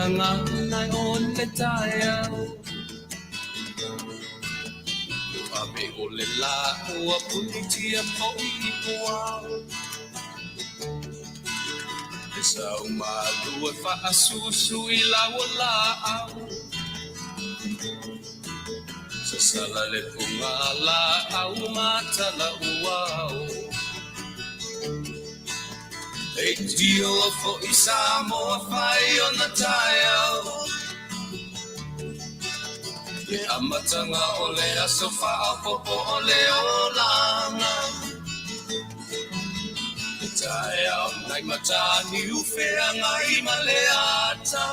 feagai o le taeao. Ave o le lā ua punitia foi i puao. E sau malu e faasusu i lau o laau. Sasala le puga laau matala uao. Leitio foi Samoa fai ona taeao. Le amataga o le aso faaopoopo o le olaga. Le taeao nai Mataniu Feagai ma Leata.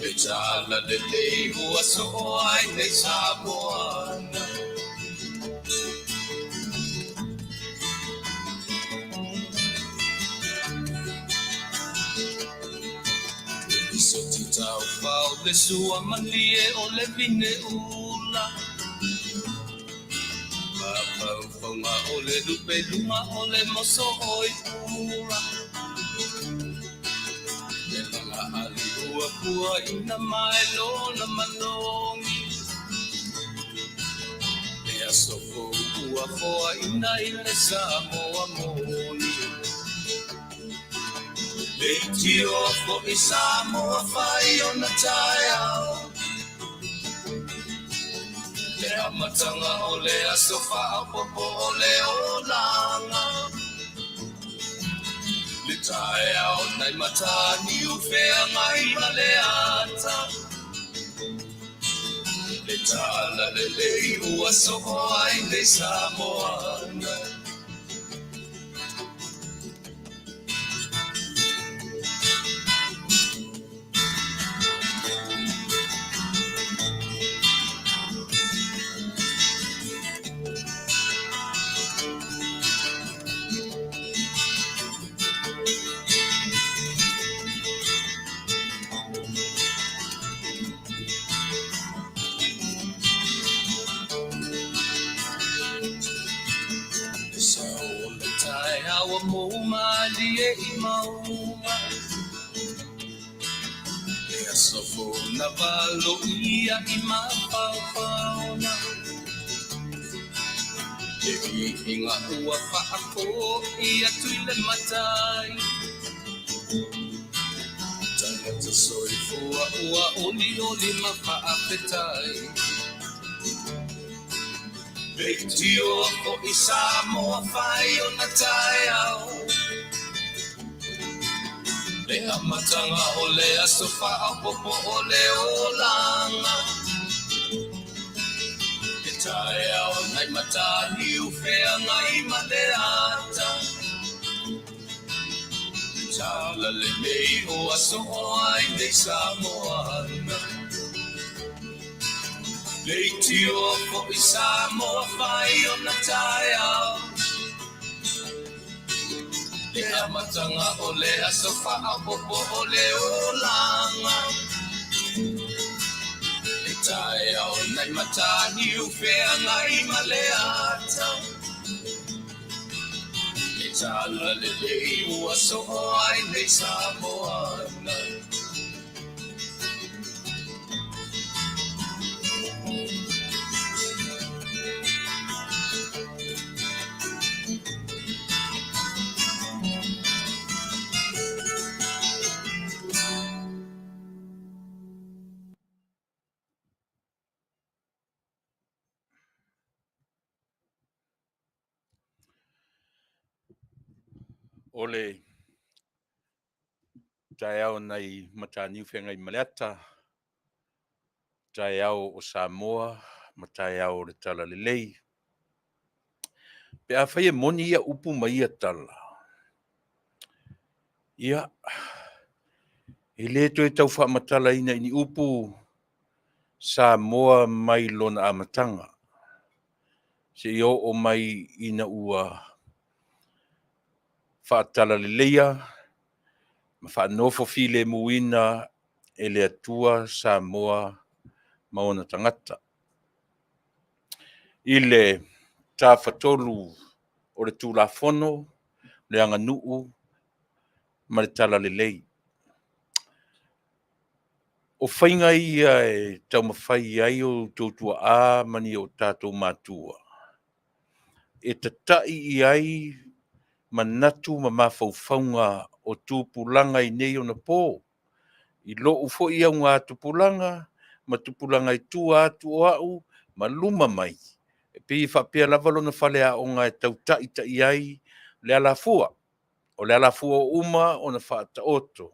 Le talalelei ua soo ai nei Samoa. Soti taufao le sua malie o le vine ula. Mafaufauga o le lupe luga o le moso oi pula. Le laga ali ua pua ina mai lona manogi. Le aso fou ua foaina i le Samoa moni. Leitio foi Samoa fai ona taeao. Le amataga o le aso faaopoopo o le olaga. Le taeao nai Mataniu Feagai ma Leata. Le talalelei ua soo ai nei Samoa. Le sao o le taeao ua mou malie i mauga. Le aso fou na valoia i mafaofaoga. Le viiga ua faafoi atu i le Matai. Tagata soifua ua olioli ma faafetai. Leitio foi Samoa fai ona taeao. Le amataga o le aso faaopoopo o le olaga. Le taeao nai Mataniu Feagai ma Leata. Le talalelei ua soo ai nei Samoa. Leitio foi Samoa fai ona taeao. Le amataga o le aso faaopoopo o le olaga. Le taeao nai Mataniu Feagai ma Leata. Le talalelei ua soo ai nei Samoa. O le taeao nai Mataniu Feagaimaleata, taeao o Samoa ma taeao o le Talalelei. Pe afai e moni ia upu ma ia tala, ia, e le toe tau faamatalaina i ni upu Samoa mai lona amataga, seia oo mai ina ua faatalaleia ma faanofo filemuina e le Atua Samoa ma ona tagata. I le tafatolu o le Tulafono, le aganuu ma le talalelei. O faiga ia e taumafai ai o outou tuaa ma ni o tatou matua e tata'i i ai manatu ma mafaufauga o tupulaga i nei ona po. I lo'u foi auga tupulaga ma tupulaga i tua atu o a'u ma luma mai, e pei e faapea lava lona faleaoga e tau ta'ita'i ai le alafua. O le alafua ua uma ona faataoto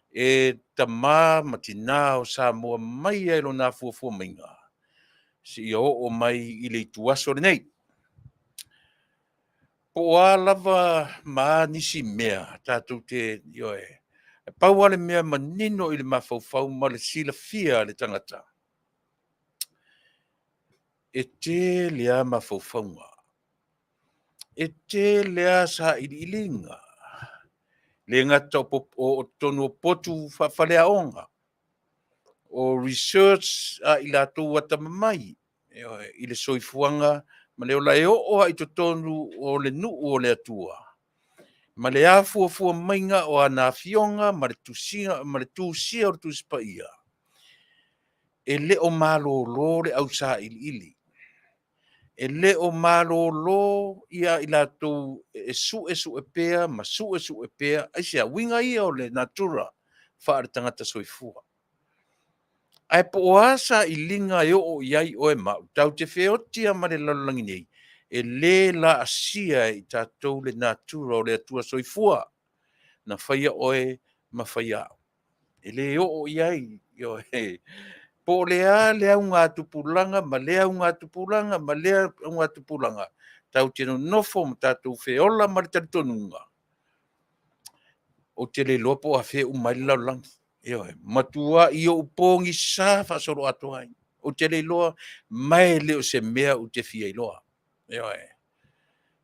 e tamā ma tinā o Samoa mai lava i lona afuafua maiga seia oo mai i le ituaso lenei. Po o a lava ma a nisi mea tatou te, ioe, e pau lava le mea manino i le mafaufau ma le silafia a le tagata, e tele lava mafaufauga, e tele lava sailiiliga, e le gata o totonu o potu faafaleaoga, o research a i latou atamamai, ioe, i le soifuaga ma le ola, e oo lava i totonu o le nuu o le Atua ma le afuafua maiga o ana afioga ma le tusia, ma le tusia o le Tusi Paia. E le o malolo le ausailiili, e le o malolo ia i latou e suesue pea ma suesue pea. Aisea? Uiga ia o le natura faale-tagata soifua. Ae po o a sailiga e oo i ai oe ma au, tatou te feoti lava ma le lalolagi nei, e le laasia e i tatou le natura o le Atua soifua na faia oe ma faia au. E le oo i ai, ioe. Po o le a le augatupulaga ma lea augatupulaga ma lea augatupulaga, tatou te nonofo ma tatou feola ma le talitonuga, ou te le iloa po o afea e uma ai le lalolagi. Ioe, matuai ou pogisa faasoloatoa ai. Ou te le iloa, ma e le o se mea ou te fia iloa. Ioe.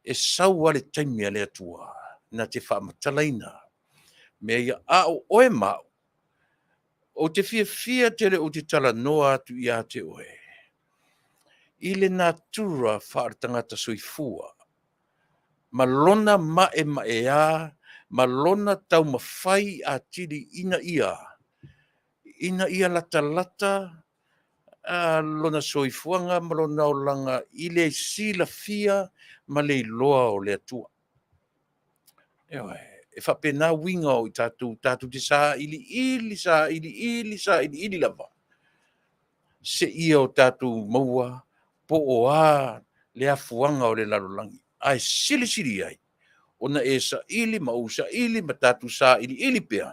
E sau lava le taimi a le Atua na te faamatalaina mea ia. A o oe ma au, ou te fiafia tele ou te talanoa atu ia te oe i le natura faale-tagata soifua ma lona maemaea ma lona taumafai atili ina ia latalata lona soifuaga ma lona olaga i le silafia ma le iloa o le Atua. Ioe, e faapena uiga o i tatou, tatou te sailiili, sailiili, sailiili lava, seia o tatou maua po o a le afuaga o le lalolagi. Ae silisili ai ona e saili ma ou saili ma tatou sailiili pea,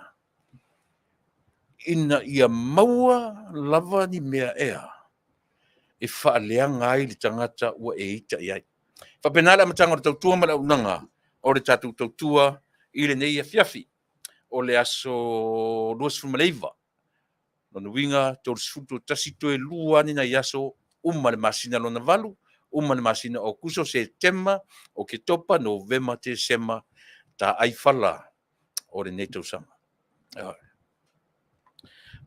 ina ia maua lava ni mea ea e faaleaga ai le tagata ua e ita i ai. Faapena le amataga o le tautua ma le auaunaga o le tatou tautua i lenei afiafi o le aso 29. Lona uiga, 31 toe lua lava ni nai aso, uma le masina lona valu, uma le masina o Aokuso, Setema, Oketopa, Novema, Tesema, taai fala o lenei tausaga.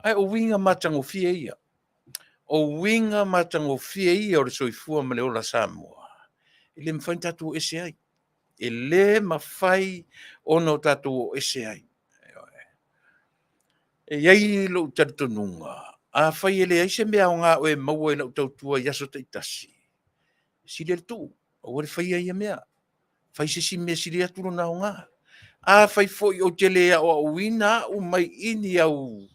Ae o uiga matagofie ia. O uiga matagofie ia o le soifua ma le ola Samoa, e le mafai ona tatou o ese ai. E le mafai ona o tatou o ese ai. E i ai lou talitonuga, afai e leai se mea aoga o e maua i lau tautua i aso taitasi, sili le tuu, aua le faia ia mea. Fai se isi mea e sili atu lona aoga. Afai foi ou te le aoaoina au mai i ni au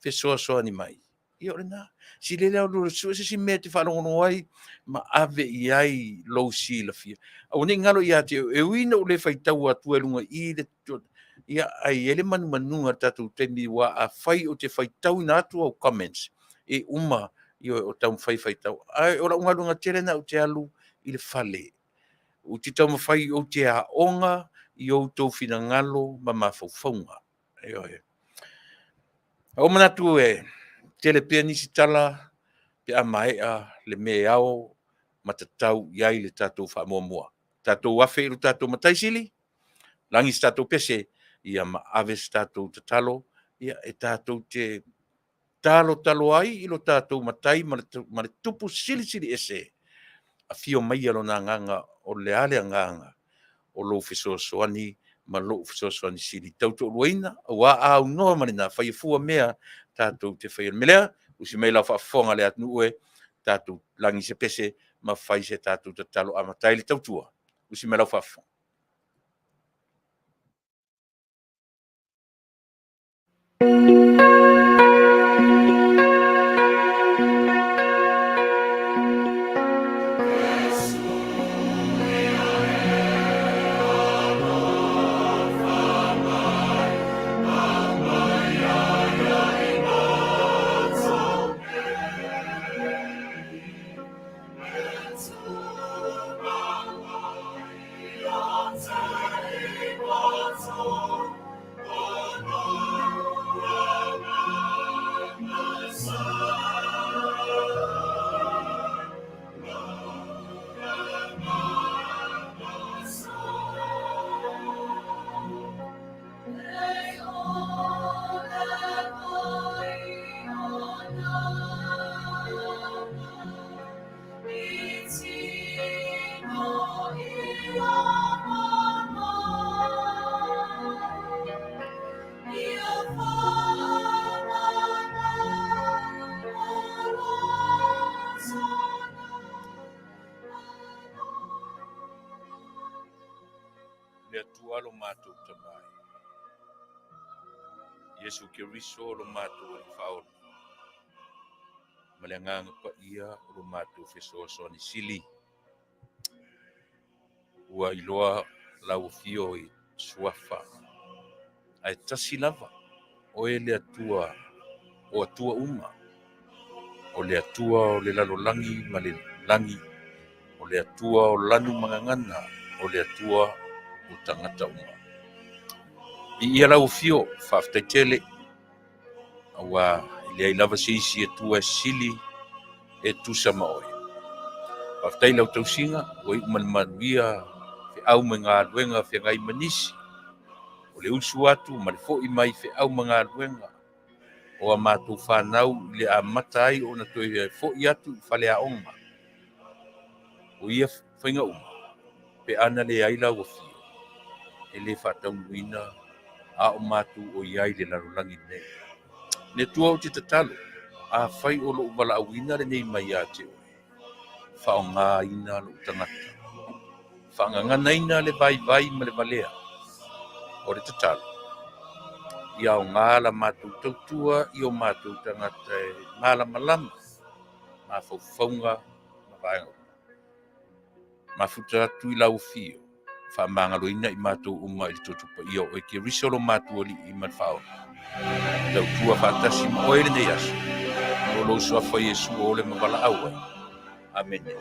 fesoasoani mai, ia o lena. Sili le alu e sue se isi mea e te faalogologo ai ma ave i ai lou silafia. Aua ne i galo ia te oe, e ui ina ou le faitau atua i luga i i le ia, ae i ai le manumanuga i le tatou taimi, aua afai ou te faitauina atu au comments, e uma, ioe, o taumafai e faitau. Ae o lau galuega tele lena ou te alu i le fale, ou te taumafai ou te aoga i outou finagalo ma mafaufauga. Ioe. Ua ou manatu e tele pea nisi tala pe a maea le mea e ao ma tatau i ai le tatou faamuamua. Tatou afe i lo tatou Matai Sili, lagi se tatou pese, ia ma ave se tatou tatalo, ia e tatou te talotalo ai i lo tatou Matai ma le Tupu Silisili Ese, afio maia Lona Agaga. O le a le agaga o lou fesoasoani ma lou fesoasoani sili tautoaluaina, aua a aunoa ma lena, faia fua mea. tatou te faia le mea lea. Usi mai lau faafofoga le atunuu e, tatou lagi se pese ma fai se tatou tatalo amata ai le tautua. Usi mai lau faafofoga. Le Atua lo matou Tama e, Iesu Keriso lo matou Alii Faaola, ma le Agaga Paia o lo matou Fesoasoani Sili, ua iloa lau afio i Suafa, ae tasi lava oe le Atua o Atua uma, o le Atua o le lalolagi ma le lagi, o le Atua o lanu ma gagana, o le Atua o tagata uma. Viia lau afio, faafetai tele, aua e leai lava se isi Atua e sili e tusa ma oe. Faafetai i lau tausiga, ua iu ma le manuia feau ma galuega feagai ma nisi, o le usu atu ma le foi mai feau ma galuega o a matou fanau i le amata ai ona toe foi atu i faleaoga. O ia faiga uma, pe ana leai lau afio, e le faataunuuina a o matou o i ai i le lalolagi lenei. Le Atua ou te tatalo, afai o lou valaauina lenei mai ia te oe, faaaogaina lou tagata, faagaganaina le vaivai ma le valea o le tatalo, ia aoga la matou tautua i o matou tagata e malamalama mafaufauga ma vaega uma. Mafuta atu i lau afio, faamagaloina i matou uma i le toto paia o oe Keriso lo matou Alii ma le Faaola. Tautua faatasi ma oe lenei aso, o lou suafa Iesu o le ma valaau ai. Amene.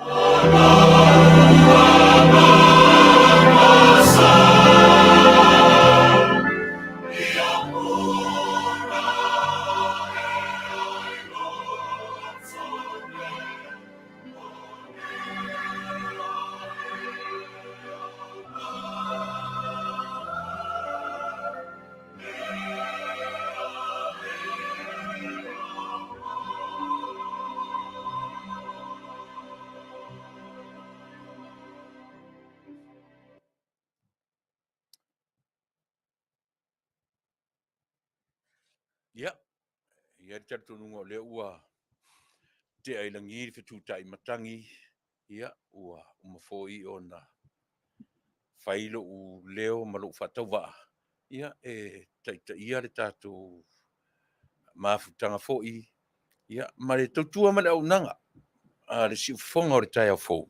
Ia, e i ai le talitonuga o lea ua tea i lagi le fetutai matagi, ia, ua uma foi ona fai lou leo ma lou faatauvaa, ia, e taitaia le tatou mafutaga foi, ia, ma le tautua ma le auaunaga a le siufofoga o le taeao fou,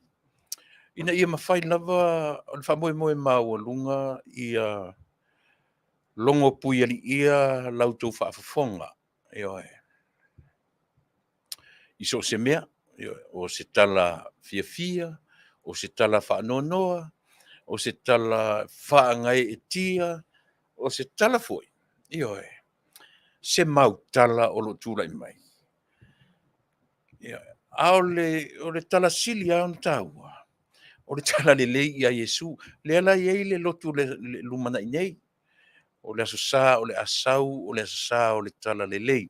ina ia mafai lava o le faamoemoe maualuga ia logo puialiia la outou faafofoga, ioe, i so o se mea, ioe, o se tala fiafia, o se tala faanoanoa, o se tala faagaeetia, o se tala foi, ioe, se mautala o lo o tulai mai. Ioe. A o le tala sili lava ona taua, o le tala lelei ia Iesu. Lea la e i ai le lotu le lumanai nei, o le Aso Sa o le a sau, o le Aso Sa o le Tala Lelei,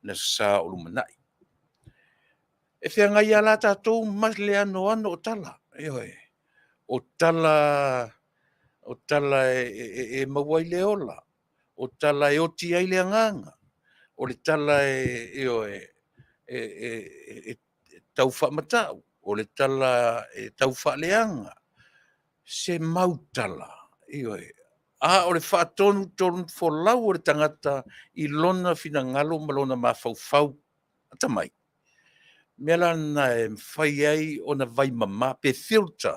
le Aso Sa o lumanai. E feagai lava la tatou ma le anoano o tala, ioe, o tala e maua ai le ola, O tala e oti ai le agaga, o le tala e, ioe, e, e, e, e tau faamatau, o le tala e tau faaleaga, se mau tala, ioe, a o le faatonutonu folau o le tagata i lona finagalo ma lona mafaufau atamai. Mea la lena e mafai ai ona vaimama pe filter,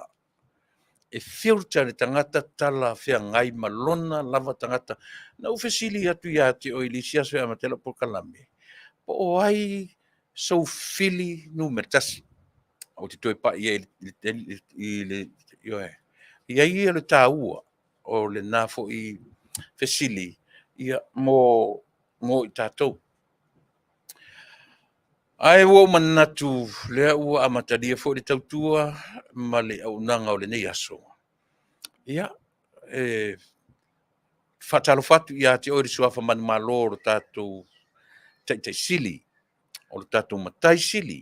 e filter le tagata tala feagai ma lona lava tagata. Na ou fesili atu ia te oe i le isi aso e amata ai lau polokalame, po o ai sou fili numera tasi? Ou te toe pai i ai i le, ioe. E i ai ia le taua o lena foi fesili, ia, mo i tatou. Ae ua ou manatu lea ua amatalia foi le tautua ma le auaunaga o lenei aso. Ia, e faatalofa atu ia te oe le suafa manumalo o lo tatou Taitai Sili, o lo tatou Matai Sili,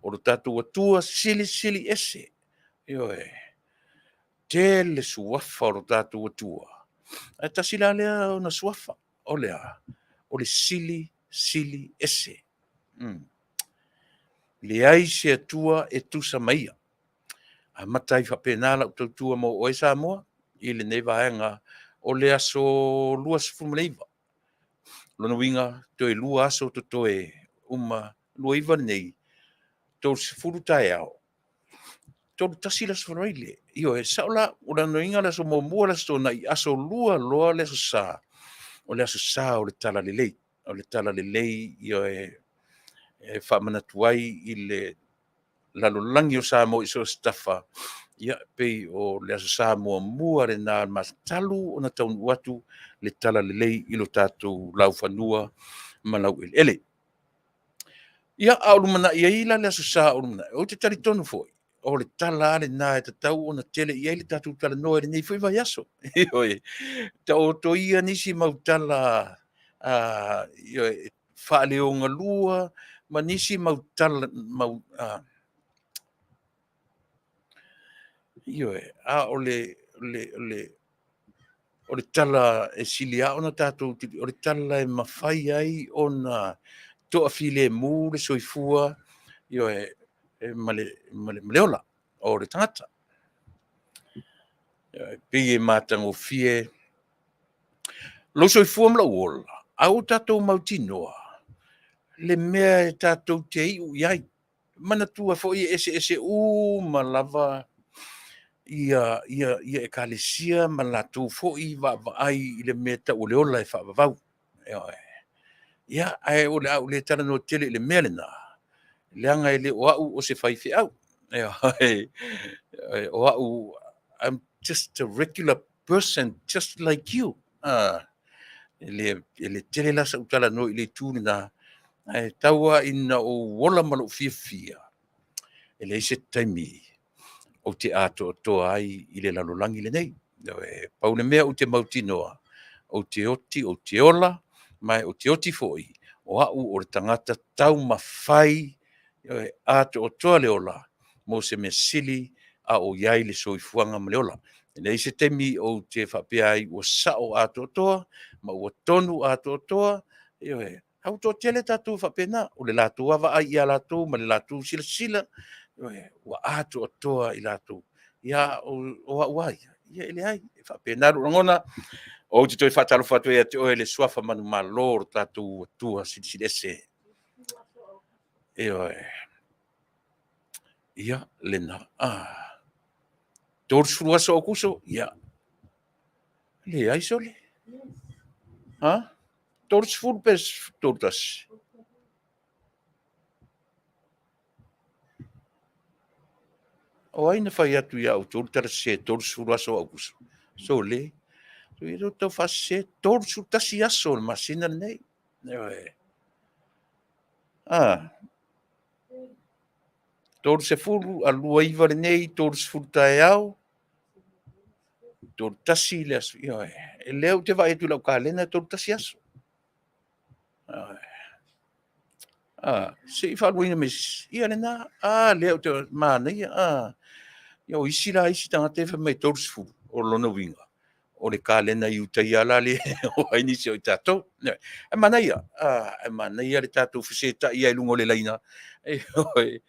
o lo tatou Atua Silisili Ese. Ioe, tele suafa o lo tatou Atua, ae tasi la lea ona suafa, o le a? O le Sili Sili Ese. Leai se Atua e tusa ma ia. Amata ai faapena lau tautua mo oe Samoa i lenei vaega o le aso 29. Lona uiga, toe 2 aso totoe uma, 29 lenei, 30 taeao, 31 le Aso Faraile. Ioe, e sao la, o lona uiga o le aso muamua le Aso Toonai, aso lua loa le Aso Sa, o le Aso Sa o le Talalelei. O le Talalelei, ioe, e faamanatu ai i le lalolagi o Samoa i so o se tafa, ia, pei o le Aso Sa muamua lena o le masina, talu ona taunuu atu le Talalelei i lo tatou laufanua ma laueleele. Ia, a o lumanai ai la le Aso Sa o lumanai, ou te talitonu foi, o le tala lava lena e tatau ona tele i ai le tatou talanoa i lenei foi vaiaso. Ioe, taoto ia nisi mau tala, ioe, faaleogalua ma nisi mau tala, mau, ioe, a o le, le, le, o le tala e sili lava ona tatou, o le tala e mafai ai ona toafilemu le soifua, ioe, ma le, ma le, ma le ola o le tagata. E pei e matagofie lou soifua ma lou ola, a ua tatou mautinoa le mea e tatou te iu i ai. Manatua foi e eseese uma lava ia, ia, ia ekalesia ma latou foi vaavaai i le mea tau o le ola e faavavau. Ia, ae o le a ou le talanoa tele i le mea lena, leaga e le o au o se faifeau. O au, I'm just a regular person just like you. E le tele la sau talanoa i le itu lena, ae tau lava ina ou ola ma lou fiafia, e leai se taimi ou te atoatoa ai i le lalolagi lenei. Pau le mea ou te mautinoa, ou te oti, ou te ola, ma ou te oti foi, o au o le tagata taumafai atoatoa le ola mo se mea sili a o i ai le soifuaga ma le ola. E leai se taimi ou te faapea ai ua sao atoatoa ma ua tonu atoatoa, ioe, a ua toatele tatou e faapena, o le latou lava vaai ia latou ma le latou silasila, ioe, ua atoatoa i latou. Ia, o au lava ia, ia e leai, e faapena lou lagona. Ou te toe faatalofa atu ai ia te oe le suafa manumalo o lo tatou Atua Silisili Ese. Ioe. Ia, lena. 30 aso o Aokuso, ia. Leai sole. Ha? 30 pe 31? O ai na fai atu ia outou le tala sese 30 aso o Aokuso? Sole. Ia le tau faasese, 31 aso o le masina lenei. Ioe. Ah. 30 a 29 lenei, 30 taeao, 31 le aso. Ioe. E lea ou te vaai atu i lau kalena e 31 aso. Ioe. Ah, se i faaluaina me isi. Ia lena, lea ou te manaia. Ia o isi la isi tagata e fai mai 30, o lona uiga. O le kalena i uta ia la le o ai nisi o i tatou. Ae manaia, ae manaia le tatou fesetai ai i luga o le laina. Ioe.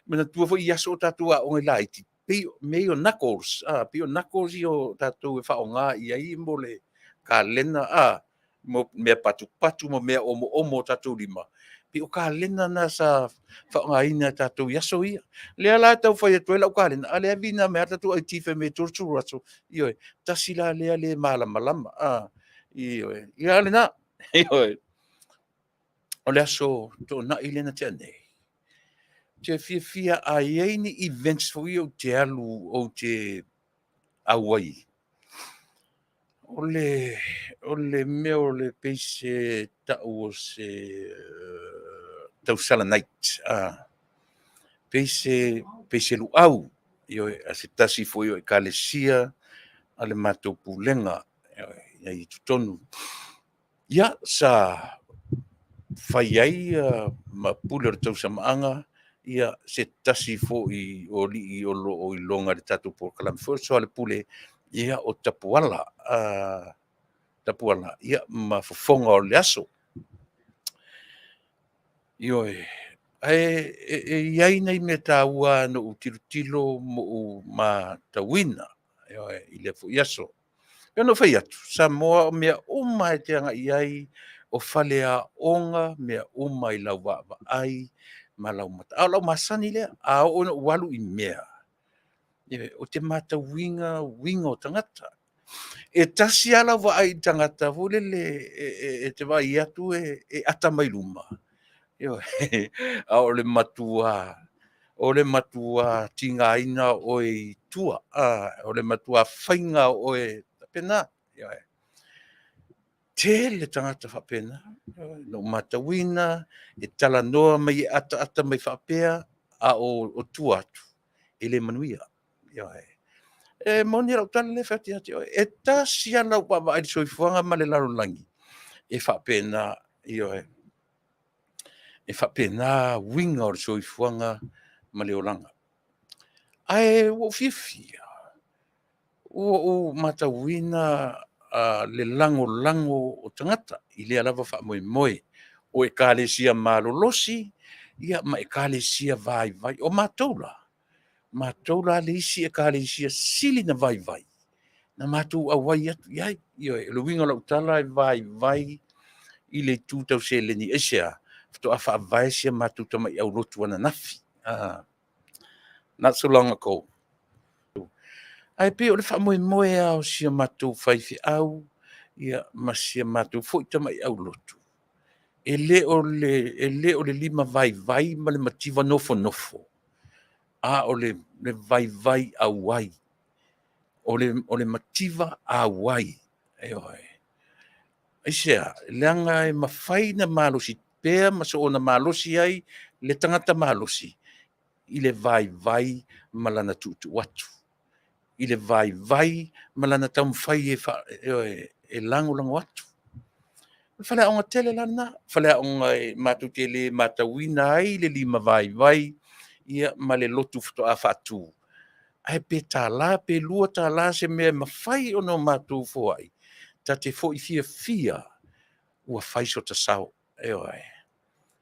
Manatua foi i aso o tatou aoga laiti, pei o mea ia o knuckles, pei o knuckles ia o tatou e faaaoga i ai mo le kalena, mo mea patupatu ma mea omoomo o tatou lima, pei o kalena na sa faaaogaina e tatou i aso ia. O lea la e tau fai atu ai lau kalena, a o lea e vina mai lava le tatou IT fai mai e 30 aso. Ioe, tasi la lea le malamalama, ioe, ia a o lena. Ioe. O le aso Toonai lea na tea nei, ou te fiafia a i ai ni events foi ia ou te alu ou te auai, o le mea o le pei se tau o se tausala night, pei se luau, ioe, a se tasi foi o Ekalesia a le matou pulega i inei i totonu. Ia, sa fai ai ma pule o le tausamaaga se tasi foi o alii o lo o iloga i le tatou polokalame foi o le Soalepule, o Tapuala, Tapuala ma fofoga o le aso. Ioe. Ae e i ai nai mea taua na ou tilotilo ma ou matauina, ioe, i lea foi aso. E pei ona ou fai atu, Samoa o mea uma lava e te agai i ai, o faleaoga mea uma i lau vaavaai ma lau a o lau masani lea, a oo ina ou alu i mea, ou te matauina uiga o tagata. E tasi lava lau vaai i le tagata foi lele e te vaai atu e ata mai luma, ioe, a o le matua tigaina o oe i tua, o le matua faiga o oe e faapena. Ioe. Tele tagata faapena na ou matauina, e talanoa mai e ataata mai faapea, a o tua atu, e le manuia. Ioe. E moni lau tala lea e fai atu ia te oe, e tasi lava lau vaavaai i le soifuaga ma le lalolagi, e faapena, ioe, e faapena uiga o le soifuaga ma le olaga. Ae ua ou fiafia, ua ou matauina le lagolago o tagata i lea lava faamoemoe, o Ekalesia malolosi ma Ekalesia vaivai. O matou la, o matou la le isi Ekalesia sili ona vaivai na matou auai atu i ai. Ioe, o le uiga o lau tala e vaivai i le itu tau seleni. Aisea? Faatoa faavae si a matou tamai aulotu ananafi, not so long ago. Ae pei o le faamoemoe lava o si a matou faifeau ma si a matou foi tamai aulotu, e le o le limavaivai ma le mativa nofonofo, a o le vaivai auai, o le mativa auai. Ioe. Aisea? Leaga e mafai ona malosi pea ma soona malosi ai le tagata malosi i le vaivai ma lana tuutuu atu, i le vaivai ma lana taumafai e lagolago atu. O le faleaoga tele la lena, faleaoga matou te le matauina ai le limavaivai ma le lotu faatoa faatu, ae pe $1 pe $2 se mea e mafai ona matou foai, ta te foi fiafia ua fai so ta sao. Ioe.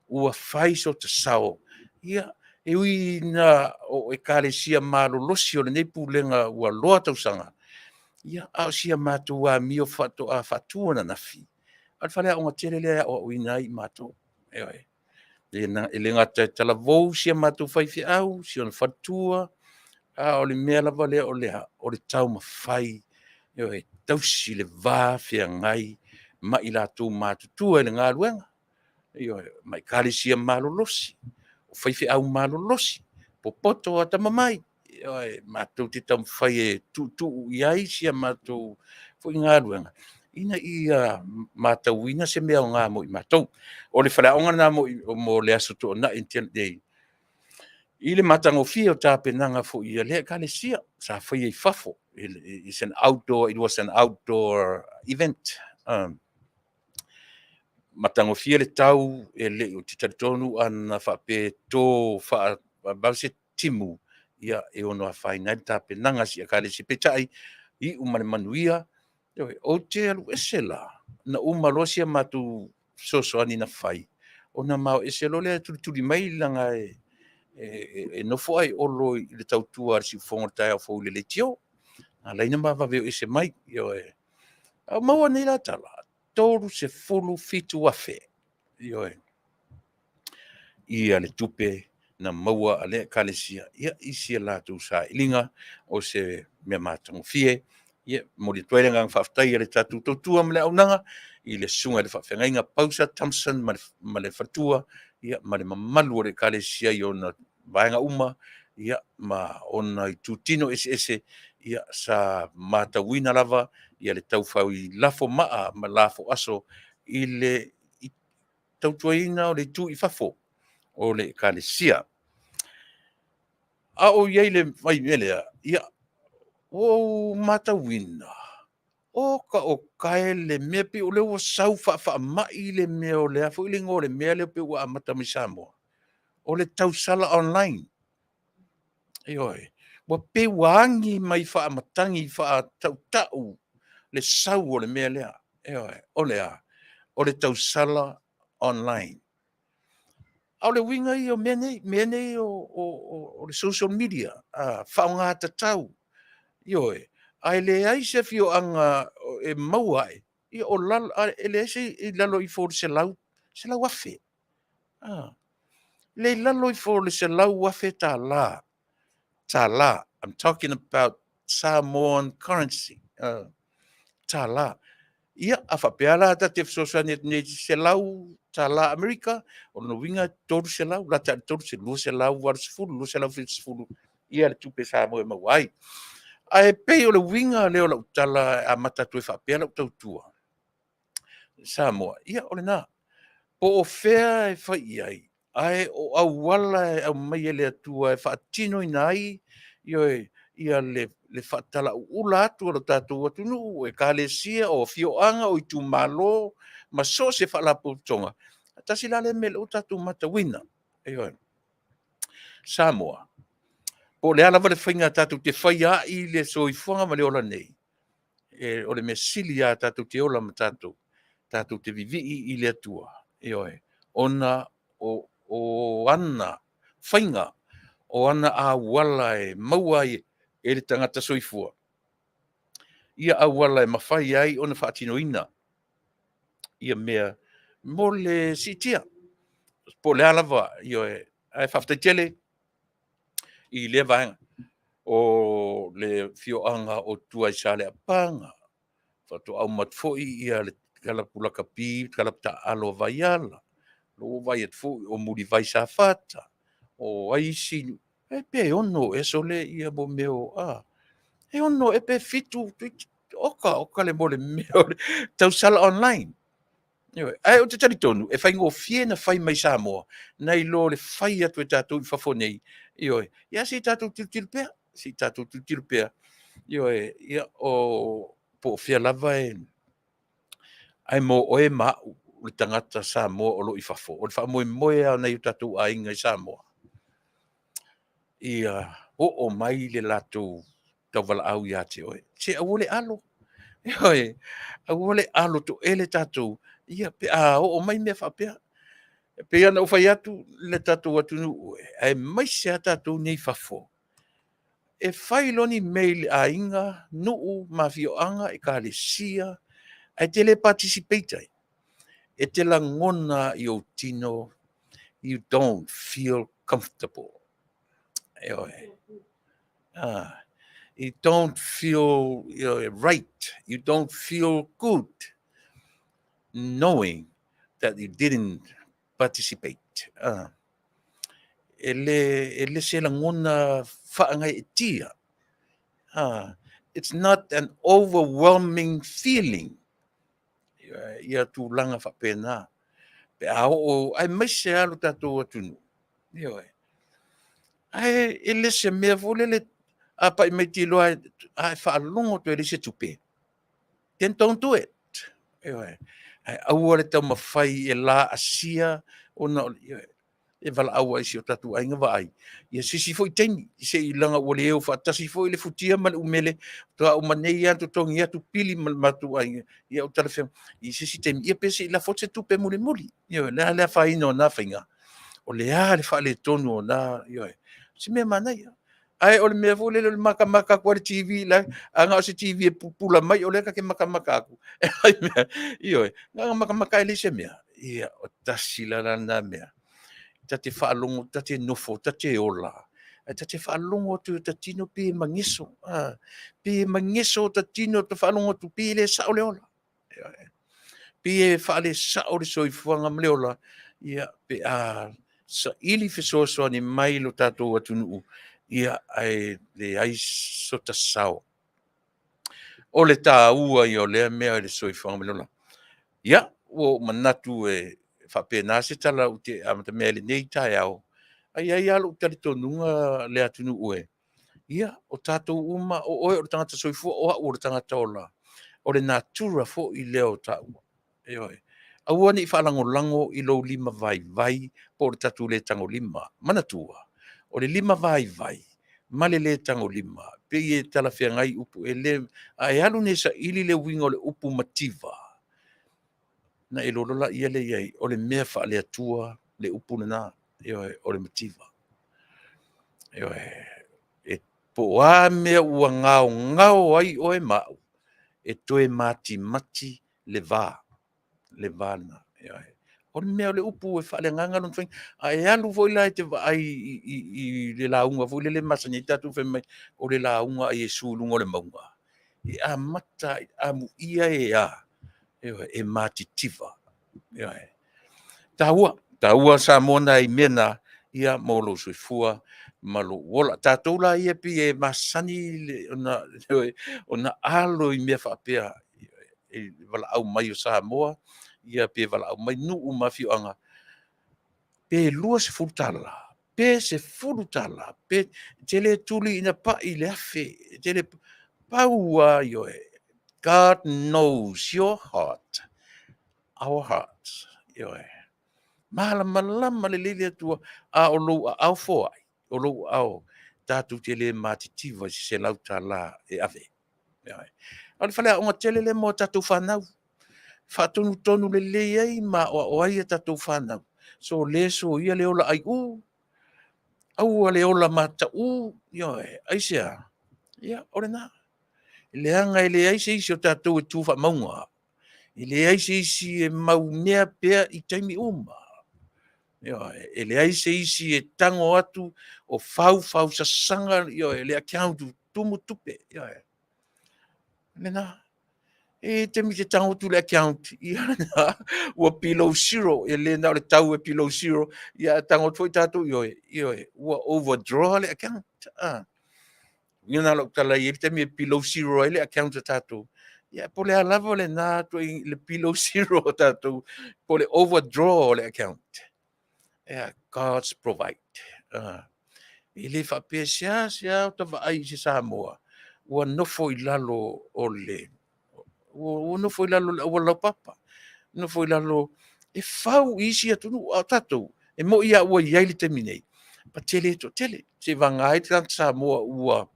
Ua fai so ta sao. Ia, e ui ina o Ekalesia malolosi o lenei Pulega ua loa tausaga, a o si a matou amio faatoa faatu ananafi, o le faleaoga tele lea e aoaoina ai matou. Ioe. E le gata e talavou si a matou faifeau, si ona faletua, a o le mea lava lea o le a? O le taumafai, ioe, e tausi le va feagai ma i latou matutua i le galuega, ioe, ma Ekalesia malolosi, o faifeau malolosi, popoto, atamamai. Ioe, matou te taumafai e tuutuu i ai si a matou foi galuega ina ia matauina se mea aoga mo i matou. O le faleaoga lena mo le Aso Toonai na tea nei, i le matagofie o tapenaga foi a lea Ekalesia sa faia i fafo. It was an outdoor event. Matagofie le tau, e le i, ou te talitonu ana faapea e to faavavau se timu, ia e ono afaina ai le tapenaga a si Ekalesia. Peitai, iu ma le manuia. Ioe, ou te alu ese la, na uma loa si a matou fesoasoani na fai, ona ma o ese loa lea e tulituli mai leaga e nofo ai Olo i le tautua a le siufofoga o le taeao fou i le leitio. Na ala ai ona ma vave o ese mai. Ioe. A maua nei la tala, $37,000. Ioe. Ia le tupe na maua a lea Ekalesia i si a latou sailiga o se mea matagofie. Ia, e momoli atu ai le agaga faafetai a le tatou tautua ma le auaunaga i le susuga i le faafeagaiga Pausa Thompson ma le faletua, ma le mamalu o le Ekalesia i ona vaega uma, ma ona itutino eseese, sa matauina lava le taufai lafo maa ma lafo aso i le tautuaina o le itu i fafo o le Ekalesia. A o i ai i le vaimea lea, ia, ua ou matauina, oka oka e, le mea pei o lea ua sau faa-faamai le mea o le a foi le igoa o le mea lea pei ua amata mai Samoa, o le tausala online. Ioe. Ua pei ua agi mai faamatagi faatautau le sau o le mea lea. Ioe. O le a? O le tausala online. A o le uiga ia o mea nei, mea nei o le social media, faaaoga tatau. Ioe. Ae leai se afioaga e maua ai, ia o lalo, e leai se i lalo ifo o le $100,000. Le i lalo ifo o le $100,000 tala, I'm talking about Samoan currency, tala. Ia, a faapea la ta te fesoasoani atu nei i le $100 Amerika, o lona uiga e 300, lata i le 300, 280, 270 le tupe Samoa e maua ai. Ae pei o le uiga lea o lau tala e amata atu ai faapea lau tautua Samoa, ia o lena. Po o fea e fai i ai, ae o auala e aumai e le Atua e faatinoina ai, ioe, ia le faatalauula atu o le tatou atunuu, o ekalesia, o afioaga, o itumalo ma so o se faalapotopotoga. Tasi la lea mea o lea ua tatou matauina, ioe, Samoa, po o le a lava le faiga tatou te fai ai le soifuaga ma le ola nei, o le mea sili lava tatou te ola ma tatou, tatou te vivii i le Atua, ioe, ona o ana faiga, o ana auala e maua ai e le tagata soifua ia auala e mafai ai ona faatinoina ia mea mo le siitia, po o le a lava, ioe. Ae faafetai tele i lea vaega. O le afioaga o tua i Saleapaga, faatoa uma atu foi le kalapu lakapi, kalapu taaalo a Vaiala. Ua ou vaai atu foi o Mulivai i Safata, o ai isi, pe 6 ea sole mea o… e 6 ea pe 7, oka oka le mea o le tausala online. Ae ou te talitonu e faigofie ona fai mai Samoa nai lo le fai atu e tatou i fafo nei. Ioe. Ia se i tatou tilotilo pea, se i tatou tilotilo pea. Ioe. Ia, o po o fea lava e… ae mo oe ma au le tagata Samoa o lo o i fafo, o le faamoemoe lava o nai o tatou aiga i Samoa, ia oo mai le latou tauvalaau ia te oe. Se aua le alo, ioe, aua le alo toele tatou ia pe a oo mai mea faapea. E pei lava ona ou fai atu le tatou atunuu e, aemaise lava tatou nei i fafo, e fai loa ni mea i le aiga, nuu ma afioaga, ekalesia, ae te le participate ai, e te lagona i ou tino, you don't feel comfortable. Ioe. You don't feel right. You don't feel good knowing that you didn't participate. E le se lagona faagaeetia. It's not an overwhelming feeling. Ia tulaga faapena. Pe a oo, aemaise lava lo tatou atunuu. Ioe. Ae e le se mea foi lele a pai mai te iloa a e faalogo atu e leai se tupe, then don't do it. Ioe. Ae aua le taumafai e laasia ona o le… ioe. E valaau ai si o tatou aiga vaai ia se isi foi taimi se i laga ua le o faatasi foi le futia ma le umele faatoa uma nei lava totogi atu pili ma le matou aiga. Ia o talafeauga i se isi taimi, ia pe se i lafo atu se tupe mulimuli. Ioe, o le a le afaina o na faiga, o le a le faaletonu o na, ioe, o se mea manaia. Ae o le mea foi lele o le matamata atu lava i le TV la, a na o se TV e pupula mai o lea ta te matamata atu, ioe, na ona matamata lava e leai se mea. Ia, o tasi la lena mea, ta te faalogo, ta te nofo, ta te ola, ae ta te faalogo atu i o ta tino pei e mageso, pei e mageso o ta tino ta faalogo atu pei e le sao le ola. Ioe. Pei e faalesao le soifuaga ma le ola, ia, pe a saili fesoasoani mai lo tatou atunuu, ia, ae leai so ta sao. O le taua ia o lea mea i le soifuaga ma le ola. Ia, ua ou manatu e faapena se tala ou te amatamea ai i lenei taeao, ae i ai lava lou talitonuga le atunuu e, ia, o tatou uma, o oe o le tagata soifua, o au o le tagata ola, o le natura foi lea o taua. Ioe. Aua ne i faalagolago i lou lima vaivai po o le tatou le tagolima. Manatua, o le lima vaivai ma le le tagolima, pei e talafeagai upu, e le, a e alu nei e saili le uiga o le upu mativa, ona e iloa loa lea i ai, o le mea faale-Atua le upu lena, ioe, o le mativa. Ioe. E po o a mea ua gaogao ai oe ma au, e toe matimati le va, le va lena. Ioe. O le mea o le upu e faaleagaga lona faiga. A e alu foi la e te vaai i le lauga foi lele e masani ai tatou fai mai, o le lauga a Iesu i luga o le mauga, e amata i le amuia e a, ioe, e matitiva. Ioe. Taua, taua Samoa nai mea na, ia mo lou soifua ma lou ola. Tatou la ia pei e masani ona alo i mea faapea i le valaau mai o Samoa, ia pe valaau mai nuu ma afioaga, pe $20, pe $10, pe e te le tuli ina pai i le $1,000, e te le, pau lava, ioe, God knows your heart, our hearts. Ioe. Malamalama lelei le Atua, a o lou aao foai, o lou aao, tatou te le matitiva i se $100 e ave. Ioe. O le faleaoga tele lea mo a tatou fanau, faatonutonu lelei ai ma aoao ai a tatou fanau, sole soia le ola aiu, aua le ola mataū, ioe. Aisea? Ia, o lena. Leaga e leai se isi o tatou e tu faamauga, e leai se isi e maumea pea i taimi uma. Ioe. E leai se isi e tago atu o faufausasaga, ioe, le account tumu tupe. Ioe. Lena. E taimi te tago atu le account, ia lena, ua below zero, e le na o le tau e below zero, ia ae tago atu foi tatou, ioe, ioe, ua overdraw le account. Ah. Ia na lou tala i ai le taimi e below zero ai le account a tatou. Ia po o le a lava lena le below zero o tatou, po o le overdraw o le account. Yeah, God's provide. E le faapea sea sea o ta vaai i se Samoa ua nofo i lalo o le ua nofo i lalo o le auala laupapa, nofo i lalo e fau i isi atunuu, a o tatou, e moni lava ua i ai le taimi nei, patele toatele, seivagana ai le tagata Samoa ua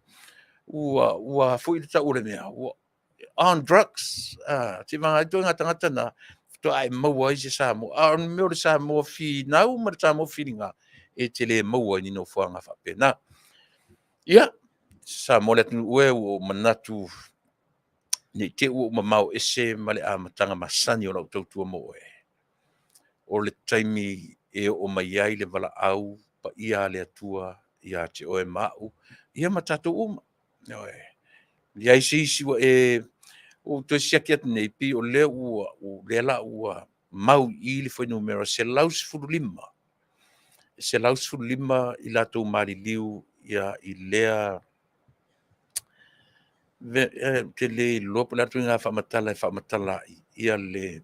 ua ua foi le tau o le mea, ua on drugs, seivagana ai ituaiga tagata na, faatoa e maua ai se Samoa. A o le mea o le Samoa finau ma le Samoa filiga, e te le maua i ni nofoaga faapena. Ia, Samoa le atunuu e, ua ou manatu ne i te i ua ou mamao ese ma le amataga masani o lau tautua mo oe. O le taimi e oo mai ai le valaau paia a le Atua ia te oe ma au, ia ma tatou uma. Ioe. Leai se isi ua e ua ou toe siaki atu nei, pei o lea ua o lea la ua mau i i le fuainumera 115. 115 i latou maliliu ia i lea ou te le iloa po o le a le ituaiga faamatala e faamatala ai ia le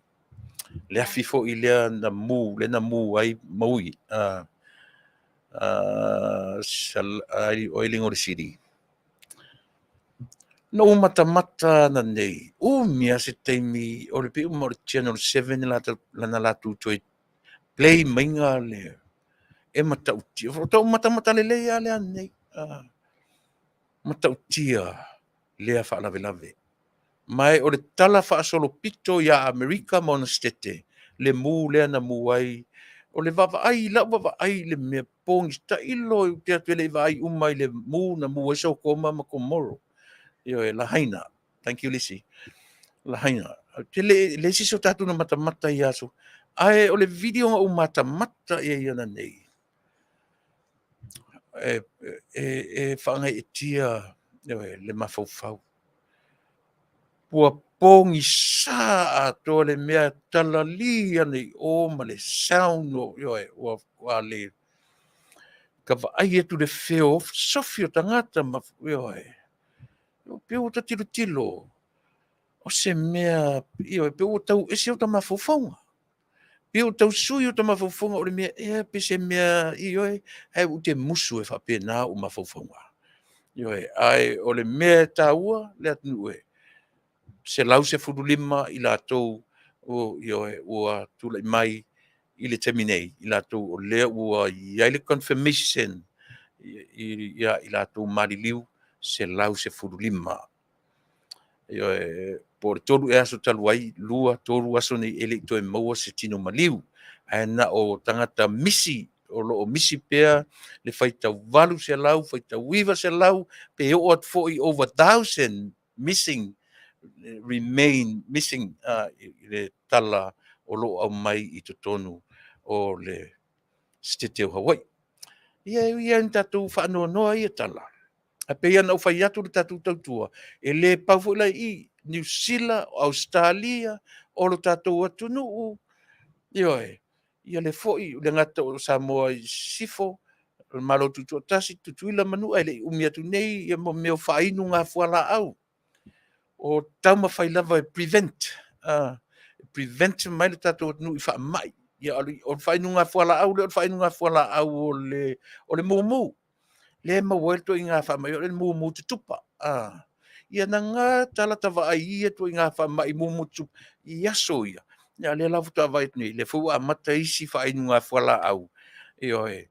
afi foi lea na mu, lea na mu ai Maui, o ai le igoa o le sili? Na ou matamata ananei, umi lava se taimi, o le pei uma o le Channel 7 lana latou toe play maiga le E matautia, o tau matamata lelei lava lea nei. Matautia lea faalavelave. Ma e o le tala faasolopito ia Amerika ma ona Setete, le mu lea na mu ai. O le vaavaai i lau vaavaai i le mea pogisa, tailo ou te atu e le i vaai uma i le mu na mu ai Sotoma ma Komoro. Ioe, Lahaina. Thank you, Lisi. Lahaina. Te le, le isi o tatou na matamata i aso. Ae o le video na ou matamata i ai ananei, e, e, e faagaeetia le mafaufau. Ua pogisa atoa le mea talalī ane i o ma le sound o, ioe, ua, ua le ka vaai atu le feo sofi o tagata ma, ioe, pei ua ta tilotilo o se mea, ioe, pei ua tau ese o ta mafaufauga. Pei ua tau sui o ta mafaufauga o le mea ea pe se mea, ioe, ae ou te musu e faapena ou mafaufauga. Ioe, ae o le mea e taua le atunuu e 115 i latou o, ioe, ua tulai mai i le taimi nei, i latou o lea ua i ai le confirmation ia i latou maliliu 115. Ioe, po o le 3 ea aso talu ai, 2, 3 aso nei e le i toe maua se tino maliu. Ae na o tagata misi, o lo o misi pea le faitau 800, faitau 900, pe oo atu foi over 1,000 missing, remain missing i le tala o lo o aumai i totonu o le Setete o Hawaii. Ia, e ui lava ina tatou faanoanoa ia tala, ae pei lava ona ou fai atu le tatou tautua, e le pau foi la i i, Niu Sila, Ausetalia, o lo tatou atunuu, ioe, ia le foi, le gata o Samoa i Sisifo, o le Malo Tutoatasi, Tutuila ma Manua, e le i umi atu nei ia mo mea o faainuga fualaau. O taumafai lava e prevent, prevent mai le tatou atunuu i faamai. Ia, o le faainuga fualaau lea, o le faainuga fualaau o le mumu. Lea e maua ai le ituaiga faamai, o le mumu tutupa. Ia na gata la ta vaai i ia ituaiga faamai mumu tutupa i aso ia, a o lea la faatoa vaai atu nei, lea foi ua amata isi faainuga fualaau, ioe,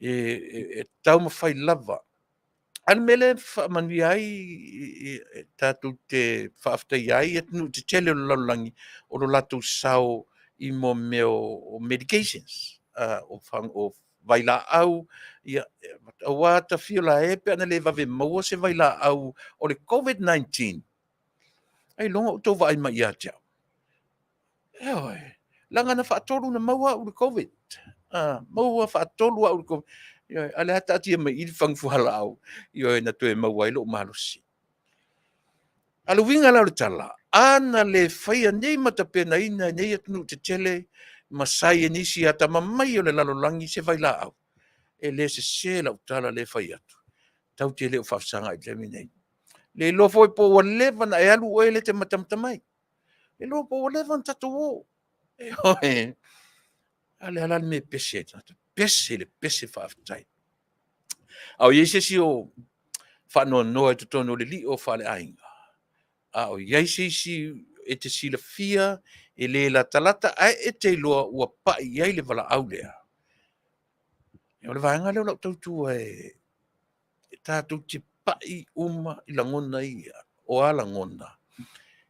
e taumafai lava. A o le mea lea e faamanuia ai tatou te faafetaia ai atunuu tetele o le lalolagi, o lo latou sao i mea o medications, o vailaau, ia, aua ta fia la e pe ana le vave maua se vailaau o le COVID-19, ailoga o outou vaai mai ia te au. Ioe, leaga na faatolu ona maua au i le COVID. Maua faatolu au i le COVID. Ioe, a o lea lava e taatia mai i i le fagu fualaau, ioe, na toe maua ai lou malosi. A o le uiga la o le tala, a na le faia nei ma tapenaina e nei atunuu tetele ma saienisi atamamai o le lalolagi se vailaau, e le sese lau tala lea e fai atu, tatou te le o faafesagai i le taimi lenei. Le iloa foi po ua leva ona e alu oe lea e te matamata mai. Le iloa po ua leva ona tatou o. Ioe. A o le a la le mea e pese ai le tagata? Pese le pese faafetai. A o i ai se isi o faanoanoa i totonu o le lio faaleaiga? A o i ai se isi e te silafia e le latalata ae e te iloa ua pai i ai le valaau lea? O le vaega lea o lau tautua e tatou te pai uma i lagona ia. O a lagona?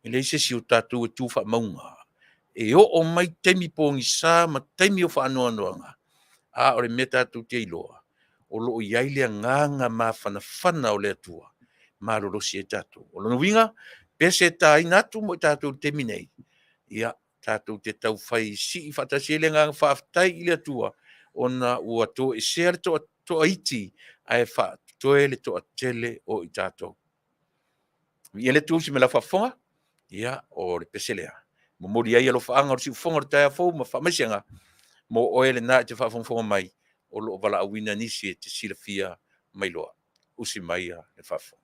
E leai se isi o tatou e tu faamauga. E oo mai taimi pogisa ma taimi o faanoanoaga, a o le mea tatou te iloa, o lo o i ai le agaga mafanafana o le Atua malolosi ai tatou. O lona uiga, pese e taina atu mo i tatou i le taimi nei, ia, tatou te taufai sii faatasi ai le agaga faafetai i le Atua, ona ua toesea le toaiti ae faatotoe le toatele o i tatou. Viia le Atua i si me lau faafofoga, ia, o le pese lea. Momoli ai alofaaga o le siufofoga o le taeao fou ma faamaisega mo oe lena e te faafogafoga mai, o lo o valaauina nisi e te silafia ma iloa. Usi mai le faafofoga.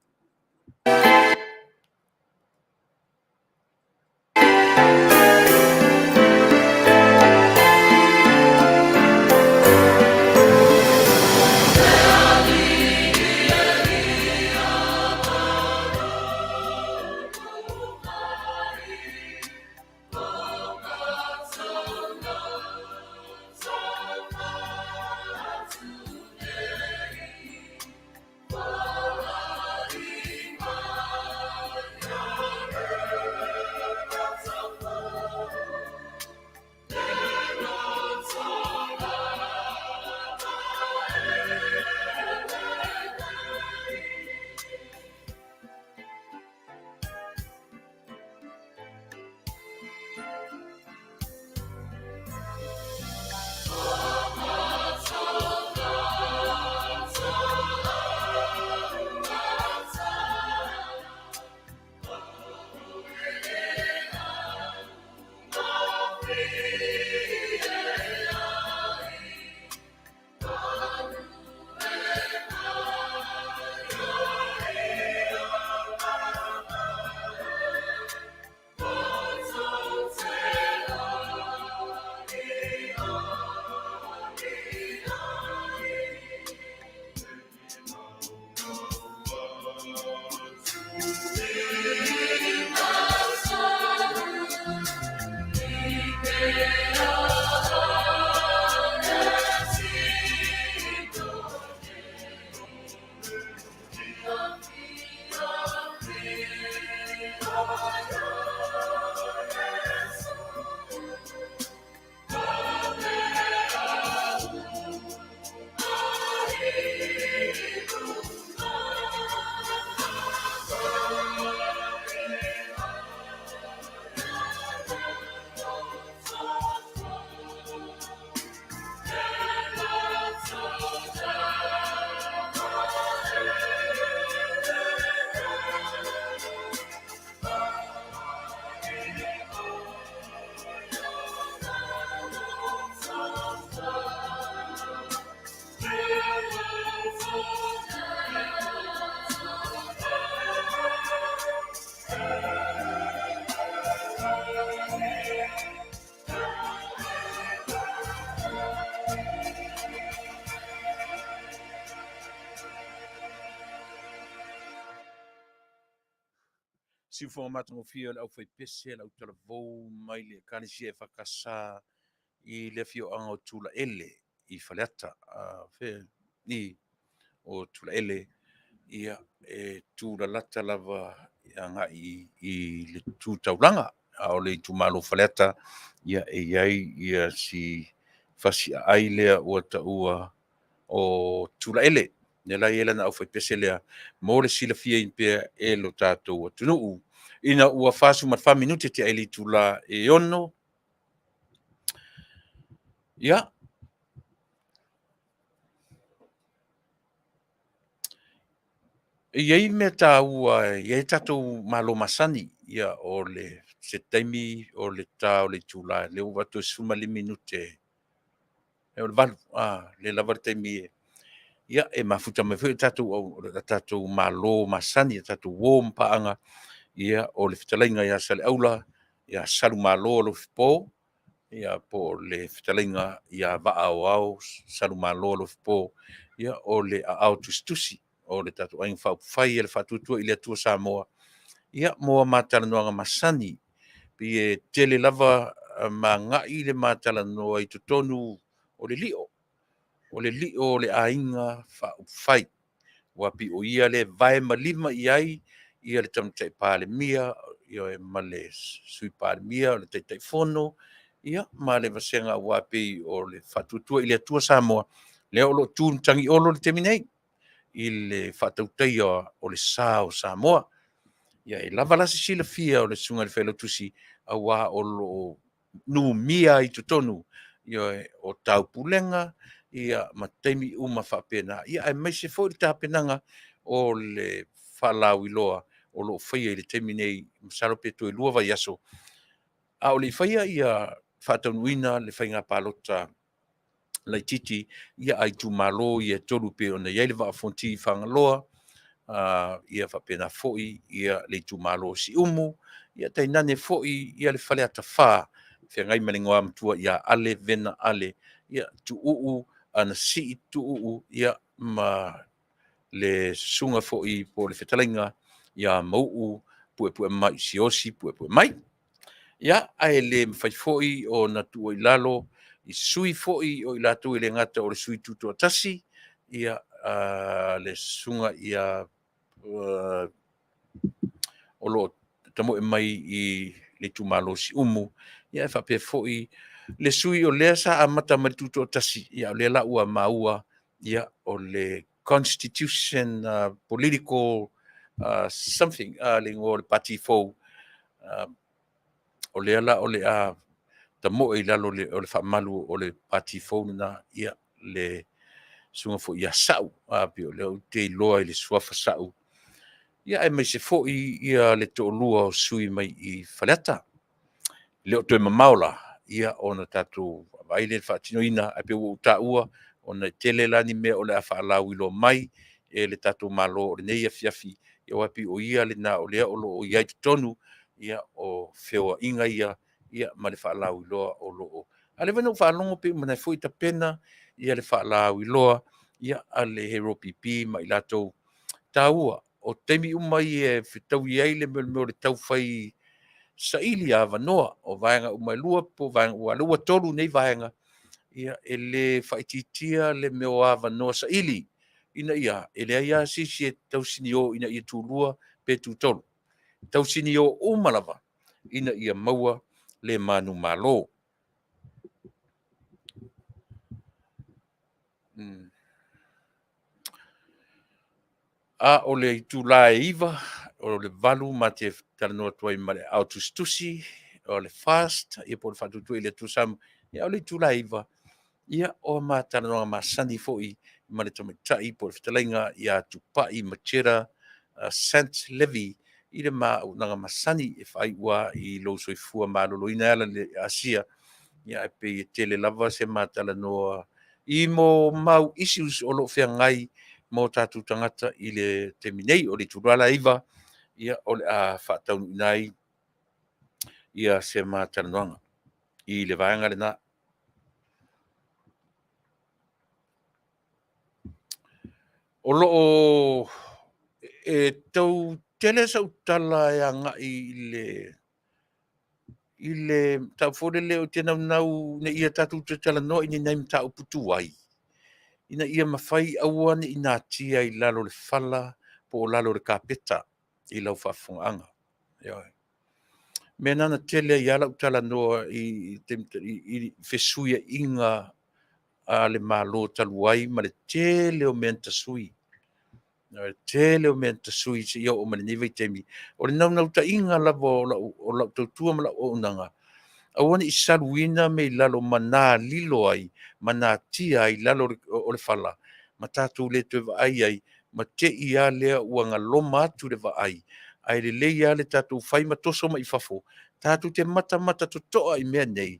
Siufoga matagofie o le aufaipese le autalavou mai le Ekalesia EFKS i le afioaga o Tulaele i Faleata. I o Tulaele, ia, e tulalata lava agai i le tu taulaga. A o le itumalo Faleata, ia, e i ai ia si fasiaai lea ua taua o Tulaele. Lea la e i ai lana aufaipese lea mo le silafiaina pea e lo tatou atunuu. Ina ua 44 minute tea i le itula e 6, ia, e i ai mea taua, e i ai tatou malo masani, ia o le se taimi o le ta o le itula, lea ua vaai atu e 15 minute o le 8, lea lava le taimi e, ia, e mafuta mai foi o tatou malo masani, a tatou uo ma paaga, ia, o le fetalaiga ia Saleaula, ia Salumalo Alofipo, ia po o le fetalaiga ia Vaa Aoao Salumalo Alofipo, ia o le aao tusitusi o le tatou Aiga Faaupufai a le Faatuatua i le Atua Samoa, ia mo a ma talanoaga masani. Pei e tele lava ma agai le ma talanoa i totonu o le lio, o le lio o le Aiga Faaupufai, aua pei o ia lea e vae ma lima i ai le Tamaitai Palemia ma le Sui Palemia, o le Taitaifono, ia ma le vasega, aua pei o le Faatuatua i le Atua Samoa, lea o lo o tu i matagiolo i le taimi nei i le faatautaia o le sa o Samoa. Ia e lava la se silafia o le Susuga i le Failautusi, aua o lo o numia ai i totonu o taupulega ma taimi uma faapena, ia aemaise foi le tapenaga o le faalauiloa o lo o faia i le taimi nei, masalo pe toe 2 vaiaso a o le i faia ia faataunuuina le faiga palota laitiiti ia a itumalo ia e 3 pei ona i ai le Vaa o Fonoti i Fagaloa, ia faapena foi le itumalo o Siumu, ia tainane foi le Faleata 4, feagai ma le Igoamatua ia Ale Vena Ale, ia Tuuu Anasii Tuuu, ia ma le susuga foi po o le fetalaiga ia Mauu Puepuemai Siaosi Puepuemai. Ia, ae le mafai foi ona tuua i lalo i sui foi o i latou e le gata o le sui tutoatasi, ia, le susuga ia o lo o tamoe mai i le itumalo o Siumu, ia ae faapea foi le sui o lea sa amata mai le Tutoatasi, ia o lea la ua maua, ia, o le Constitution Political something le igoa o le Pati fou, o lea la o le a tamoe i lalo o le faamalu o le Pati fou lena, ia, le susuga foi ia Sa'u, pei o lea ou te iloa i le suafa Sa'u, ia aemaise foi ia le toalua o sui mai i Faleata. E le o toe mamao la, ia ona tatou vaai lea i le faatinoina, ae pei ua ou taua, ona e tele la ni mea o le a faalauiloa mai e le tatou Malo o lenei afiafi, aua e pei o ia lena o lea o lo o i ai i totonu o feoaiga ia ma le faalauiloa o lo o. A o lea foi na ou faalogo pei uma foi tapena le faalauiloa a le HRPP ma i latou taua. O taimi uma ia e fetaui ai le mea o le taufai saili avanoa o vaega uma e 2 po o vaega, aua o lea ua 3 nei vaega, ia e le faaitiitia le mea o avanoa saili ina ia, e leai lava se isi e tausinio ina ia tulua pe tutolu, e tausinio uma lava ina ia maua le manumalo. A o le itula e 9, o le 8 ma te talanoa atu ai ma le Aao Tusitusi, o le FAST, ia po o le Faatuatua i le Atua Samoa. Ia a o le itula e 9, ia o ma talanoaga masani foi ma le tamaitai po o le fetalaiga ia Tupai Matera Sant Levy i le ma auaunaga masani e faaiu lava i lou soifua maloloina e ala i le asia. Ia ae pei e tele lava se ma talanoa i mo mau issues o lo o feagai ma o tatou tagata i le taimi nei. O le itula la e 9, ia o le a faataunuuina ai se ma talanoaga i le vaega lena. O lo o e tau Tele sau tala e agai i le i le mataupu foi lele ou te naunau ina ia tatou toe talanoa i ni nai mataupu tuai, ina ia mafai aua ne i natia i lalo o le fala po o lalo o le kapeta i lau faafofogaaga. Ioe. Mea na na tele ai lava lau talanoa i fesuiaiga a le Malo talu ai ma le tele o mea na tasui. O le tele o mea na tasui seia oo mai lenei vaitaimi. O le naunautaiga lava o lau tautua ma lau auaunaga, aua ne i saluina mea i lalo ma na lilo ai ma natia ai i lalo o le fala ma tatou le toe vaai ai, ma te i lava lea ua galoma atu le vaai, ae lelei lava le tatou fai ma toso mai i fafo, tatou te matamata totoa i mea nei,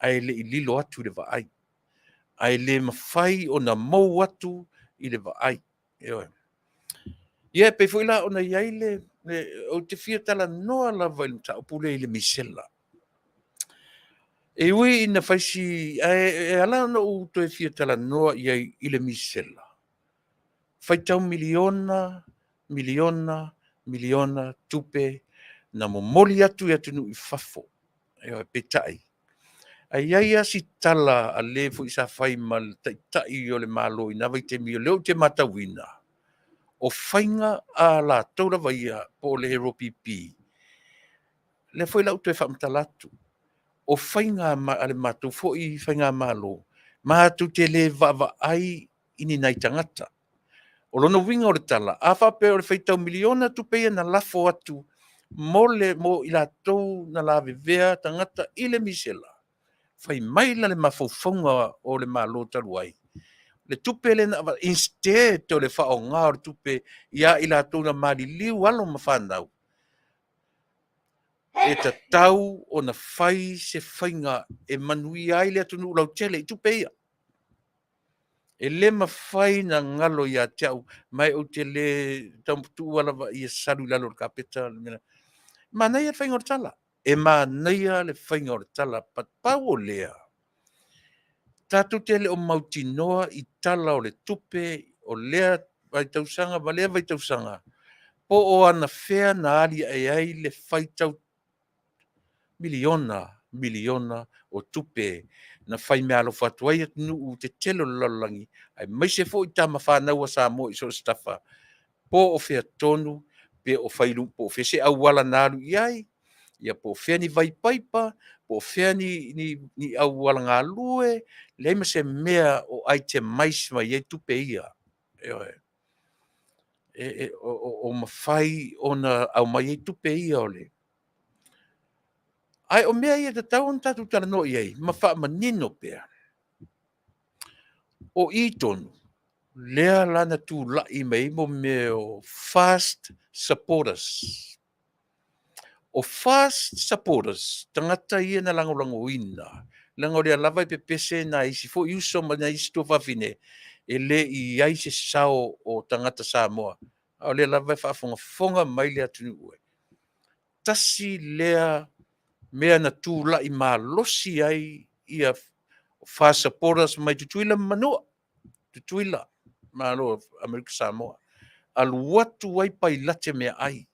ae le i lilo atu i le vaai. Ae le mafai ona mou atu i le vaai. Ioe. Ia e pei foi la ona i ai le ou te fia talanoa lava i le mataupu lea i le misela. E ui ina fai si, ae e ala ona ou toe fia talanoa i ai i le misela, faitau miliona, miliona, miliona tupe na momoli atu i atunuu i fafo. Ioe, peitai, ae i ai lava si tala a le foi sa fai ma le Taitai o le Malo i na vaitaimi, o lea ou te matauina, o faiga a latou lava ia po o le HRPP, lea foi la ua toe faamatala atu, o faiga a le matou foi faigamalo, matou te le vaavaai i ni nai tagata. O lona uiga o le tala, a faapea o le faitau miliona tupe ia na lafo atu mo le mo i latou na lavevea tagata i le misela, fai mai la le mafaufauga o le Malo talu ai, le tupe lea na avatu, instead o le faaaoga o le tupe ia i latou na maliliu alo ma fanau, e tatau ona fai se faiga e manuia ai le atunuu lautele i tupe ia. E le mafai na galo ia te au, ma ou te le tautuua lava ia salu i lalo o le kapeta. Manaia le faiga o le tala. E manaia le faiga o le tala, but pau o lea, tatou te le o mautinoa i tala o le tupe o lea vaitausaga ma lea vaitausaga, po o anafea na aliae ai le faitau miliona, miliona o tupe na fai meaalofa atu ai atunuu tetele o le lalolagi, aemaise foi tama fanau a Samoa i so o se tafa, po o fea tonu, pe o fai po o fea se auala na alu i ai, ia po o fea ni vaipaipa, po o fea ni auala galue, leai ma se mea o itemize mai ai tupe ia. Ioe. O mafai ona aumai ai tupe ia o le... Ae o mea ia e tatau ona tatou talanoa i ai ma faamanino pea. O i tonu, lea la na tulai mai ai mo mea o FAST supporters. O FAST supporters, tagata ia na lagolagoina, leaga o lea lava e pepese nai isi foi uso ma nai isi tuafafine, e le i ai se sao o tagata Samoa, a o lea lava e faafogafoga mai le atunuu. Tasi lea mea na tulai malosi ai ia FAST supporters mai Tutuila ma Manua, Tutuila, Malo o Amerika Samoa, alu atu ai pailate meaai,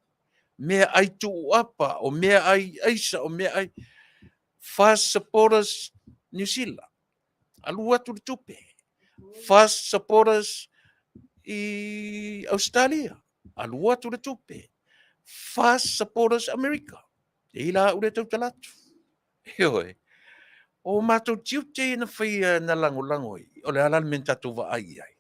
meaai tuuapa, o meaai aisa, o meaai. FAST supporters Niu Sila, alu atu le tupe. FAST supporters i Ausetalia, alu atu le tupe. FAST supporters Amerika, e i la au lea tautala atu. Ioe. O matou tiute ia na faia na lagolago ai, o le a la le mea na tatou vaai i ai?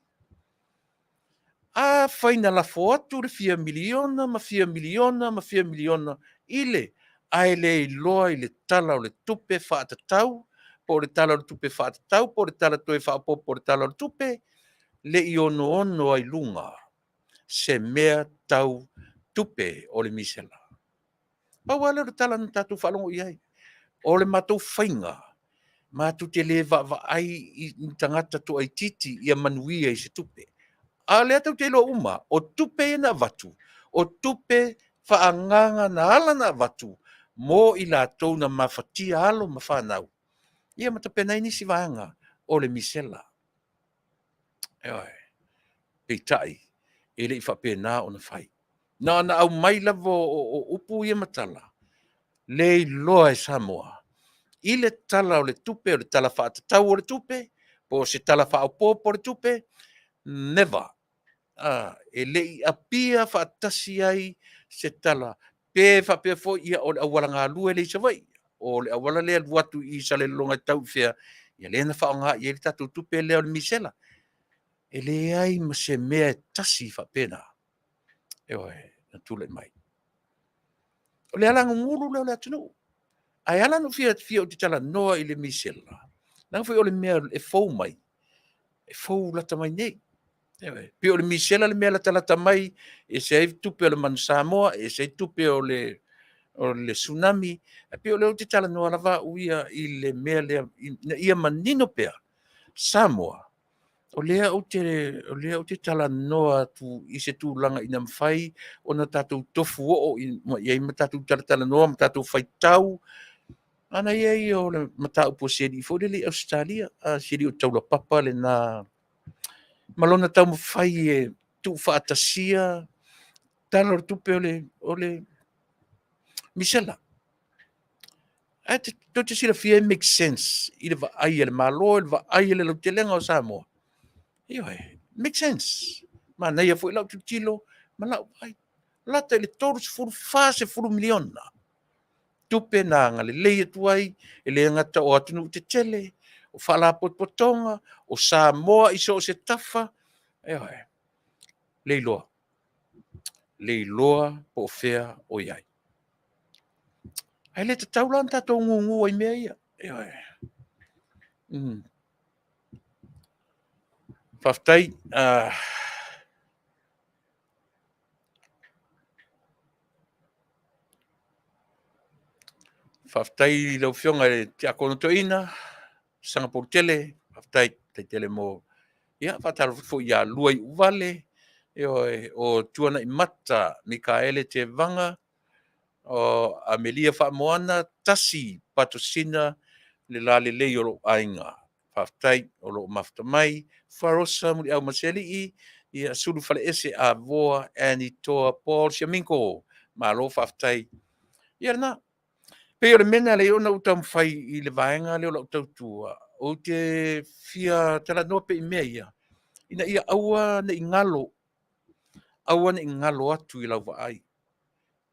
Afai na lafo atu le fia miliona ma fia miliona ma fia miliona i le, ae le iloa i le Tala o le Tupe Faatatau, po o le Tala o le Tupe Faatatau, po o le Tala toe Faaopoopo o le Tala o le Tupe, le i onoono ai luga se mea tau tupe o le misela. Pau lava lea o le tala na tatou faalogo i ai. O le matou faiga, matou te le vaavaai i ni tagata toaitiiti ia manuia i se tupe. A o lea tou te iloa uma, o tupe ia na avatu, o tupe faaagaaga na ala ona avatu mo i latou na mafatia alo ma fanau, ia ma tapena ai nisi vaega o le misela. Ioe. Peitai, e le i faapena ona fai. Na ona aumai lava o upu ia ma tala, le iloa e Samoa i le Tala o le Tupe, o le Tala Faatatau o le Tupe, po o se Tala Faaopoopo o le Tupe, never. E le i apia faatasi ai se tala, pe faapea foi ia o le auala galue lea i Savaii, o le auala lea e alu atu i Salelologa e tau i fea, ia lea na faaaoga i ai le tatou tupe lea o le misela. E leai ma se mea e tasi faapena, ioe, na tulai mai. O le alagugulu lea o le atunuu. Ae ala ona ou fiafia ou te talanoa i le misela, leaga foi o le mea e fou mai, e fou lata mai nei. E pei o le misela le mea latalata mai, e ese ai tupe o le Manu Samoa, ese ai tupe o le Tsunami. Ae pei o lea ou te talanoa lava au ia i le mea lea, ina ia manino pea Samoa, o lea ou te talanoa atu i se tulaga ina mafai ona tatou tofu oo i ai ma tatou talatalanoa ma tatou faitau. Manaia ia o le mataupu a si alii foi lele i Ausetalia, si alii o Taulapapa lena, ma lona taumafai e tuufaatasia Tala o le Tupe o le misela. Ae tou te silafia e make sense i le vaai a le Malo, i le vaai a le lautelega o Samoa. Ioe, make sense. Manaia foi lau tilotilo ma lau vaai. Lata i le $30, $40 miliona tupe na agalelei atu ai, e le gata o atunuu tetele, o faalapotopotoga, o Samoa i so o se tafa. Ioe, le iloa, le iloa po o fea o i ai. Ae le tatau la ona tatou gugu ai i mea ia. Ioe. Faafetai. Faafetai i lau Afioga i le Tiakono Toeaina Sagapolutele, faafetai, faafetai tele mo... Ia faatalofa atu foi ia Luaiuvale, ioe, o Tuanaimata Mikaele Tevaga, o Amelia Faamoana Tasi Patosina le lalelei o lou aiga. Faafetai o lo o mafuta mai. Faarosa Muliaumasealii, ia Sulufalaese Avoa Annie Toa Paul Siaminko. Malo faafetai. Ia lena. Pei o le mea lena e ala ai ona ou taumafai i le vaega lea o lau tautua, ou te fia talanoa pea i mea ia, ina ia aua ne i galo, aua ne i galo atu i lau vaai,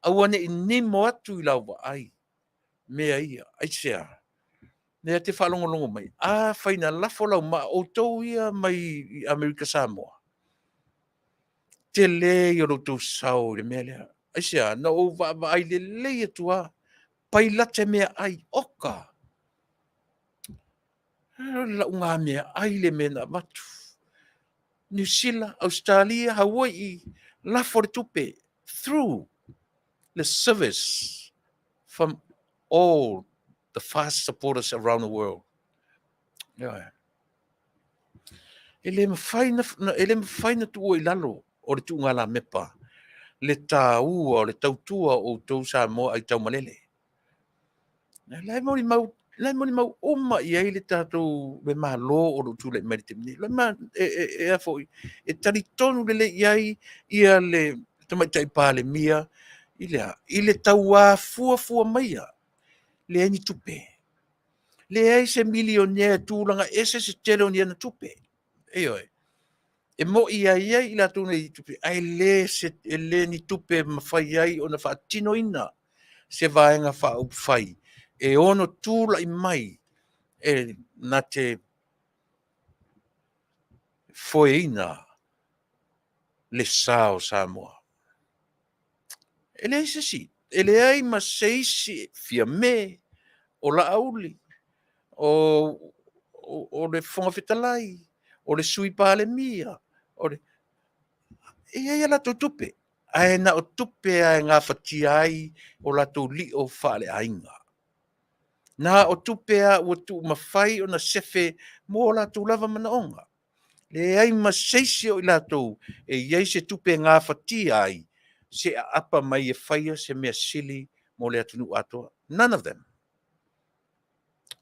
aua ne i nimo atu i lau vaai mea ia. Aisea? Lea e te faalogologo mai, afai na lafo lau maa, outou ia mai Amerika Samoa, tele ia o lo outou sao i le mea lea. Aisea? Na ou vaavaai lelei atu lava, pailate meaai, oka! O le lauga meaai le mea na avatu. Niu Sila, Ausetalia, Hawaii, lafo le tupe through the service from all the fast supporters around the world. Yeah. E le mafai na, e le mafai na tuua i lalo o le tuugalamepa le tāua o le tautua o outou Samoa ai taumalele. La e molimau, la e molimau uma i ai le tatou le Malo o lo o tulai mai i le taimi nei. La e, e, e, e, a foi, e talitonu lelei i ai ia le Tamaitai Palemia i le a? I le tauafuafua maia, leai ni tupe. Leai se milionea e tulaga ese se tele o ni ana tupe. Ioe. E moi lava e i ai i latou nei tupe, ae le, se, e le ni tupe e mafai ai ona faatinoina se vaega faaupufai e ono tulai mai e na te foeina le sa o Samoa. E leai se isi, e leai ma se isi Fiame, o Laauli, o le Fofoga Fetalai, o le Sui Palemia, o le... e i ai a latou tupe, ae na o tupe lava e gafatia ai o latou lio faaleaiga. Na o tupe lava ua tuumafai ona sefe mo o latou lava manaoga. Leai ma se isi o i latou e i ai se tupe e gafatia ai se aapa mai e faia se mea sili mo le atunuu atoa. None of them.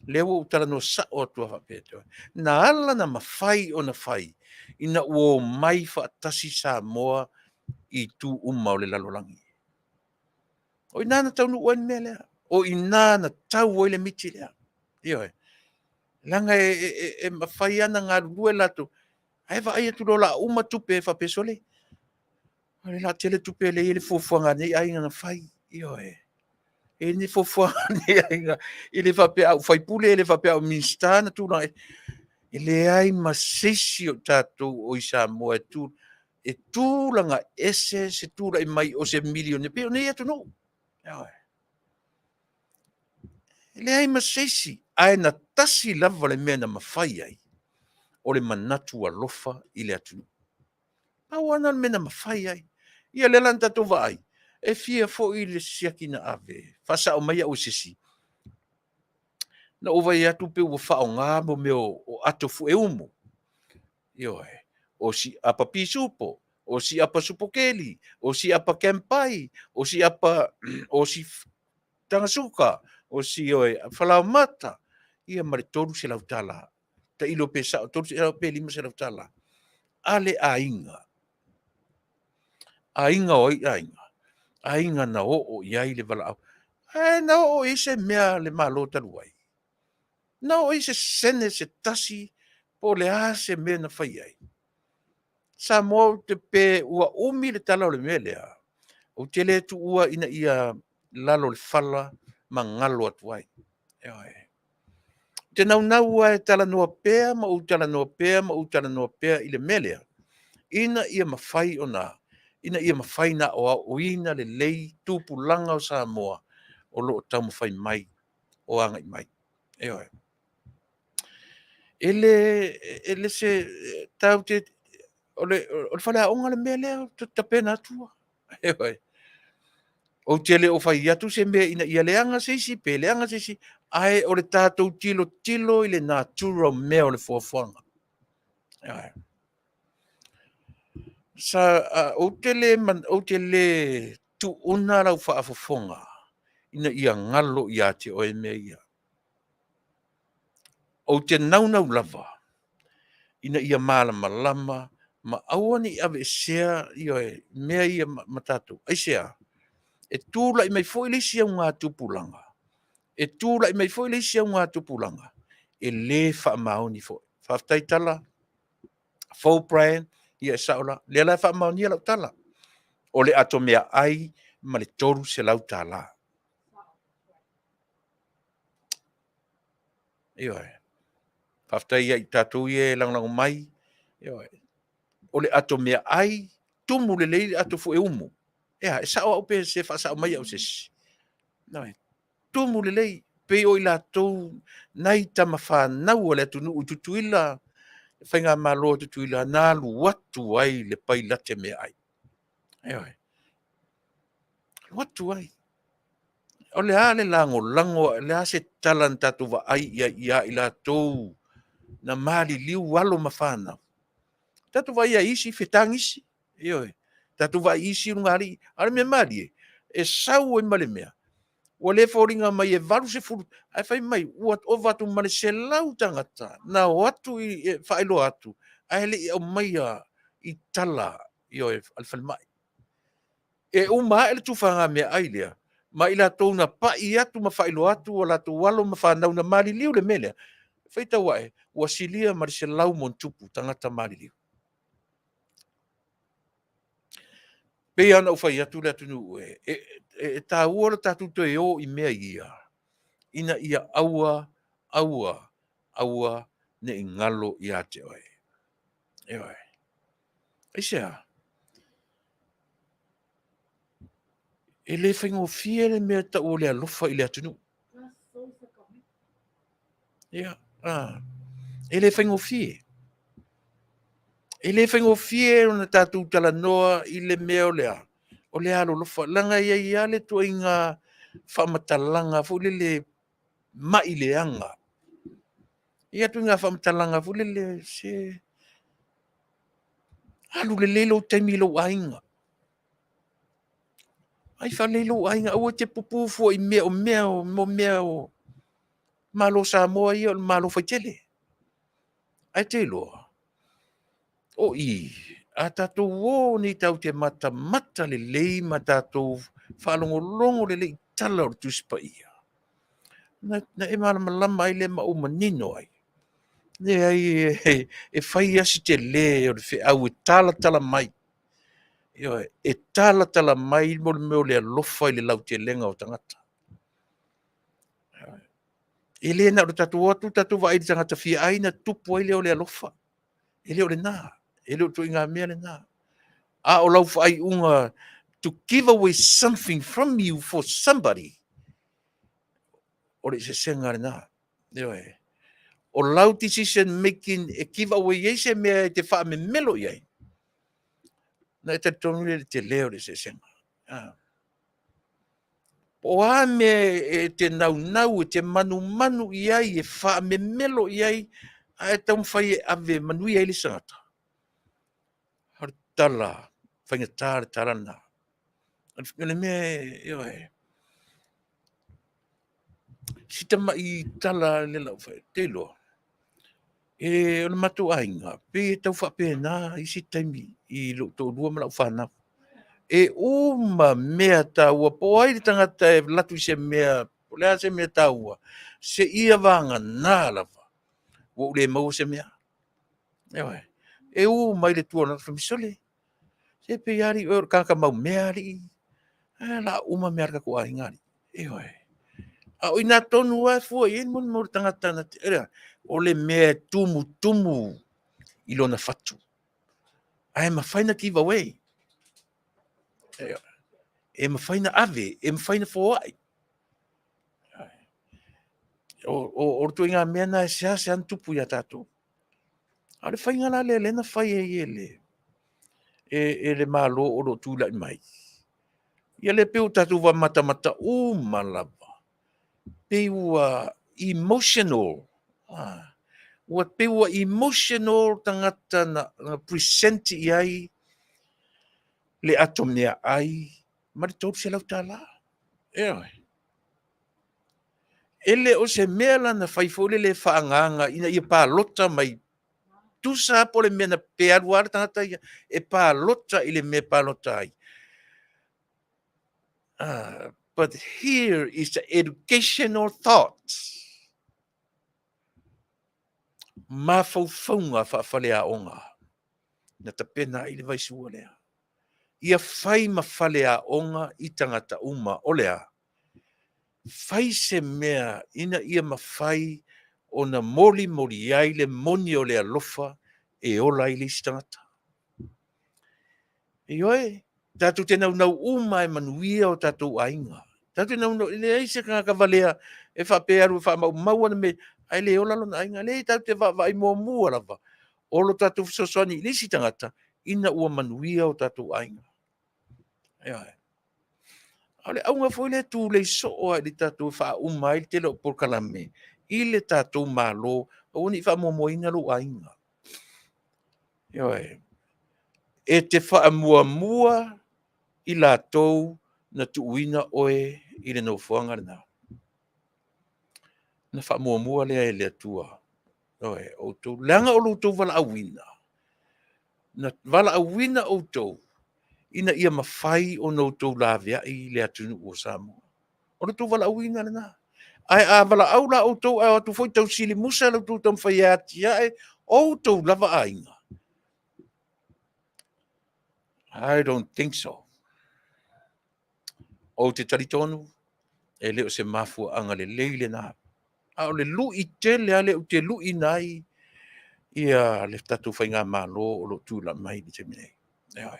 Lea ua ou talanoa sao atu lava faapea. Na ala ona mafai ona fai ina ua omai faatasi Samoa. i itu uma o le lalolagi. O i ina na taunuu ai le mea lea. O i ina na tau ai le miti lea. Ioe. Leaga e mafai lava ona galulue latou, ae vaai atu loa o le a uma tupe e faapea, sole, o le a tele tupe e leai le fuafuaga a lenei aiga na fai. Ioe. E i ai ni fuafuaga a lenei aiga, e le faapea a ou faipule, e le faapea a ou Minisita na tulaga. E leai ma se isi o tatou o i Samoa e tu, e tulaga ese se tulai mai o se milionea pei o nei atunuu. Ioe. E leai ma se isi, ae na tasi lava le mea na mafai ai, o le manatu alofa i le atunuu. Pau lava lena o le mea na mafai ai. Ia lea la na tatou vaai, e fia foi le siaki na ave, faasao mai au e se isi, na ou vaai atu pei ua faaaoga mo mea o ato fue umu. Ioe, o si apa pisupo, o si apa supokeli, o si apa kempai, o si apa, o si tagasuka, o si oe falaomata, ia ma le $300. Tailo pe sao, $300 pe $500. A le aiga, aiga o ai aiga? Aiga na oo i ai le valaau. Ae na oo i ai se mea a le Malo talu ai? Na oo i ai se sene se tasi po o le a se mea na fai ai? Samoa ou te pe ua umi le tala o le mea lea, ou te le tuua ina ia lalo o le fala ma galo atu ai. Ioe. Ou te naunau lava e talanoa pea ma ou talanoa pea ma ou talanoa pea i le mea lea, ina ia mafai ona, ina ia mafai ona aoaoina lelei tupulaga o Samoa o lo o taumafai mai o agai mai. Ioe. E le, e le se, tatou te, o le faleaoga le mea lea ou te tapena atua. Ioe. Ou te le o fai atu se mea ina ia leaga se isi pe leaga se isi, ae o le tatou tilotilo i le natura o mea o le fuafuaga. Ioe. Sa, ou te le, ou te le tuuna lau faafofoga ina ia galo ia te oe mea ia. Ou te naunau lava ina ia malamalama ma aua ne i aveesea ioe, mea ia ma tatou. Aisea? E tulai mai foi le isi augatupulaga, e tulai mai foi le isi augatupulaga e le faamaoni foi. Faafetai tala, fou Brian, ia e sao la. Lea la e faamaonia lau tala. O le ato meaai ma le $300. Ioe. Faafetai ia i tatou ia e lagolago mai. Ioe. O le ato meaai, tumu lelei le ato fue umu. Ea, e sao au pe se faasao mai au se isi. Ioe. Tumu lelei, pei o i latou nai tama fanau a le atunuu i Tutuila, le faigamalo a Tutuila, na alu atu ai le pailate meaai. Ioe. Alu atu ai. O le a le lagolago, o le a se tala na tatou vaai i ai ia i latou na maliliu alo ma fanau. Tatou vaai i isi fetagisi, ioe. Tatou vaai i isi ulugalii. A o le mea malie, e sau ai ma le mea, ua le foliga mai e 80, ae fai mai ua ova atu ma le 100 tagata na o atu i, faailoa atu, ae le i aumaia i tala, ioe, a le falemai. E uma ae le tufaga meaai lea, ma i latou na pai atu ma faailoa atu o latou alo ma fanau na maliliu le mea lea, faitau ae, ua silia ma le 100+ tagata maliliu. Pei lava ona ou fai atu le atunuu e, e, e taua lo tatou toe o i mea ia, ina ia aua, aua, aua ne i galo ia te oe. Ioe. Aisea? E le faigofie le mea tau o le alofa i le atunuu. Ia, ah, e le faigofie. E le faigofie ona tatou talanoa i le mea o le a, o le alolofa. Leaga e i ai lava le ituaiga faamatalaga foi lele mai leaga. E i ai ituaiga faamatalaga foi lele se alu lelei lou taimi i lou aiga. Ai faalelei lou aiga, aua e te pupu fua i mea o mea o, mo mea o Malo Samoa ia o le Malo faitele. Ae te iloa, o i, A tatou o nei tatou te matamata lelei ma tatou faalogologo lelei i tala o le Tusi Paia, na e malamalama ai lea ma ou manino ai, leai, e fai lava si tele o le feau e talatala mai. Ioe, e talatala mai mo le mea o le alofa i le lautelega o tagata. E le na o le tatou o atu tatou vaai i le tagata fia ai ona tupu ai lea o le alofa. E le o lena, e le o ituaiga mea lena. A o lau faaiuga to give away something from you for somebody, o le eseesega lena. Ioe. O lau decision making e give away ai se mea e te faamemelo i ai, na e talitonu lea i le tele o le eseesega. Ah. Po o a mea e te naunau, e te manumanu i ai, e faamemelo i ai, ae taumafai e ave e manuia ai le isi tagata. O le tala, faigata le tala lena. O le mea, ioe, si tamai tala lea lau fai, te iloa, e, o le matou aiga, pei e tau faapena isi taimi i lou toalua ma lau fanau. E uma mea taua, po o ai le tagata e alu atu i se mea, po o le a se mea taua, seia vagana lava, ua ou le maua se mea. Ioe. E u mai le tua o le fai mai, sole, se pei lava alii oe o le tagata maumea alii. Ae o le a uma mea a le tatou aiga alii. Ioe. A o i ina tonu lava e fua i ai le mea o le tagata na te, o le mea e tumutumu i lona fatu. Ae mafai na give away. E mafai na ave, e mafai na foai. O le ituaiga mea lena e seasea ona tupu ia tatou. A o le faiga la lea lea na fai ai e le Malo o lo o tulai mai, ia lea pei ua tatou matamata uma lava, pei ua emotional, ua pei ua emotional tagata na present i ai le ato meaai ma le $300. Ioe. E le o se mea la na fai foi lele e faaagaaga ina ia palota mai, tusa lava po o le mea na pe alu lava le tagata ia e palota i le mea e palota ai. But here is the educational thoughts. Mafaufauga faafaleaoga na tapena ai le vaisua lea. Ia fai ma faleaoga i tagata uma. O le a? Fai se mea ina ia mafai ona molimoli ai le moni o le alofa e ola ai le isi tagata. Ioe, tatou te naunau uma e manuia o tatou aiga. Tatou te naunau, e leai se tagata valea e faapea e alu e faamaumau ana mea, ae le ola lona aiga. Leai, tatou te vaavaai muamua lava o lo tatou fesoasoani i le isi tagata ina ua manuia o tatou aiga. Ioe. A o le auga foi lea e tulei soo lava i le tatou e faauma ai le tele o polokalame i le tatou Malo, aua ne i faamuamuaina lou aiga. Ioe. E te faamuamua i latou na tuuina oe i le nofoaga lena. Na faamuamua lea e le Atua. Ioe, outou, leaga o lo outou valaauina, na valaauina outou ina ia mafai ona outou laveai le atunuu o Samoa. O lo outou valaauina lena. Ae a valaau la outou ae o atu foi tausili musa la outou taumafai e atiae outou lava aiga, I don't think so. Ou te talitonu, e le o se mafuaaga lelei lena. A o le lui tele lava lea ou te luiina ai ia le tatou faigamalo o lo o tulai mai i le taimi nei. Ioe.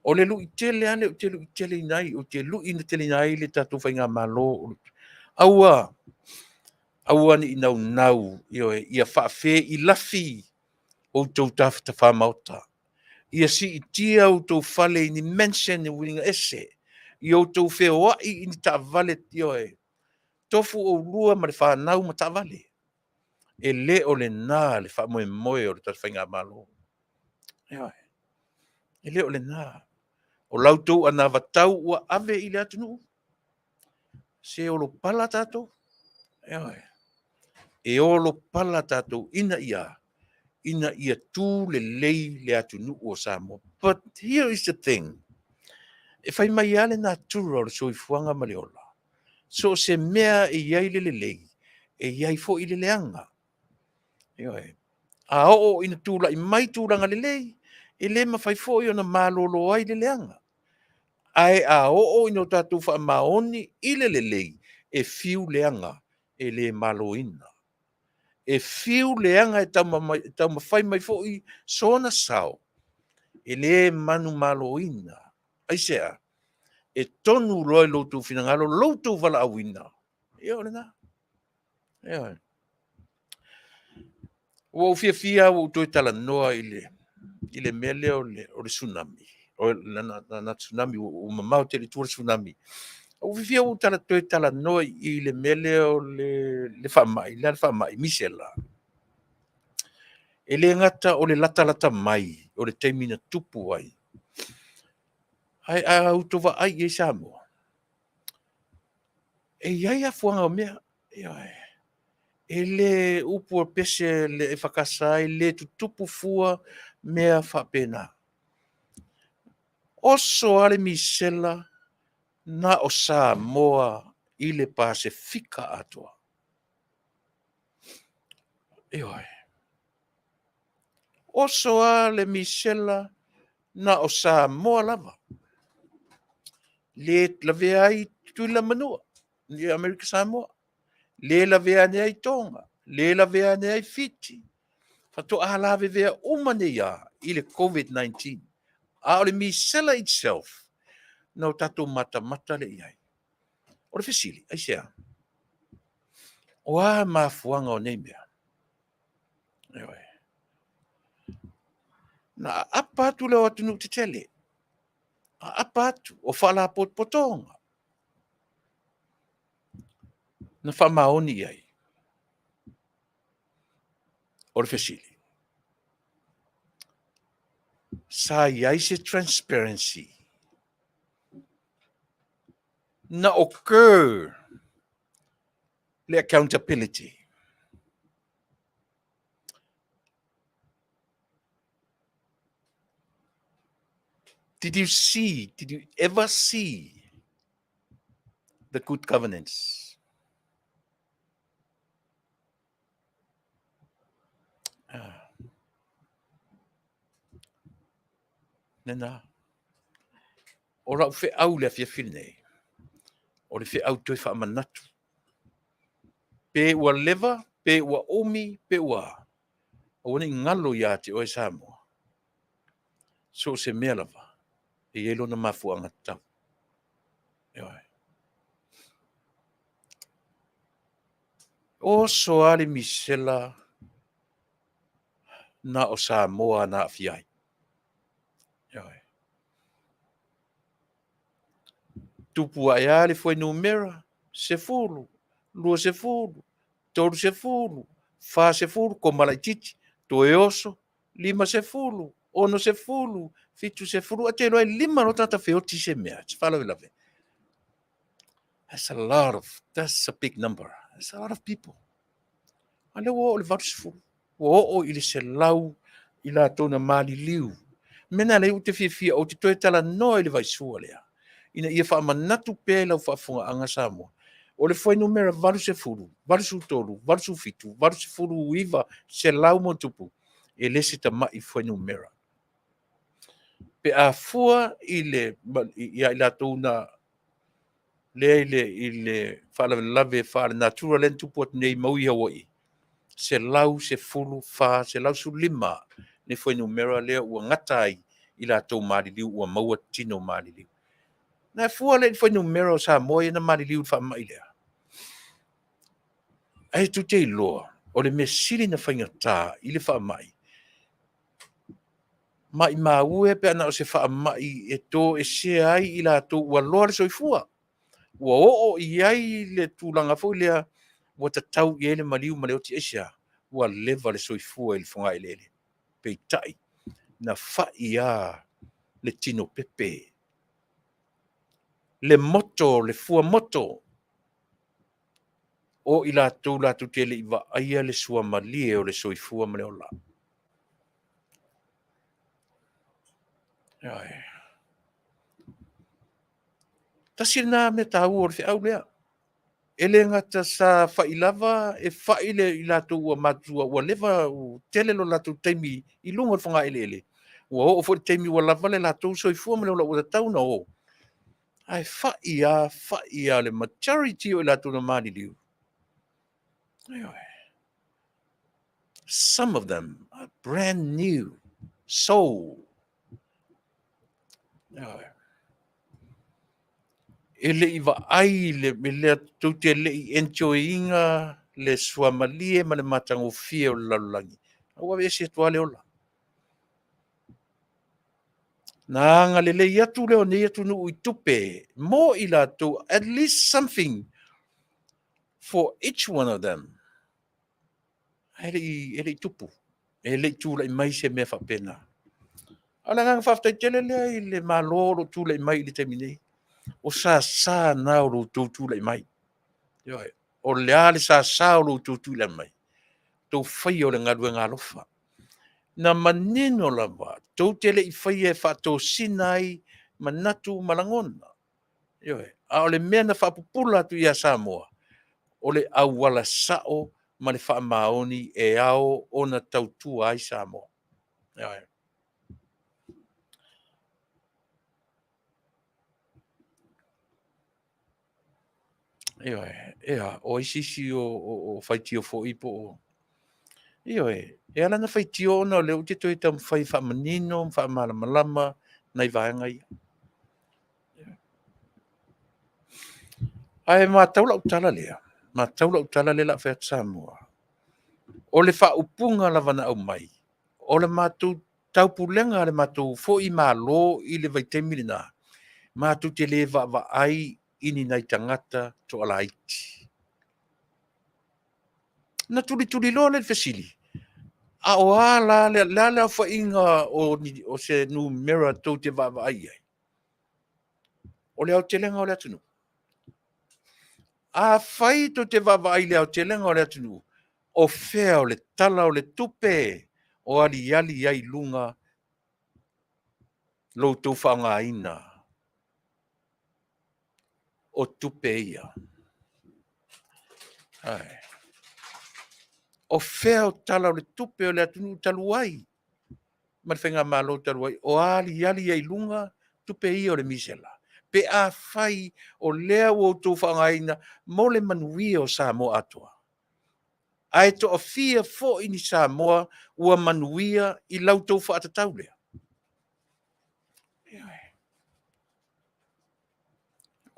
O le lui tele lava lea ou te lui teleina ai, ou te luiina teleina ai le tatou faigamalo. Aua, aua ne i naunau, ioe, ia faafeilafi outou tafatafamaota, ia siitia outou fale i ni mansion uiga ese, ia outou feoai i ni taavale, ioe, tofu oulua ma le fanau ma taavale. E le o lena le faamoemoe o le tatou faigamalo. Ioe. E le o lena. O la outou anavatau ua ave i le atunuu, se olopala tatou. Ioe. E olopala tatou ina ia ina ia tu lelei le atunuu o Samoa. But here is the thing, e fai mai lava le natura o le soifuaga ma le ola, so o se mea e i ai le lelei, e i ai foi le leaga. Ioe. A oo ina tulai mai tulaga lelei, e le mafai foi ona malolo ai le leaga. Ae a oo ina o tatou faamaoni i le lelei, e fiu leaga e le maloina. E fiu leaga e taumafai mai foi sona sao, e le manumaloina. Aisea? E tonu loa i lo outou finagalo lo outou valaauina. Ia o lena. Ioe. Ua ou fiafia lava ua ou toe talanoa i le mea lea o le tsunami. O le tsunami, ua mamao tele i tua le tsunami. Ua ou fiafia ua ou toe talanoa i le mea lea o le faamai, le a le faamai, misela. E le gata o le latalata mai o le taimi na tupu ai, ae a outou vaai i ai Samoa, e i ai afuaga o mea. Ioe. E le upu a pese le EFKS e le tutupu fua mea faapena. Oso lava le misela na o Samoa i le Pasefika atoa. Ioe. Oso lava le misela na o Samoa lava. Le lavea ai Tutuila ma Manua, i Amerika Samoa. Le lavea ane ai Toga, le lavea ane ai Fiti. Faatoa lavevea uma nei lava i le COVID-19. A o le misela itself, na o tatou matamata lea i ai. O le fesili, aisea? O a mafuaaga o nei mea? Ioe. Na aapa atu lea o atunuu tetele, aapa atu o faalapotopotoga na faamaoni i ai. O le fesili, sa i ai se transparency na occur le accountability? Did you see, did you ever see the good governance? Ah. Nena. O lau feau i le afiafi lenei, o le feau toe faamanatu. Pe ua leva, pe ua umi, pe ua a, aua ne i galo ia te oe Samoa, so o se mea lava, e i ai lona mafuaaga tatau. Ioe. Oso lava le misela na o Samoa na aafia ai. Ioe. Tupu ae lava le fuainumera, 10, 20, 30, 40, koma laitiiti, toe oso, 50, 60, 70, ae te iloa e lima loa tagata feoti i se mea, se faalavelave. That's a lot of, that's a big number. That's a lot of people. A lea ua oo i le 80, ua oo i le 100 i latou na maliliu. Mea na lea ou te fiafia ou te toe talanoa i le vaisua lea, ina ia faamanatu pea i lau faafofogaaga Samoa. O le fuainumera 80, 83, 87, 89, 100 ma tupu, e le se tamai fuainumera. Pe a fua i le, ia i latou na lea i le faalavelave faalenatura lea na tupu atu nei i Maui i Hawaii, 114, 115 le fuainumera lea ua gata ai i latou maliliu ua maua tino maliliu. Na e fua lea i le fuainumera o Samoa ia na maliliu i le faamai lea. Ae tou te iloa, o le mea sili na faigata i le faamai, maimau e pe ana o se faamai e toesea ai i latou ua loa le soifua. Ua oo i ai le tulaga foi lea ua tatau i ai le maliu ma le oti. Aisea? Ua leva le soifua i le fogaeleele. Peitai, na fai lava le tino pepe, le moto, le fuamoto o i latou latou te le i vaaia le suamalie o le soifua ma le ola. Ioe. Tasi lena mea taua o le feau lea. E le gata sa fai lava, e fai le i latou ua matutua, ua leva, ua tele lo latou taimi i luga o le fogaeleele, ua oo foi i le taimi ua lava le latou soifua ma le ola ua tatau ona o. Ae fai lava, fai lava le majority o i latou na maliliu. Ioe. Some of them are brand new soul. Ioe. E le i vaai le lea tou te le i enjoy ina le suamalie ma le matagofie o le lalolagi, a ua aveese atu lava le ola. Na agalelei atu lea o nei atunuu i tupe mo i latou, at least something for each one of them. Ae le i tupu, e le i tulai mai se mea faapena. A o le agaga faafetai tele lea i le Malo o lo o tulai mai i le taimi nei. O sasa na o lo outou tulai mai. Ioe. O le a le sasa o lo outou tulai mai? Tou faia o le galuega alofa. Na manino lava, tou te le i faia e faatosina ai manatu ma lagona. Ioe. A o le mea na faapupula atu ia Samoa, o le auala sao ma le faamaoni e ao ona tautua ai Samoa. Ioe. Ioe, ea, o ai se isi o faitio foi po o... Ioe, e ala ona faitio ona o lea ou te toe taumafai e faamanino ma faamalamalama nai vaega ia. Ae matau lau tala lea, matau lau tala lea o le a fai atu Samoa, o le faaupuga lava na aumai, o le matou taupulega a le matou foi Malo i le vaitaimi lena, matou te le vaavaai i ni nai tagata toalaiti. Na tulituliloa lea i le fesili, a o a la le a le aofaiga o se numera tou te vaavaai i ai? O le aotelega o le atunuu. Afai tou te vaavaai i le aotelega o le atunuu, o fea o le Tala o le Tupe o aliali ai i luga lo outou faaaogaina o tupe ia? O fea o Tala o le Tupe o le atunuu talu ai ma le faigamalo talu ai o aliali ai i luga tupe ia o le misela? Pe afai o lea ua outou faaaogaina mo le manuia o Samoa atoa. Ae toafia foi ni Samoa ua manuia i la outou faatatau lea?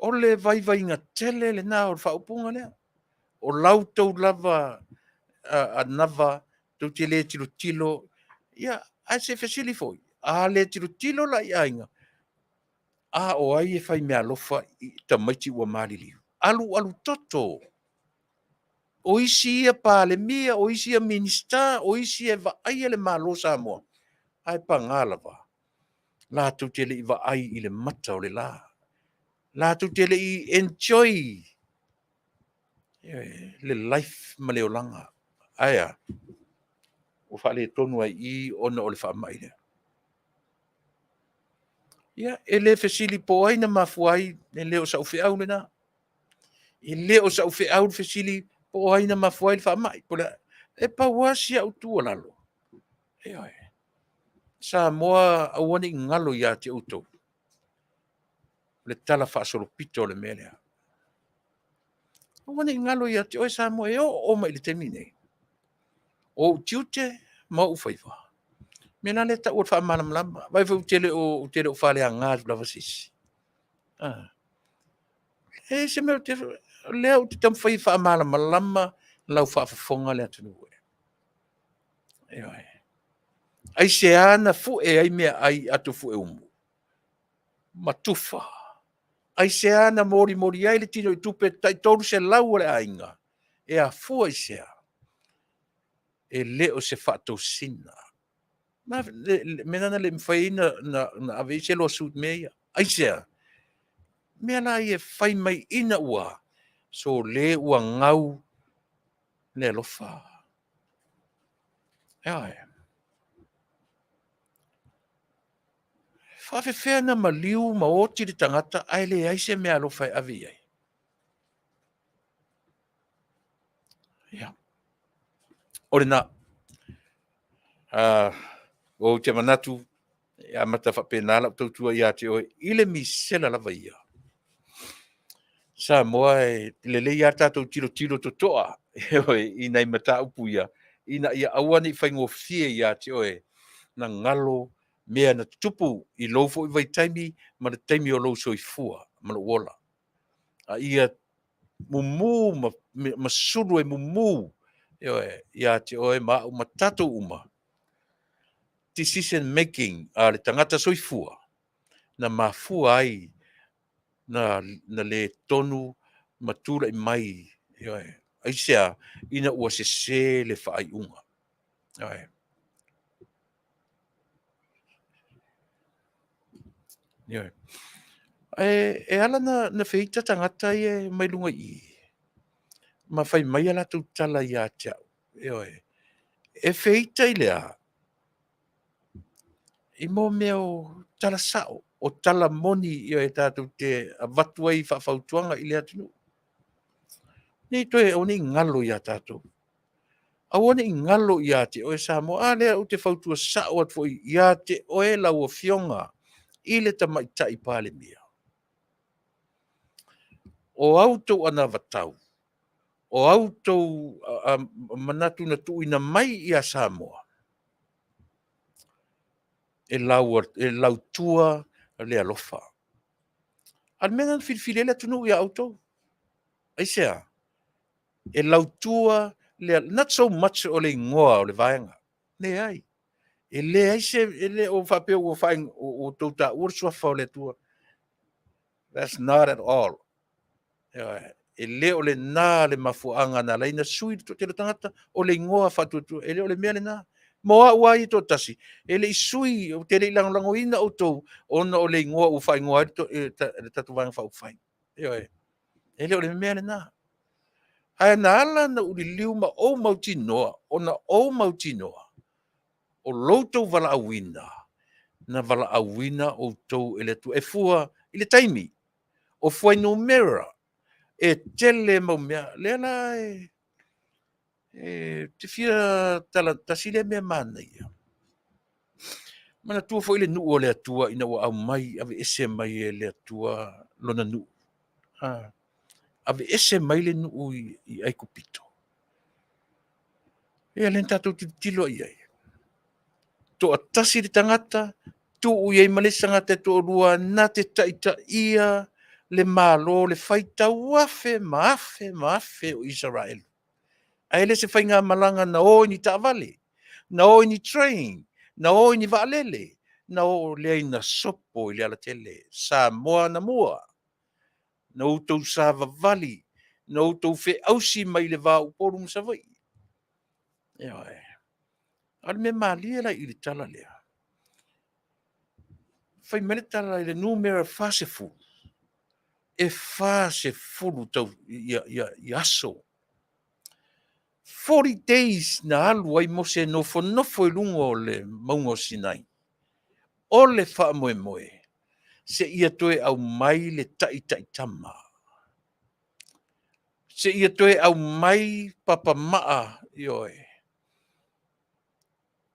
O le vaivaiga tele lena o le faaupuga lea. O la outou lava anava tou te le tilotilo. Ia, ae se i fesili foi, a le tilotilo la i aiga, a o ai e fai meaalofa i tamaiti ua maliliu? Alualu toto. O isi ia Palemia, o isi ia Minisita, o isi e vaaia le Malo o Samoa, ae paga lava, latou te le i vaai i le mata o le la. Latou te le i enjoy le life ma le olaga. Ae a? Ua faaletonu ai i i ona o le faamai lea. Ia, e le fesili po o ai na mafua ai, e le o sau feau lena. E le o sau feau le fesili po o ai na mafua ai le faamai. E pau lava si au tuualalo, ioe, Samoa aua ne i galo ia te outou le tala faasolopito o le mea lea. Aua ne i galo ia te oe Samoa e oo mai i le taimi nei. O ou tiute ma ou faiva. Mea la lea e tau o le faamalamalama. Vaai foi ou te le o faaleaga atu lava se isi. E se mea o lea ou te taumafai e faamalamalama lau faafofoga le atunuu. Ioe. Aisea na fue ai meaai i ato fue umu ma tufa? Aisea na molimoli ai le tino i tupe tai 300 o le aiga? E afua i sea? E le o se faatosina. Mea na le mafai ai na ave i se lawsuit mea ia. Aisea? Mea la ia e fai mai ina ua sole ua gau le alofa. Ioe. Faafefea na maliu ma oti le tagata ae leai se meaalofa e ave i ai? Ia. O lena. Ou te manatu e amata faapena lau tautua ia te oe i le misela lava ia. Samoa e lelei lava tatou tilotilo totoa i nai mataupu ia, ina ia aua ne i faigofie ia te oe na galo mea na tutupu i lou foi vaitaimi ma le taimi o lou soifua ma lou ola. A ia mumu ma sulu e mumu ia te oe ma au ma tatou uma decision making a le tagata soifua na mafua ai na le tonu ma tulai mai, ioe, aisea? Ina ua sese le faaiuga. Ioe. Ioe. E, e ala na feita tagata ia mai luga i i, ma fai mai a latou tala ia te au. Ioe. E feita i le a? I mo mea o tala sao, o tala moni ioe tatou te avatu ai faafautuaga i le atunuu. Nei toe aua ne i galo ia tatou. Aua ne i galo ia te oe Samoa. A lea ou te fautua sao atu foi ia te oe lau Afioga i le Tamaitai Palemia. O a outou anavatau, o a outou manatu na tuuina mai ia Samoa, e lautua le alofa. A o le mea lena na filifili ai le atunuu ia outou. Aisea? E lautua le, not so much o le igoa o le vaega. Leai. E leai se, e le o faapea ua outou taua le suafa o le Atua. That's not at all. E le o lena le mafuaaga na ala ai ona sui le toatele o tagata, o le igoa faatuatua, e le o le mea lena. Mo au lava ia toatasi, e le i sui, ou te le i lagolagoina outou ona o le igoa ua faaigoa ai le tatou Vaega Faaupufai. Ioe. E le o le mea lena. Ae na ala ona ou liliu ma ou mautinoa, ona ou mautinoa, o lo outou valaauina, na valaauina outou e le Atua. E fua i le taimi, o fuainumera, e tele mau mea. Lea la e te fia tala, tasi lea mea manaia. Manatua foi le nuu o le Atua ina ua aumai, aveese mai e le Atua lona nuu. Aveese mai le nuu i Aikupito. Ia lea na tatou tilotilo i ai. Toatasi le tagata, tuu i ai ma le isi tagata e toalua na te taitaia le Malo, le faitau afe ma afe ma afe o Isaraelu. Ae le se faigamalaga na o i ni taavale, na o i ni train, na o i ni vaalele, na o leai na sopo i le alatele. Samoa anamua, na outou savavali, na outou feausi mai le va o Upolu ma Savaii. Ioe. A o le mea malie la i le tala lea, fai mai le tala i le numera 40, e 40 tau, ia, ia, ia aso. 40 days na alu ai Mose e nofonofo i luga o le mauga o Sinai. O le faamoemoe, seia toe aumai le taitaitama. Seia toe aumai papamaa, ioe,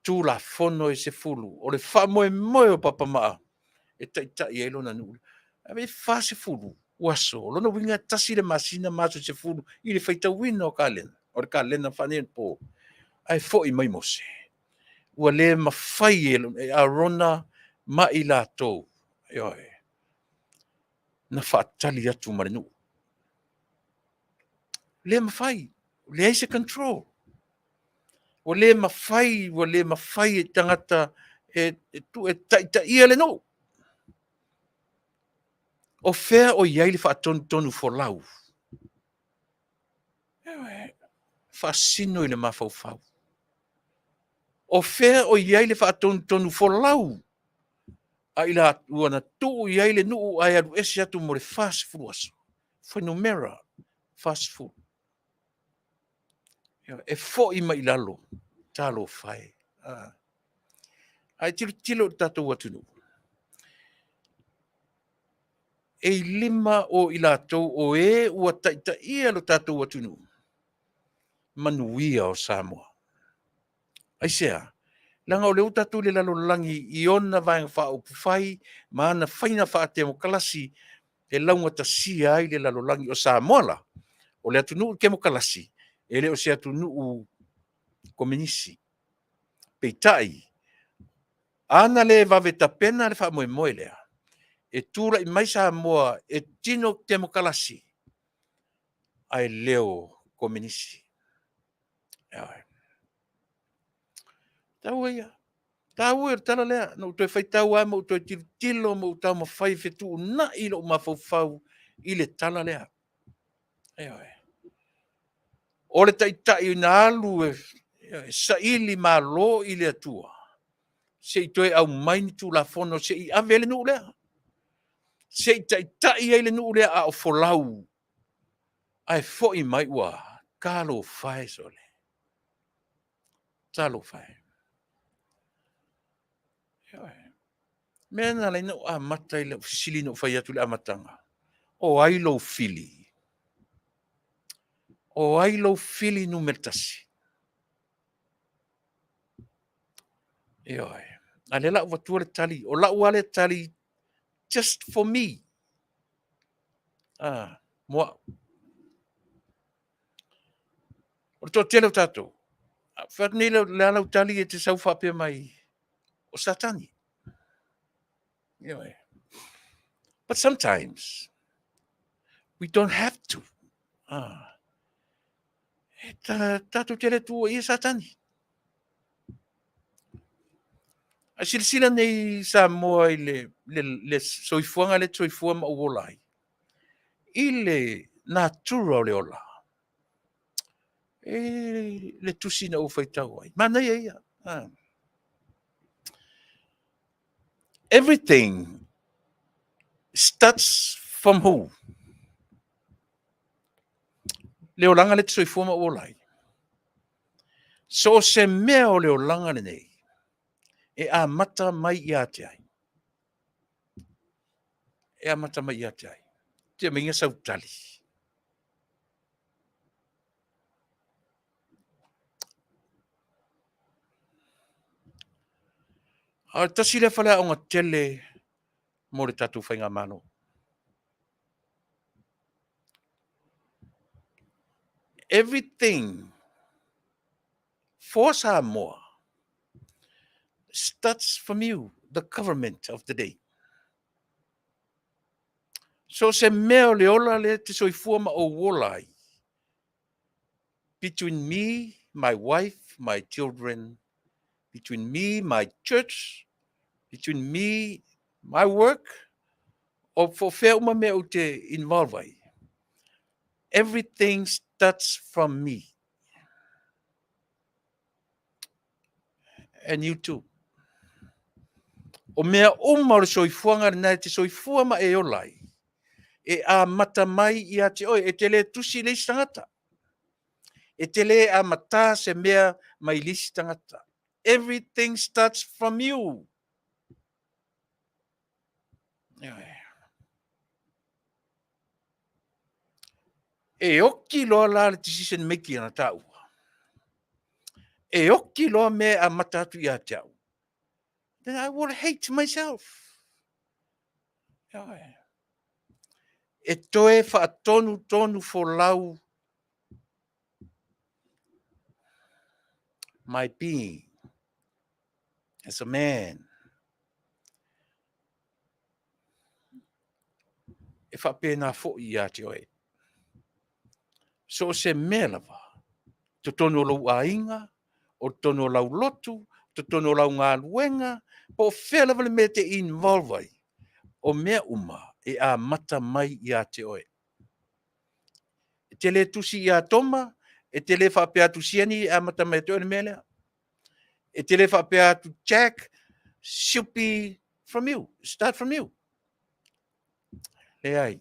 Tulafono e 10. O le faamoemoe o papamaa e taitai ai lona nuu. Ae 40 aso, o lona uiga e tasi le masina ma aso 10 i le faitauina o kalena, o le kalena faaneionapo. Ae foi mai Mose, ua le mafai e Arona ma i latou, ioe, na faatali atu ma le nuu. Le mafai, leai se control. Ua le mafai, ua le mafai e tagata e taitaia le nuu. O fea o i ai le faatonutonu folau? Faasino i le mafaufau. O fea o i ai le faatonutonu folau a i latou na tuu i ai le nuu ae alu ese atu mo le 40 aso? Fuainumera 40. E foi mai i lalo, talofa e. Ae tilotilo i le tatou atunuu. E i lima o i latou o e ua taitaia lo tatou atunuu, manuia o Samoa. Aisea? Leaga o lea ua tatou i le lalolagi i ona Vaega Faaupufai ma ana faiga faatemokarasi e laugatasia ai le lalolagi. O Samoa la, o le atunuu temokarasi, e le o se atunuu komenisi. Peitai, ana le vave tapena le faamoemoe lea, e tulai mai Samoa e tino temokarasi, ae le o komenisi. Taua ia, taua ia o le tala lea. Na ou toe faitau lava ma ou toe tilotilo ma ou taumafai e fetuunai lou mafaufau i le tala lea. Ioe. O le taitai na alu e saili malo i le Atua, se i toe aumai ni Tulafono se i ave ai le nuu lea, se i taitai ai le nuu lea a o folau, ae foi mai ua… Talofa e sole, talofa e. Ioe. O le mea lena na ala ai ona ou amata i lau fesili na ou fai atu i le amataga, o ai lou fili? O ai lou fili numera tasi? Ioe. A o lea o le a ou avatua le tali, o lau lava lea tali just for me, mo au. O le toatele o tatou, a ou fai atu nei o le a lau tali, e te sau faapea mai, o Satani. Ioe. But sometimes we don't have to. E tatou te le tuuaia Satani. A silasila nei Samoa i le soifuaga lea e te soifua ma ou ola ai, i le natura o le ola, e le tusi na ou faitau ai, manaia ia. Everything starts from who? Le olaga lea e te soifua ma ou ola ai. So o se mea o le olaga lenei, e amata mai ia te ai? E amata mai ia te ai? Tia meinga sau tali. A o le tasi lea faleaoga tele mo le tatou Faigamalo. Everything for Samoa starts from you, the government of the day. So se mea o le ola lea te soifua ma ou ola ai, between me, my wife, my children, between me, my church, between me, my work, o po o fea uma mea ou te involve ai, everything starts from me. And you too. O mea uma o le soifuaga lena e te soifua ma e ola ai, e amata mai ia te oe, e te le tusi i le isi tagata. E te le amata se mea mai le isi tagata. Everything starts from you. E oki loa la le decision making a taua. E oki loa mea e amata atu ia te au. Then I will hate myself. E toe faatonutonu folau my being as a man. E faapena foi ia te oe. So o se mea lava, totonu o lou aiga, o totonu o lau lotu, totonu o lau galuega, po o fea lava le mea e te involve ai, o mea uma e amata mai ia te oe. E te le tusi ia Toma, e te le faapea atu Siani e amata mai ia te oe le mea lea. E te le faapea atu Jack, should be from you, start from you. Leai.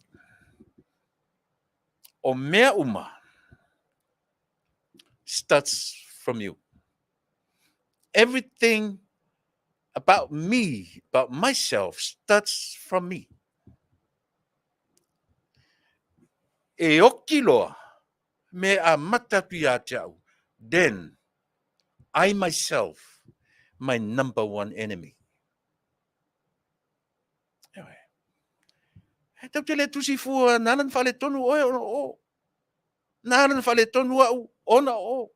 O mea uma starts from you. Everything about me, about myself, starts from me. E oki loa me e amata atu ia te au, then I myself my number one enemy. Ewe. E tau te le tusi fua, nā lana faaletonu oe ona o. Nā lana faaletonu au ona o.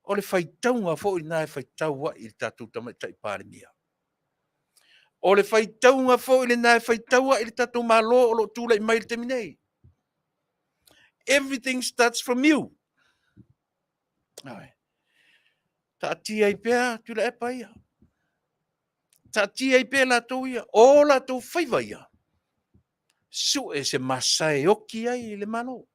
O le faitauga foi lena e faitau ai i le tatou Tamaitai Palemia. O le faitauga foi lena e faitau ai i le tatou Malo o lo o tulai mai i le taimi nei. Everything starts from you. Ai. Taatia ai pea Tuilaepa ia. Taatia ai pea latou ia. O latou faiva ia. Sue se masae e oki ai le Malo.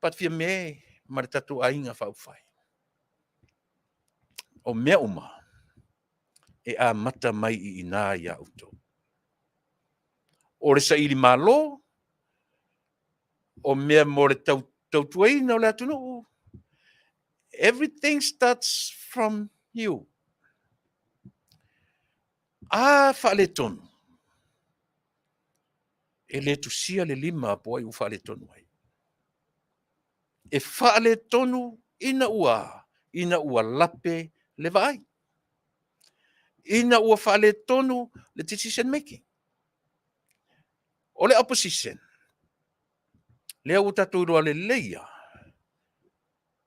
But Fiame ma le tatou aiga faaupufai. O mea uma e amata mai i inā iā outou. O le saili malo, o mea mo le tautuaina o le atunuu, everything starts from you. A faaletonu, e le tusia le lima po o ai ua faaletonu ai. E faaletonu ina ua ina ua lape le vaai. Ina ua faaletonu le decision making. O le opposition, lea ua tatou iloa lelei lava,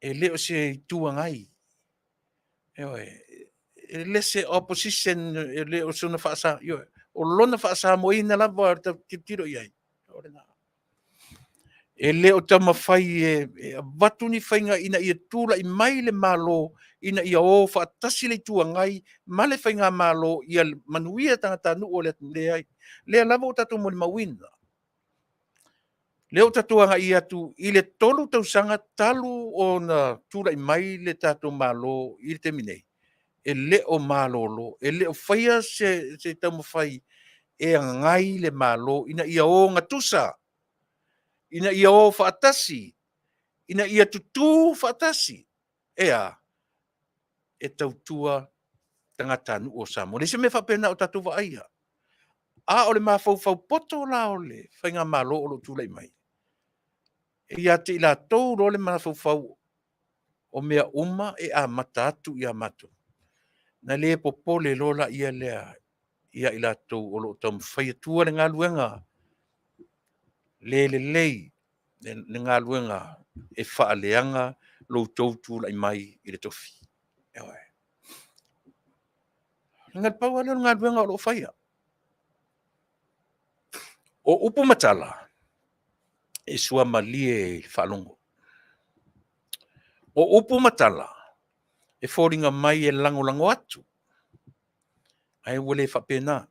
e le o se Itu Agai. Ioe, e le se opposition, e le o sona faasa, ioe, o lona faasamoaina lava o le tilotilo i ai, o lena. E le o taumafai e avatu ni faiga ina ia tulai mai le Malo ina ia o faatasi le Itu Agai ma le Faigamalo ia manuia tagatanuu o le atunuu. Leai. Lea lava ua tatou molimauina. Lea ua tatou agai atu i le 3 tausaga talu ona tulai mai le tatou Malo i le taimi nei, e le o malolo, e le o faia se taumafai e agai le Malo ina ia ogatusa, ina ia o faatasi, ina ia tutū faatasi. E a? E tautua tagatanuu o Samoa. E leai se mea faapena o tatou vaaia. A o le mafaufau poto la o le Faigamalo o lo o tulai mai, e ia te i latou loa le mafaufau o mea uma e amata atu ia matou. Na le popole loa laia lea ia i latou o lo o taumafai atua le galuega le lelei, le galuega e faaleaga lo outou tulai mai i le tofi. Ioe. Na pau lava lea o le galuega o lo o faia. O upu ma tala, e suamalie i le faalogo. O upu ma tala, e foliga mai e lagolago atu, ae ua le faapena.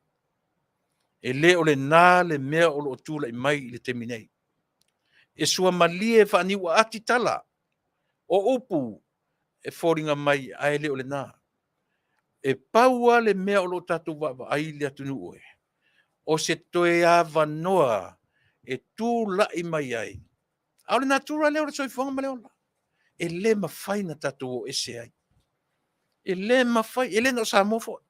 E le o lena le mea o lo o tulai mai i le taimi nei. E suamalie faaniuaati tala, o upu e foliga mai ae le o lena. E pau lava le mea o lo o tatou vaavaai le atunuu e, o se toe avanoa e tulai mai ai. A o le natura lea o le soifuaga ma le ola. E le mafai ona tatou o ese ai. E le mafai, e le na o Samoa foi.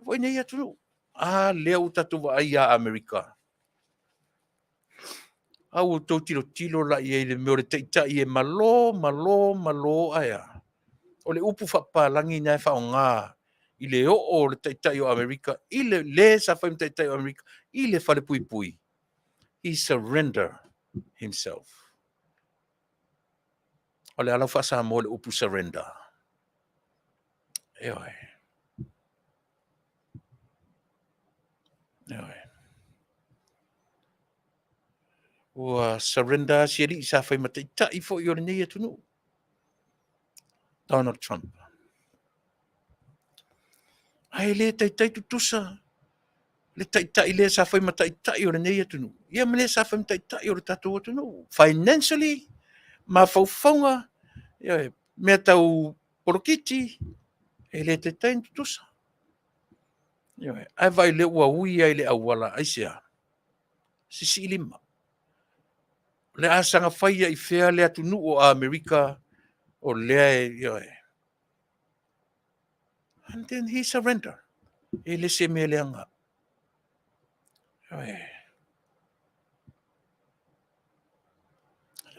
Foi nei atunuu. A lea ua tatou vaai ia Amerika. A ua outou tilotilo la i ai i le mea o le taitai e malo, malo, malo, ae a? O le upu faapapalagi lena e faaaoga i le oo o le taitai o Amerika, i le le sa fai ma taitai o Amerika, i le falepuipui. He surrender himself. O le a lau faa-Samoa le upu surrender? Ioe. Ioe. Ua surrender si alii sa fai ma taitai foi o lenei atunuu. Donald Trump. Ae le taitai tutusa le taitai lea sa fai ma taitai o lenei atunuu, ia ma le sa fai ma taitai o le tatou atunuu. Financially, mafaufauga, ia, mea tau polokiki, e le taitai ona tutusa. Ioe. Ae vaai lea ua ui ai i le auala, aisea? Sisii lima. O le a saga faia i fea le atunuu o Amerika o lea e, ioe. And then he surrender. E le se mea leaga. Ioe.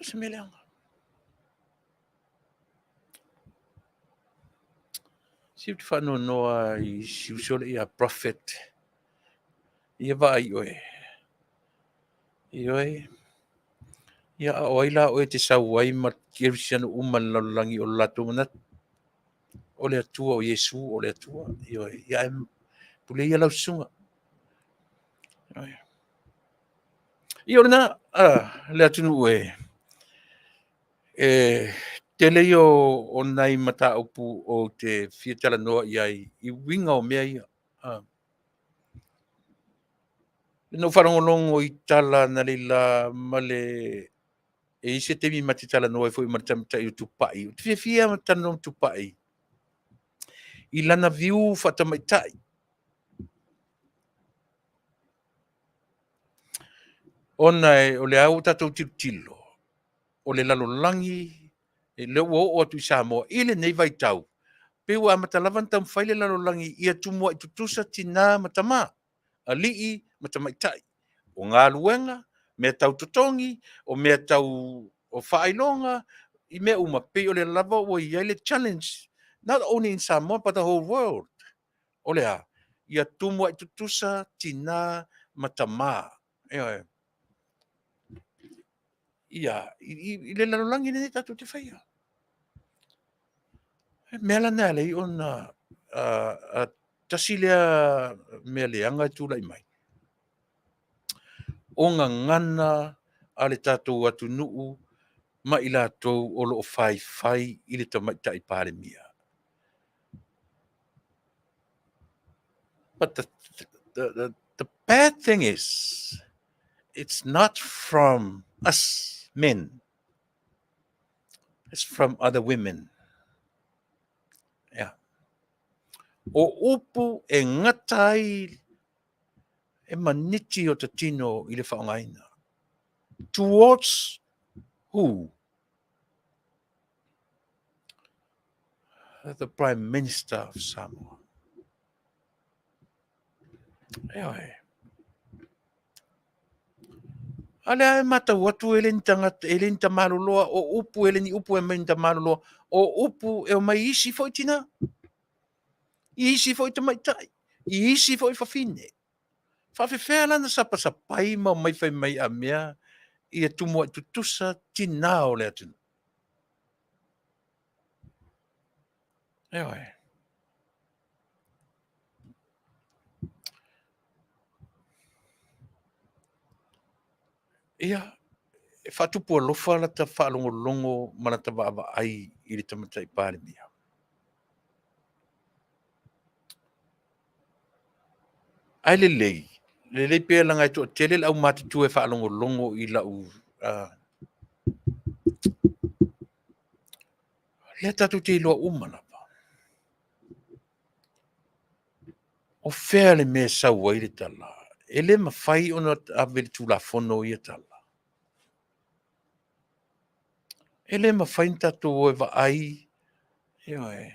O se mea leaga. Se ou te faanoanoa i si uso lea ia Prophet. Ia vaai oe. Ioe. Ia a o ai la oe e te sau ai ma kerisiano uma i le lalolagi o le latou manatu? O le Atua, o Iesu o le Atua. Ioe. Ia ae pule ia lau susuga. Ioe. Ia o lena, le atunuu e e tele ia o nai mataupu ou te fia talanoa i ai i uiga o mea ia. Na ou faalogologo i tala analeila ma le e i ai se taimi ma te talanoa ai foi ma le tamaitai o Tupai. Ou te fiafia lava e talanoa ma Tupai i lana view faatamaitai. Ona o lea ua tatou tilotilo, o le lalolagi, lea ua oo atu i Samoa i lenei vaitau, pei ua amata lava ona taumafai le lalolagi ia tumuai tutusa tina ma tama, alii ma tamaitai. O galuega, mea tau totogi, o mea tau faailoga, i mea uma, pei o lea lava ua i ai le challenge, not only in Samoa but the whole world. O le a? Ia tumuai tutusa tina ma tama. Ioe. Ia, i le lalolagi lenei tatou te faia. E mea la na e ala ai ona tasi lea mea leaga e tulai mai, o gagana a le tatou atunuu ma i latou o lo o faifai i le Tamaitai Palemia. But the bad thing is, it's not from us men. It's from other women. Yeah. O upu e gata ai e maniti o ta tino i le faaaogaina. Towards who? The Prime Minister of Samoa. Ioe. A lea e matau atu e le ni tagata, e le ni tamaloloa, o upu, e le ni upu e aumai ni tamaloloa, o upu e omai i isi foi tina, i isi foi tamaitai, i isi foi fafine. Faafefea la ona sapasapai ma omai fai mai a mea ia tumuai tutusa tina o le atunuu. Ioe. Ia, e faatupu alofa lata faalogologo ma lata vaavaai i le Tamaitai Palemia. Ae lelei, lelei pea leaga e toatele le aumatutua e faalogologo i lau lea tatou te iloa uma lava. O fea le mea e sau ai le tala? E le mafai ona ave i le Tulafono ia tala. E le mafai ona tatou o e vaai, ioe,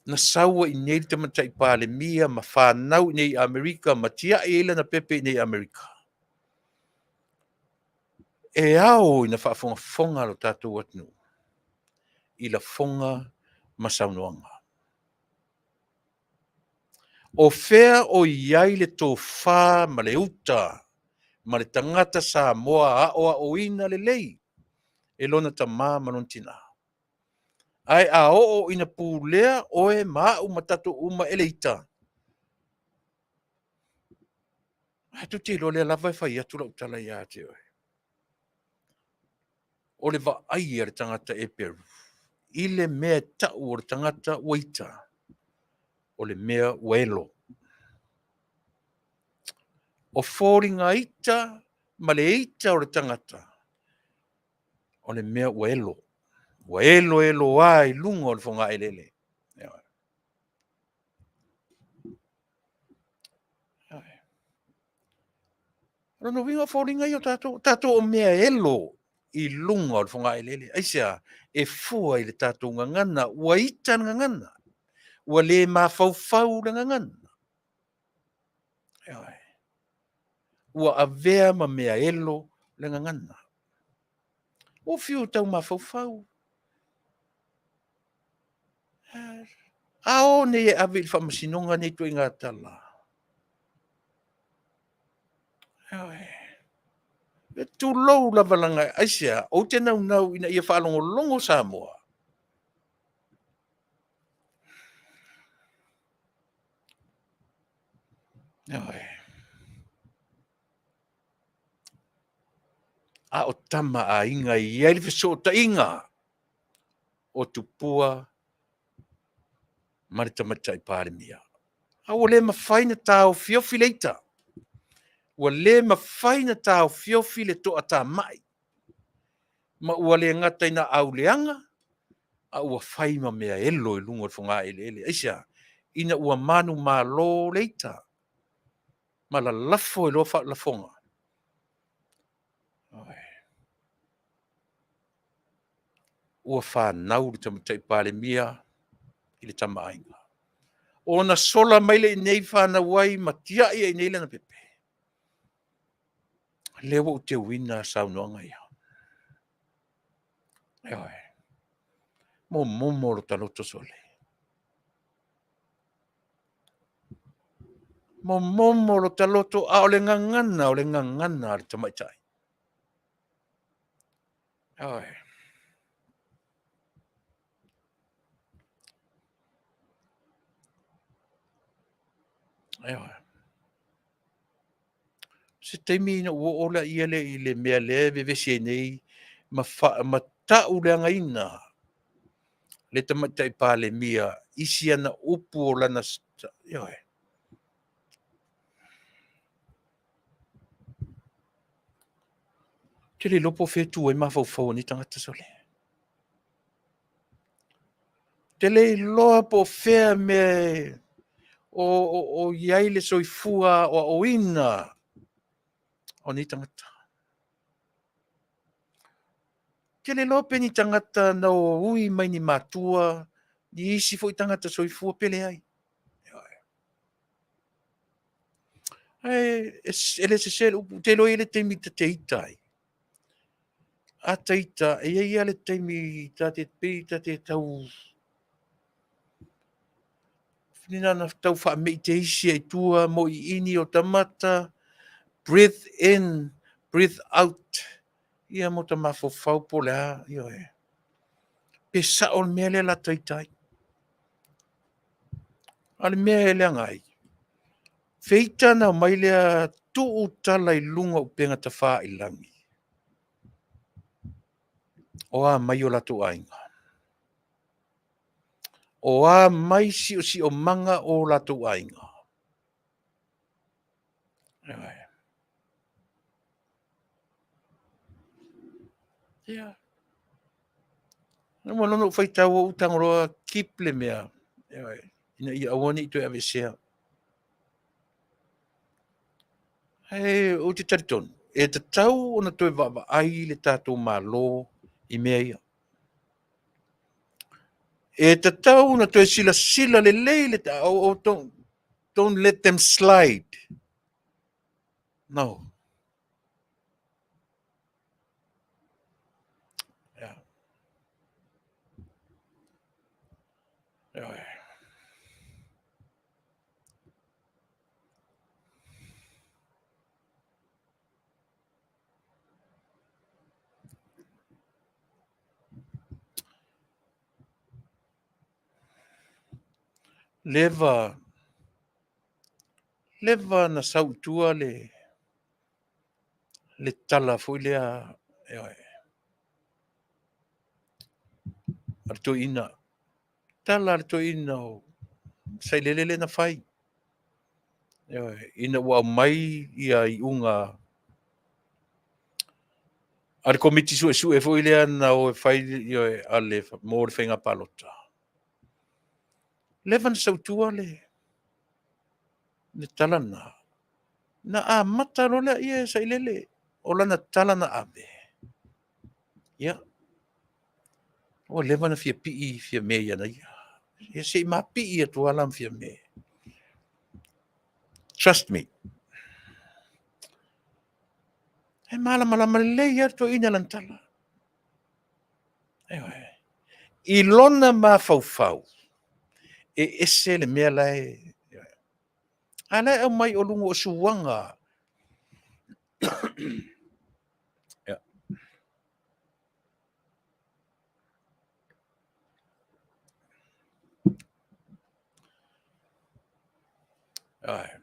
na sau ai i inei le Tamaitai Palemia ma fanau i inei i Amerika ma tiai ai lana pepe i inei i Amerika. E ao ina faafogafoga lo tatou atunuu i lafoga ma saunoaga. O fea o i ai le tofa ma le uta ma le tagata Samoa aoaoina lelei e lona tama ma lona tina? Ae a oo ina pulea oe ma au ma tatou uma e le ita, ae tou te iloa lea lava e fai atu lau tala ia te oe. O le vaai a le tagata eperu i le mea e tau o le tagata ua ita, o le mea ua elo. O foliga ita ma le ita o le tagata, o le mea ua elo. Ua elo elo a i luga o le fogaeleele. O lona uiga o foliga ia o tatou, o tatou o mea elo i luga o le fogaeleele. Aisea? E fua i le tatou gagana, ua ita le gagana, ua le mafaufau le gagana. Ua avea ma mea elo le gagana. Ua fiu tau mafaufau. A o nei e ave i le faamasinoga nei ituaiga tala. E tulou lava leaga aisea? Ou te naunau ina ia faalogologo Samoa. Ioe. A o tama a aiga e i ai le fesootaiga o Tupua ma le Tamaitai Palemia. A ua le mafai ona taofiofi le ita, ua le mafai ona taofiofi le toatamai, ma ua le gata ina auleaga, a ua fai ma mea elo i luga o le fogaeleele. Aisea? Ina ua manumalo le ita ma lalafo ai loa lafoga. Ua fanau le Tamaitai Palemia i le Tama a Aiga. Ona sola mai lea i inei fanau ai ma tiai ai i inei lana pepe. Lea ua ou teuina saunoaga ia. Ioe. Momomo lo ta loto sole. Momomo lo ta loto, a o le gagana, o le gagana a le tamaitai. Ioe. Ioe. Se taimi ona ou oo lea i le mea lea e vevesi ai nei ma, ma tauleagaina le Tamaitai Palemia i si ana upu o lana... Ioe. Ou te le iloa po o fea e tu ai mafaufau o nei tagata sole. Ou te le iloa po o fea mea o i ai le soifua aoaoina o nei tagata. Ou te le iloa pe ni tagata na ui mai ni matua, ni isi foi tagata soifua pe leai. Ae e le sese le upu, ou te iloa e i ai le taimi ta te ita ai. A ta ita, e i ai lava le taimi ta te pei ta te tau na ona tau faame'i teisi ai i tua mo iini o tamata, breathe in, breathe out, ia mo ta mafaufau po o le a, ioe. Pe sao le mea lea o le a ta ita ai. A o le mea e leaga ai, feita ona omai lea tuu tala i luga o upega tafailagi. O a mai o latou aiga? O a mai siosiomaga o latou aiga? Ia. Ua lona ou faitau ou tago loa keep le mea ina ia aua ne i toe aveesea. Ae ou te talitonu, e tatau ona toe vaavaai le tatou Malo i mea ia. E tatau ona toe silasila lelei le oh, oh, don't let them slide. No. Yeah. Yeah. Leva, leva na sau i tua le, le tala foi lea, ioe, a le toeaina, tala a le toeaina o Sailele lea na fai. Ioe, ina ua aumai ia iuga a le Komiti Suesue foi lea na o e fai, ioe, a le, mo le faiga palota. Leva na sau i tua le, le tala lena. Na amata loa lea e Sailele o lana tala na ave. Ia, ua leva na fia pii Fiame ia ia. Ia se i mapii atu lava la ma Fiame. Trust me. E malamalama lelei lava le toeaina i lana tala. Ioe. I lona mafaufau, e ese le mea la e... A la e aumai o luga o suaga. Yeah. Ioe.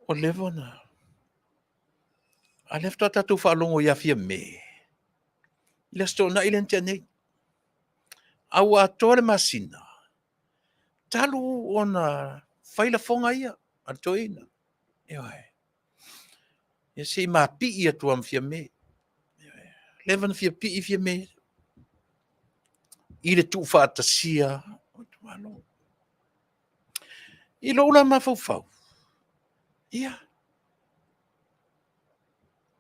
Ua leva ona... A o lea faatoa tatou faalogo ia Fiame i le Aso Toonai lea na tea nei. A ua atoa le masina talu ona fai lafoga ia a le toeaina. Ioe. Ia se i mapii atu lava ma Fiame. Ua leva ona fia pii Fiame i le tuufaatasia o itumalo. I lou la mafaufau, ia,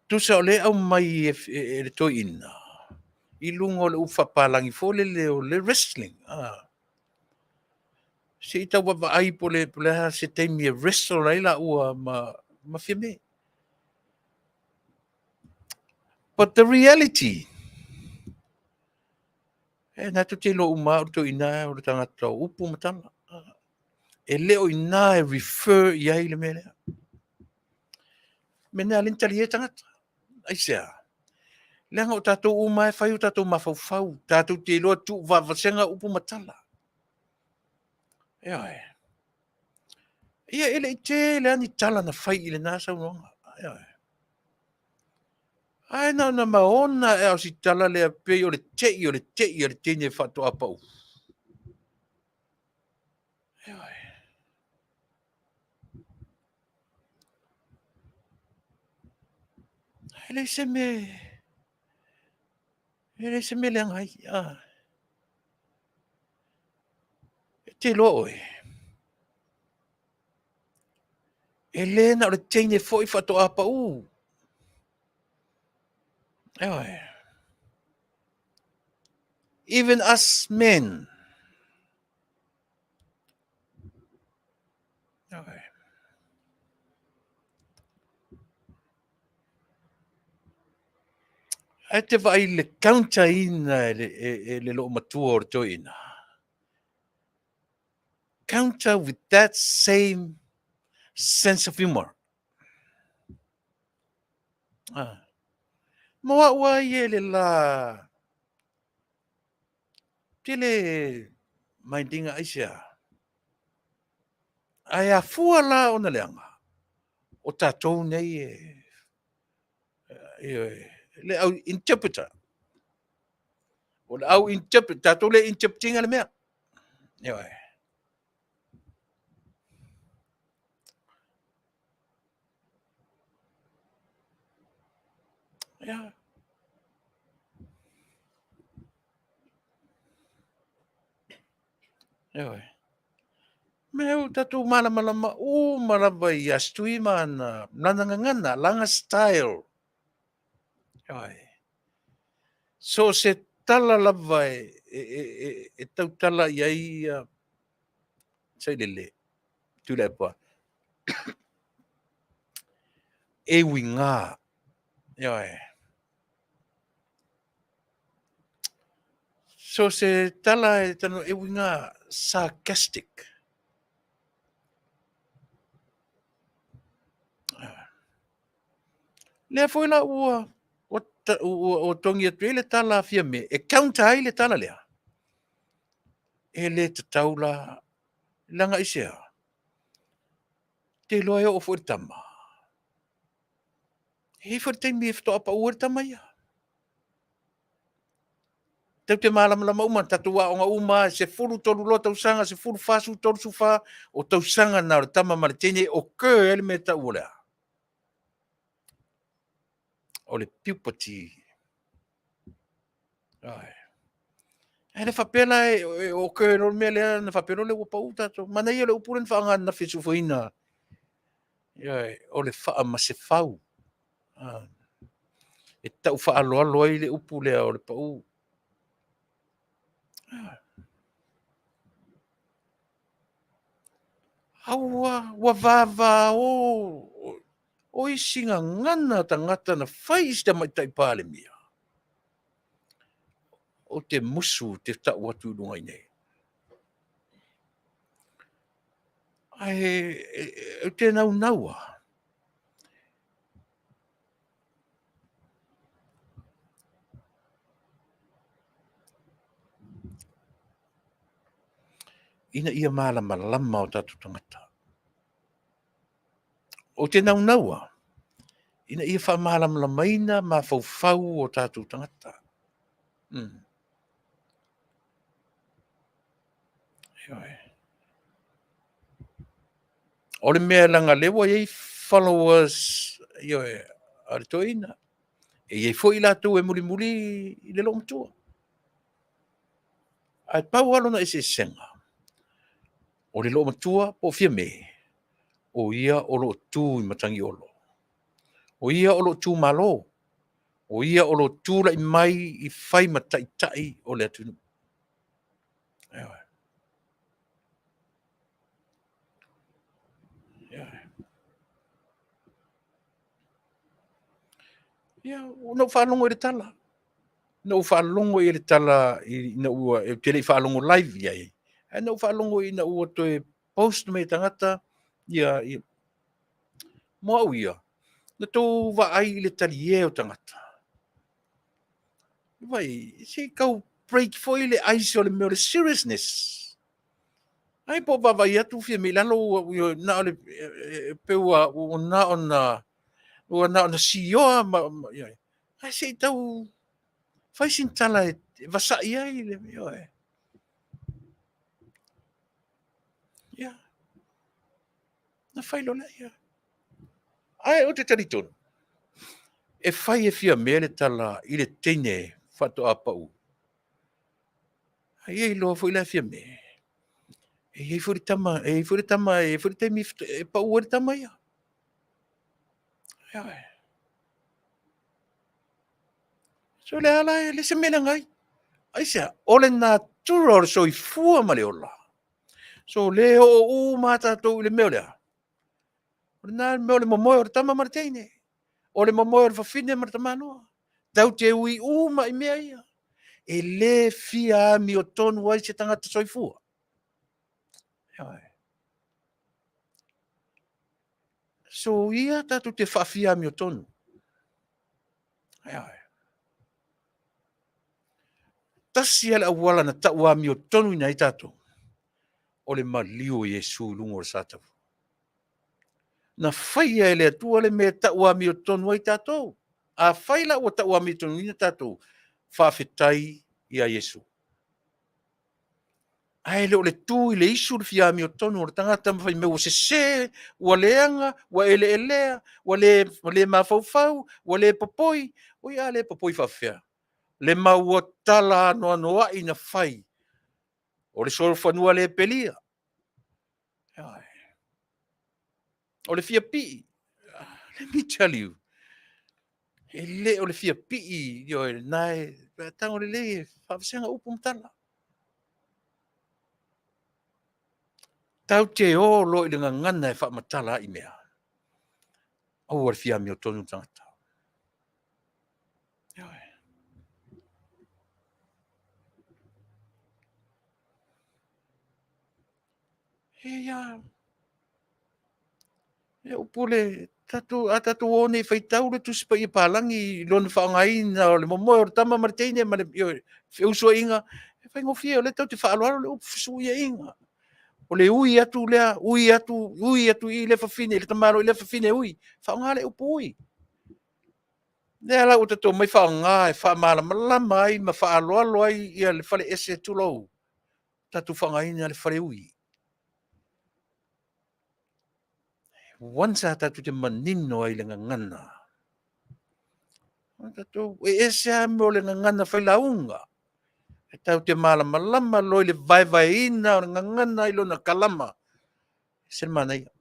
tusa o lea e aumai e le toeaina i luga o le upu faapapalagi foi lele o le wrestling. Se i tau vaavaai po o le a se taimi e wrestle ai laua ma Fiame. But the reality, e na tou te iloa uma lava o le toeaina o le tagata o upu ma tala. E le o i ina e refer i ai le mea lea. O le mea lena o lea na talia ai tagata. Aisea? Leaga o tatou uma lava e fai o tatou mafaufau, tatou te iloa tuuvaavasega upu ma tala. Ioe. Ia e le i tele lava ni tala na fai i lena saunoaga. Ioe. Ae na ona maona lava o si tala lea pei o le tei o le tei a le teine faatoa pau. Ioe. E leai se mea, e leai se mea leaga ai. E te iloa oe, e le na o le teine foi faatoa pau. Ioe. Even us men. Ioe. Ae te vaai i le counter-ina e le loomatua o le toeaina. Counter with that same sense of humor. Ah. Mo au ai e le la tele mindinga aisea. Ae afua la ona leaga o tatou nei e, e, le au interpreter. O le au interpret, tatou le interpretinga le mea. Ioe. Ia. Ioe. Mea ua tatou malamalama uma lava ia Stui ma ana, lana gagana, lana style. Ioe. So se tala lava e, e, e, e, e tautala i ai ia Sailele, Tuilaepa. E uiga. Ioe. So se tala e tano e uiga sarcastic. Lea foi la ua ua, ua, ua togi atu ai le tala a Fiame e counter ai le tala lea. E le tatau la leaga aisea? Te iloa e oo foi le tama. E i ai foi le taimi e faatoa pau ai le tama ia. Tatou te malamalama uma, tatou aoga uma, e 13 loa tausaga, 14, 13, 14, o tausaga na o le tama ma le teine e occur ai le mea e tau o le a? O le puberty. Ai. Ae le faapea la e occur loa le mea lea ona faapea loa lea ua pau tatou. Manaia le upu lea na faaaoga ananafi e Suefuaina, ioe, o le faamasefau. E tau faaaloalo ai le upu lea o le pau. Aua, ua vavao o isi gagana tagata na fai i si Tamaitai Palemia. Ou te musu ou te tau atu i luga i inei. Ae ou te naunau lava, ina ia malamalama o tatou tagata. Ou te naunau lava ina ia faamalamalamaina mafaufau o tatou tagata. Ioe. O le mea leaga o lea ua i ai followers, ioe, a le toeaina. E i ai foi i latou e mulimuli i le loomatua. Ae pau lava lona eseesega, o le loomatua po o Fiame, o ia o lo o tu i matagiolo. O ia o lo o tu malo. O ia o lo o tulai mai e fai ma taitai o le atunuu. Ioe. Ioe. Ia, na ou faalogo i le tala. Na ou faalogo i le tala ina ua, ou te le i faalogo live i ai, ae na ou faalogo ina ua toe post mai e tagata ia, ia. Mo au ia, na outou vaai i le talie o tagata? Vaai, se i tau break foi le ice o le mea o le seriousness. Ai po o vaavaai atu Fiame i lalo ua na o le pei ua na ona ua na ona sioa ma, ae se i tau fai sina tala e vasai ai le, ioe. Ia, ona fai loa lea. Ae ou te talitonu, e fai e Fiame le tala i le teine faatoa pau. Ae ia iloa foi la e Fiame, e i ai foi le tama, e i ai foi le tama, e i ai foi le taimi e pau ai le tama ia. Ioe. So le ala e le se mea leaga ai. Aisea? O le natura o le soifua ma le ola. So le oo uma lava tatou i le mea o le a? O lena le mea o le momoe o le tama ma le teine. O le momoe o le fafine ma le tamaloa. Tatou te ui uma i mea ia. E le fia amiotonu ai se tagata soifua. Ioe. So ia tatou te faafia amiotonu. Ioe. Tasi lava le auala na tau amiotonuina ai tatou, o le maliu o Iesu i luga o le sa taua. Na faia e le Atua le mea e tau amiotonu ai tatou. Afai la ua tau amiotonuina tatou, faafetai ia Iesu. Ae le o le tu i le isu le fia amiotonu o le tagata ma fai mai ua sese, ua leaga, ua eleelea, ua le mafaufau, ua le popoi. Oi a le popoi faapefea? Le mau tala anoanoai na fai, o le solofanua le pelia. O le fia pii. Let me tell you, e le o le fia pii, ioe, lena e tago lelei e faavasega upu ma tala. Tatou te o loa i le gagana e faamatala ai mea, aua le fia amiotonu le tagata. Ioe. E ia, e upu le, tatou, a tatou o nei e faitau le Tusi Paia Palagi i lona faaaogaina o le momoe o le tama ma le teine ma le feusuaiga, e faigofie, o lea tatou te faaaloalo le upu fesuiaiga. O le ui atu lea, ui atu, ui atu i i lea fafine i le tamaloa i lea fafine e ui. Faaaoga le upu ui. O lea la ua tatou omai faaaoga e faamalamalama ai ma faaaloalo ai ia le faleese, tulou, tatou faaaogaina le faleui. Once lava tatou te manino ai i le gagana, e ese lava mea o le gagana failauga. E tatou te malamalama loa i le vaevaeina o le gagana i lona kalama. E ese le manaia.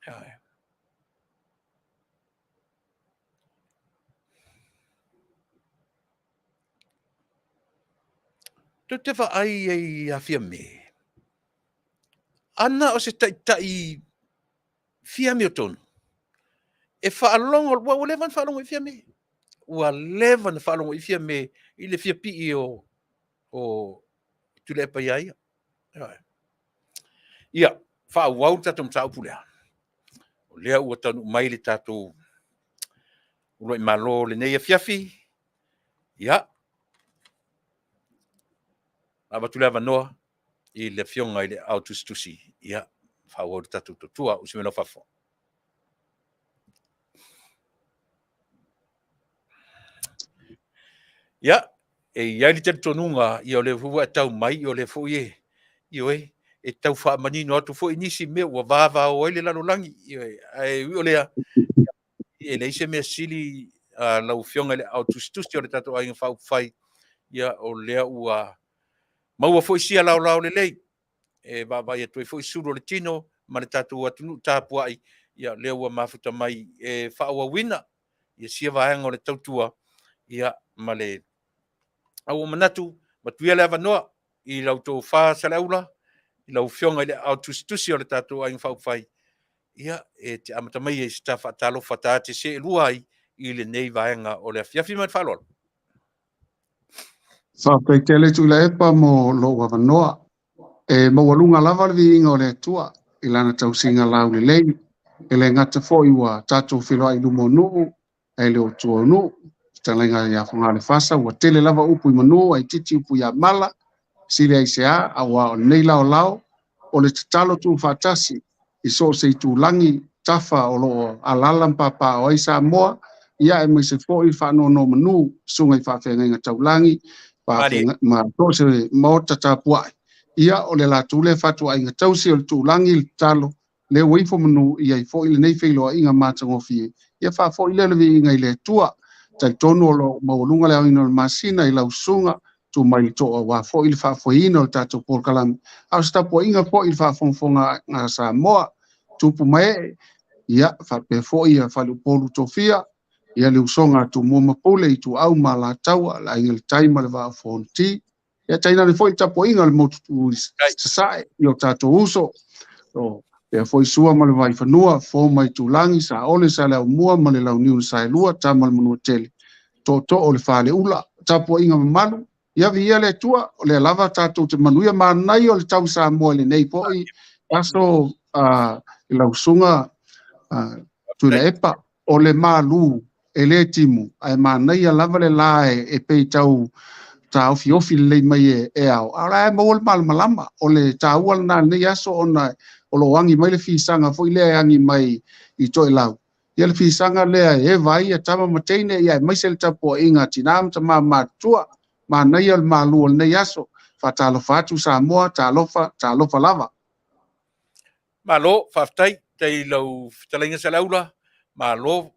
Ioe. Tou te vaai ai ia Fiame, ana o se taitai fia amiotonu, e faalogo, ua leva ona faalogo i Fiame. Ua leva ona faalogo i Fiame i le fia pii o Tuilaepa ia ia. Ia, faaauau le tatou mataupu lea. O lea ua taunuu mai le tatou uluai malo lenei afiafi. Ia, avatu le avanoa i le afioga i le Aao Tusitusi, ia, faaauau le tatou tautua. Usi mai lau fafo. Ia, e i ai le talitonuga, ia o lea foi ua e tau mai, o lea foi e, ioe, e tau faamanino atu foi nisi mea ua vavao ai le lalolagi. Ioe, ae ui o lea, e leai se mea sili lau Afioga i le Aao Tusitusi o le tatou Aiga Faaupufai, ia o lea ua maua foi sia laolao lelei e vaavaai atu ai foi sulu o le tino ma le tatou atunuu tapuai, ia lea ua mafuta mai e faaauauina ia sia vaega o le tautua, ia ma le a ua manatu matuia le avanoa i lau tofa Saleaula, i lau Afioga i le Aao Tusitusi o le tatou Aiga Faaupufai, ia e te amata mai ai se ta faatalofa ta te seelua ai i lenei vaega o le afiafi. Ma le faaaloalo. Faafetai tele Tuilaepa mo lou avanoa. E maualuga lava le viiga o le Atua i lana tausiga laulelei. E le gata foi ua tatou feiloai i luma o nuu, ae le o tua o nuu. Fetalaiga ia Fogalefasa, ua tele lava upu i manu ae itiiti upu ia mala, sili ai se a, aua o lenei laolao, o le tatalo tuufaatasi i so o se itulagi tafa o lo o alaala ma papaaao ai Samoa, ia aemaise foi faanonomanu susuga i faafeagaiga taulagi ma so o se maota tapuai. Ia o le latou lea fatuaiga tausi o le tulagi le tatalo lea ua ifo manu i ai foi lenei feiloaiga matagofie, ia faafoi lea o le viiga i le Atua. Talitonu o lo o maualuga le aoina o le masina i lau susuga tu mai le toa aua foi le faafoeina o le tatou polokalame, a o se tapuaiga foi i le faafogafoga a Samoa, tupu ma ee, ia faapea foi ia faleupolu tofia, ia le usoga a Tumua ma Pule, Ituau ma Alataua, le Aiga i le Tai ma le Vaa o Fonoti, ia tainane foi le tapuaiga o le motu i Sasae i o tatou uso, o pea foi Sua ma le Vaifanua, Fo ma Itulagi, Saole, Saleaaumua ma le Launiu na Saelua, Tama le Manuatele, Tootoo o le Faleula, tapuaiga mamalu, ia viia le Atua, o lea lava tatou te manuia manaia o le tau Samoa i lenei foi aso i lau susuga Tuilaepa, o le malu e le timu, ae manaia lava le la e pei tau taofiofi lelei mai e ao, a o la e maua le malamalama. O le taua lena lenei aso ona o lo o agi mai le fisaga foi lea e agi mai i Toelau. Ia le fisaga lea e eva ai ia tama ma teine, ia aemaise le tapuaiga a tina ma tama matutua. Manaia le malu o lenei aso. Faatalofa atu Samoa, talofa, talofa lava. Malo, faafetai, tai lau fetalaiga Saleaula, malo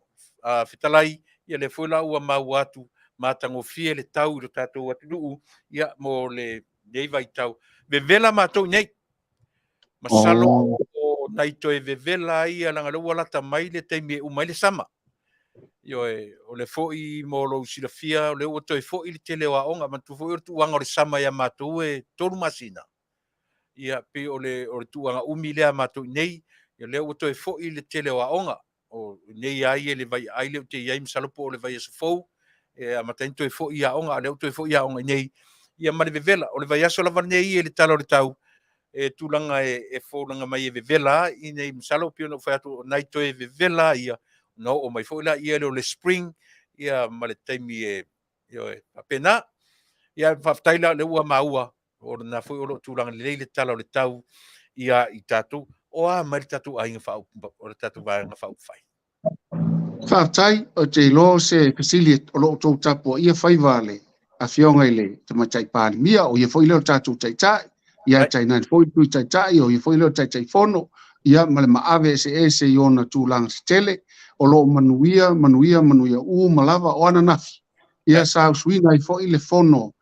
fetalai, ia lea foi la ua maua atu matagofie le tau i lo tatou atunuu, ia mo lenei vaitau. Vevela matou nei, masalo o nai toe vevela ia leaga lea ua lata mai le taimi e uma ai le sama. Ioe, o le foi mo lou silafia, o lea ua toe foi le tele o aoga, manatua foi o le tuuaga o le sama ia matou e 3 masina. Ia pei o le tuuaga umi lea matou nei, ia lea ua toe foi le tele o aoga. O nei ai e le vaiaai lea ou te i ai, masalo po o le vaiaso fou, e amata ai toe foi aoga, a lea ua toe foi aoga i nei, ia ma le vevela. O le vaiaso lava lenei e le tala o le tau, e tulaga e folaga mai e vevela i nei, masalo pei ona ou fai atu, o nai toe vevela ia, na oo mai foi la ia o le spring, ia ma le taimi e, ioe, faapena. Ia faafetai la lea ua maua, o lena foi o lo o tulaga lelei le tala o le tau ia i tatou, o a mai le tatou aiga o le tatou vaega faaupufai. Faafetai, o te iloa se fesili o lo o outou tapuaia faiva le afioga i le Tamaitai Palemia, o ia foi lea o le tatou taitai, ia tainane foi le Tui Taitai, o ia foi lea o le Taitaifono, ia ma le maave eseese i ona tulaga tetele, o lo o manuia, manuia, manuia uma lava o ananafi. Ia sa usuina ai foi le fono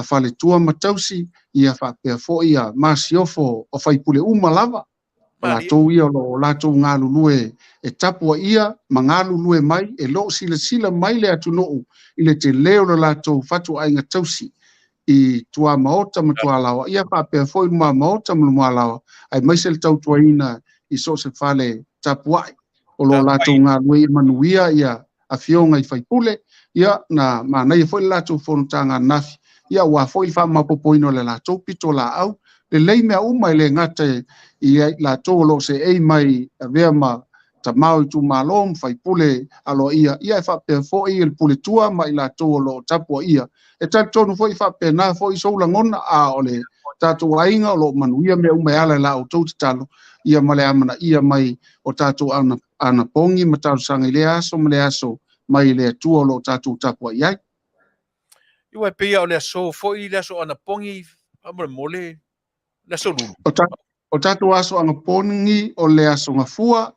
a faletua ma tausi, ia faapea foi ia masiofo o faipule uma lava, o latou ia o lo o latou galulue e tapuaia ma galulue mai, e lo o silasila mai le atunuu i le tele o le latou fatuaiga tausi i tuamaota ma tualaoa, ia faapea foi lumamaota ma lumalaoa, aemaise le tautuaina i so o se fale tapuai o lo o latou galulue ia manuia ia afioga i faipule. Ia na manaia foi le latou fonotaga ananafi, ia aua foi le faamaopoopoina o le latou pitolaau. Lelei mea uma, e le gata i latou o lo o seei mai avea ma tama o itumalo ma faipule aloaia, ia e faapea foi le puletua ma i latou o lo o tapuaia. E talitonu foi faapena foi sou lagona, a o le tatou aiga o lo o manuia mea uma e ala i la outou tatalo, ia ma le amanaia mai o tatou anapogi ma talosaga i lea aso ma lea aso mai le Atua o lo o tatou tapuai ai. Iua e pei o le aso foi, le aso anapogi, faamolemole, le aso Lulu. O tatou aso anapogi o le aso Gafua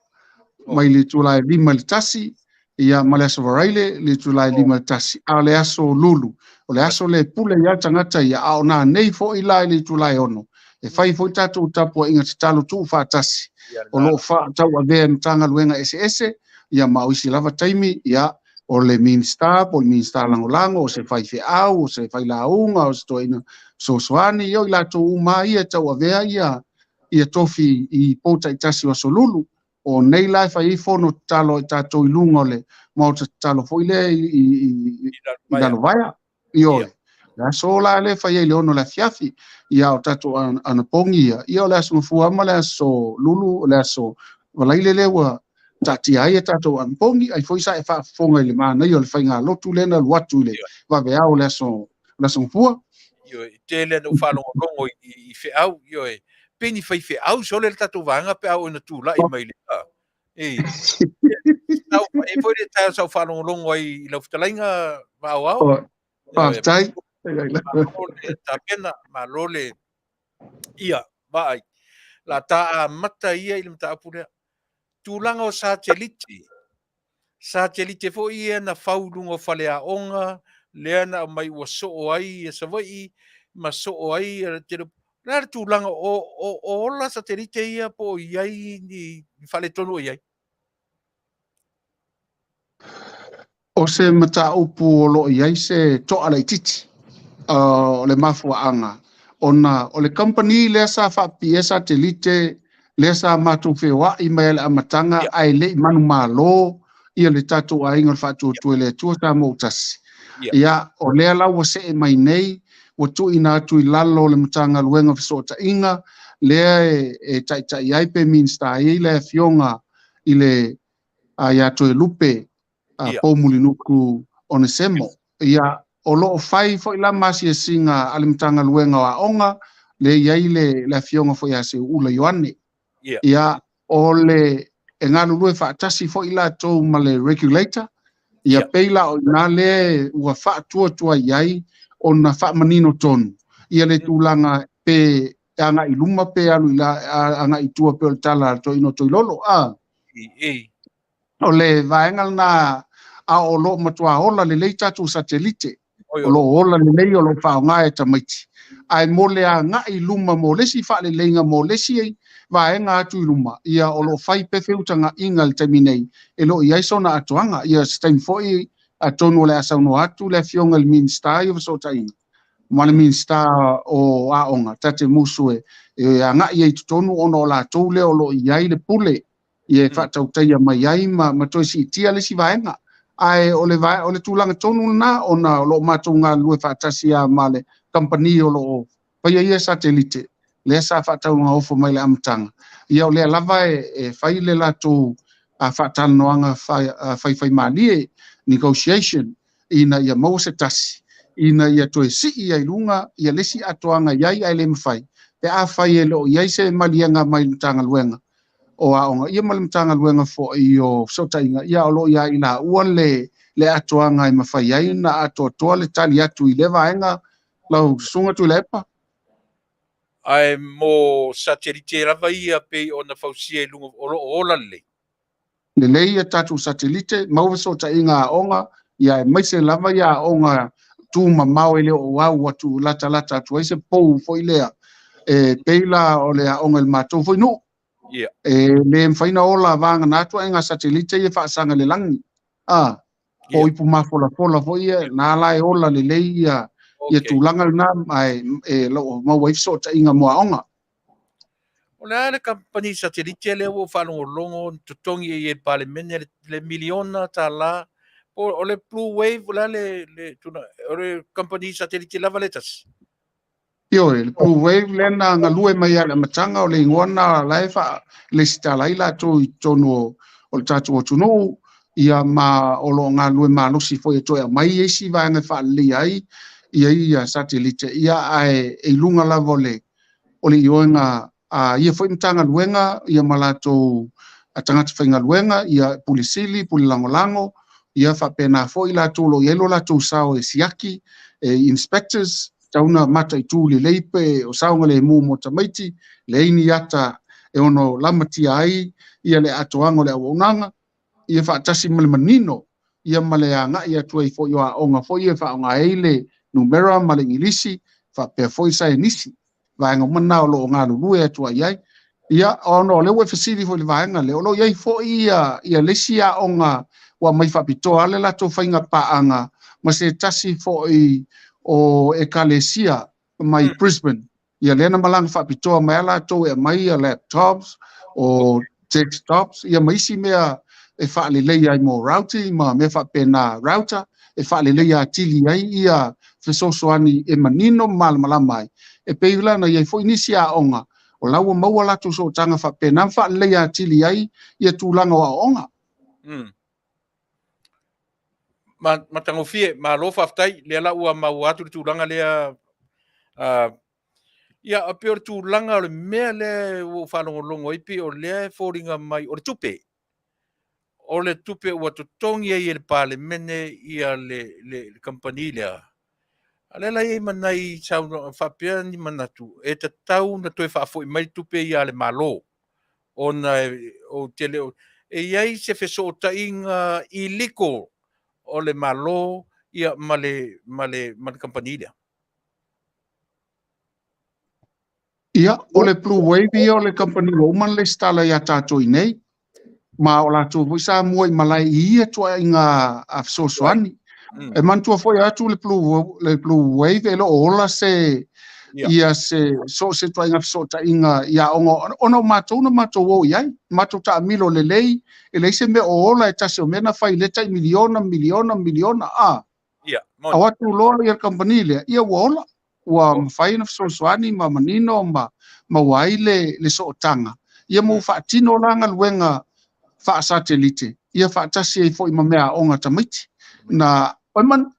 mai le itula e 5 i le 1, ia ma le aso Varaile le itula e 5 i le 1. A o le aso Lulu, o le aso le pule i a tagata ia, a o nanei foi la i le itula e 6, e fai foi tatou tapuaiga tatalo tuufaatasi o lo o faatauavea e Matagaluega eseese, ia ma o isi lava taimi, ia o le Minisita po o le Minisita Lagolago, o se faifeau, o se failauga, o se toeaina fesoasoani, ia o i latou uma ia e tauavea ia tofi i po taitasi o aso Lulu. O nei la e fai ai fono tatalo ai tatou i luga o le maota tatalo foi lea i Lalovaea. Ioe. Le aso la lea e fai ai le 6 o le afiafi, ia o tatou anapogi ia, ia o le aso Gafua ma le aso Lulu, o le aso Valaile lea ua taatia ai a tatou anapogi, ai foi sa e faafofoga i le manaia o le faigalotu lea na alu atu i le vaveao o le aso Gafua. Ioe, tele na ou faalogologo i feau, ioe, pe ni fai feau sole le tatou vaega pe a oo ina tulai mai le e foi le taeao sa ou faalogologo ai i lau fetalaiga Vaaoao. Faafetai. Malo le tapena, malo le ia vaai. La ta amata ia i le mataupu lea. Tulaga o satelite. Satelite foi ia na fau i luga o faleaoga, lea na aumai ua soo ai ia Savaii ma soo ai ia tele. O le a le tulaga o ola satelite ia po o i ai ni faaletonu o i ai? O se mataupu o lo o i ai se toa laitiiti o le mafuaaga, ona o le kamupani lea sa faapipia satelite lea sa matou feoai mai i le amataga, ae le i manumalo ia le tatou aiga o le Faatuatua i le Atua Samoa ua tasi. Ia, o lea la ua see mai nei, ua tuuina atu i lalo o le Matagaluega o Fesootaiga, lea e taitai ai pe Minisita ai le afioga i le ia Toelupe Poumulinuku Onesemo. Ia, o lo o fai foi la masiasiga a le Matagaluega o Aoga, lea e i ai le afioga foi ia Seuula Ioane. Ia, o le e galulue faatasi foi latou ma le regulator, ia pei la o ina lea ua faatuatuai ai ona faamanino tonu ia le tulaga pe agai i luma pe alu i la, agai i tua pe o le tala a le toeaina o Toilolo. O le vaega lena, a o lo o matua ola lelei tatou satelite, o lo o ola lelei, o lo o faaaoga e tamaiti. Ae mo le agai i luma, mo le isi faaleleiga, mo le isi vaega atu i luma, ia o lo o fai pea feutagaiga i le taimi nei, e le o i ai sona atoaga. Ia se taimi foi, atonu o le a saunoa atu le afioga i le Minisita o Fesootaiga ma le Minisita o Aoga, Tate Musu, e agai ai i totonu, ona o latou lea o lo o i ai le pule ia e faatautaia mai ai ma toe siitia le isi vaega. Ae o le tulaga tonu lena, ona o lo o matou galulue faatasi lava ma le kamupani o lo o faia ia satelite, lea sa faataugaofo mai le amataga. Ia o lea lava e fai le latou faatalanoaga faifaimalie, negotiation, ina ia maua se tasi, ina ia toe sii ai luga ia le isi atoaga i ai, ae le mafai pe afai e le o i ai se maliega mai le Matagaluega o Aoga ia ma le Matagaluega foi o Fesootaiga, ia o lo o ia i laua le atoaga e mafai ai na atoatoa le tali atu i le vaega lau susuga Tuilaepa. Ae mo satelite lava ia pei ona fausia i luga o lo o ola lelei. Lelei ia tatou satelite, maua fesootaiga aoga, ia aemaise lava ia aoga tu mamao e le o au atu latalata atu ai se pou foi lea e pei la o le aoga i le matou foi nuu. E le mafai ona ola vagana atu aiga satelite ia faasaga i le lagi. A, po o ipu mafolafola foi ia, na la e ola lelei ia ia tulaga lena, ae e lo o maua ai fesootaiga mo aoga. O le a le kamupani satelite lea ua ou faalogologo na totogi ai e le Palemene le miliona tala, po o le Blue Wave, o le a le o le kamupani satelite lava lea e tasi? Ioe, le Blue Wave lea na galue mai lava i le amataga, o le igoa lena la e faalesitala ai latou i totonu o le tatou atunuu, ia ma o lo o galulue malosi foi e toe aumai isi vaega e faaleleia ai ia satelite, ia ae e i luga lava o le o le ioega a ia foi Matagaluega ia ma latou tagata faigaluega, ia Pule Sili, Pule Lagolago, ia faapena foi latou o lo o i ai lo latou sao e siaki, e inspectors, tatau ona mataitu lelei pe o saogalemu mo tamaiti, leai ni ata e ono lamatia ai ia le atoaga o le auaunaga, ia faatasi ma le manino ia ma le agai atu ai foi o aoga foi ia e faaaoga ai le numera ma le Igilisi faapea foi saienisi, vaega uma na o lo o galulue atu ai ai. Ia, ona o lea ua e fesili foi i le vaega lea, o lo o i ai foi ia, ia le isi aoga ua aumai faapitoa le latou faiga paaga ma se tasi foi o ekalesia mai Brisbane. Ia lea na malaga faapitoa mai a latou e aumai ia laptops o desktops ia ma isi mea e faaleleia ai mo routing ma mea faapena, router e faaleleia atili ai ia fesoasoani e manino ma malamalama ai. E pei la ona i ai foi nisi aoga o la ua maua latou sootaga faapena ma faaleleia atili ai ia tulaga o aoaoga. Matagofie, malo faafetai, lea la ua maua atu le tulaga lea. Ia, e pei o le tulaga o le mea lea ua ou faalogologo ai, pei o lea e foliga mai o le tupe. O le tupe ua totogi ai e le Palemene ia le kamupani lea. A lea la e i ai ma nai saunoaga faapea ni manatu e tatau ona toe faafoi mai le tupe ia a le Malo, ona ou te le o e i ai se fesootaiga illegal o le Malo ia ma le kamupani lea. Ia, o le Blue Wave ia o le kamupani ua uma ona lesitala ia tatou i nei, ma o latou foi sa mua i malae i ia tuaiga a fesoasoani. E manatua foi atu le Blue Wave e le o ola se ia se so o se tuaiga fesootaiga i aoga, ona o matou na matou o i ai, matou taamilo lelei, e leai se mea o ola, e tasi o mea na fai i lea tai miliona, miliona, miliona, a. O atu loa ia le kamupani lea, ia ua ola, ua mafai ona fesoasoani ma manino ma maua ai le sootaga, ia ma ua faatino la galuega faasatelite, ia faatasi ai foi ma mea aoga tamaiti. Na,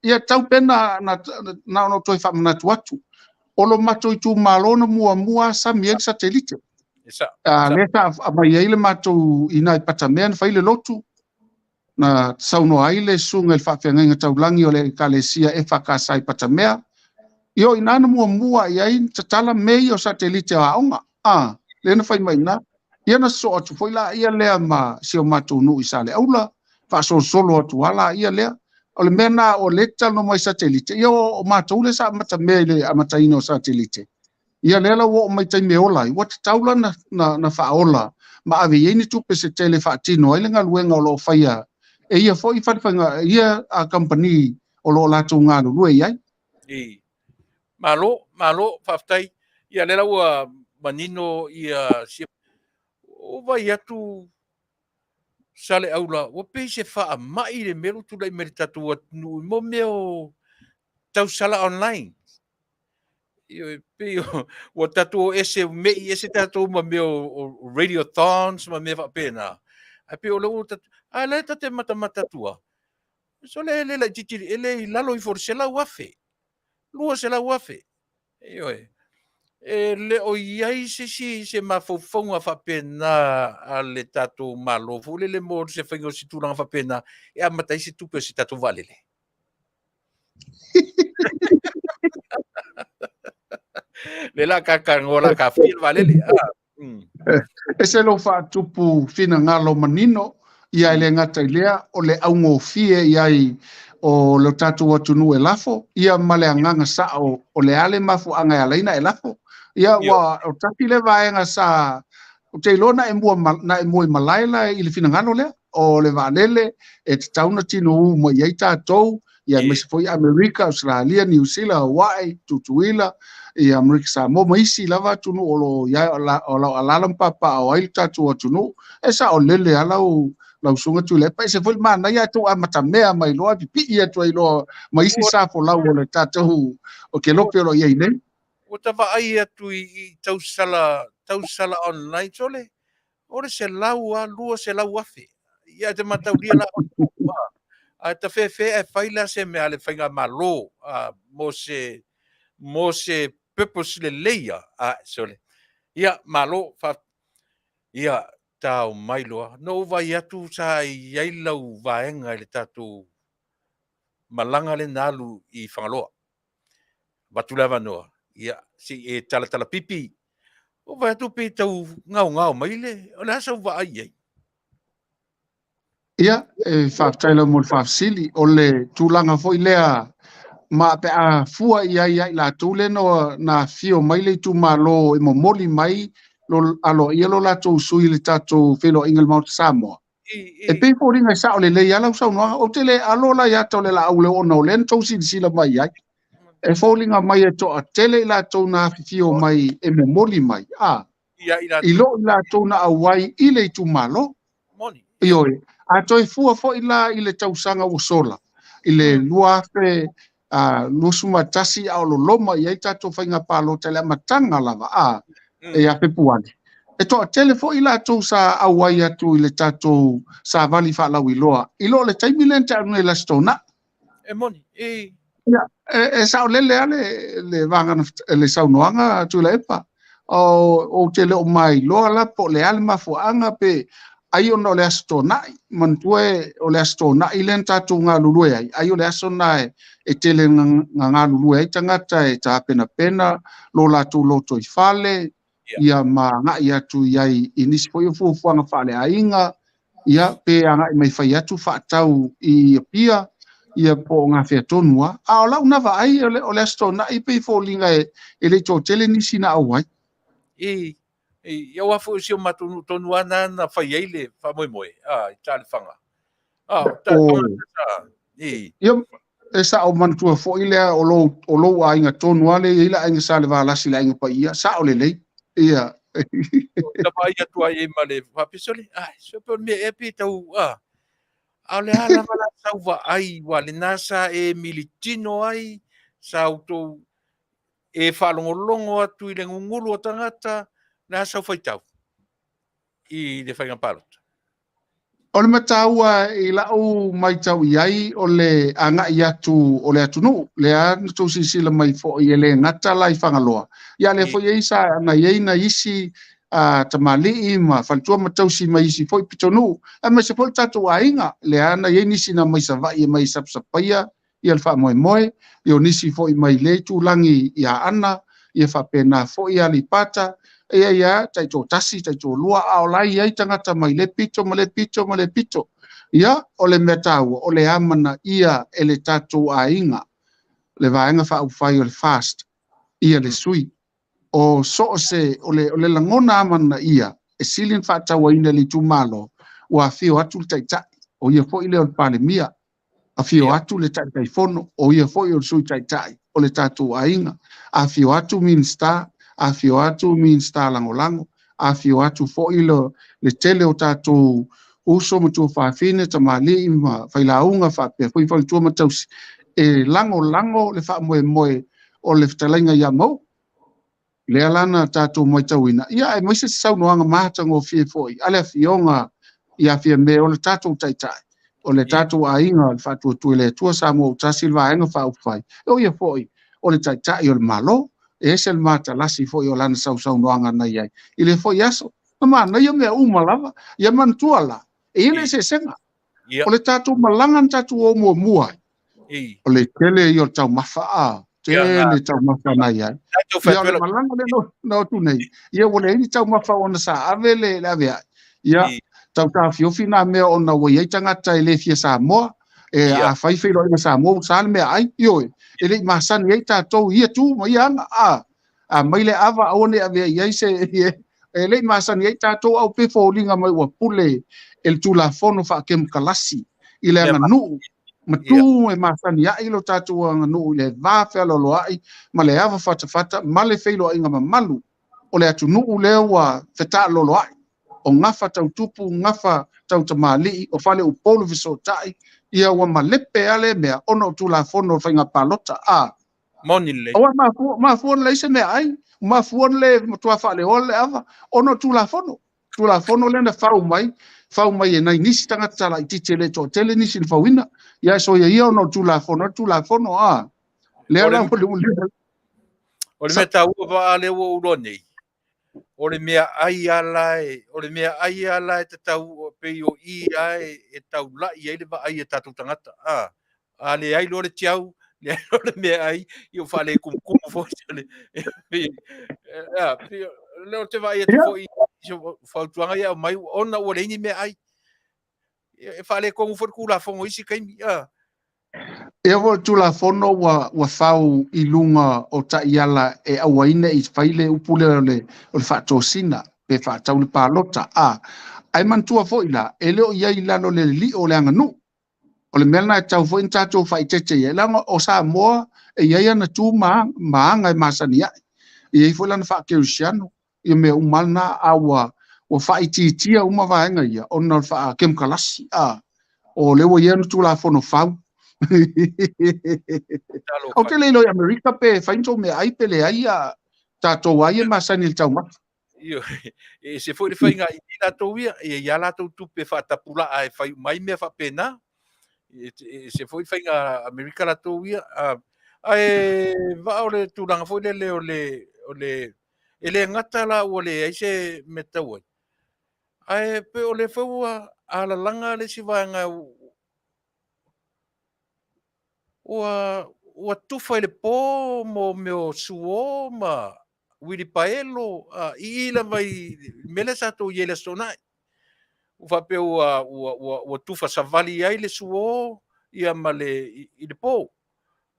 ia tau pe na, na ona toe faamanatu atu, o lo matou itumalo na muamua sami ai le satelite. Lea sa aumai ai le matou i nai Patamea na fai le lotu, na saunoa ai le susuga i le faafeagaiga taulagi o le Ekalesia EFKS i Patamea, ia o i ina na muamua i ai tatala mea ia o satelite o aoga, a, lea na fai mai i ina. Ia na sosoo atu foi laia lea ma si o matou nuu i Saleaula, faasolosolo atu lava laia lea. O le mea lena o lea e talanoa mai satelite, ia o matou lea sa amatamea i le amataina o satelite. Ia lea la ua oo mai taimi e ola ai, ua tatau la na faaola ma ave i ai ni tupe se tele e faatino ai le galuega o lo o faia e ia foi falefaiga, ia kamupani o lo o latou galulue i ai. I. Malo, malo, faafetai. Ia lea la ua manino ia si ua vaai atu Saleaula, ua pei se faamai le mea lea ua tulai mai i le tatou atunuu i mo mea o tausala online. Ioe, pei ua tatou o ese, me'i ese tatou ma mea o radiothons ma mea faapena. Ae pei o lea ua tatou, a lea ta te matamata atu lava, sole e le laitiiti, e le i lalo ifo o le 100,000, 200,000. Ioe, e le o i ai se isi se mafaufauga faapena a le tatou Malo foi lele mo se faiga o se tulaga faapena e amata ai se tupe o se tatou vaalele. Le la ka ka ngola ka fia le vaalele. Ese lou faatupu finagalo manino, Ia e le gata i lea, o le augofie i ai o le tatou atunuu e lafo, ia ma le agaga sao o le a le mafuaaga e ala ai ona e lafo. Ia ua o tasi le vaega sa ou te iloa na e mua na e mua i malae la i le finagalo lea o le vaalele e tatau ona tinou uma i ai tatou, ia aemaise foi Amerika, Auseralia, Niu Sila, Hawaii, Tutuila, ia Amerika Samoa ma isi lava atunuu o lo o i ai o lo o alaala ma papaaao ai le tatou atunuu. E saolele lava lau lau susuga Tuilaepa, ese foi le manaia ae tou amatamea mai loa pipii atu ai loa ma isi sa folau o le tatou o kelope o lo o i ai nei. Ua ta vaai atu i tausala tausala online sole o le 100 a 200,000. Ia e te mataulia la ae ta fefe ae fai la se mea a le faigamalo mo se purpose lelei a sole. Ia malo fa ia tao mai loa. Na ou vaai atu sa i ai lau vaega i le tatou malaga lea na alu i Fagaloa. Avatu le avanoa, ia, se i e talatala pipi. Ou vaai atu pei tau gaogao mai le, o le a sau vaai i ai? Ia, e faafetai lava mo le faafesili. O le tulaga foi lea ma pe a fua i ai ia i latou lea na afifio mai le itumalo e momoli mai lo aloaia lo latou sui i le tatou feiloaiga i le Maota Samoa. E pei e foliga e sao lelei lava lau saunoaga. Ou te le alo la i ata o le laau leo ona o lea na tou silasila mai ai. E foliga mai e toatele i latou na afifio mai e momoli mai, a, i lo i latou na auai i le itumalo. Ioe, a toe fua foi la i le tausaga ua sola, i le 2021 a o loloma i ai tatou faiga palota i le amataga lava, a, ia Fepuari, e toatele foi i latou sa auai atu i le tatou savali faalauiloa i lo le taimi lea na tea atu nei i le Aso Toonai. E moni, e. Ia, e saolele lava le vaega le saunoaga a Tuilaepa. Ou te le o mailoa la po o le a le mafuaaga pe ai ona o le Aso Toonai. Manatua o le Aso Toonai lea na tatou galulue ai, ai o le aso lena e tele na galulue ai tagata e tapenapena lo latou lotoifale, ia ma agai atu i ai i nisi foi o fuafuaga faaleaiga, ia pe agai mai fai atu faatau i Apia, ia po o gafea tonu lava. A o lau na vaai o le Aso Toonai pei e foliga e le i toatele nisi na auai. I, aua foi o si o matou nuu tonu lava na na fai ai le faamoemoe, i Taelefaga. Ia, e sao manatua foi lea o lou aiga tonu lava lea e i ai le aiga Salevalasi le Aiga Paia, sao lelei. Ia. Ta vaai atu ai ma le faapea, sole, ai, so pe o le mea ea pe tau, a o le a lava la sau vaai, ua lena sa e militino ai, sa outou e faalogologo atu i le gugulu o tagata, le a sau faitau i le faiga palota. O le mataua i lau matau i ai o le agai atu o le atunuu, lea na tou silasila mai foi e le gata la i Fagaloa, ia lea foi ei sa na i ai na isi tamalii ma faletua ma tausi mai isi foi pitonuu, aemaise foi le tatou aiga, lea na i ai nisi na mai Savaii e mai sapasapaia ia le faamoemoe, ia o nisi foi mai lea itulagi i Aana, ia faapena foi Aleipata, ia ia taitoatasi, taitoalua, a o la e i ai tagata mai lea pito ma lea pito ma lea pito. Ia, o le mea taua, o le amanaia e le tatou aiga, le Vaega Faaupufai o le FAST, ia le sui. O so o se, o le, o le lagona amanaia e sili ona faatauaina e le itumalo, ua afio atu le Taitai, o ia foi lea o le Palemia, Afio atu le Taitaifono, o ia foi o le Sui Taitai o le tatou aiga. Afio atu Minisita, afio atu Minisita Lagolago, afio atu foi le tele o tatou uso ma tuafafine, tamalii ma failauga faapea foi faletua ma tausi e lagolago le faamoemoe o le fetalaiga ia Mauu. Lea la na tatou matauina, ia aemaise se saunoaga matagofie foi a le Afioga ia Fiame o le tatou Taitai, o le tatou aiga o le Faatuatua i le Atua Samoa ua tasi le Vaega Faaupufai, o ia foi o le Taitai o le Malo. E ese le matalasi foi o lana sausaunoaga na i ai i lea foi aso. Na manaia mea uma lava. Ia manatua la, e i ai le eseesega. O le tatou malaga na tatou o muamua ai, o le tele ia o le taumafa, a, tele taumafa na i ai. Ia, o le malaga lea na o atu nei, ia ua leai ni taumafa ona sa ave le aveai. Ia, Tau taofiofi nā mea ona ua i ai tagata e le fia Samoa, e a fai feiloaiga Samoa ua sa le meaai, ioe, e le i masani ai tatou i ia tu ma ia aga, a mai le ava aua ne i avea i ai se, e le i masani ai tatou, a ua pei e foliga mai ua pule e le Tulafono faakemokalasi i le aganuu ma tu e masani ai lo tatou aganuu i le va fealoaloai ma le ava fatafata ma le feiloaiga mamalu o le atunuu lea ua fetaaloloai, o gafa tau tupu, gafa tau tamalii, o faleupolu fesootai, ia ua malepe lava lea mea ona o Tulafono o Faiga Palota. A. Moni lelei. Aua mafua, mafua ona leai se meaai, mafua ona le matua faaleoa le ava, ona o Tulafono. Tulafono lea na fau mai, fau mai e nai nisi tagata laitiiti e le toatele nisi na fauina. Ia soia ia ona o Tulafono, Tulafono, a. Lea la ua O le mea taua vaa lea ua ou iloa nei, o le meaai lava la e, o le meaai lava la e tatau pei o i lava e taulai ai le vaai a tatou tagata. A, a leai loa le tiau, leai loa le meaai, ia ua faaletumutumu foi le, a, pei o lea ou te vaai atu foi i se fautuaga ia e aumai, ona ua leai ni meaai. E faaletonu foi le Tulafono i isi taimi. A. Ia foi o le Tulafono ua fau i luga o taiala e aua ai ne i fai le upu lea o le faatosina pe faatau le palota. A, ae manatua foi la, e le o i ai i lalo o le lio o le aganuu. O le mea lena e tatau foi ona tatou faaeteete i ai, leaga o Samoa e i ai ana tu ma aga e masani ai. E i ai foi lana faakerisiano, ia mea uma lava na, a ua faaitiitia uma vaega ia ona o le faakemokalasi. A, o lea ua i ai ana Tulafono fau. Ou te le iloa i Amerika pe fai ni tou meaai pe leai, a tatou lava ia e masani i le taumafa. E ese foi le faiga i latou ia, e i ai lava latou tupe faatapulaa e fai uma ai mea faapena. E ese foi le faiga Amerika latou ia. Ae vaa o le tulaga foi lele o le, e le gata la ua leai se mea tau ai, ae pei o lea foi ua alalaga le isi vaega ua tufa i le po mo mea o suo ma uilipaelo, i i lava i le mea lea sa tou i ai i le Aso Toonai. Ua faapea ua tufa savali ai le suo ia ma le i le po.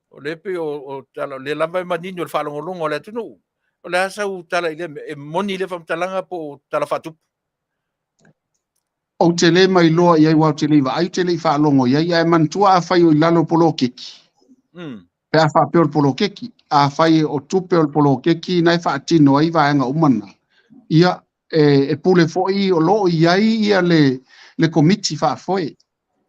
O lea pei o tala, o lea lava e manino i le faalogologo a le atunuu. O le a sau tala i lea mea? E moni lea faamatalaga po o tala faatupu? Ou te le mailoa i ai, aua ou te le i vaai, ou te le i faalogo i ai, ae manatua afai o i lalo o le poloketi, pe a faapea o le poloketi, afai o tupe o le poloketi na e faatino ai vaega uma na, ia e pule foi o lo o i ai ia le komiti faafoe,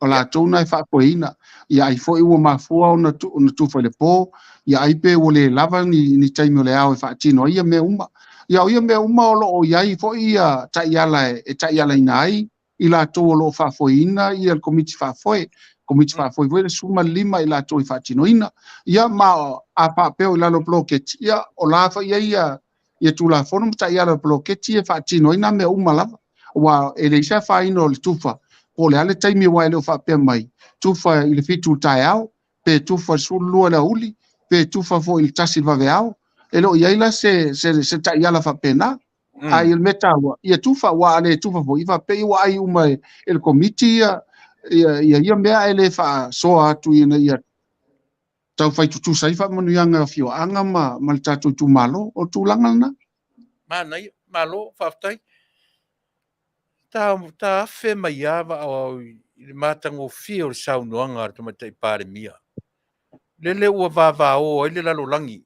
o latou na e faafoeina, ia ai foi ua mafua ona tufa i le po, ia ai pe ua le lava ni taimi o le ao e faatino ai ia mea uma. Ia o ia mea uma o lo o i ai foi ia taiala e taialaina ai i latou o lo o faafoeina ia le komiti faafoe. Komiti faafoe foi le 15 i latou e faatinoina. Ia ma a faapea o i lalo o poloketi, ia o la foi i ai ia Tulafono ma taiala o poloketi e faatino ai nā mea uma lava. Aua e leai se afaina o le tufa, po o le a le taimi aua e le o faapea mai, tufa i le 7 i le taeao, pe tufa i le 12 i le aoauli, pe tufa foi i le 1 i le vaveao. E le o i ai la se taiala faapena. A i le mea taua, ia tufa, aua a le tufa foi, faapea ua ai uma e le komiti ia mea ae le faasoa atu ina ia tau fai tutusa ai faamanuiaga o afioaga ma le tatou itumalo. O le tulaga lena. Manaia, malo, faafetai. Ta afe mai lava vaa i le matagofie o le saunoaga a le Tamaitai Palemia. Lele ua vavao ai le lalolagi.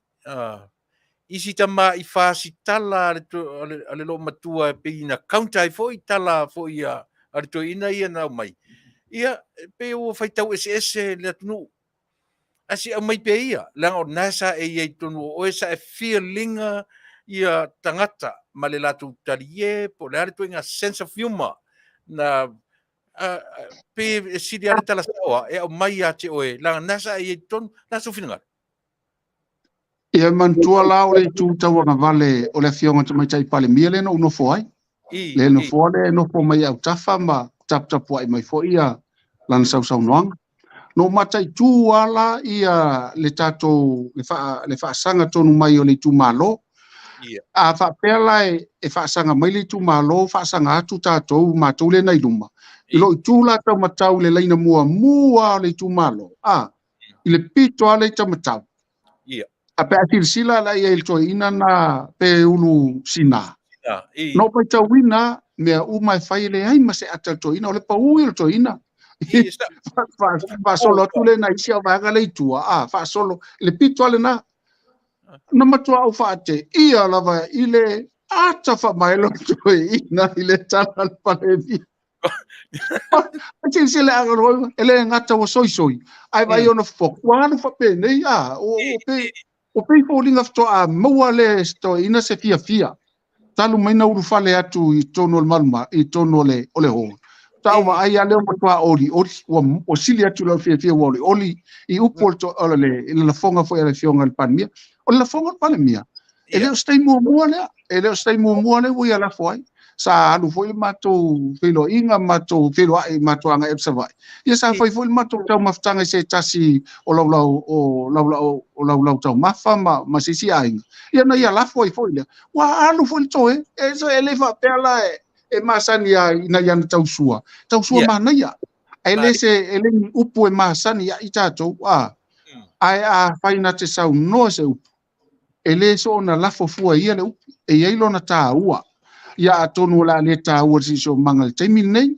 Isi tama'i fasitala a le loomatua e pei na counter ai foi tala foi a le toeaina ia na aumai. Ia, pei ua faitau eseese le atunuu. Ae se i aumai pea ia, leaga o lena sa e i ai i totonu o oe, sa e feelinga ia tagata ma le latou talie, po o le a le ituaiga sense of humor na pei e sili lava le tala sao e aumai ia te oe, leaga lena sa e i ai i totonu, o le a sou finagalo? Ia manatua la o le itu tauagavale o le Afioga i le Tamaitai Palemia lea na ou nofo ai. Le nofoa lea e nofo mai i autafa ma taputapuai mai foi ia lana sausaunoaga. Na ou mataitu lava la ia le tatou le faasaga tonu mai o le itumalo. A faapea la e faasaga mai le itumalo, faasaga atu tatou, matou lea na i luma. I lou itu la taumatau i le laina muamua o le itumalo, a, i le pito lava lea i taumatau. A pe a silasila la i ai i le toeaina na pe ulu sina. Na ou matauina mea uma e fai e leai ma se ata o le toeaina, o le pau ia o le toeaina. Faasolo atu lea nai isi au vaega lea i tua, a, faasolo, i le pito lava lena. Na matua ou faateia lava i le ata faamaelo o le toeaina i le tala a le Palemia. Silasila e le gata ua soisoi, ae vaai ona fofoga, ua alu faapenei, a, ua pei foliga faatoa maua le toeaina se fiafia, talu mai na ulufale atu i totonu o le maluma, i totonu o le, o le hall. Faatoa ou vaai lava lea ua matua olioli, ua sili atu i lou fiafia ua olioli i upu o le, o le, i le lafoga foi a le Afioga i le Palemia. O le lafoga o le Palemia, e le o se taimi muamua lea, e le o se taimi muamua lea ua ia lafo ai. Sa alu foi le matou feiloaiga, matou feiloai, matou agai atu i Savaii. Ia sa fai foi le matou taumafataga i se tasi o laulau, o laulau, o laulau taumafa ma, ma se isi aiga. Ia na ia lafo ai foi lea. Ua alu foi le toe. E, so, e le faapea la e, e masani a ina ia na tausua. Tausua manaia. E le se, e le ni upu e masani ia i tatou. A, ae a fai na te saunoa se upu, e le soona lafo fua ia le upu, e i ai lona taua. Ia atonu o le a le taua i le siosiomaga i le taimi lenei,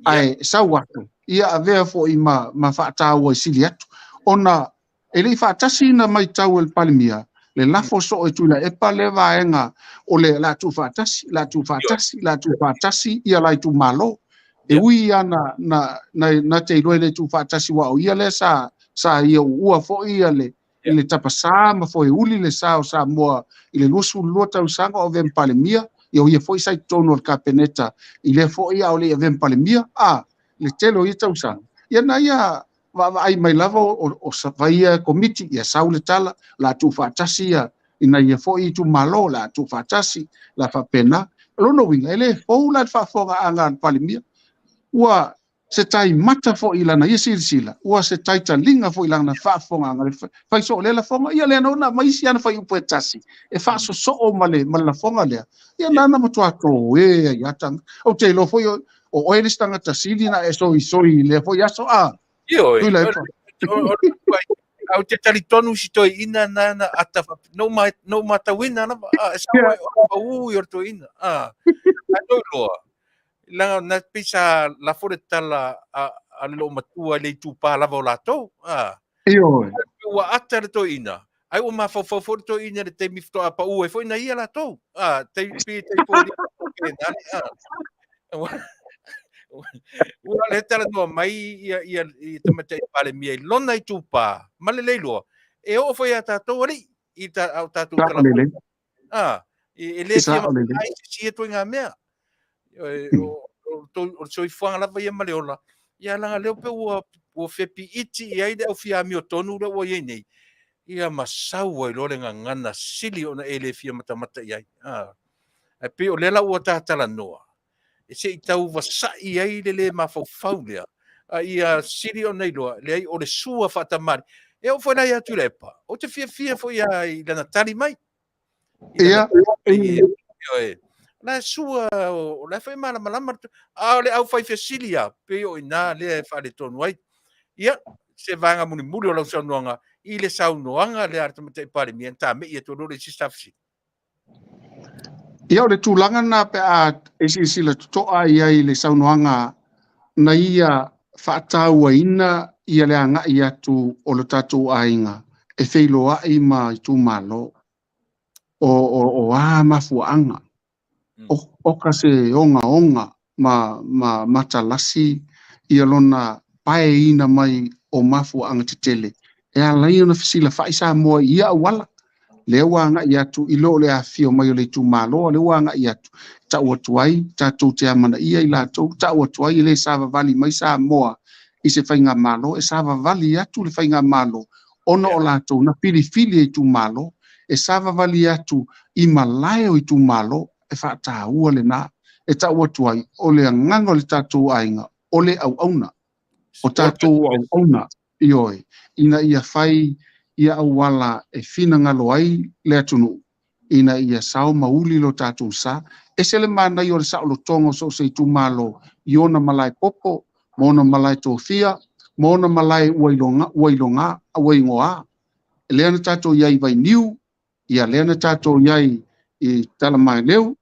ae sau atu, ia avea foi ma, ma faataua i sili atu. Ona e le i faatasi ina matau e le Palemia le lafo soo e Tuilaepa lea vaega o le la tuufaatasi, la tuufaatasi, la tuufaatasi ia la itumalo. E ui ia na, na, na, na te iloa i le tuufaatasi aua o ia lea sa, sa ia uua foi ia le, i le tapasā ma foeuli le sa o Samoa i le 22 tausaga o avea ma Palemia, ia o ia foi sa i totonu o le Kapeneta i lea foi a o le i avea ma Palemia, a, le tele o ia tausaga. Ia na ia vaavaai mai lava o fai ia komiti, ia sau le tala, o le a tuufaatasi ia ina ia foi itumalo, o le a tuufaatasi, o le a faapena. O lona uiga, e le fou la le faafofogaaga a le Palemia. Ua se tai mata foi i lana ia silasila, ua se tai taliga foi i lana faafofogaaga, le fai soo lea lafoga, ia lea nō na aumai isi ana fuaiupu e tasi, e faasosoo ma le, ma le lafoga lea, ia nana matua toe ai lava tagata. Ou te iloa foi o oe le isi tagata sili na e soisoi i lea foi aso, a, Ioe, Tuilaepa. Ae ou te talitonu si toeaina na na ata no ma no matauina lava a e sao ai o pau i o le toeaina a ai no iloa leaga na pei sa lafo le tala a, a le loomatua i le itupa lava o latou a Ioe. Ua ata le toeaina ai ua mafaufau foi le toeaina i le taimi faatoa pau ai foi na ia latou a tai pe tai po na a ua le talanoa mai ia ia ia tamaitai Palemia i lona itupa ma le leiloa e oo foi ia tatou alii i ta au tatou tala a e le fia ai se sia ituaiga mea o o le soifuaga lava ia ma le ola ia leaga lea pe ua ua fepiiti i ai le au fia amiotonu lea ua i ai nei ia ma sau ai loa le gagana sili ona e le fia matamata i ai a ae pei o lea la ua ta talanoa e se i tau vasa'i ai le lē mafaufau lea, a ia sili ona iloa, leai o le sua faatamali. E oo foi la ia Tuilaepa, ou te fiafia foi ia i lana tali mai. Ia. Ioe. O la e sua, o la e foi e malamalama, a o le au fai fesili lava, pei o i ina lea e faaletonu ai. Ia, se vaega mulimuli o lau saunoaga i le saunoaga lea a le Tamaitai Palemia, na tame'i atu ai loa le isi fesili. Ia, o le tulaga lena pe a e silasila totoa i ai i le saunoaga na ia faatauaina ia le agai atu o lo tatou aiga e feiloai ma itumalo o, o, o a mafuaaga oka se ogaoga ma, ma matalasi ia lona paeina mai o mafuaaga tetele e ala ai ona fesilafai Samoa i ia auala. Lea ua agai atu i lo le afifio mai o le itumalo, a lea ua agai atu, tau atu ai tatou te amanaia i latou, tau atu ai e le savavali mai Samoa i se faigamalo, e savavali atu le faigamalo ona o latou na filifili e itumalo, e savavali atu i malae o itumalo, e faataua lena. E tau atu ai, o le agaga o le tatou aiga, o le auauna, o tatou auauna, ioe, ina ia fai ia auala e finagalo ai le atunuu. ina ia sao ma uli lo tatou sa. Ese le manaia o le saolotoga o so o se itumalo i ona malae popo, ma ona malae tofia, ma ona malae ua iloga, ua iloga, ua igoa. Lea na tatou i ai i Vainiu, ia lea na tatou i ai i Talamaileu,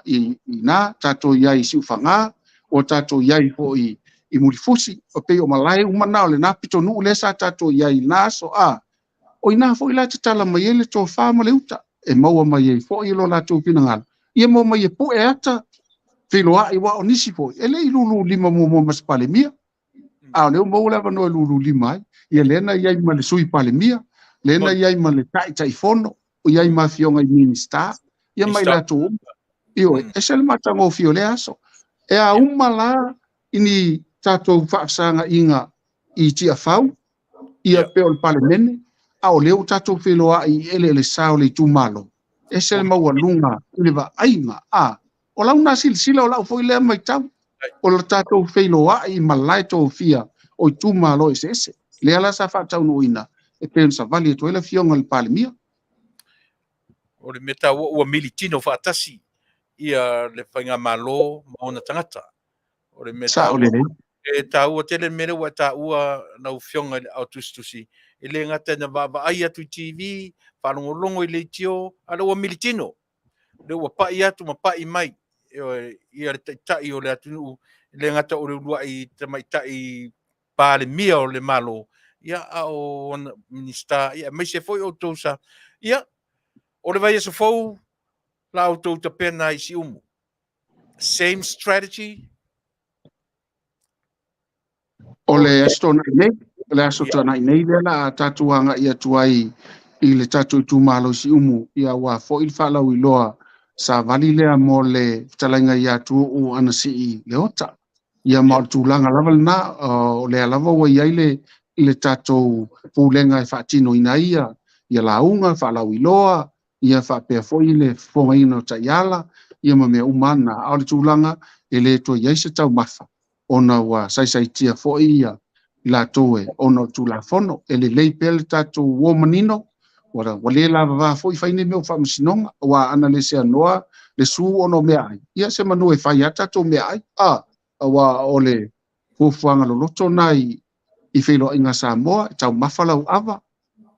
i ina, tatou i ai i Siufaga, ua tatou i ai foi i Mulifusi, e pei o malae uma na o lena pitonuu lea sa tatou i ai i lena aso. O ina foi la e tatala mai ai le tofa ma le uta, e maua mai ai foi lo latou finagalo, ia maua mai e pue ata, feiloai, aua o nisi foi, e le i lulu lima muamua ma se Palemia, a o lea ua maua le avanoa e lulu lima ai, ia lea na i ai ma le Sui Palemia, lea na i ai ma le Taitaifono, i ai ma afioga i Minisita, ia ma i latou uma. Ioe, ese le matagofie o lea aso. E a uma la i ni tatou faafesagaiga i Tiafau, ia pe o le Palemene, a o lea ua tatou feiloai i eleele sa o le itumalo, ese le maualuga i le vaaiga. O lau na silasila, o lau foi lea matau, o le tatou feiloai i malae tofia o itumalo eseese. Lea la sa faataunuuina e pei ona savali atu ai le afioga i le Palemia. O le mea taua ua militino faatasi ia le faigamalo ma ona tagata. O le mea Sao lelei. E taua tele le mea lea ua e taua lau afioga i le ao tusitusi, e le gata ina vaavaai atu i TV, faalogologo i leitio, a o lea ua militino, lea ua pai atu ma pai mai ia le taitai o le atunuu, e le gata o le uluai tamaitai Palemia o le Malo, ia a o ona Minisita, ia aemaise foi outou sa. Ia, o le vaiaso fou, la outou tapena ai i Siumu. Same strategy. O le Aso Toonai nei, o le Aso Toonai nei lea la a tatou agai atu ai i le tatou itumalo i Siumu, ia aua foi le faalauiloa savali lea mo le fetalaiga ia Tuuu Anasii Leota. Ia ma o le tulaga lava lena, o lea lava ua i ai le tatou pulega e faatinoina ai ia lauga, faalauiloa, ia faapea foi le fofogaina o taiala, ia ma mea uma na. A o le tulaga e le toe i ai se taumafa, ona ua saisaitia foi ia i latou e ona o le Tulafono. E lelei pea le tatou uo manino, ua le lavava foi fai nei mea o faamasinoga, aua ana le seanoa le su ona o meaai, ia se manu e fai lava tatou meaai, aua o le fuafuaga loloto na i feiloaiga Samoa, e taumafa lau ava,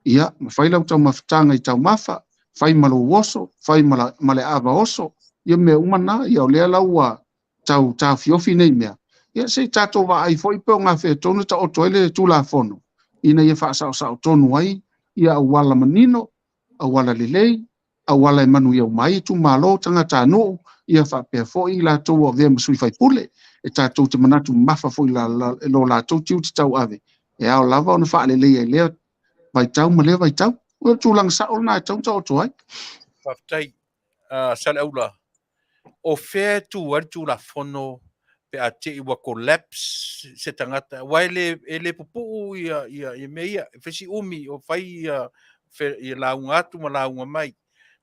ia, ma fai lau taumafataga i taumafa, fai ma lou oso, fai ma le ava oso, ia mea uma na, ia o lea la ua tau taofiofi nei mea. Ia se i tatou vaai foi pe o gafea tonu e taoto ai le Tulafono, ina ia faasaosao tonu ai ia auala manino, auala lelei, auala e manuia uma ai itumalo, tagatanuu, ia faapea foi i latou o avea ma sui faipule, e tatou te manatu mamafa foi lo latou tiute tauave, e ao lava ona faaleleia i lea vaitau ma lea vaitau. O le tulaga sao lena e tatau ona taoto ai. Faafetai, Saleaula. O fea e tu ai le Tulafono pe a te i ua collapse se tagata, aua e le pupuu ia mea ia, e fai si umi o fai ia lauga atu ma lauga mai.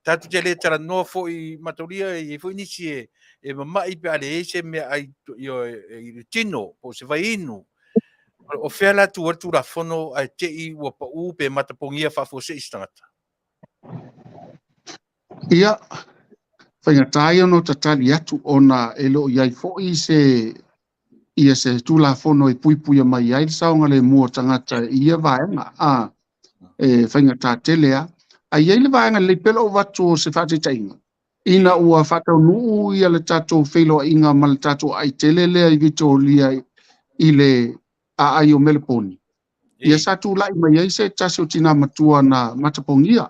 Tatou te le talanoa foi mataulia, e i ai foi nisi e mamai pe a leai se mea ai i le tino po o se vainu. O fea la tu ai le Tulafono ae te i ua pau pe matapogia faafuasei se tagata? Ia, faigata ia ona tatali atu ona e le o i ai foi se ia se Tulafono e puipuia mai ai le saogalemu o tagata i ia vaega. E faigata tele lava. A i ai le vaega lelei pea lou avatu o se faataitaiga, ina ua faataunuu ia le tatou feiloaiga ma le tatou aai tele lea i Vitoria i le aai o Meleponi, ia sa tulai mai ai se tasi o tina matua na matapogia.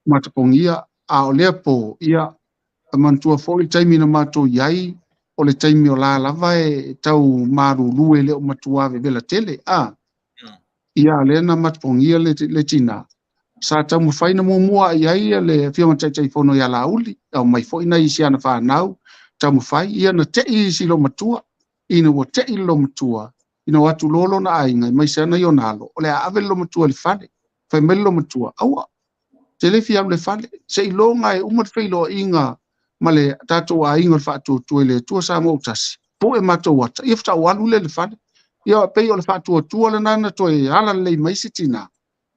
Matapogia, a o lea po, ia, manatua foi le taimi na matou i ai, o le taimi o la lava e tau malulu e le o matua vevela tele. Ia, lea na matapogia le tina. Sa taumafai na muamua i ai le afioga Taitaifono ia Laauli, au mai foi nai isi ana whanau, taumafai, ia na tei isi lo matua, ina ua tei lo matua, ina o atu lolo na aiga, mai se ana i ona alo, o le a ave lo matua le fale, fai mai lo matua, aua, te le fia alu le fale, se i longa e uma le feiloaiga ma le tatou aiga o le faatuatua i le Atua Samoa ua tasi, pue matou ata, ia faatoa alu le le fale, ia pei o le faatuatua lena na toe ala lelei mai se tina.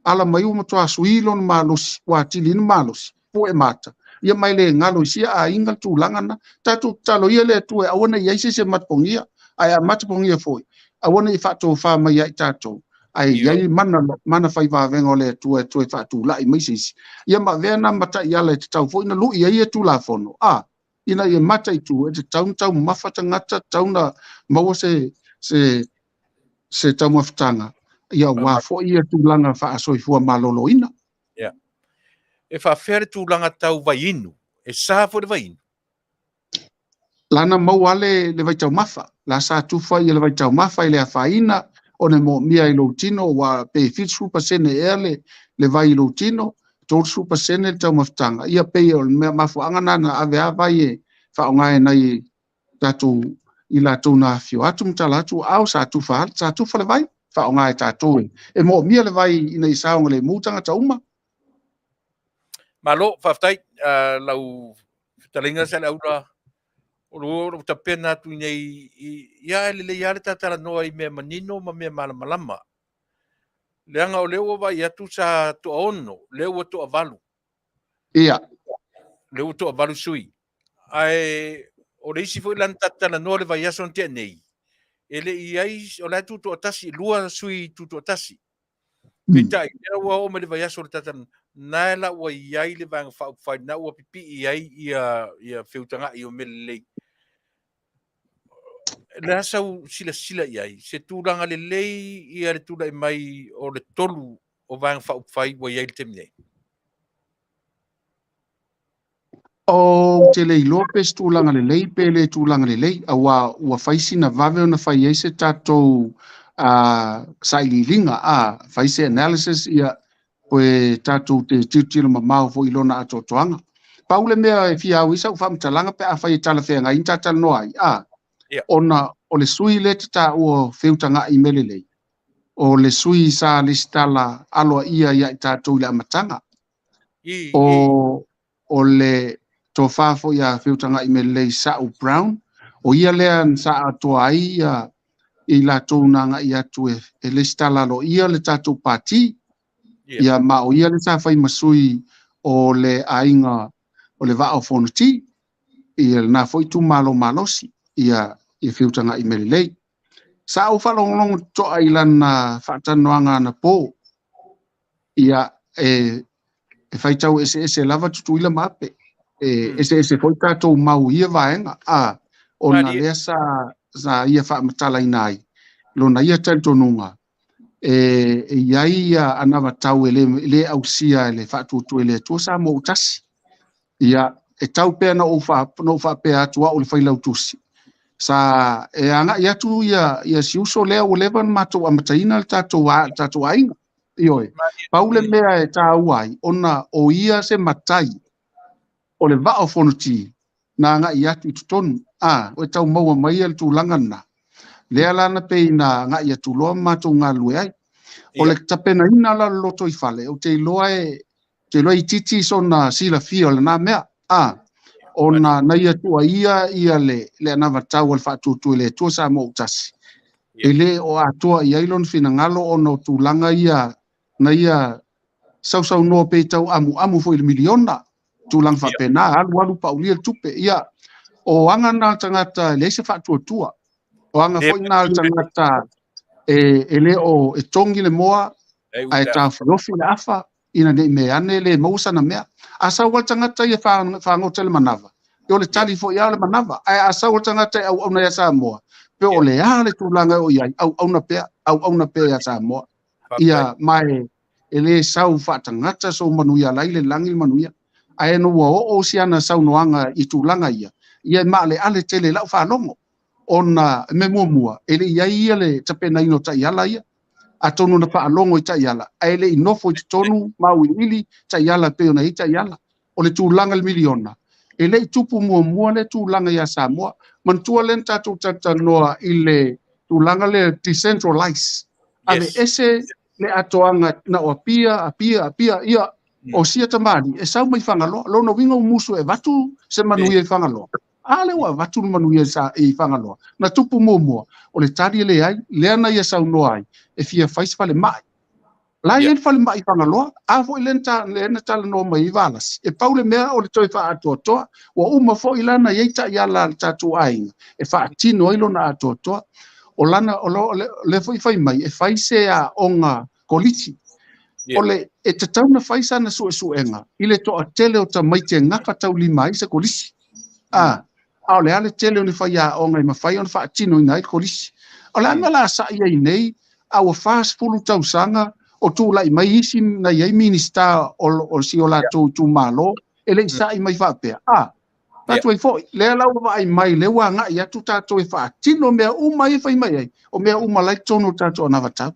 Ala mai ua matua sui lona malosi, ua atili ai ona malosi, pue mata. Ia ma e le galo i sia aiga le tulaga lena. Tatou tatalo ia le Atua e aua ne i i ai se isi e matapogia, ae a matapogia foi, aua ne i faatofa mai ia i tatou, ae i ai mana, mana fai vavega o le Atua e toe faatulai mai se isi. Ia ma avea na ma taiala e tatau foi ona lui ai ia Tulafono, a, ina ia mataitu, e tatau ona taumamafa tagata, tatau ona maua se, se, se taumafataga, ia aua foi ia tulaga faasoifua maloloina. Ia. E faafefea le tulaga tau vaiinu? E sa foi le vaiinu? Lana maua le, le vaitaumafa, la sa tufa ia le vaitaumafa i le afaina, ona e moomia i lou tino, ua pe 70% ea le, le vai i lou tino, 30% le taumafataga. Ia pei o le mea mafuaaga na na ave a vai e faaaoga e nai tatou i latou na afifio atu ma tala atu, ao sa tufa, sa tufa le vai, faaaoga e tatou e, e moomia le vai ina ia saogalemu tagata uma. Malo, faafetai lau fetalaiga Saleaula, o lo o tapena atu nei ia e lelei lava le ta talanoa i mea manino ma mea malamalama. Leaga o lea ua vaai atu sa toaono, lea ua toavalu. Ia. Lea ua toavalu sui. Ae o le isi foi la na tatou talanoa le vaiaso na tea nei, e le i ai, o la e tutoatasi, lua sui tutoatasi. Peitai, lea ua oo mai le vaiaso o le tata, na la ua i ai le Vaega Faaupufai, na ua pipii ai ia, ia feutaga'i o mea lelei. Le a sau silasila i ai, se tulaga lelei ia le tulai mai o le tolu o Vaega Faaupufai ua i ai le taimi nei? Ou te le iloa pe se tulaga lelei pe le tulaga lelei, aua ua fai sina vave ona fai ai se tatou sailiiliga, fai se analysis, ia, pe tatou te tilotilo mamao foi i lona atoatoaga. Pau le mea e fia au ai sau faamatalaga pe afai e talafeagai na ta talanoa ai, ona o le sui lea te taua o feutaga'i mea lelei, o le sui sa lesitala aloaia ia i tatou i le amataga. O, o le tofa foi a Feutaga'i Mea Lelei Sa'u Brown, o ia lea na sa atoa ai ia i latou na agai atu e, e lesitala aloaia le tatou pati. Ia ma o ia le sa fai ma sui o le aiga o le Vaa o Fonoti, ia lena foi itumalo malosi, ia, ia Feutaga'i Mea Lelei. Sa ou faalogologo totoa i lana faatalanoaga anapo, ia e, e faitau eseese lava Tutuila ma Ape. E eseese foi tatou mau i ia vaega, a, ona lea sa, sa ia faamatalaina ai lona ia talitonuga e, e i ai ia anavatau e le, e le ausia e le faatuatua i le Atua Samoa ua tasi. Ia, e tau pea na ou, fa, na ou faapea atu au le failautusi, sa e agai atu ia, ia si uso lea ua leva ona matou amataina le tatou, le tatou aiga. Ioe. Pau le mea e taua ai, ona o ia se matai o le Vaa o Fonoti na agai atu i totonu, a, e tau maua mai le tulaga lena. Lea la na pei na agai atu loa ma matou galulue ai. O le tapenaina la o le lotoifale, ou te iloa e, te iloa itiiti sona silafia o lena mea, a, ona na ia tuuaia ia le, le anavatau a le Faatuatua i le Atua Samoa ua tasi. E le o atoa i ai lona finagalo ona o tulaga ia na ia sausaunoa pe tau amuamu foi i le miliona, tulaga faapena, alu alu paulia le tupe. Ia, o aga na a le tagata e leai se faatuatua. O aga foi na a le tagata e, e le o e togi le moa ae taofiofi le afa ina ne i mea ane le maua sana mea. A sau lava le tagata ia fagota i le manava, o le tali foi lava o le manava. Ae a sau le tagata e auauna ia Samoa, pe o le a le tulaga e oo i ai, auauna pea, auauna pea ia Samoa. Ia, ma e, e le sau faatagata sou manuia la i le lagi le manuia. Ae ina ua oo si ana saunoaga i tulaga ia, ia e maaleale tele i lau faalogo. Ona, mea muamua, e le i ai ia le tapenaina o taiala ia. Atonu na faalogo i taiala, ae le i nofo i totonu ma auiliili taiala e pei ona i ai taiala. O le tulaga i le miliona, e le i tupu muamua lea tulaga ia Samoa. Manatua lea na tatou talatalanoa i le tulaga lea decentralize, aveese le atoaga na o Apia, Apia, Apia, ia, o sia tamalii e sau mai Fagaloa. Lona uiga ua musu e avatu se manuia i Fagaloa. A lea ua avatu le manuia i Fagaloa. Na tupu muamua, o le tali e leai, lea na ia saunoa ai, e fia fai se falemai. La e i ai le falemai i Fagaloa, a foi lea na, lea na talanoa mai ai Valasi, e pau le mea o le toe faaatoatoa, ua uma foi la na i ai taiala a le tatou aiga e faatino ai lona atoatoa. O lana, o lo, lea foi fai mai, e fai se aoga kolisi. O le, e tatau na fai sana suesuega i le toatele o tamaiti e gafataulima ai se kolisi. A, a o le a le tele o ni faiaoga e mafai ona faatinoina ai le kolisi. O le a mea o le a sa'i ai nei, a ua 40 tausaga o tulai mai isi na i ai Minisita o si o latou itumalo e le i sa'i mai faapea. A, manatu ai foi, lea la ua vaai mai, lea ua agai atu tatou e faatino mea uma ia e fai mai ai, o mea uma la e i totonu o le tatou anavatau.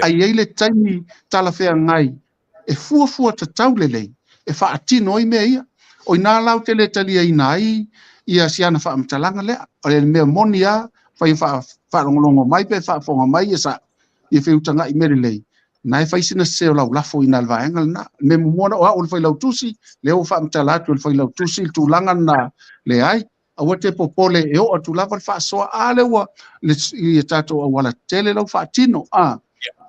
Ae i ai le taimi talafeagai e fuafua tatau lelei e faatino ai mea ia. O i ina la ou te le taliaina ai ia si ana faamatalaga lea. O le mea moni lava, fai e faalogologo mai pe faafofoga mai ia sa'o, ia feutagai mea lelei, na e fai sina sese o lau lafo i ina i le vaega lena. O le mea muamua na o au o le failautusi, lea ua faamatala atu e le failautusi le tulaga lena, leai, aua te popole e oo atu lava le faasoa, a lea ua i tatou auala tetele lau faatino, a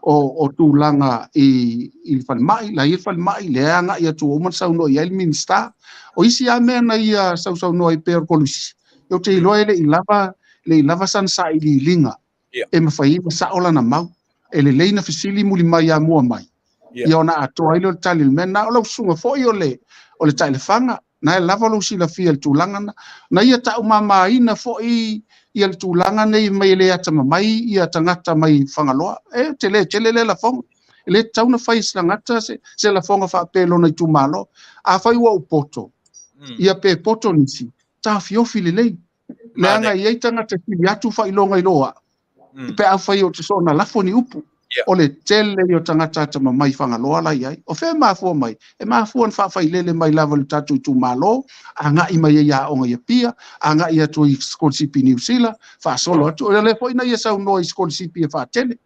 o tulaga i le falemai, la e i ai le falemai, lea e agai atu ua uma ona saunoa i ai le Minisita. O isi lava mea na ia sausaunoa ai pei o le kolisi, ou te iloa e le i lava, le i lava sana sailiiliga e mafai ai ona sao lana mau. E lelei na fesili muli mai ia mua mai, ia ona atoa ai lea o le tali o le mea lena. O lau susuga foi o le, o le Taelefaga, na e lava lou silafia i le tulaga na. Na ia taumamaina foi ia le tulaga nei mai e le atamamai ia tagata mai Fagaloa. E tele tele lea lafoga. E le tatau ona fai e se tagata se, se lafoga faapea i lona itumalo. Afai ua ou poto, ia pe poto nisi, taofiofi lelei. Leaga e i ai tagata e sili atu faailoga i lo au, pe afai ou te soona lafo ni upu. O le tele ia o tagata atamamai Fagaloa la i ai. O fea e mafua mai? E mafua ona faafailele mai lava i le tatou itumalo, agai mai ai i aoga i Apia, agai atu i sikolasipi i Niu Sila, faasolo atu. O lea foi na ia saunoa i sikolasipi e faatele.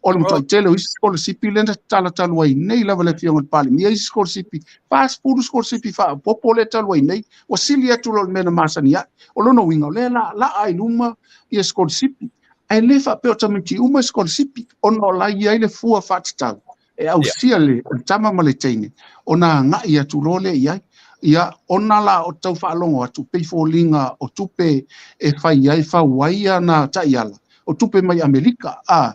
O le matuai tele o isi sikolasipi lea na tatala talu ai nei lava le Afioga i le Palemia isi sikolasipi, 40 sikolasipi faaopoopo lea talu ai nei, ua sili atu lo le mea na masani ai. O lona uiga, o lea e laalaa i luma ia sikolasipi, ae le faapea o tamaiti uma e sikolasipi, ona o la e i ai le fua faatatau e ausia le tama ma le teine ona agai atu loa lea i ai. Ia, ona la o tau faalogo atu pei foliga o tupe e fai ai, fau ai ana taiala, o tupe mai Amerika, a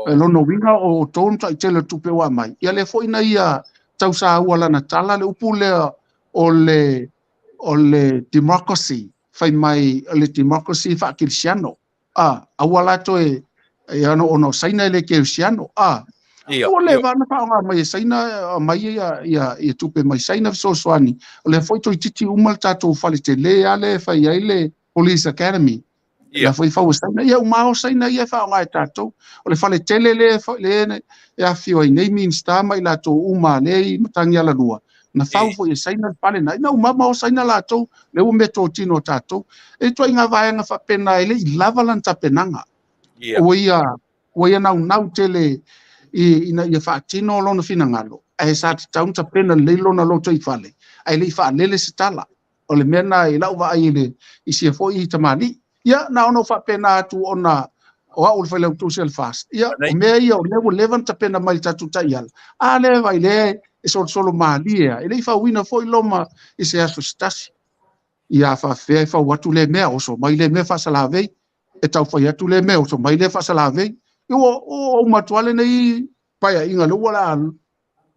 e lona uiga o outou matuai tele o tupe ua aumai. Ia lea foi na ia tau saua lana tala le upu lea o le o le democracy, fai mai o le democracy faakerisiano, a aua la toe ia ona o Saina e le kerisiano, a ua leva ona faaaoga mai e Saina, aumai ia tupe mai Saina fesoasoani. O lea foi toeitiiti uma le tatou fale tele lava lea e fai ai le Police Academy. La foi fau e Saina. Ia uma o Saina ia e faaaoga e tatou. O le fale tele lea e afifio ai nei Minisita ma i latou uma lea i Matagialalua, na fau foi e Saina le fale na. Ina uma ma o Saina latou, lea ua meatotino a tatou. E ituaiga vaega faapena e le i lava lana tapenaga. Ua ia naunau tele ina ia faatino lona finagalo, ae sa tatau ona tapena lelei lona lotoifale, ae le i faalele se tala. O le mea lena i lau vaai i le i sia foi tamalii. Ia, na ona ou faapena atu ona o au o le failautusi o le FAST. Ia, o mea ia o lea ua leva ona tapena mai i le tatou taiala. A lea vaai lea e solosolo malie lava. E le i fauina foi Roma i se aso se tasi. Ia, a faapefea e fau atu lea mea, oso mai lea mea faasalavei. E tau fai atu lea mea, oso mai lea faasalavei. Ia, ua uma atu lava lenei paeaiga lea ua la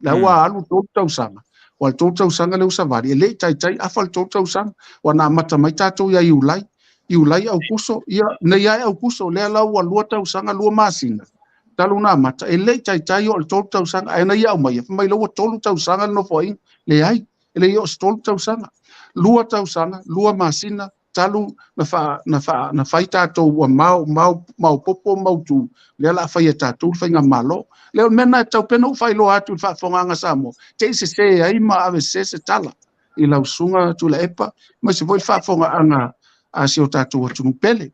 La ua alu 3 tausaga, ua le 3 tausaga lea ua savali, e le i taitai afa le 3 tausaga, ua na amata mai tatou ia Iulai, Iulai, Aukuso, ia nei lava e Aukuso, lea la ua 2 tausaga 2 masina talu ona amata, e le i taitai oo i le 3 tausaga, ae na ia aumaia, fai mai la ua 3 tausaga le nofoaiga, leai, e le i oo i se 3 tausaga, 2 tausaga 2 masina talu na fa, na fa, na fai tatou ua mao, mao, maopoopo mautu, lea o le a fai e tatou le faigamalo. Lea o le mea lena e tatau pea ona ou faailoa atu i le faafofogaaga a Samoa, te i sese ai ma ave sese se tala i lau susuga Tuilaepa, aemaise foi le faafofogaaga a si o tatou atunuu pele.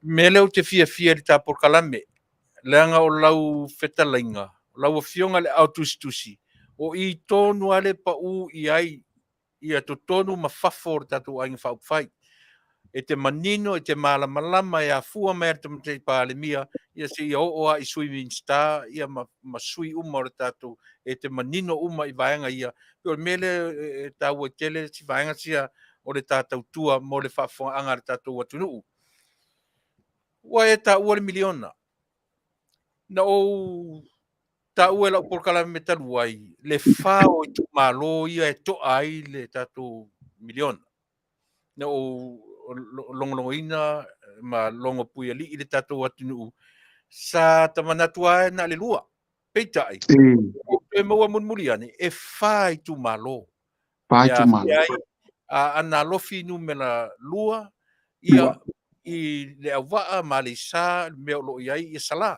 Mea lea ou te fiafia i le ta polokalame, leaga o lau fetalaiga, o lau afioga i le Aao Tusitusi, o i tonu lava le pau i ai ia totonu ma fafo o le tatou aiga faaupufai. E te manino, e te malamalama e afua mai le Tamaitai Palemia, ia seia oo lava i Sui Minisita ia ma, ma sui uma o le tatou, e te manino uma i vaega ia. Pei o le mea lea e taua ai tele si vaega sia o le ta tautua mo le faafofogaaga a le tatou atunuu. Ua e taua le miliona. Na ou taua e lau polokalame talu ai le fa o itumalo ia e toa ai le tatou miliona. Na ou logologoina ma logo puialii le tatou atunuu sa ta manatu lava na o le lua. Peitai, e maua mulimuli ane, e fa itumalo. Fa itumalo. Aana Alofi numera 2, ia, i Leauvaa ma Aleisa, le mea o lo o i ai Salã.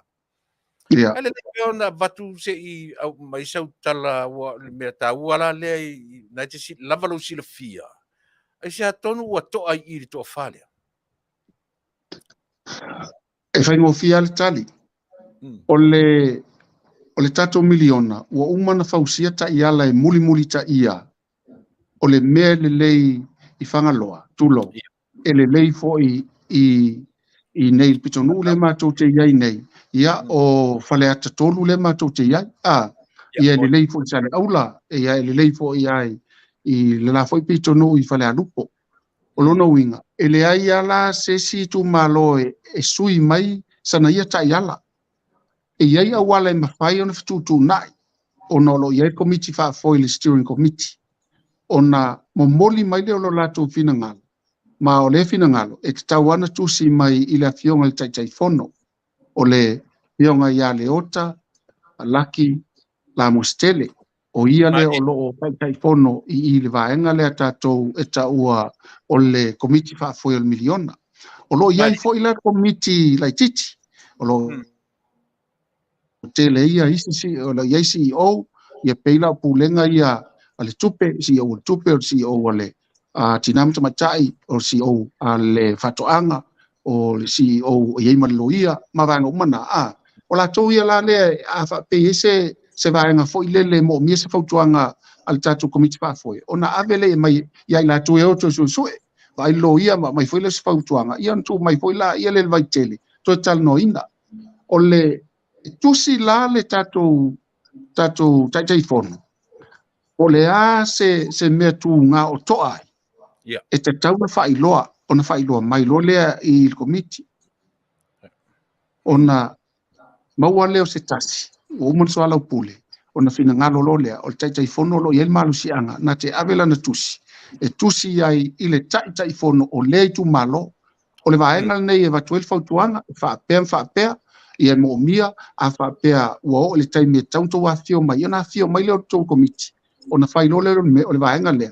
Ia. Ae lelei pea ona avatu se i aumai sau tala, ua le mea taua la lea i na e te lava lou silafia. Aisea tonu ua toa i i le toafa lea? E faigofie lava le tali. O le tatou miliona, ua uma ona fausia taiala e mulimulitaia o le mea e lelei i Fagaloa, tulou, e lelei foi i i nei le pitonuu lea matou te i ai nei, ia o Faleata 3 lea matou te i ai, a, ia e lelei foi i Saleaula, ia e lelei foi ai i le la foi pitonuu i Falealupo. O lona uiga, e leai lava la se isi itumalo e sui mai sana ia taiala. E i ai auala e mafai ona fetuutuunai ona o lo o i ai le komiti faafoe, le steering committee, ona momoli mai lea o lo latou finagalo, ma o lea finagalo e tatau lava ona tusi mai i le afioga i le Taitaifono, o le afioga ia Leota Laki Lamositele. O ia lea o lo o Taitaifono i le vaega lea tatou e taua o le komiti faafoe o le miliona. O lo o i ai foi la komiti laitiiti, o lo o tele ia isi, o lo o i ai CEO, ia pei la o pulega ia a le tupe, CEO o le tupe, o le CEO a le Tina ma Tamaitai, o le CEO a le Faatoaga, o le CEO e i ai ma le loia, ma vaega uma na. A, o latou ia la lea, a faapei ai se vaega foi lele e moomia se fautuaga a le tatou komiti faafoe, ona ave lea mai ia i latou e o toe suesue, vaai le loia ma aumai foi lea se fautuaga, ia ona tuu mai foi la ia le Vaitele toe talanoaina. O le tusi la le tatou Taitaifono, o le a se mea tuga o toa ai, e tatau ona faailoa, ona faailoa mai loa lea i le komiti. Ona maua lea o se tasi, ua uma ona soalaupule, ona finagalo loa lea, o le Taitaifono o lo o i ai le malosiaga, na te ave lana tusi, e tusi ai i le Taitaifono o lea itumalo. O le vaega lenei e avatu ai le fautuaga, e faapea ma faapea, ia e moomia, a faapea ua oo i le taimi e tatau ona outou afifio mai, ona afifio mai lea o le tou komiti, ona fai loa lea o le vaega lea,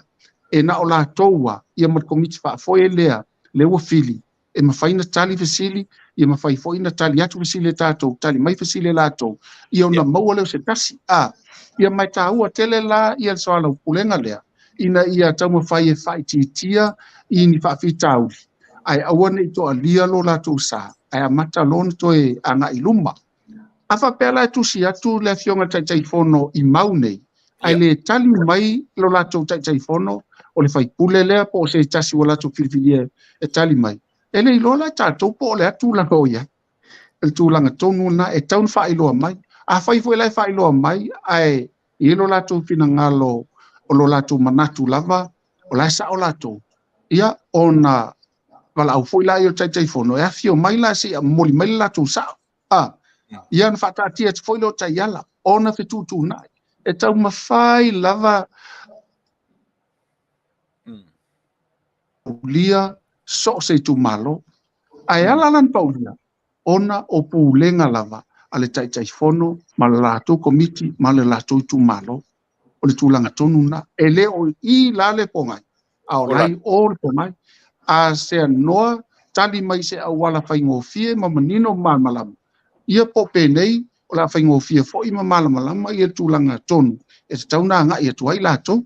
e na o latou lava, ia ma le komiti faafoe lea, lea ua fili, e mafai ona tali fesili, ia mafai foi ona tali atu fesili e tatou, tali mai fesili e latou, ia ona maua lea o se tasi. A, ia ma e taua tele la ia le soalaupulega lea, ina ia taumafai e faaitiitia i ni faafitauli, ae aua ne i toalia lo latou sa, ae amata loa ona toe agai i luma. A faapea la e tusi atu le afioga i le Taitaifono i mau nei, ae le tali mai lo latou Taitaifono, o le faipule lea po o se tasi ua latou filifilia e tali mai, e le iloa la e tatou po o le a tulaga o i ai. Le tulaga tonu lena e tatau ona faailoa mai. Afai foi la e faailoa mai ae i ai lo latou finagalo, o lo latou manatu lava, o la e sao latou, ia ona valaau foi la ia o le Taitaifono e afio mai la se i momoli mai le latou sao. A, ia ona faataatia atu foi lea o taiala, ona fetuutuunai. E taumafai lava paulia so o se itumalo. Ae ala la ona paulia, ona o pulega lava a le Taitaifono ma le latou komiti ma le latou itumalo. O le tulaga tonu lena. E le o i la le pogai, a o la i o le pogai. A seanoa tali mai se auala faigofie ma manino ma malamalama, ia po o penei o le a faigofie foi ma malamalama ia le tulaga tonu e tatau ona agai atu ai latou.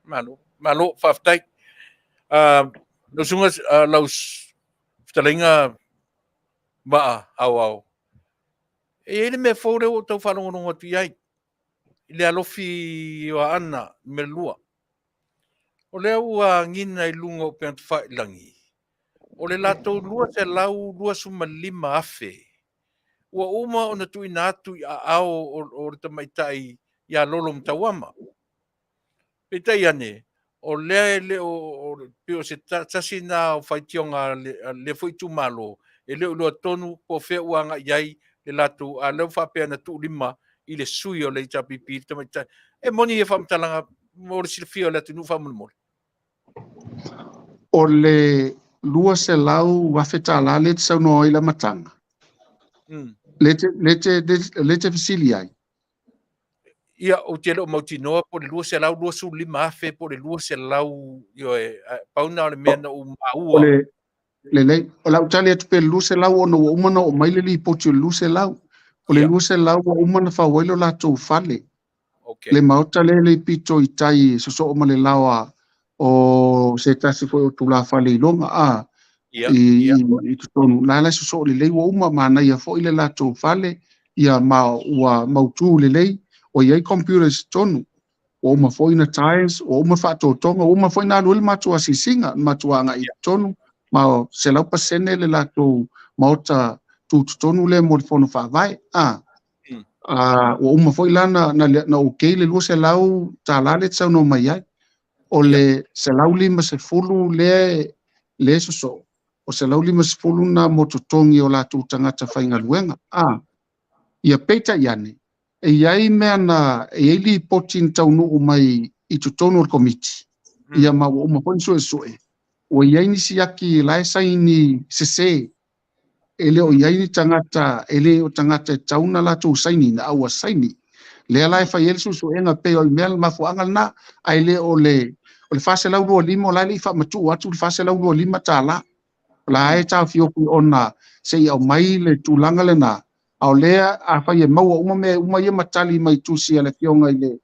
Malo, malo, faafetai. Lau susuga, lau fetalaiga Vaa Aoao, e i ai le mea fou lea ua ou tau faalogologo atu i ai, i le alofi o Aana numera 2. O lea ua agiga i luga o upegatafailagi. O le latou $225,000 ua uma ona tuuina atu i aao o le tamaitai ia Lolo Matauama. Peitai ane, o lea e le o, pei o se tasi lena o faitioga a lea foi itumalo, e le o iloa tonu po o fea ua agai i ai le latou, a o lea ua faapea na tuulima i le sui o le HRPP, le tamaitai. E moni ia faamatalaga mo le silafia o le atunuu faamolemole? O le $200,000 lea e te saunoa ai i le amataga, lea e te fesili ai? Ia, ou te le o mautinoa po o le $225,000 po o le 200, ioe, pau lena o le mea na ou maua. O le, lelei, o le a ou tali atu pea i le 200 ona ua uma ona oo mai le lipoti o le 200. O le 200 ua uma ona fau ai lo latou fale. Okay. Le maota lea le pito i tai e sosoo ma le laoa o se tasi foi o tulafale i Loga a i, i totonu la la sosoo lelei ua uma manaia foi le latou fale ia ma ua mautu lelei ua i ai computers i totonu ua uma foi na tiles ua uma faatotoga ua uma foi na alu ai le matou asiasiga na matou agai i totonu ma 100% le latou maota tutotonu lea mo le fono faavae a ua uma foi la na okay le $200 lea te saunoa mai ai. O le 150 lea sosoo, o 150 na mo totogi o latou tagata faigaluega. Ia peitai ane, e i ai mea na, e i ai lipoti na taunuu mai i totonu o le komiti, ia ma ua uma foi ona suesue, ua i ai nisi aki la e saini sese e le o i ai ni tagata, e le o tagata e tatau ona latou sainiina, a ua saini. Lea la e fai ai le suesuega pei o le mea le mafuaaga lena, ae le o le o le $425, o la e le i faamatuu atu le $425. O la e taofiofi ona se i aumai le tulaga lena, a o lea afai e maua uma mea uma ia ma tali mai tusi a le Afioga i le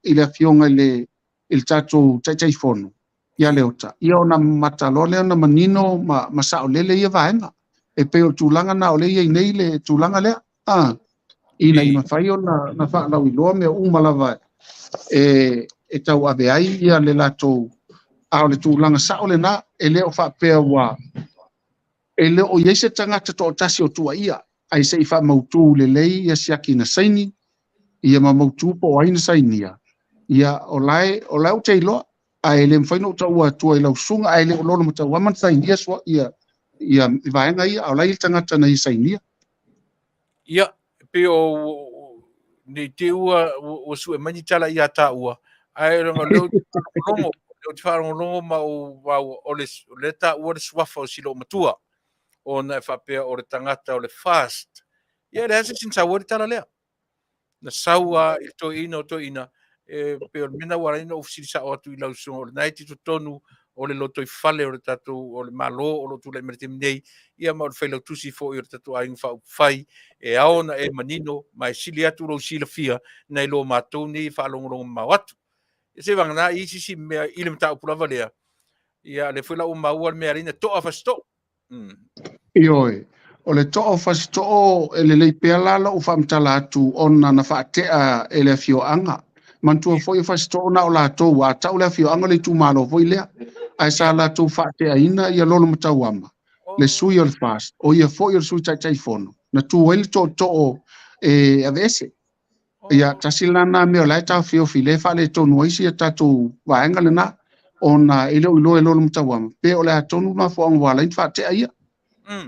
i le Afioga i le i le tatou Taitaifono ia Leota, ia ona mata loa lea ona manino ma saolele ia vaega. E pei o le tulaga na o lea e i ai nei le tulaga lea, ina ia mafai ona faalauiloa mea uma lava e tauave ai ia le latou, a o le tulaga sao lena, e le o faapea ua, e le o i ai se tagata toatasi o tuuaia, ae se i faamautu lelei ia siaki na saini, ia ma mautu po o ai na sainia, ia o la e, o la e ou te iloa, ae le mafai ona ou taua atua i lau susuga, ae le o Lolo Matauama na sainia sua, ia, ia vaega ia, a o la e i ai le tagata na ia sainia. Ia, e pei o ne i te i ua sue mai ni tala ia tāua, ae o lea ou te faalogologo, lea ou te faalogologo ma ou maua, o le, o lea e taua le suafa o si loomatua, ona e faapea o le tagata o le FAST. Ia, e leai se isi na sau ai le tala lea. Na sau lava i le toeaina o toeaina, e pei o le mea lena ua ala ai ona ou fesili sao atu i lau susuga, o lena e te i totonu o le lotoifale o le tatou o le Malo o lo o tulai mai i le taimi nei, ia ma o le failautusi foi o le tatou Aiga Faaupufai, e ao ona e manino ma e sili atu lou silafia nai lo matou nei e faalogologo mamao atu. Ia se vagana i isi isi mea i le mataupu lava lea, ia lea foi la ua maua le mea e ala ai ona to'a Fasito'o. Ioe, o le to'a o Fasito'o e lelei pea la lou faamatala atu ona na faate'a e le afioaga. Manatua foi o Fasito'o na o latou, a tau le afioaga o le itumalo foi lea, ae sa latou faate'aina ia Lolomatauama, le sui o le FAST, o ia foi o le sui Taitaifono, na tu ai le tootoo e aveese. Ia, tasi la lena mea o la e taofiofi lea e faaletonu ai si a tatou vaega lena, ona e le o iloa e Lolomatauama pe o le a tonu le mafuaaga ua ala ai ona faatea ia.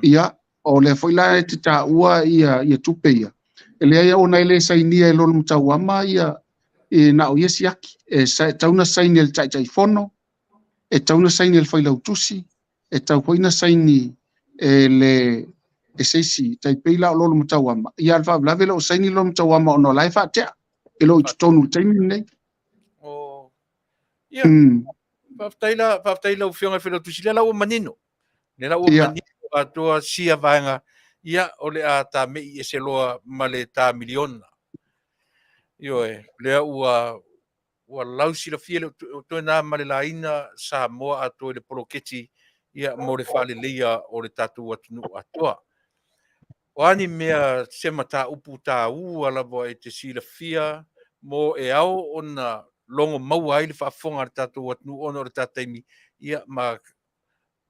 Ia, o lea foi la e te taua ia tupe ia, e leai ona e le sainia e Lolomatauama ia, e na o ia siaki. E tatau ona saini e le Taitaifono, e tatau ona saini e le Failautusi, e tatau foi ona saini e le e se isi, tai pei la o Lolomatauama. Ia, a o le faalavelave e le o saini Lolomatauama ona o la e faatea, e le o i totonu i le taimi lenei. Oh. Ia, faafetai la, faafetai lau Afioga i le Failautusi, lea la ua manino. Lea la ua manino atoa sia vaega, ia, o le a tame'i ese loa ma le ta miliona. Ioe, lea ua ua lausilafia le toe na ma le laina Samoa atoa i le poloketi ia mo le faaleleia o le tatou atunuu atoa. O a ni mea se mataupu taua lava e te silafia mo e ao ona logo maua ai le faafofoga a le tatou atunuu ona o le ta taimi ia ma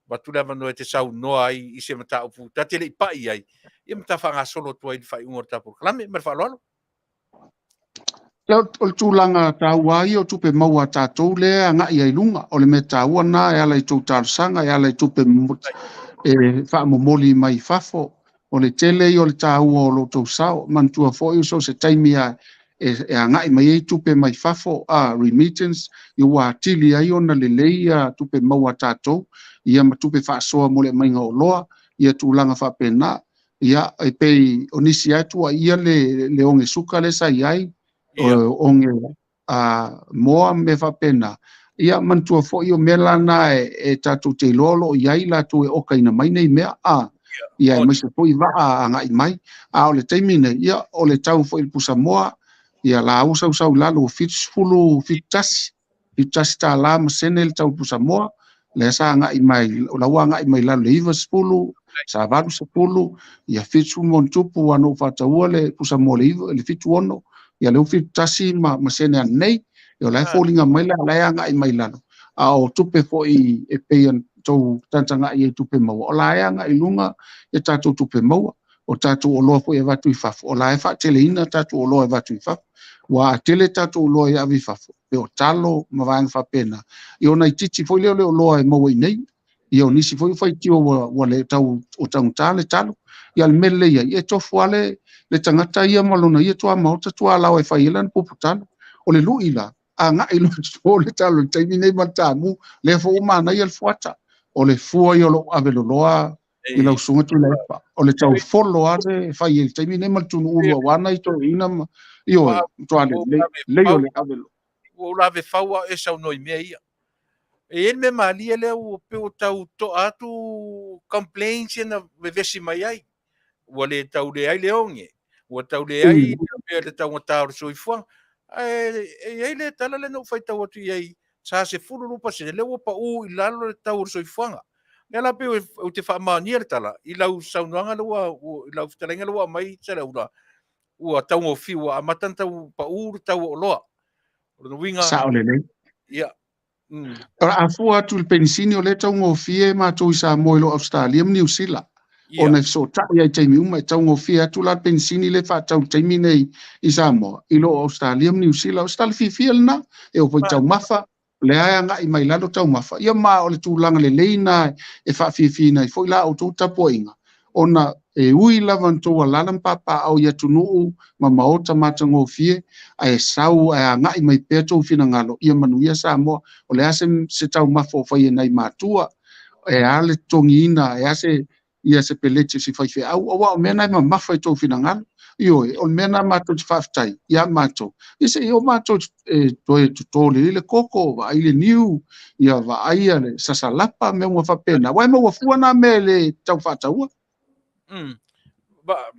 Avatu le avanoa e te saunoa ai i se mataupu ta te le i pai ai, ia ma ta faagasolo atu ai i le faaiuga o le ta polokalame. Ma le faaaloalo. O le tulaga taua ia o tupe maua a tatou lea e agai ai i luga. O le mea taua lena e ala i tou talosaga, e ala i tupe e faamomoli mai fafo. O le tele ia o le taua o lo outou sao. Manatua foi so o se taimi lava e agai mai ai tupe mai fafo, remittance, ia ua atili ai ona lelei ia tupe maua a tatou, ia ma tupe faasoa mo le aumaiga o oloa, ia tulaga faapena. Ia, e pei o nisi lava e tuuaia le oge suka lea sa i ai, oge moa ma mea faapena. Ia, manatua foi o mea la na e tatou te iloa o lo o i ai latou e okaina mai nei mea, ia aemaise foi vaa agai mai. A o le taimi nei, ia, o le tau foi i le pusamoa, ia la ua sausau i lalo ua 70, $71 ma sene le tau pusamoa, lea sa agai mai, o la ua agai mai lalo le 90, sa 80, ia 70+, ua na ou faataua le pusamoa le 76, ia lea ua 71 ma sene ananei, ia o la e foliga mai la, la e agai mai lalo. A o tupe foi e pei ona tou tagatagai ai tupe maua, o la e agai i luga ia tatou tupe maua. O tatou oloa foi e avatu i fafo, o la e faateleina tatou oloa e avatu i fafo. Ua a tele tatou oloa e ave i fafo, pe o talo ma vaega faapena. Ia ona itiiti foi lea o le oloa e maua i nei. Ia o nisi foi o faitio ua le tau o taugata le talo. Ia le mea lelei ai, e tofu lava le tagata ia ma lona ia tuamaota tualaoa e fai ai lana pupu talo. O le lui la, agai loa toto le talo i le taimi nei ma le tamu, lea foi ua manaia le fuata. O le fua ia o lou aveloloa i lau susuga Tuilaepa. O le taufolo lava le fai ai i le taimi nei ma le tunuulu aua nai toeaiina ma ioe, matua lelei o le aveloloa. Ua ou lave fau a o e saunoa i mea ia. E i ai le mea malie lea ua pei ua tau toa atu complaints ia na vevesi mai ai. Ua le tau leai le oge, ua tau leai mea le taugata o le soifuaga. Ae e i ai le tala lea na ou faitau atu i ai, sa 12% lea ua pau i lalo le tau o le soifuaga. Lea la pei ou te faamaonia le tala i lau saunoaga lea ua, i lau fetalaiga lea ua aumai Saleaula, ua taugofie, ua amata ona tau pau le tau o oloa. O lona uiga, Sao lelei. Ia. A fua atu i le penisini o lea e taugofie matou i Samoa i lo Ausetalia ma Niu Sila. Ona e fesootai ai i taimi uma, e taugofie atu la le penisini lea e faatau i le taimi nei i Samoa i lo Ausetalia ma Niu Sila. O se tala fiafia lena, e oo foi i taumafa, o lea e agai mai lalo taumafa. Ia ma o le tulaga lelei lena e faafiafiaina ai foi la outou tapuaiga, ona e ui lava ona outou alaala ma papaaao i atunuu ma maota matagofie, ae sau ae agai mai pea tou finagalo ia manuia Samoa. O le a se taumafa o fai e nai matua, e a le totogiina, e a se ia se peleti o se faifeau, aua o mea na e mamafa i tou finagalo. Ioe, o le mea na matou te faafetai ia matou, ia se i oo matou e toe toto lelei le koko, vaai le niu, ia vaai le sasalapa, mea uma faapena. Aua e maua fua na mea e le tau faataua.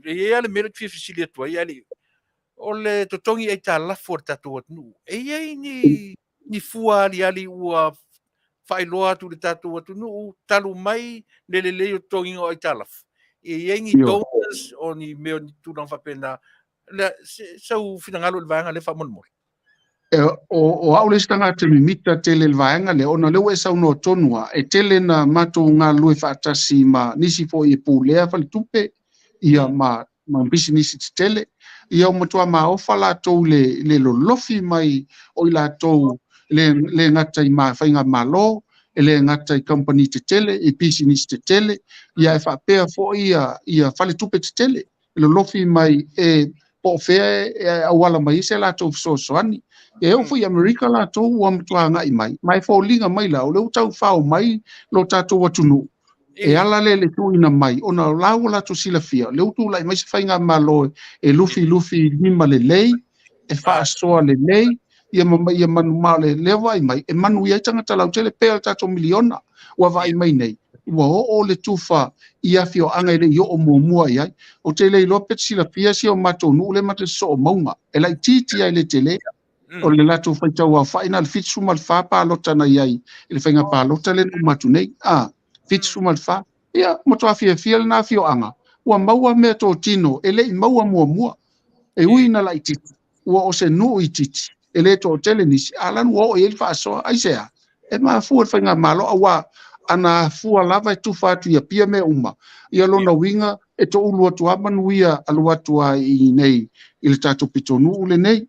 E i ai lava le mea lea ou te fia fesili atu ai, ale, o le totogi aitalafu a le tatou atunuu, e i ai ni fua aliali ua faailoa atu i le tatou atunuu talu mai le lelei o totogiga o aitalafu? E i ai ni donors o ni mea o ni tulaga faapena? Sau finagalo i le vaega lea faamolemole. O au le isi tagata mimita tele i le vaega lea, ona lea ua e saunoa tonu lava, e tele na matou galulue faatasi ma nisi foi e pulea faletupe, ia ma pisinisi tetele, ia ua matua maofa latou le lolofi mai o i latou le gata i faigamalo, e le gata i kamupani tetele, i pisinisi tetele, ia e faapea foi ia faletupe tetele, e lolofi mai e po o fea e auala mai ai se latou fesoasoani. E oo foi i Amerika latou ua matua agai mai, ma e foliga mai la, o lea ua taufao mai lo tatou atunuu, e ala lea i le tuuina mai, ona o la ua latou silafia, o lea ua tulai mai se faigamalo e lufilufi lima lelei, e faasoa lelei, ia ma ia manu ma o lea vaai mai, e manuia ai tagata lautele, pei o le tatou miliona ua vaai mai nei, ua oo le tufa i afioaga e le i oo muamua i ai. Ou te le iloa pe te silafia si o matou nuu lea matou te sosoo mauga, e laitiiti lava e le tele. O le latou faitau aofai na o le 74 palota na i ai i le faiga palota lea na uma atu nei. 74. Ia, matua fiafia lena afioaga, ua maua mea totino e le i maua muamua. E ui na laitiiti, ua o se nuu itiiti, e le toatele nisi, a la ua oo i ai le faasoa. Aisea? E mafua le faigamalo, aua Ana afua lava e tufa atu i Apia mea uma. Ia lona uiga e toulu atu lava manuia alu atu ai i inei i le tatou pitonuu lenei.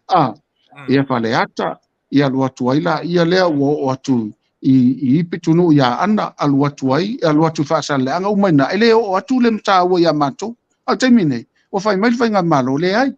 Ia Faleata, ia alu atu ai la ia lea ua oo atu i pitonuu ia Aana, alu atu ai, alu atu i Faasaleleaga uma ina, e le oo atu le mataua ia matou. A o le taimi nei, ua fai mai le faigamalo, leai.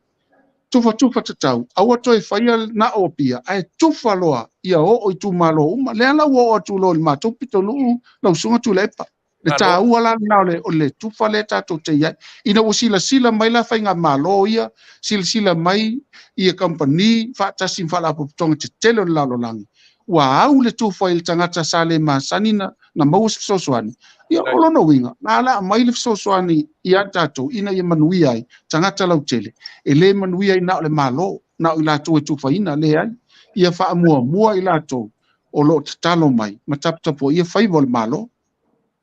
Tufatufa tatau, aua toe faia na o Apia, ae tufa loa ia oo i itumalo uma. Lea la ua oo atu loa i le matou pitonuu lau Susuga Tuilaepa. Le taua la lena o le tufa lea tatou te i ai. Ina ua silasila mai la faigamalo ia, silasila mai ia kamupani faatasi ma faalapotopotoga tetele o le lalolagi, ua au le tufa i le tagata sa le masani na maua se fesoasoani. Ia o lona uiga, na ala aumai le fesoasoani ia tatou ina ia manuia ai tagata lautele. E le manuia ai na o le malo, na o i latou e tufaina, leai. Ia faamuamua i latou o loo tatalo mai ma taputapuaia ia faiva o le malo.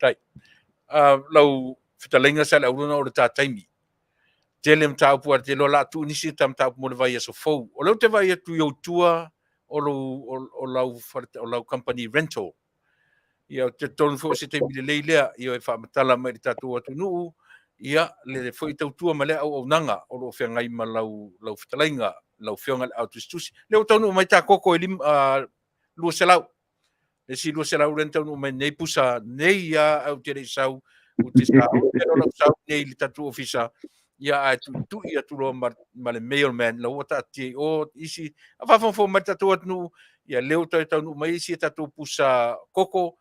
Tai. Lau fetalaiga sa le aulona o le ta taimi. Tele mataupu a te loa la tu nisi ta mataupu mo le vai aso fou. O leo te vai atu i outua o lau company rental. Ia te tonu fo se taimi lelei lea ia e faamatala mai le tatou atunuu ia le foi tautua ma le auaunaga o loo feagai ma lau fetalaiga lau afioga i le autusitusi. Le ua taunuu mai ta koko e 200. Le si 200 le taunuu mai nei pusa nei ia au te le sau u te sau e lau sau nei le tatou ofisa ia ae tuitui atu loa ma le mailman lau ua taatia i o isi a faafogafoga mai le tatou atunuu ia lea ua toe taunuu mai isi e tatou pusa koko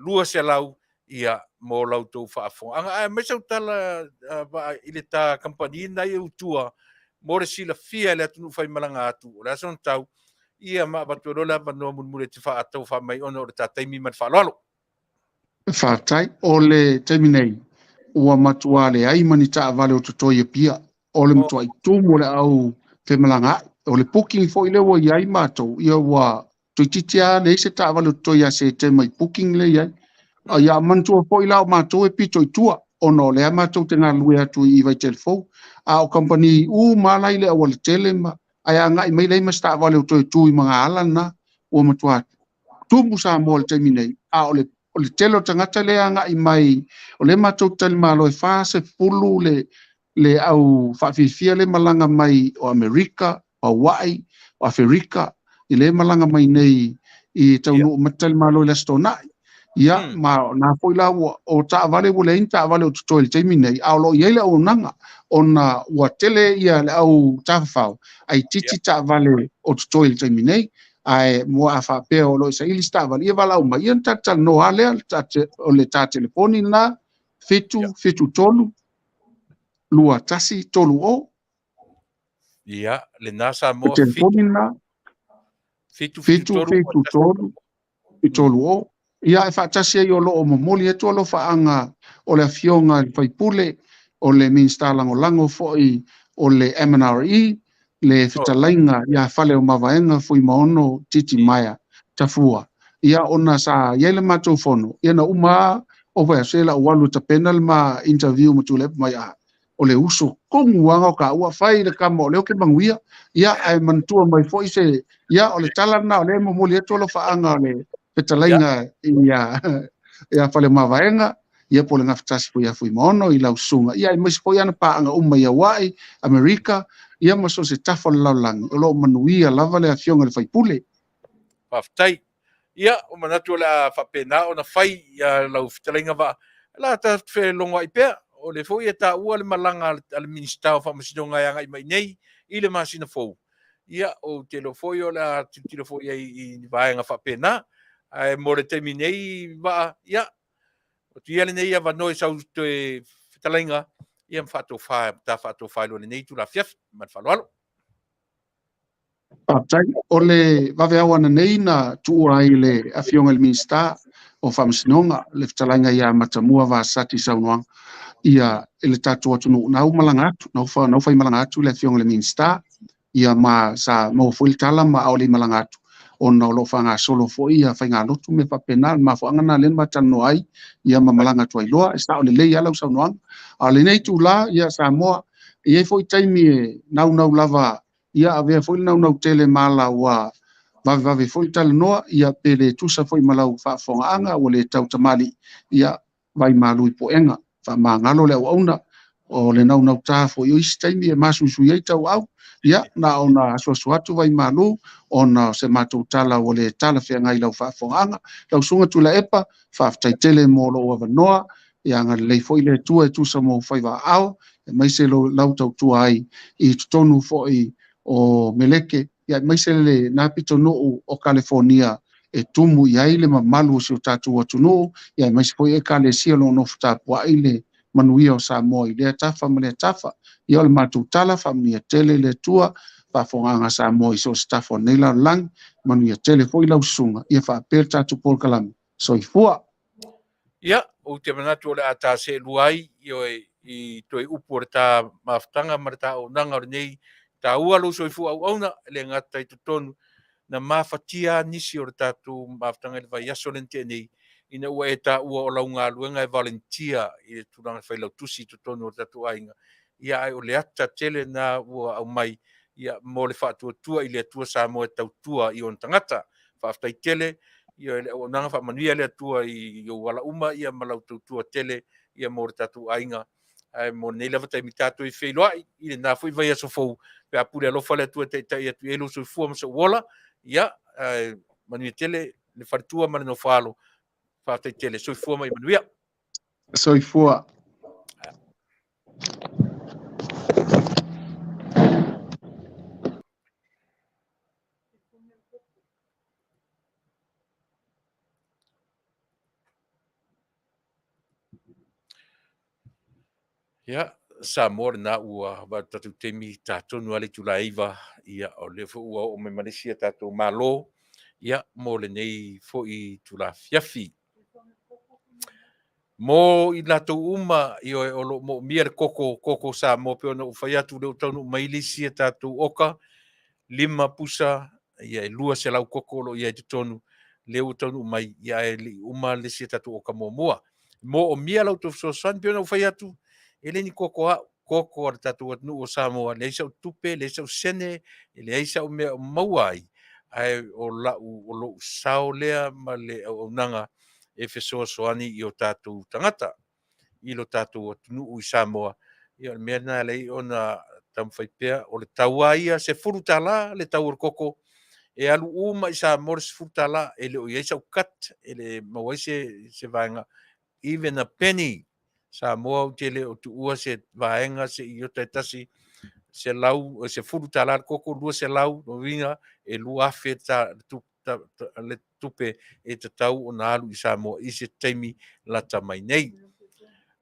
200 ia mo lau tou faafofogaaga. Ae mai sau tala i le ta kamupani na ia utua mo le silafia e le atunuu faimalaga atu o le aso na tau ia ma avatu ai loa le avanoa mulimuli e te faatau faamai ona o le ta taimi ma le faaaloalo. Faafetai. O le taimi nei ua matua leai ma ni taavale o totoe i Apia. O le matuai tumu o le au femalagaai. O le booking foi lea ua i ai matou, ia ua toeitiiti lava leai se taavale o totoe ia Setema i booking lea i ai. Ia manatua foi la o matou e pito i tua, ona o lea matou te galulue atu i Vaitele Fou. A o kamupani uma la i le aualatele ma ae agai mai leai ma se taavale o toe tu i magaala lena, ua matua tumu Samoa i le taimi nei. A o le tele o tagata lea agai mai, o lea matou te talimalo e 40 le au faafifia le malaga mai o Amerika, o Hawaii, o Aferika, i le malaga mai nei i taunuu ma talimalo i le Aso Toonai. Ia, ma na foi la ua o taavale ua leai ni taavale o totoe i le taimi nei, a o loo i ai le auaunaga ona ua tele ia le au tafafao, ai titi taavale o totoe i le taimi nei, ae mo a faapea o loo saili se taavale, ia valaau mai, ia na talatalanoa lea, o le ta telefoni lena, 7 7 3 2 1 3 0. Ia, lena Samoa, telefoni lena, 7 7 7 3 3 0. Ia e faatasi ai o loo momoli atu alofaaga o le afioga i le faipule, o le Minista Lagolago foi o le MNRE, le fetalaiga ia Fale o Mavaega Fuimaono Titi Maea Tafua. Ia ona sa iai le matou fono, ia na uma o vai se la ua alu tapena le ma interview ma Tuilaepa mai a o le uso kogu aga o ka ua fai le kama o leo ke manuia. Ia ae manatua mai foi se ia o le tala lena o le momoli atu alofaaga o le fetalaiga ia Fale o Mavaega, ia po o le gafatasi foi ia Fuimaono i lau susuga. Ia aemaise foi ana paaga uma i Hawaii, Amerika, ia ma so o se tafa o le lalolagi, o loo manuia lava le afioga i le faipule. Faafetai. Ia, o manatu o le a faapena ona fai ia lau fetalaiga vaa. La ta felogoai pea, o le foi e taua le malaga a le Minista o Faamasinoga e agai mai nei i le masina fou. Ia, ou te iloa foi o le a tilotilo foi ai i vaega faapena. Ae mo le taimi nei vaa, ia, o atu ia lenei avanoa i sau toe fetalaiga, ia ma faatofa, ta faatofa i loa lenei itula afiafi. Ma le faaaloalo. Faafetai. O le vaveao ananei na tuua ai le afioga i le Minista o Faamasinoga, le fetalaiga ia Matamua Vasati Saunoaga, ia i le tatou atunuu, na malaga atu, na fai malaga atu le afioga i le Minista, ia ma sa maua foi le tala ma ao le malaga atu, ona o loo faagasolo foi ia faigalotu me faapena le mafuaaga na lea na matalanoa ai, ia ma malaga atu ai loa, e sao lelei lava lau saunoaga. A o lenei itula, ia Samoa, e i ai foi taimi e naunau lava, ia avea foi le naunau tele ma ala ua vavevave foi talanoa, ia pe le tusa foi ma lau faafofogaaga ua le tautamalii, ia vaimalu i puega, faamagalo le auauna, o le naunautā foi o isi taimi e masuisui ai tauau, ia na ona asuasu atu vaimalu ona o se matou tala ua le talafeagai i lau faafofogaaga. Lau Susuga Tuilaepa, faafetai tele mo lou avanoa, ia agalelei foi le Atua e tusa ma ou faiva aao, aemaise lau tautua ai i totonu foi o Meleke, ia aemaise lena pitonuu o Kalifonia e tumu i ai le mamalu o si o tatou atunuu, ia aemaise foi Ekalesia o lo o nofo tapuai le manuia o Samoa i lea tafa ma lea tafa. Ia o le matou tala, faamanuia tele le Atua, faafofogaaga a Samoa i so o se tafa o lenei lalolagi, manuia tele foi lau susuga, ia faapea le tatou polokalame. Soifua! Ia, ou te manatu o le a ta seelua ai, ioe, i toe upu o le ta mafutaga ma le ta auaunaga o lenei taua lou soifua auauna, e le gata i totonu, na mafatia lava nisi o le tatou mafutaga i le vaiaso lea na tea nei, ina ua e taua o lau galuega e volunteer i le tulaga failautusi i totonu o le tatou aiga, ia ae o le ata tele lena ua aumai ia mo le faatuatua i le Atua Samoa e tautua i ona tagata. Faafetai tele ia le auaunaga, faamanuia le Atua i ou ala uma ia ma lau tautua tele ia mo le tatou aiga. Ae mo lenei lava taimi tatou e feiloai i lena foi vaiaso fou pe a pule alofa le Atua e taitai atu i ai lou soifua ma sou ola. Ia, ae manuia tele le faletua ma le nofoalo. Faafetai tele, soifua ma ia manuia. Soifua. Ia, Samoa lena ua vaai tatou taimi ta tonu lava le itula e 9, ia o lea foi ua oo mai ma le isi a tatou Malo, ia mo lenei foi itula afiafi. Mo i latou uma ioe o lo o moomia le koko, koko Samoa pei ona ou fai atu lea ua taunuu mai le isi a tatou oka, 5 pusa, ia e 200 koko o lo o i ai i totonu, lea ua taunuu mai, ia ae le i uma le isi a tatou oka muamua. Moomia la outou fesoasoani pei ona ou fai atu, e le ni koko a au, koko a le tatou atunuu o Samoa, leai sau tupe, leai sau sene, leai sau mea o maua ai, ae o lau o lou sao lea ma le auaunaga e fesoasoani i o tatou tagata i lo tatou atunuu i Samoa. Ia o le mea lena e ala ai ona taumafai pea, o le tau lava ia $10 le tau o le koko, e alu uma i Samoa le $10, e le o i ai sau cut, e le maua ai se vaega, even a penny. Samoa ou te le o tuua se vaega se iota e tasi, selau, $10 le koko, 200, lona uiga e 2,000 le tupe e tatau ona alu i Samoa i se taimi lata mai nei.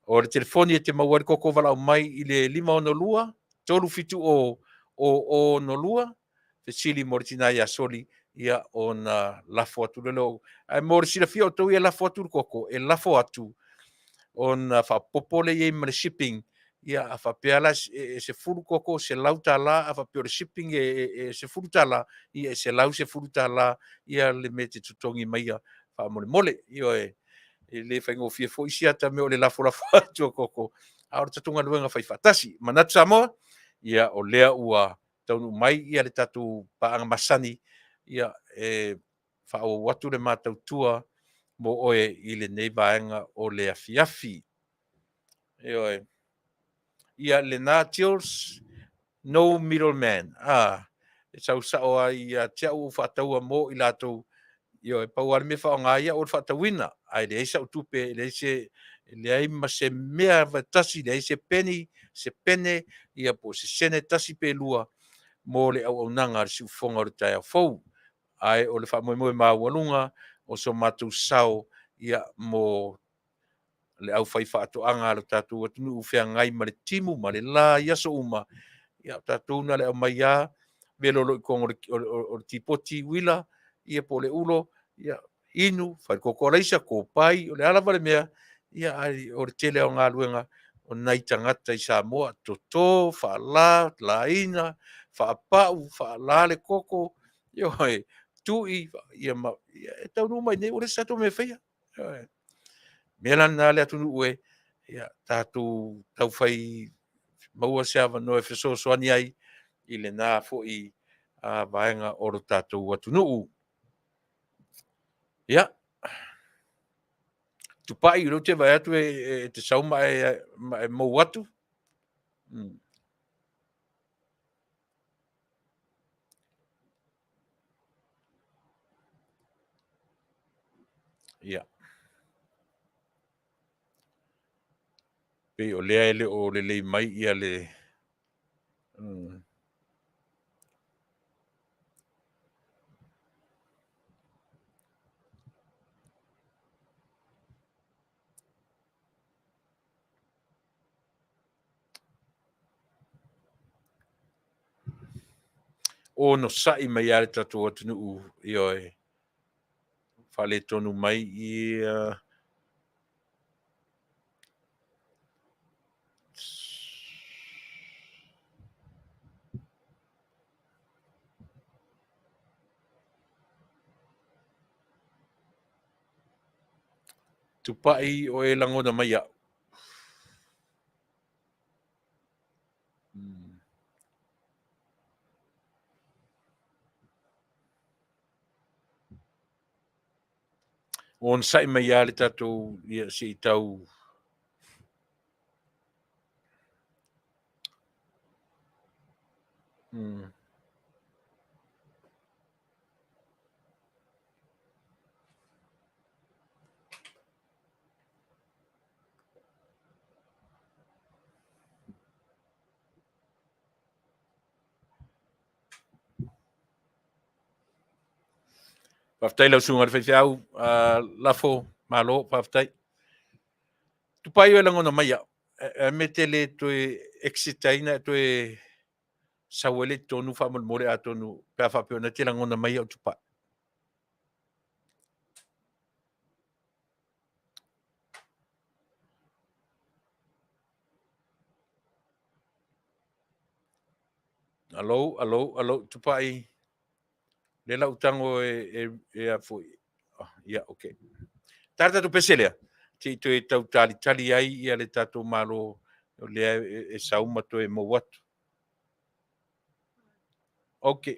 O le telefoni e te maua ai le koko valaau mai i le 562 370 062, fesili mo le tina ia Soli, ia ona lafo atu lea leo. Ae mo le silafia o outou ia e lafo atu le koko, e lafo atu ona faapopo lea i ai ma le shipping, ia a faapea la e 10 koko $100, a faapea o le shipping e $10, ia e $110 ia le mea e te totogi maia faamolemole. Ioe, e le faigofie foi si ata mea o le lafolafo atu o koko, a o le tatou galuega fai faatasi. Manatu Samoa, ia o lea ua taunuu mai ia le tatou paaga masani, ia e faaauau atu le ma tautua mo oe i lenei vaega o le afiafi. Ioe. Ia lena Tils, no middleman. Ah, e sau sao ai ia te au ou faataua mo i latou. Ioe, pau lava le mea faaaoga ai au o le faatauina, ae leai sau tupe, leai se, leai ma se mea tasi, leai se peni, se pene, ia po o se sene tasi pe lua mo le auaunaga a le siufofoga o le taeao fou. Ae o le faamoemoe maualuga o so matou sao ia mo le aufaifaatoaga a lo tatou atunuu feagai ma le timu ma le la i aso uma, ia o tatou na le aumai a velo loa i totonu o le tipoti uila, ia po o le ulo, ia inu, fai le koko alaisa, kopai, o le a lava le mea, ia ae o le tele o galuega o nai tagata i Samoa, toto, faala, laina, faapau, faala le koko, ioe, tui, ia ma, ia, e taunuu mai nei, ua leai se tatou mea e faia. Ioe. Mea la lena le atunuu e, ia, tatou taufai maua se avanoa e fesoasoani ai i lena foi vaega o lo tatou atunuu. Ia, tupai o lea ou te vaai atu e te sau ma e mou atu. Ia. Pei o lea e le o lelei mai ia le. Onosai mai lava le tatou atunuu, ioe, faaletonu mai ia Tupai o e lagona mai au. Onosai mai lava le tatou, ia, se i tau. Faafetai lau susuga i le faifeau, Lafo, malo, faafetai. Tupai oe lagona mai au, e me te le toe exit ai na e toe sau ai le i totonu faamolemole atonu pe a faapea o na te lagona mai au Tupai. Alou, alou, alou, Tupai. Le lau tago e a foi. Ia, ok. Tara tatou pese lea. Te i toe tau talitali ai ia le tatou Malo o lea e sau ma toe mou atu. Ok.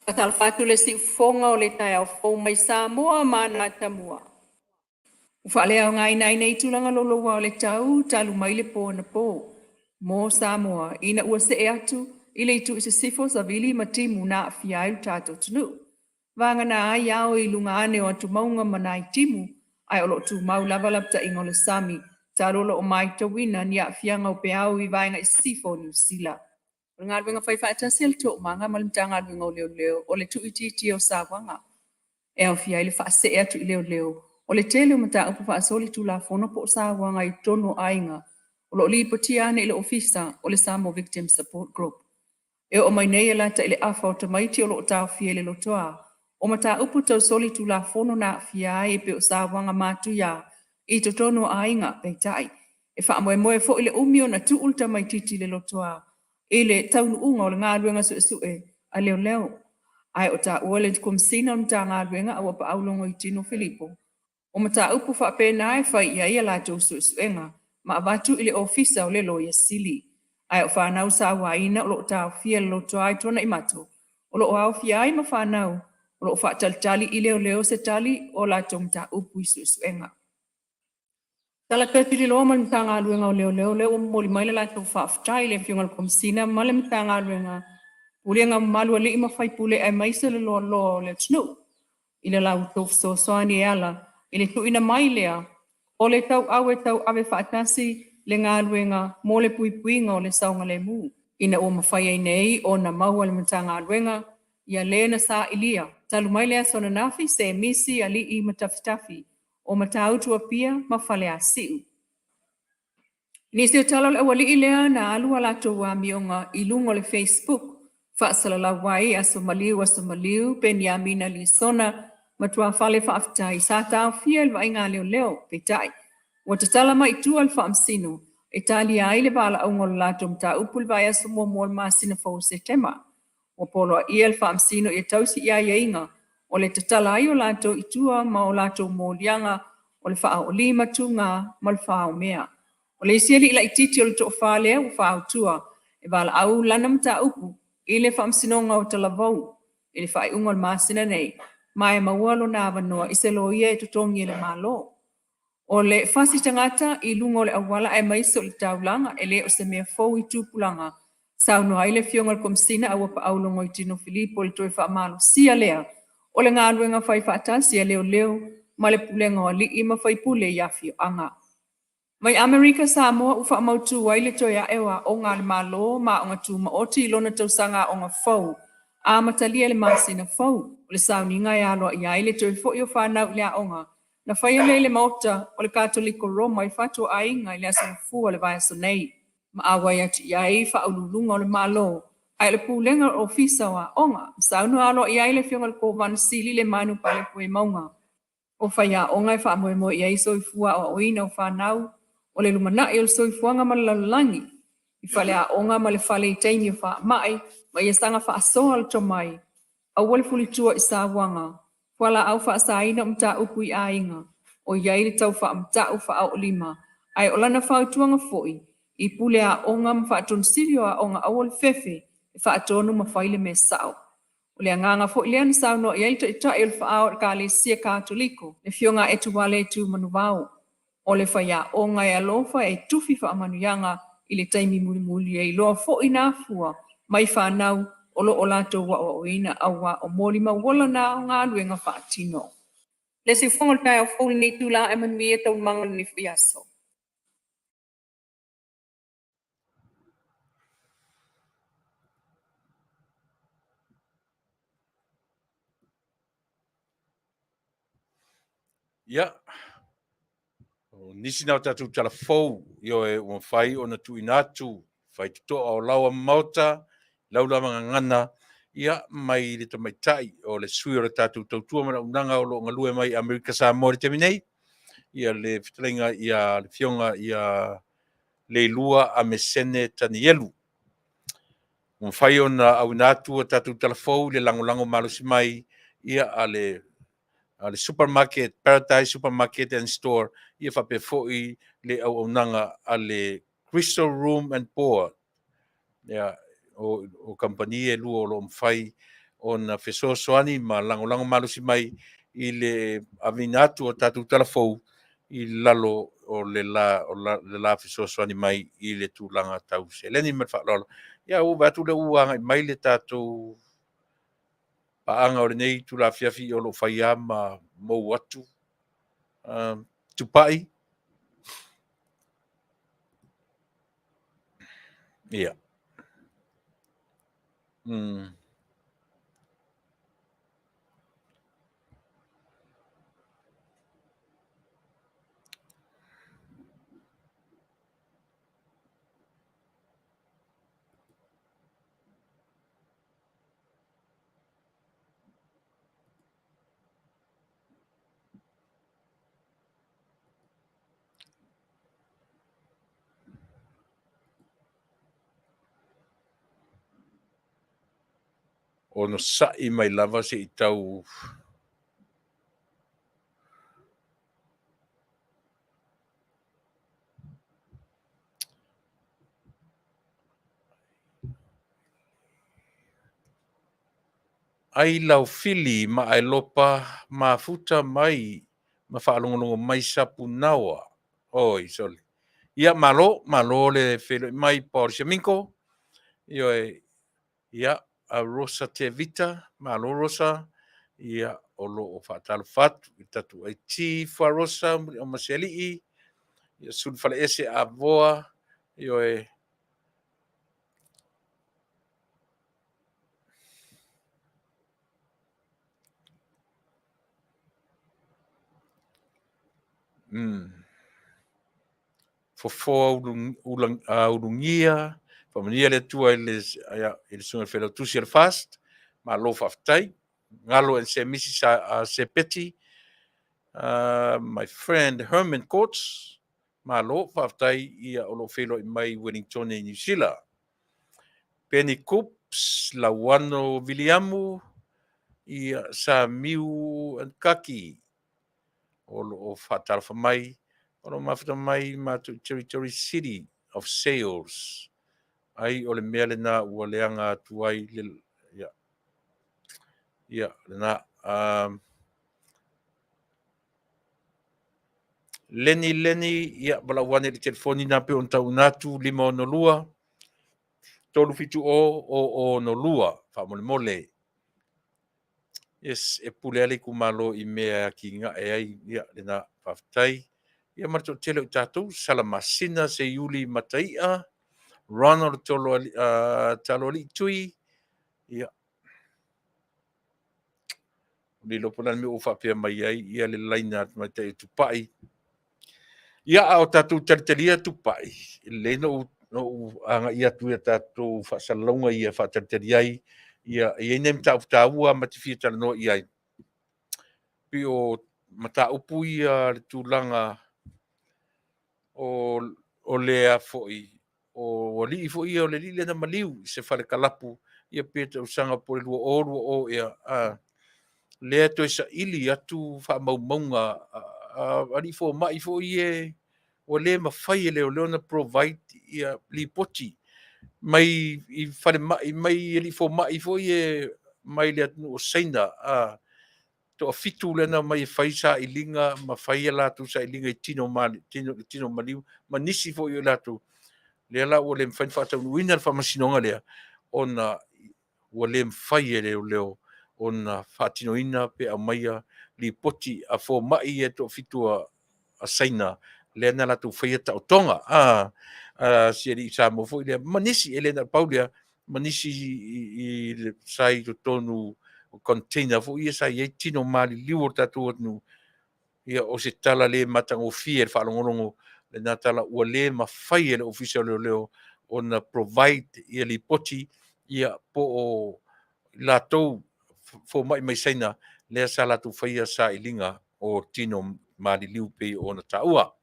Faatalofa atu le siufofoga o le taeao fou mai Samoa ma ana atamua. Ua faaleaogaina ai nei tulaga louloua o le tau talu mai le po anapo mo Samoa ina ua see atu i le itu i sisifo savili ma timu na aafia ai lo tatou atunuu. Vagana ai ao i luga ane o atumauga ma nai timu, ae o lo o tumau lava lapataiga o le sami talu o lo o matauina ni aafiaga o peau i vaega i sisifo o Niu Sila. O le galuega fai faatasi a le Toomaga ma le Matagaluega o Leoleo o le tuuitiitia o sauaga e aofia ai le faasee atu i leoleo o le tele o mataupu faasolitulafono po o sauaga i totonu o aiga o lo o lipotia ane i le Ofisa o le Samoa Victim Support Group. E oo mai nei e lata i le afa o tamaiti o lo o taofia i le lotoa o mataupu tau solitulafono na aafia ai e pei o sauaga matuia i totonu o aiga. Peitai, e faamoemoe foi le umi ona tuu le tamaitiiti i le lotoa i le taunuuga o le galuega suesue a leoleo. Ae o taua le Komesina o le Matagaluega a Auapaau Logoitino Filipo, o mataupu faapena e fai i ai a latou suesuega ma avatu i le Ofisa o le Loia Sili. Ae o fanau sauaina o lo o taofia i le lotoa i Tuanaimato, o lo o aofia ai ma fanau o lo o faatalitali i leoleo se tali o latou mataupu i suesuega. Tala Tuliloa ma le Matagaluega o Leoleo lea ua momoli mai le latou faafetai i le Afioga i le Komesina ma le Matagaluega Pulega mamalu a alii ma faipule aemaise le loaloa o le atunuu i le la outou fesoasoani e ala i le tuuina mai lea o le tauau e tauave faatasi le galuega mo le puipuiga o le saogalemu ina ua mafai ai nei ona maua e le Matagaluega ia le na sailia talu mai le aso ananafi se misi alii ma tafitafi o Matautu Apia ma Faleasiu. Nisi o tala o le aualii lea na alu a latou amioga i luga o le Facebook faasalalau ai aso maliu aso maliu Peniamina Lisona ma tuafale faafetai sa taofia i le vaaiga a leoleo. Peitai, ua tatala mai i tua le faamasino e talia ai le valaauga o le latou mataupu i le vaiaso muamua o le masina fou o Setema. Ua poloaia le faamasino ia tausi i aiaiga o le tatala ai o latou i tua ma o latou moliaga o le faaoolima tuga ma le faomea. O le isi alii laitiiti o le toafa lea ua fautua e valaau lana mataupu i le Faamasinoga o Talavou i le faaiuga o le masina nei, ma e maua lona avanoa i se loia e totogi e le Malo. O le fasi tagata i luga o le auala aemaise o le taulaga e le o se mea fou i tupulaga, saunoa ai le Afioga i le Komesina Auapaau Logoitino Filipo i le toe faamalosia lea o le galuega fai faatasi a leoleo ma le pulega o alii ma faipule i afioaga. Mai Amerika Samoa ua faamautu ai le toe ae o aoga a le Malo ma aoga tumaoti i lona tausaga aoga fou amatalia i le masina fou. O le sauniga e aloaia ai le toe foi o fanau i le aoga na faia lea i le Maota o le Katoliko Roma i Fatu o Aiga i le Aso Gafua o le vaiaso nei, ma auai atu i ai Faauluuluga o le Malo ae o le Pulega o le Ofisa o Aoga. Ma saunoa aloaia ai le Afioga i le Kovana Sili Lemanu Palepue-Mauga. O faiaoga e faamoemoe i ai soifua aoaoina o fanau o le lumanai o le soifuaga ma le lalolagi i faleaoga ma le fale i taimi o faamai ma ia saga faasoa le tomai. Aua le fulitua i sauaga, fualaau faasaina o mataupu i aiga o i ai le tau faamata'u faaoolima, ae o lana fautuaga foi i pule aoga ma faatonusili o aoga aua le fefe e faatonu ma fai le mea sa'o. O le agaga foi lea na saunoa i ai le Taitai o le Faa o Ekalesia Katoliko, le Afioga a Etuale Tumanuvao, o le faiaoga e alofa e tufi faamanuiaga i le taimi mulimuli e iloa foi na afua mai fanau o lo o latou aoaoina auā o molimau ola na o galuega faatino. Le siufofoga o le taeao fou i lenei itula ae manuia taualumaga o lenei foi aso. Ia, o nisi na o tatou tala fou, ioe, ua mafai ona tuuina atu, faitotoa o laoa ma maota, lau lava gagana, ia, mai le tamaitai o le sui o le tatou tautua ma le auaunaga o lo o galue mai i Amerika Samoa i le taimi nei, ia le fetalaiga ia le Afioga ia Leilua Amesene Tanielu. Ua mafai ona auina atu a tatou tala fou i le lagolago malosi mai ia a le supermarket, Paradise Supermarket and Store, ia faapea foi le auaunaga a le Crystal Room and Board. Ia, o kamupani e lua o lo o mafai ona fesoasoani ma lagolago malosi mai i le aveina atu o tatou talafou i lalo o le la, o la, le la fesoasoani mai i le tulaga tau seleni ma le faaaloalo. Ia ua vaai atu lea ua agai mai le tatou paaga o lenei itula afiafi o lo o fai lava ma mou atu Tupai. Ia. Onosai mai lava se i tau ai laufili ma aelopa mafuta mai ma faalogologo mai Sapunaoa. Oi sole. Ia malo, malo le feiloai mai Paul Siaminko. Ioe, ia a Rosa Tevita, malo Rosa. Ia o lo o faatalofa atu i le tatou IT Fuarosa o Masialii, ia Sulu Falaese Avoa, ioe. Fofoa Ulugia, faamanuia le Atua i le susuga i le Failautusi o le FAST, malo faafetai. Galo and Semisi Sepeti, my friend Herman Courts, malo faafetai ia o lo o feiloai mai i Wellington i Niu Sila. Penny Coops, Lauano Viliamu, ia Samiu Kaki, o lo o faatalofa mai, o lo o mafuta mai matou i Territory City of Sales. Ai o le mea lena ua leaga atu ai le, ia, ia lena. Leni Leni, ia valaau ane i le telefoni na pe ona tauina atu 562 370 0062 faamolemole. Yes, e pule lava le itumalo i mea e atinae ai, ia lena, faafetai. Ia ma le toatele o i tatou, Salamasina, Seiuli Mataia, Ronald Taloalii Tui, ia, le iloa po o le a le mea ua faapea mai ai ia le laina a le tamaitai o Tupai. Ia, a o tatou talitalia Tupai, e lelei ona ou agai atu i a tatou faasalalauga ia e faatalitali ai. Ia, e i ai nai mataupu taua ma te fia talanoa i ai. Pei o mataupu ia le tulaga o le a foi, o alii foi ia, o le alii lea na maliu i se fale kalapu, ia pe tausaga po o le 2020 ea, lea toe saili atu faamaumauga a alii fomai foi ia ua le mafai e leoleo ona provide ia lipoti mai i falemai, mai alii fomai foi ia mai le atunuu o Saina. Toafitu lea na omai e fai sailiga ma fai a latou sailiga i tino maliu ma nisi foi o i latou. Lea la ua le mafai ona faataunuuina le faamasinoga lea, ona ua le mafai e leoleo ona faatinoina pe aumaia lipoti a fomai ia e toafitu a Saina lea na latou faia taotoga a si alii Samoa foi lea ma nisi, e le na o le pau lea, ma nisi i sa i totonu o container foi ia sa i ai tino maliliu o le tatou atunuu. Ia, o se tala le matagofie i le faalogologo lena tala, ua le mafai e le Ofisa o Leoleo ona provide ia lipoti ia po o latou fomai mai Saina lea sa latou faia sailiga o tino maliliu pei ona taua.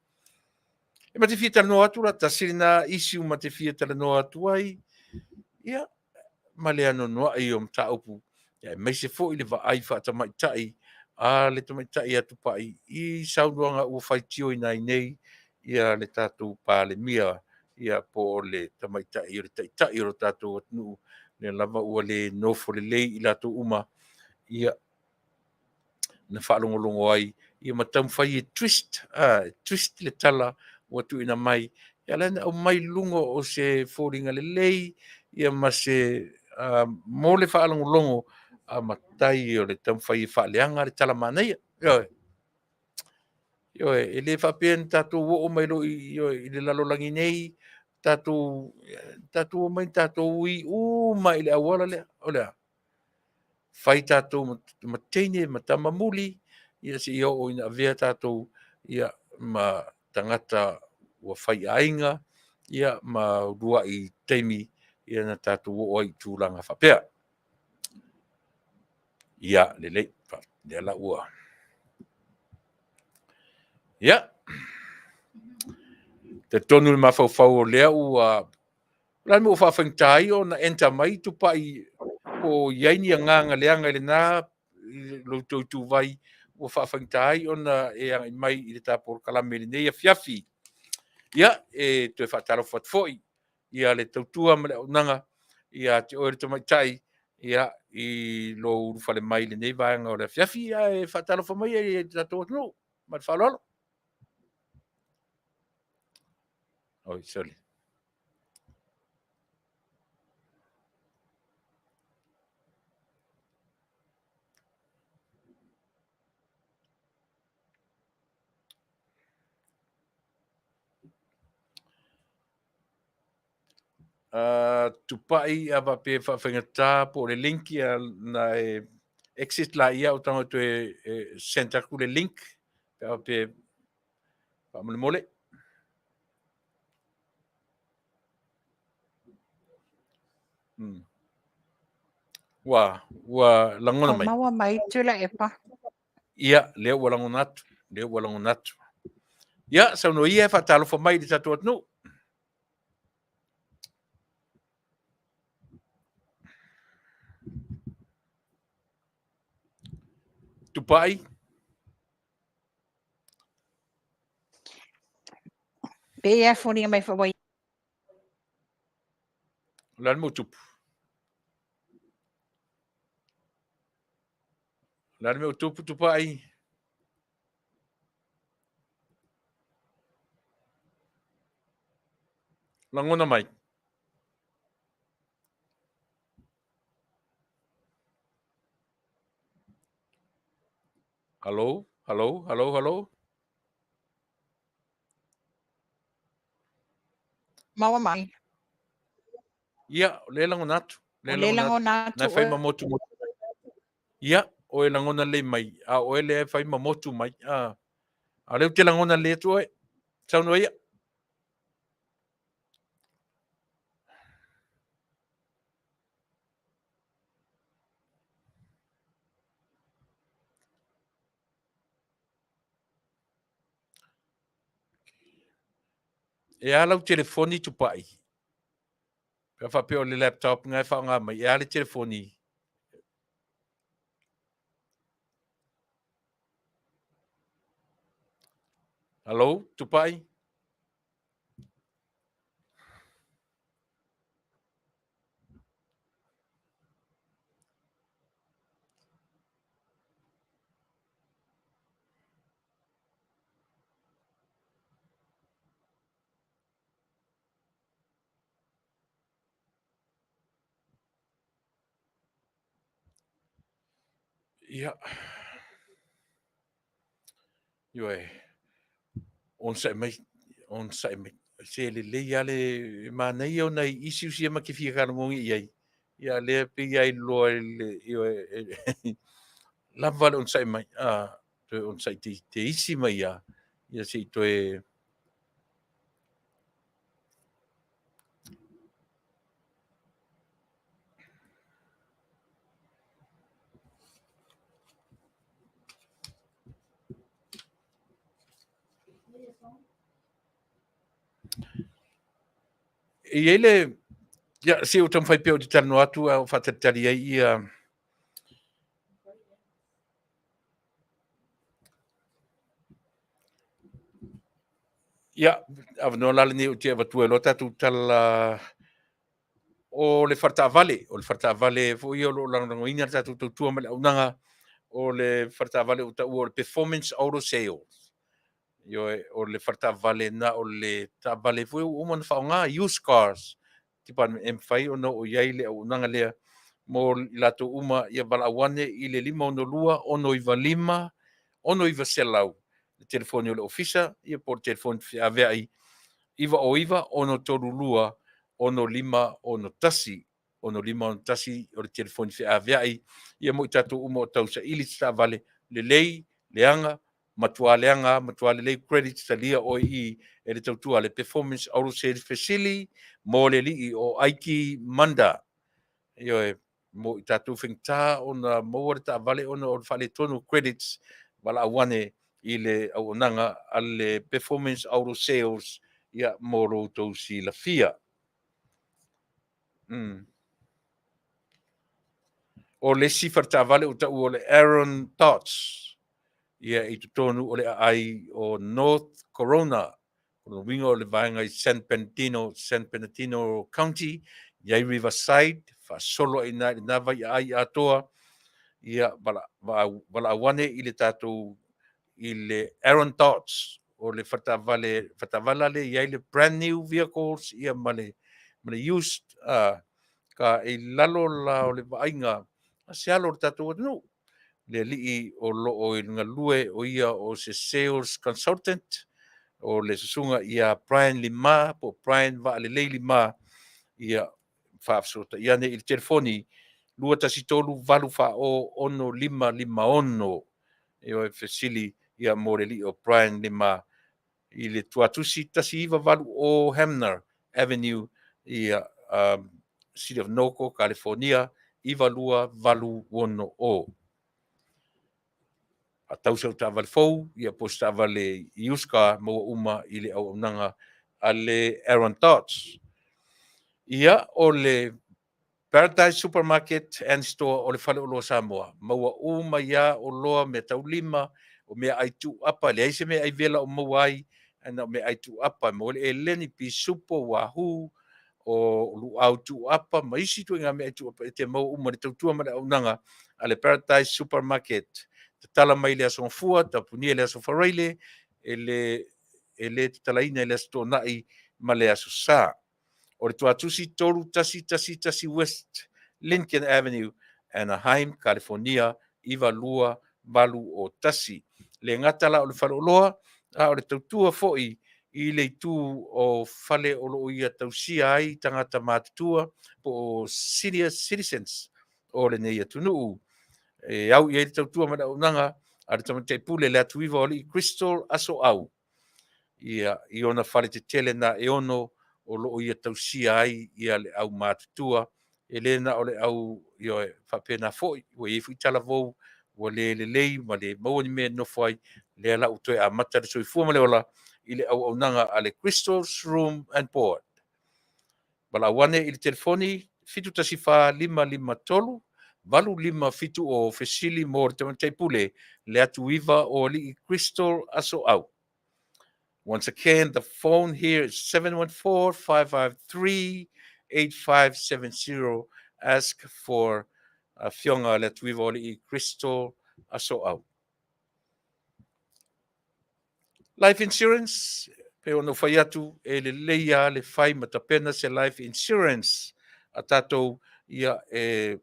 E ma te fia talanoa atu la, tasi lena issue ma te fia talanoa atu ai, ia, ma le anoanoai o mataupu, aemaise foi le vaai faatamaitai a le tamaitai a Tupai i saunoaga ua faitioina ai nei ia le tatou Palemia, ia po o le tamaitai o le taitai o le tatou atunuu. Lea lava ua le nofo lelei i latou uma, ia, na faalogologo ai, ia ma taumafai e twist, twist le tala ua tuuina mai. Ia lea na aumai i luga o se foliga lelei, ia ma se mo le faalogologo a matai o le taumafai e faaleaga le tala manaia. Ioe. Ioe, e le faapea na tatou oo mai loa i le lalolagi nei, tatou omai tatou ui uma i le auala lea. O le a? Fai tatou ma teine ma tama muli, ia seia oo ina avea tatou ia ma tagata ua faiaiga, ia ma uluai taimi ia na tatou oo ai i tulaga faapea. Ia, lelei, lea la ua. Ia, talitonu le mafaufau o lea ua o le a le mea ua faafaigata ai ona enter mai Tupai po o i ai ni agaga leaga i lena lo outou ituvai ua faafaigata ai ona e agai mai i le ta polokalame i lenei afiafi. Ia, e toe faatalofa atu foi ia le tautua ma le auaunaga ia te oe le tamaitai ia i lou ulufale mai i lenei vaega o le afiafi, ae faatalofa mai i le tatou atunuu ma le faaaloalo. Oi, sorry. Tupai a faapea e faafaigata po o le link ia na e exit laia o tago e toe send atu le link pe a faapea faamolemole. Ua lagona mai. Ua maua mai Tuilaepa. Ia, lea ua lagona atu, lea ua lagona atu. Ia, saunoa ia e faatalofa mai i le tatou atunuu. Tupai. Pei e foliga mai foi ua O le a le mea ua tupu? O le a le mea ua tupu, Tupai? Lagona mai. Hello, hello, hello, hello. Maua mai. Ia, o lea e lagona atu. O lea e lagona atu. Na e fai ma motu motu. Ia, o e lagona lelei mai, a o oe lea e fai ma motu mai. A o lea ou te lagona lelei atu oe. Saunoa ia. E a lau telefoni Tupai? Pe a faapea o le laptop na e faaaoga mai, e a le telefoni? Hello, Tupai? Ia. Ioe. Onosai mai, onosai mai. Se lelei lava le manaia o nai issues ia ma te fia talanoa nei i ai. Ia lea pei lava e iloa e le, ioe, lava le onosai mai. Toe onosai te isi mai lava, ia se i toe. E i ai le... Ia, se ua taumafai pea ou te talanoa atu a o faatalitali ai ia... Ia, avanoa la lenei ou te avatua ai loa tatou tala. O le faletaavale, o le faletaavale foi ia o lo o lagolagoina le tatou tautua ma le auaunaga, o le faletaavale ua taua o le Performance Auto Sales. Ioe, o le faletaavale na o le taavale foi ua uma ona faaaoga, used cars department, e mafai ona oo i ai le auaunaga lea mo i latou uma. Ia valaau ane i le 562 695 6900 le telefoni o le ofisa, ia po o le telefoni feaveai 909 632 6561. 6561 o le telefoni feaveai ia mo i tatou uma o tausaili se taavale lelei, leaga, matua leaga, matua lelei credit, talia oe i e le tautua a le Performance Auto Sales. Fesili mo le alii o Aiki Manda. Ioe, mo i tatou faigata ona maua le taavale ona o le faaletonu o credits, valaau ane i le auaunaga a le Performance Auto Sales ia mo lo outou silafia. O le isi faletaavale ua taua o le Aaron Tots, ia i totonu o le aai o North Corona. O le uiga o le vaega i San Bernardino, San Bernardino County, i ai Riverside, faasolo ai i lena vai aai atoa. Ia valaau ane i le tatou i le Aaron Tots, o le faletaavale, faletaavale le i ai le brand new vehicles ia ma le used, ka i lalo la o le vaaiga a se alo o le tatou atunuu, le alii o loo i galue, o ia o se sales consultant, o le susuga ia Brian Lima po Brian Vaalelei Lima. Ia faafesootai ane i le telefoni 213 840 6556. Ioe, fesili ia mo le alii o Brian Lima i le tuatusi 198 Hamner Avenue, ia City of Norco, California 92860. A tau sau taavale fou, ia po o se taavale used car, maua uma i le auaunaga a le Aaron Tots. Ia, o le Paradise Supermarket and Store o le Faleoloa Samoa, maua uma ia oloa mea taulima, o mea ai tuuapa, leai se mea ai vela o maua ai, na o mea ai tuuapa, maua le eleni, pisupo, wahoo, o luau tuuapa, ma isi ituaiga mea ai tuuapa e te maua uma le tautua ma le auaunaga a le Paradise Supermarket. Tatala mai le Aso Gafua, tapunia le Aso Faraile, e le tatalaina i le Aso Toonai ma le Aso Sa. O le tuatusi 3111 West Lincoln Avenue, Anaheim, California 92801. Le gata la o le faleoloa, a o le tautua foi i le itu o fale o loo ia tausia ai tagata matutua po o senior citizens o lenei atunuu. E au i ai le tautua ma le auaunaga a le tamaitai pule le atuiva o alii Crystal Asoau. Ia, i ona fale tetele na e ono o loo ia tausia ai ia le au matutua, e le na o le au, ioe, faapena foi, ua iai foi talavou, ua le lelei ma le maua ni mea e nofo ai, lea la ua toe amata le soifua ma le ola i le auaunaga a le Crystal's Room and Board. Valaau ane i le telefoni 714 553 8570 o fesili mo le tamaitai pule le atuiva o alii Crystal Asoau. Once again, the phone here is 714-553-8570. Ask for Afioga le atuiva o alii Crystal Asoau. Life insurance, pe ona fai atu e lelei lava le fai ma tapena se life insurance a tatou, ia e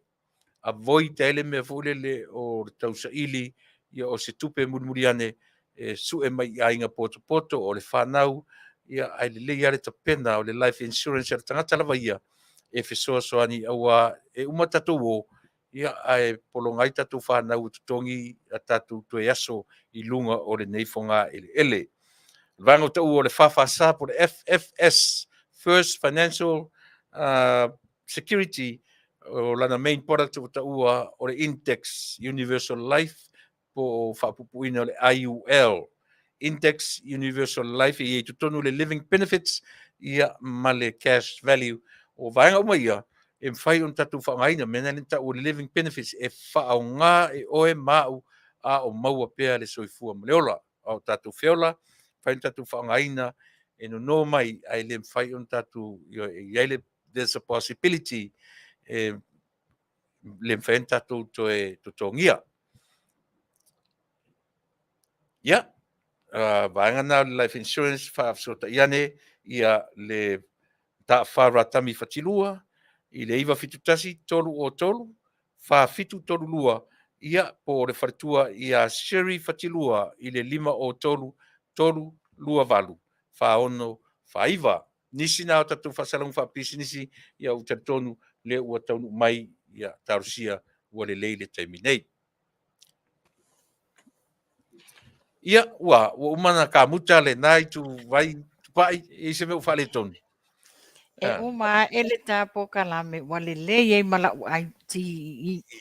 avoid ai le mea foi lele o le tausaili ia o se tupe mulimuli ane e sue mai i aiga potopoto o le whanau, ia ai lelei lava le tapena o le life insurance a le tagata lava ia e fesoasoani aua e uma tatou o, ia ae pologa ai tatou whanau e totogi a tatou toe aso i luga o lenei foga eleele. O le vaega o taua o le FFS po o le FFS, First Financial Security, o lana main product o taua o le Index Universal Life po o faapupuina o le IUL. Index Universal Life e i ai totonu le living benefits ia ma le cash value. O vaega uma ia e mafai ona tatou faaaogaina, mea na tau o le living benefits e faaaoga e oe ma au a o maua pea le soifua ma le ola. A o tatou feola, mafai ona tatou faaaogaina e nono mai, ae le mafai ona tatou i ai le there's a possibility e le mafai ona tatou toe totogia. Ia, vaega na o le life insurance, faafesootai ane ia le Taafa Ratami Fatilua i le 971 303 4732, ia po o le faletua ia Sherry Fatilua i le 503 328 4649. Nisi na o tatou faasalauga faapisinisi, ia ou talitonu lea ua taunuu mai, ia talosia ua lelei le taimi nei. Ia, ua uma ona kamuta lena itu vai tupai, e i se mea ua faaletonu. E uma ae le ta polokalame ua lelei ai ma la'u IT.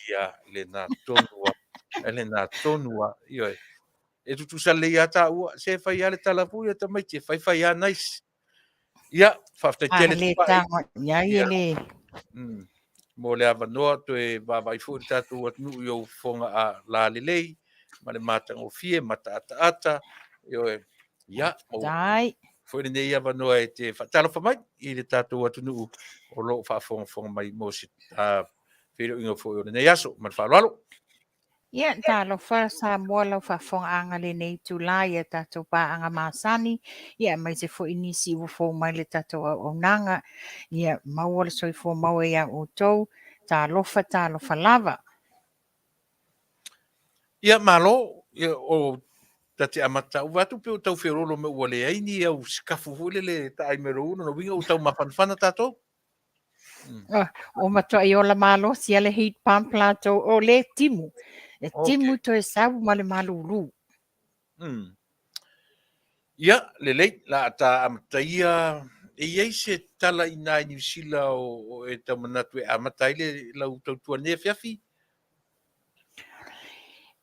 Ia, lena tonu a, lena tonu a, ioe. E tutusa lelei lava taua, se fai lava le tala foi a tamaiti, e fai fai lava nice. Ia, faafetai A tele le Tupai. tago i ai e le Mo le avanoa toe vaavaai foi le tatou atunuu i ou fofoga a lalelei ma le matagofie mataataata. Ioe. Ia, maua Faafetai. foi lenei avanoa e te faatalofa mai i le tatou atunuu o lo o faafogafoga mai mo se feiloaiga foi o lenei aso. Ma le faaaloalo. Ia, talofa Samoa lau faafofogaaga lenei itulā i a tatou paaga masani, ia aemaise foi nisi ua fou mai le tatou auaunaga. Ia, maua le soifua maua ia outou. Talofa, talofa lava. Ia, malo, ia, o ta te amata ua atu pei ua tau feoloolo mai ua leai ni au sikafu foi lele e taai mai lou lona uiga ua tau mafanafana tatou. Ua matuai ola malosi lava le heat pump latou, o le timu. E timu toe sau ma le malulu. Ia, lelei, la a ta amataia, e i ai se tala i ina i Niu Sila o e tau manatu e amata ai le lau tautua nei afiafi?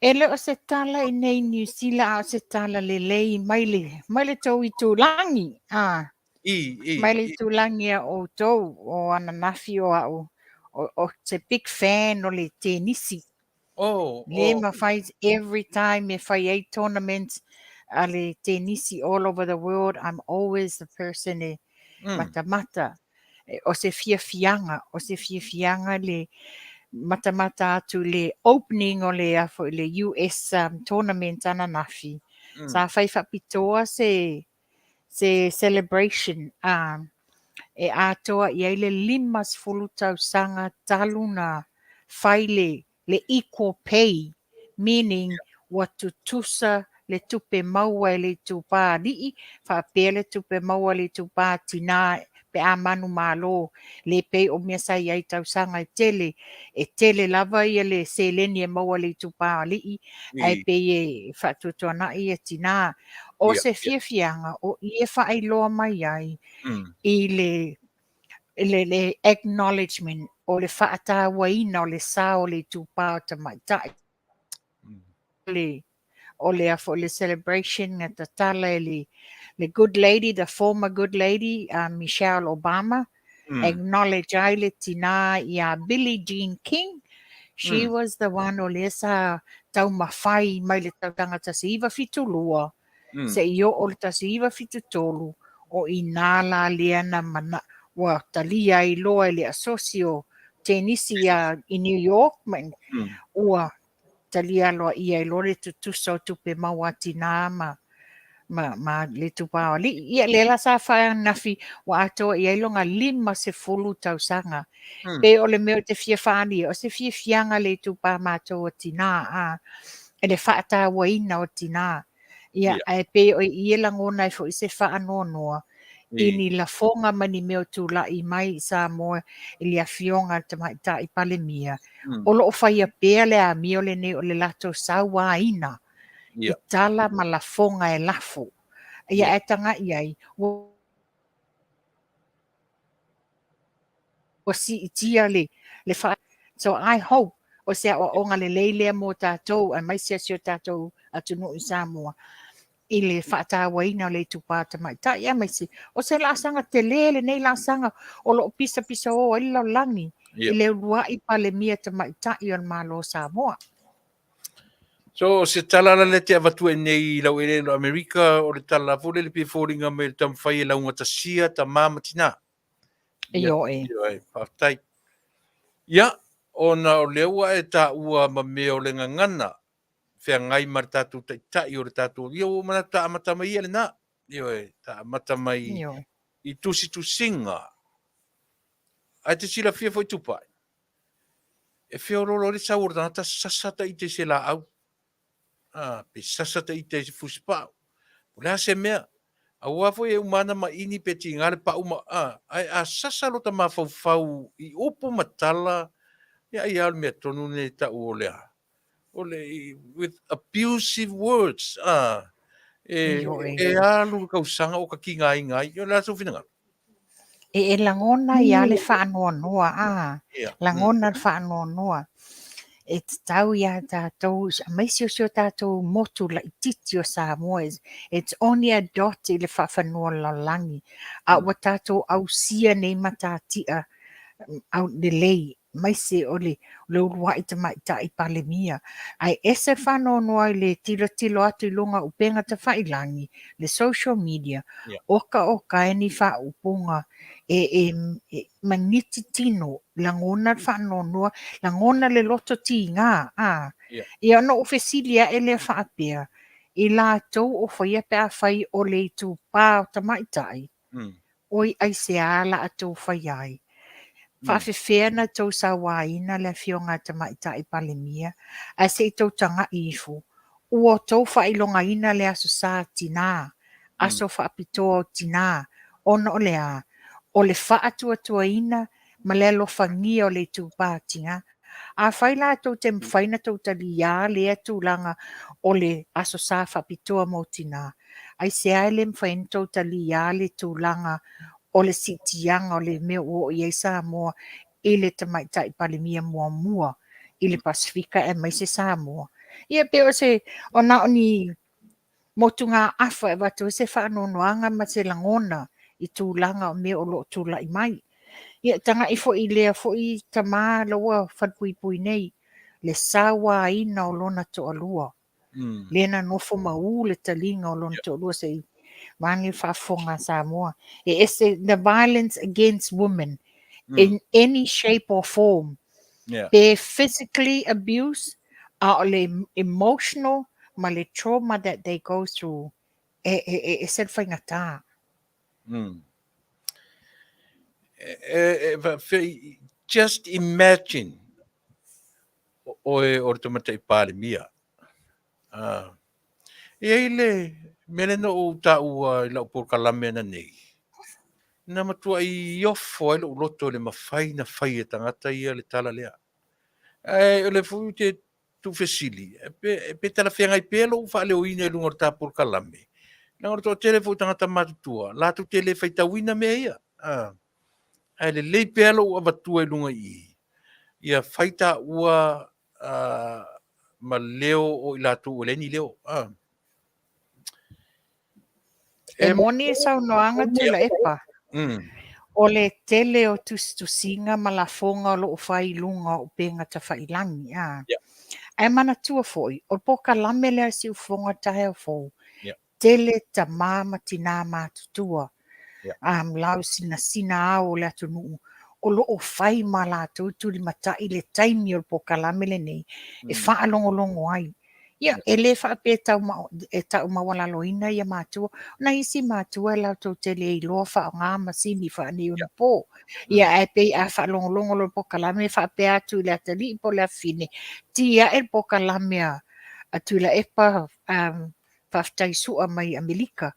E le o se tala i nei Niu Sila, a o se tala lelei mai le, mai le tou itulagi. Ah, I, i, mai le i. itulagi a outou o ananafi o au, o se big fan o le tenisi. Le mafai every time e fai ai tournaments a le tenisi all over the world, I'm always the person e matamata. O se fiafiaga, o se fiafiaga le matamata atu i le opening o le a foi le US tournament ananafi. Sa fai faapitoa se celebration e atoa i ai le 50 tausaga talu na fai le equal pay, meaning ua tutusa le tupe maua e le itupa alii faapea le tupe maua e le itupa tinā pe a manumalo, le pei o mea sa i ai tausaga e tele, e tele lava ia le seleni e maua e le itupa alii ae pei e faatuatuanai ia tinā. O se fiafiaga o i e faailoa mai ai i le acknowledgement o le faatauaina o le sa o le itupa o tamaitai. O le a foi le celebration na tatala e le good lady, the former good lady, Michelle Obama, acknowledge ai le tinā ia Billie Jean King. She was the one o lea sa taumafai mai le tausaga 1972 seia oo le 1973, o inā la lea na mana ua talia ai loa e le asosi o tenisi ia i New York ma ua talia aloaia ai loa le tutusa o tupe maua a tinā ma le itupa o alii. Ia lea la sa faanafi ua atoa i ai loga 50 tausaga. Pe o le mea o te fia faaalia, o se fiafiaga le itupa matou o tinā, a, e le faatauaina o tinā. Ia, ae pei o i e lagona ai foi se faanoanoa i ni lafoga ma ni mea o tulai mai i Samoa i le afioga a le Tamaitai Palemia, o lo o faia pea le amio lenei o le latou sauaina i tala ma lafoga e lafo. Ia, ae tagai ai, ua siitia le fa. So I hope o se aoaoga lelei lea mo tatou aemaise si o tatou atunuu i Samoa i le faatauaina o le itupa tamaitai, aemaise o se laasaga tele lenei laasaga o lo o pisapisao ai le lalolagi i le uluai Palemia tamaitai o le Malo o Samoa. So, se tala la le te avatua i nei i lau eleele o Amerika, o le tala foi lele pei e foliga mai le taumafai e laugatasia tamā ma tinā. Ioe. Ioe, faafetai. Ia, ona o lea ua e taua ma mea o le gagana, feagai ma le tatou taitai o le tatou, ia ua ou manatu ta amata mai ia lena. Ioe, ta amata mai Ioe. i tusitusiga. Ae te silafia foi Tupai, e feoloolo ai le sau o le tagata sasa ta ite i se laau, a, pe sasa ta ite i se fusipau. O le a se mea? Aua foi e uma ana maini pe tiga le pau ma, a, ae a sasa lota mafaufau i upu ma tala, ia ai lava o le mea tonu lenei e tau o le a? O le, with abusive words, a, e, Ioe. e alu le kausaga o tatigaina ai. Ia o le a sou finagalo? E, e lagona ai lava le faanoanoa, a, Ia. lagona le faanoanoa. E tatau iā tatou, aemaise o si o tatou motu laitiiti o Samoa, it's only a dot i le faafanua o le lalolagi, a ua tatou ausia nei matatia lelei, aemaise o le o le uluai tamaitai Palemia. Ae ese le faanoanoa i le tilotilo atu i luga o upega tafailagi, le social media, Yeah. oka oka ai ni faaupuga e, e, e maniti tino, lagona le faanoanoa, lagona le loto tiga, a. Yeah. Ia ona ou fesili ae lea faapea, i latou o faia pe afai o le itupa o tamaitai, Oi aisea la tou faia ai? Faafefea na tou sauaina le afioga a Tamaitai Palemia ae se i tou taga'i ifo, ua tou faailogaina le Aso Sa Tinā, aso faapitoa o tinā, ona o le a? O le faatuatuaina ma le alofagia o le itupa tinā. Afai la tou te mafai na tou taliā lea tulaga o le Aso Sa faapitoa mo tinā, aisea e le mafai ai na tou taliā le tulaga o le siitiaga o le mea ua oo i ai Samoa i le Tamaitai Palemia muamua i le Pasefika aemaise Samoa? Ia pei o se, o na o ni motugaafa e avatu ai se faanoanoaga ma se lagona i tulaga o mea o lo o tulai mai. Ia taga'i foi i lea foi tama la ua falepuipui nei, le sauaina o lona toalua. Lea na nofo ma u le taliga o lona toalua se i vaeane le faafofoga a Samoa. E ese the violence against women in any shape or form. Pe physically abuse, a o le emotional ma le trauma that they go through, e, e, e ese le faigata. E, e, just imagine oe o le Tamaitai Palemia. E i ai le mea lea na ou taua i lau polokalame ananei, na matuai ofo ai lou loto i le mafai na fai e tagata ia le tala lea. Ae o lea foi ou te tuufesili, pe, pe talafeagai pea lou faaleoina i luga o le ta polokalame, leaga o le toatele foi o tagata matutua, latou te le faitauina mea ia. Ae lelei pea lou avatua i luga i i, ia fai taua ma leo o i latou ua leai ni leo. E moni le saunoaga Tuilaepa, o le tele o tusitusiga ma lafoga o lo o fai i luga o upega tafailagi. Ae manatua foi, o le polokalame lea a le Siufofoga Taeao Fou, tele tama ma tinā matutua, lausinasina ao o le atunuu o lo o fai ma latou tulimatai le taimi o le polokalame lenei e faalogologo ai. Ia, e le faapea e tau e tau maualaloina ia matua. O nai isi matua e latou te le iloa faaaoga masini faaneionapo. Ia, ae pei a faalogologo loa i le polokalame faapea atu i le atalii po o le afafine, ti ae le polokalame a Tuilaepa faafetai sua mai Amerika.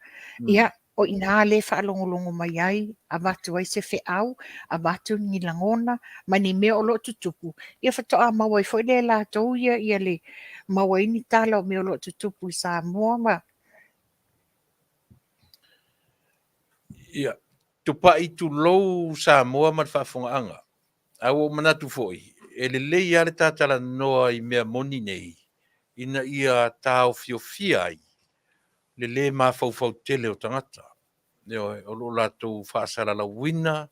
Ia, o i ina lea e faalogologo mai ai, avatu ai se feau, avatu ni lagona ma ni mea o lo o tutupu, ia faatoa maua ai foi lea e latou ia, ia le maua ai ni tala o mea o lo o tutupu i Samoa ma Ia, tupai tulou Samoa ma le faafofogaaga. Ae ua ou manatu foi, e lelei lava le ta talanoa i mea moni nei, ina ia taofiofia ai le lē mafaufau tele o tagata, ioe, o lo o latou faasalalauina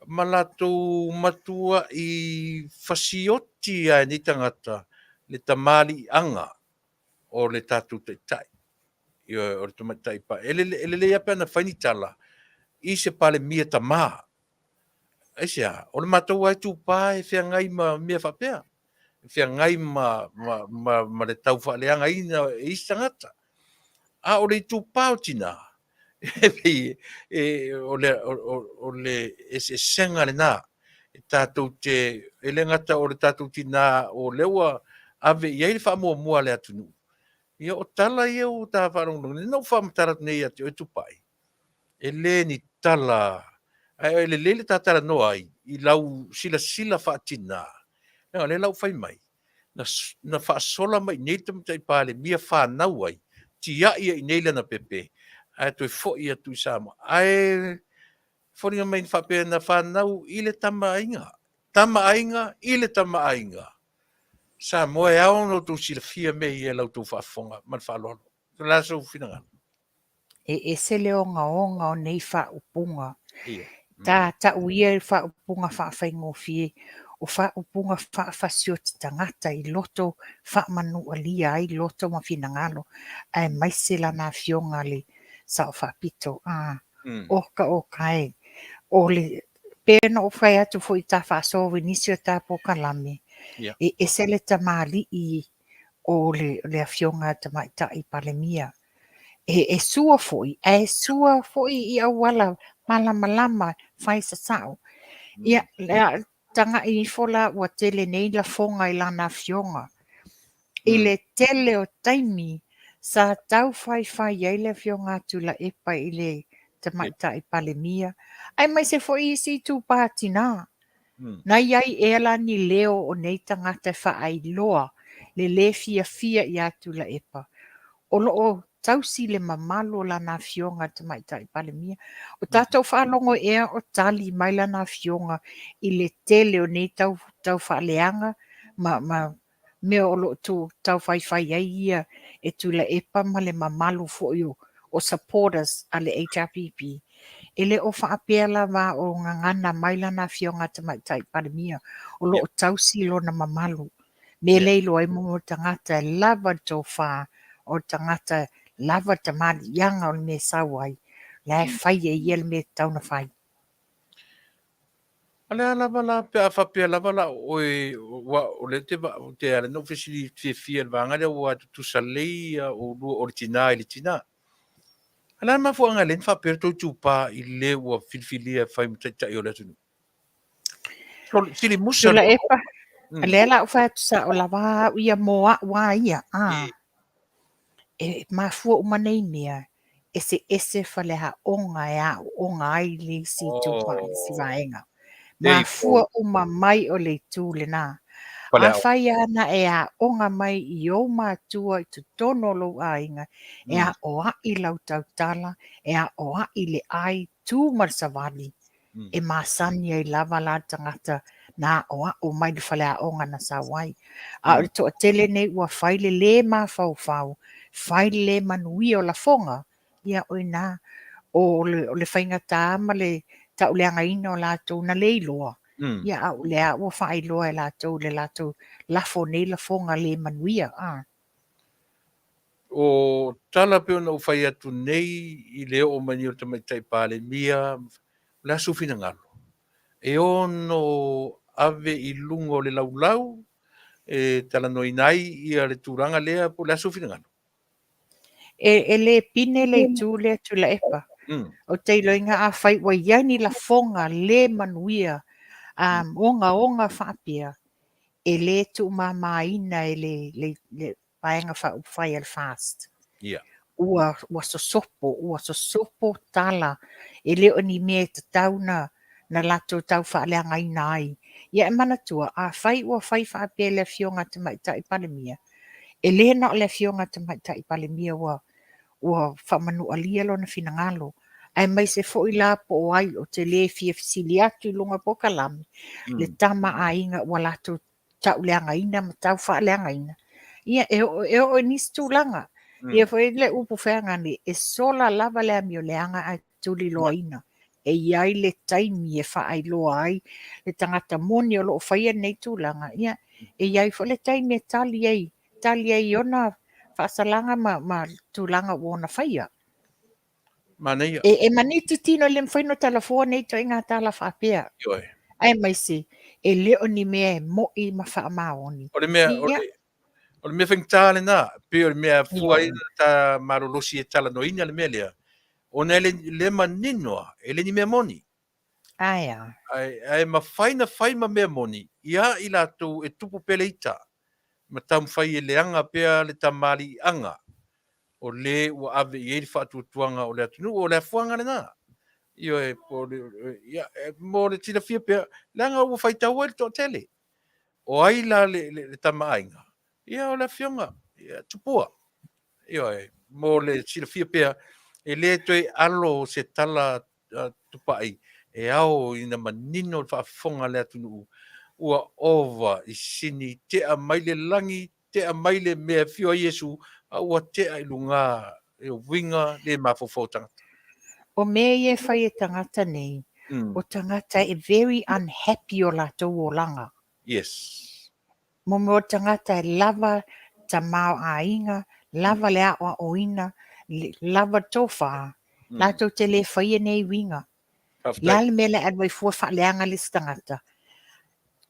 ma latou matua'i fasioti lava e nei tagata le tamaliiaga o le tatou Taitai, ioe, o le Tamaitai. E lelei lava pe ana fai ni tala i se Palemia tama. Aisea, o le matou lava itupa e feagai ma mea faapea, e feagai ma, ma, ma, ma le taufaaleagaina e isi tagata. A o le itupa o tinā, e pei e, o le, o, o, o le eseesega lena. E tatou te, e le gata o le tatou tinā o lea ua ave i ai le faamuamua a le atunuu. Ia o tala ia ua ta faalogologo nei, na ou faamatala atu nei ia te oe Tupai, e le ni tala, ae lelei le ta talanoa ai i lau silasila faatinā, leaga o lea la ua fai mai, na, na faasola mai i inei le Tamaitai Palemia fanau ai, tiai ai i inei lana pepe, ae toe foi atu i Samoa. Ae foliga mai faapea na fanau i le Tama Aiga, Tama Aiga i le Tama Aiga. Samoa e ao ona outou silafia mea ia i la outou faafofoga ma le faaaloalo. O le a sou finagalo? E ese le ogaoga o nei faaupuga. Ia. Ta ta'u ia i faaupuga faafaigofie, o faaupuga faafasioti tagata i loto faamanualia ai loto ma finagalo, aemaise lana afioga le Sao Faapito. A, oka oka e. O le, pei ona ou fai atu foi i ta faasoa i nisi o ta polokalame, e ese le tamalii o le, le afioga a Tamaitai Palemia. E, e sua foi, ae sua foi i auala malamalama fai sasao. Ia, le taga'i ifo la ua tele nei lafoga i lana afioga. I le tele o taimi sa tau faifai ai le afioga a Tuilaepa i le Tamaitai Palemia, aemaise foi isi itupa tinā. Na i ai ea la ni leo o nei tagata e faailoa le lē fiafia iā Tuilaepa o lo o tausi le mamalu o lana afioga i le Tamaitai Palemia? O tatou faalogo ea o tali mai lana afioga i le tele o nei tau tau faaleaga ma ma mea o lo o tu tau faifai ai ia e Tuilaepa ma le mamalu foi o o supporters a le HRPP? E le o faapea lava o gagana mai lana afioga Tamaitai Palemia, o lo o tausi lona mamalu. Mea lea e iloa ai mo tagata e lava le tofa, o le tagata lava le tamaliiaga o le mea e sau ai, la e fai e ia le mea e tatau ona fai. A le a lava la pe a faapea lava la o oe, ua o lea te va, te ala na ou fesili fiafia i le vaega lea ua tutusa lelei ia oulua o le tinā i le tinā. A le a le mafuaaga e le na faapea le tou itupa i le ua filifilia e fai ma taitai o le atunuu? Sili musa. Tuilaepa, lea la ou fai atu sao lava au ia mo a'u a ia, a. E mafua uma nei mea, eseese faleaoga e aooga ai le isi itupa i le isi vaega. Mafua uma mai o le itu lena. Afai lava na e aoga mai i ou matua i totonu o lou aiga, e aoa'i lau tautala, e aoa'i le ai, tu ma le savali, e masani ai lava la le tagata na aoao mai le faleaoga na sau ai. A o le toatele nei ua fai le lē mafaufau, fai le lē manuia o lafoga, ia o i ina, o le, o le faigata ma le tauleagaina o latou na le iloa, ia a o lea ua faailoa e latou le latou lafo nei lafoga le manuia. A. O tala pei ona ou fai atu nei i le oo mai nei o le Tamaitai Palemia, o le a sou finagalo? E ono ave i luga o le laulau e talanoaina ai ia le tulaga lea po o le a sou finagalo? E, e lē pine le itu lea Tuilaepa. Ou te iloaina afai ua i ai ni lafoga lē manuia, um, ogaoga faapea, e lē tuumamaina e le, le, le Vaega Faaupufai a le FAST. Yeah. Ua, ua sosopo, ua sosopo tala, e le o ni mea e tatau na, na latou tau faaleagaina ai. Ia e manatua, afai ua fai faapea e le Afioga a Tamaitai Palemia, e le na o le Afioga a Tamaitai Palemia ua, ua faamanualia lona finagalo, aemaise foi la po o ai ou te le fia fesili atu i luga o polokalame, le Tama a Aiga ua latou tauleagaina ma tau faaleagaina, ia e oo, e oo i nisi tulaga. Ia foi le upu feagane, e sola lava le amioleaga ae tuliloaina. E i ai le taimi e faailoa ai le tagata moni o lo o faia lenei tulaga, ia e i ai foi le taimi e tali ai, tali ai i ona faasalaga ma, ma tulaga ua ona faia. Manaia. E, e maniti tino, e le mafai ona talafoa nei ituaiga tala faapea. Ioe. Aemaise, e le o ni mea e mo'i ma faamaoni. O le mea, o le, o le mea faigata lena, pei o le mea fua ai ta malolosi e talanoaina le mea lea, ona e le, le manino lava, e le ni mea moni. Ae a. Ae, ae mafai na fai ma mea moni ia i latou e tupu pea le ita, ma taumafai e leaga pea le tamaliiaga o le ua ave i ai le faatuatuaga o le atunuu, o le afuaga lena. Ioe, po o le, ia, mo le silafia pea, leaga ua faitau ai le toatele. O ai la le, le, le tamaaiga? Ia, o le afioga, ia, Tupua. Ioe, mo le silafia pea, e le toe alo se tala tupai e ao ina manino le faafofoga a le atunuu, ua ova i sini, tea mai le lagi, tea mai le mea e afio ai Iesu, a ua tea i luga e uiga le mafaufau o tagata. O mea ia e fai e tagata nei, o tagata e very unhappy o latou olaga. Yes. Mo mea o tagata e lava tamaoaiga, lava le aoaoina, lava tofa, latou te le faia nei uiga. Faafetai. Le a le mea le alu ai fua faaleaga le isi tagata?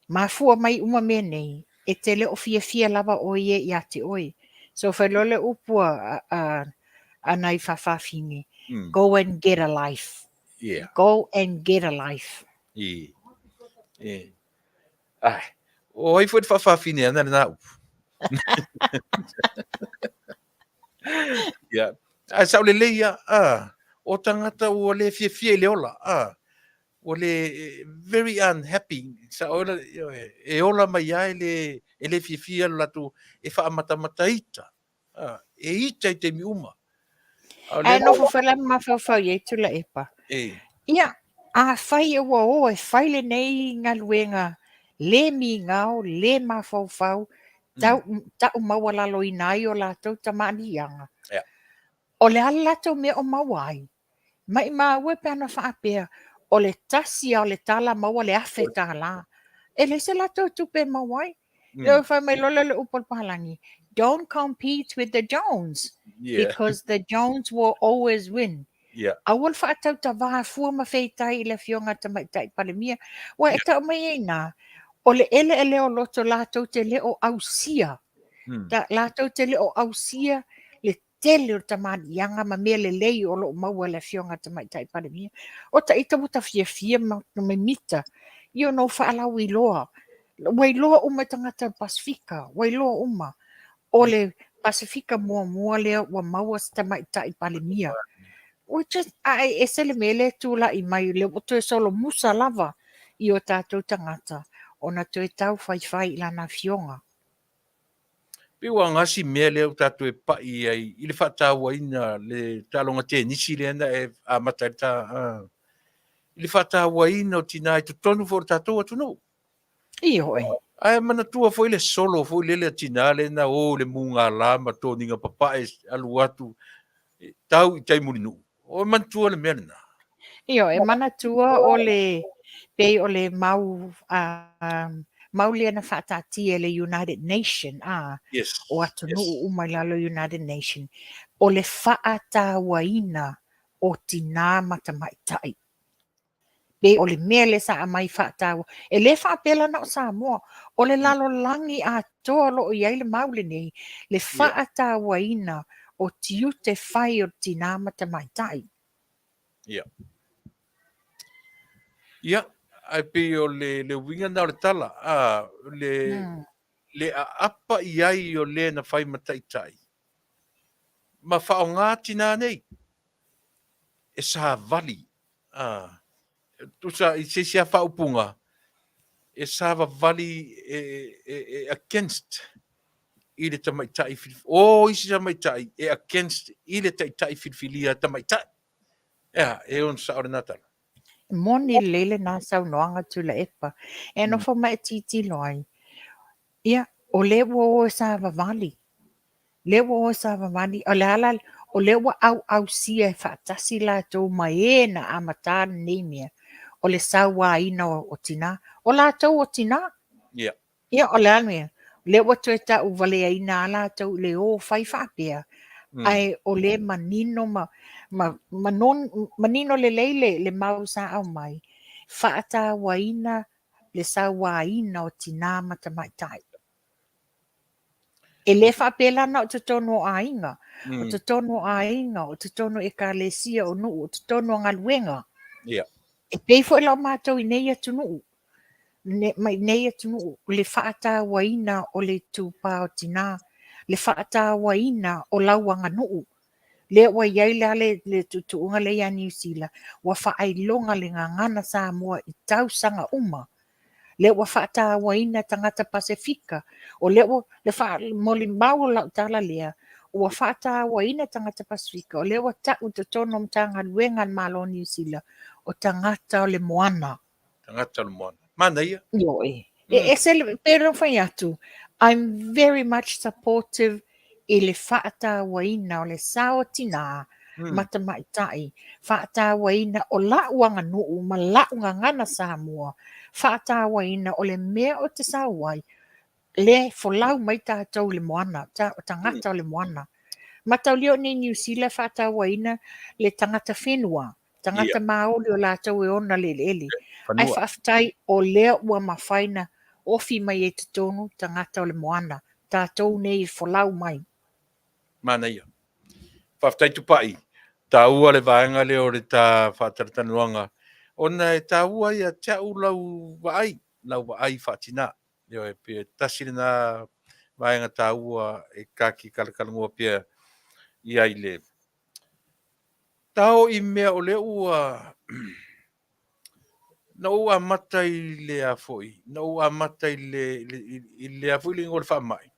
Mafua mai uma mea nei, e te le o fiafia lava oe ia ia te oe. So fai loa le upu a, a, a nai faafafine, go and get a life. Yeah. Go and get a life. I. E. Ai, o ai foi le faafafine ana lena upu. Yeah. Ae sao lelei ia, ah, o tagata ua le fiafia i le ola, ah, ua le very unhappy, sao ola, e ola mai lava e le, e le fiafia lo latou, e faamatamata ita, ah, e ita i taimi uma. Ae nofo foi la ma mafaufau i ai Tuilaepa. E. Ia, afai ua o e fai lenei galuega le migao, le mafaufau, tau, ta'u maualaloina ai o latou tamaaliiaga. Yeah. O le a le latou mea o maua ai? Maimau e pe ana faapea, o le tasi lava o le tala maua le $1,000. E leai se latou tupe e maua ai. Lea fai mai loa lea o le upu a le palagi, don't compete with the Jones, because the Jones will always win. Yeah. Aua le faatautavā fua ma feitai i le afioga a Tamaitai Palemia. Ua e tau mai ai nā, o le eleele o loto latou te le o ausia. Ta, latou te le o ausia le tele o le tamaliiaga ma mea lelei o lo o maua e le afioga a Tamaitai Palemia. O ta ita ua ta fiafia ma mimita i ona o faalauiloa. Ua iloa uma e tagata o le Pasefika, ua iloa uma. O le Pasefika muamua lea ua maua se Tamaitai Palemia. Which is, a e ese le mea lea e tulai mai, lea ua toe solomusa lava i o tatou tagata ona toe taufaifai i lana afioga. Pei ua gasi mea lea ua tatou e pai ai i le faatauaina le taaloga tenisi lea na e amata ai le ta, i le faatauaina o tinā i totonu foi o le tatou atunuu. Ioe. Ae manatua foi le solo foi lele a tinā lea na o i le mugala ma toniga papae alu atu tau i tai Mulinuu. O manatua le mea lena. Ioe, manatua o le pei o le mau mau lea na faataatia e le United Nation, a, Yes. o atunuu uma i lalo o United Nation, o le faatauaina o tinā ma tamaitai. Pei o le mea lea sa aumai faataua. E le faapea la na o Samoa, o le lalolagi atoa o lo o i ai le mau lenei, le faatauaina o tiute fai o tinā ma tamaitai. Ia. Ia, ae pei o le, le uiga lena o le tala, a, le, le aapa i ai o le na fai ma taitai, ma faaaoga tinā nei, e savali, a, tusa i se isi lava faaupuga, e savavali e, e, e against i le tamaitai, o isi tamaitai e against i le taitai filifilia tamaitai. Ea, e ono sao lena tala. Moni lelei lena saunoaga Tuilaepa. E nofo ma e tilotilo ai. Ia, o lea ua o e savavali. Lea ua o e savavali. O le a la, o lea ua auausia e faatasi latou ma e na amata lenei mea, o le sauaina o tinā. O latou o tinā. Yeah. Ia, o le a le mea? O lea ua toe tauvaleaina lava latou i le o fai faapea, ae o lea e manino ma, ma, ma non, manino lelei le, le mau sa aumai, faatauaina le sauaina o tinā ma tamaitai. E le faapea la na o totonu o aiga, o totonu o aiga, o totonu o ekalesia, o nuu, o totonu o galuega. Yeah. E pei foi la o matou i nei atunuu, ne, mai nei atunuu, le faatauaina o le itupa o tinā, le faatauaina o lau aganuu. Lea ua i ai la le, le tuutuuga lea ia Niu Sila, ua faailoga le gagana Samoa i tausaga uma. Lea ua faatauaina tagata Pasefika, o lea ua, le faa, molimau o lau tala lea, ua faatauaina tagata Pasefika, o lea ua tau i totonu o Matagaluega a le Malo o Niu Sila, o tagata o le moana. Tagata o le moana. Manaia. Ioe. E ese le, pei ona fai atu, I'm very much supportive i le faatauaina o le sao o tinā ma tamaitai, faatauaina o la'u aganuu ma la'u gagana Samoa, faatauaina o le mea ou te sau ai, lea e folau mai tatou i le moana, o tagata o le moana. Mataulia o nei Niu Sila e faatauaina le tagata whenua, tagata Māori o latou e ona le eleele. Ae faafetai o lea ua mafai na ofi mai ai totonu tagata o le moana, tatou nei e folau mai. Manaia. Faafetai Tupai. Taua le vaega lea o le ta faatalatalanoaga ona e taua ia te au lau vaai, lau vaai faatina. Ioe, pe tasi lena vaega taua e ta te talatalanoa pea i ai le tao i mea o lea ua na ou amata i le a foi, na ou amata i le i le a foi le igoa o le faamai.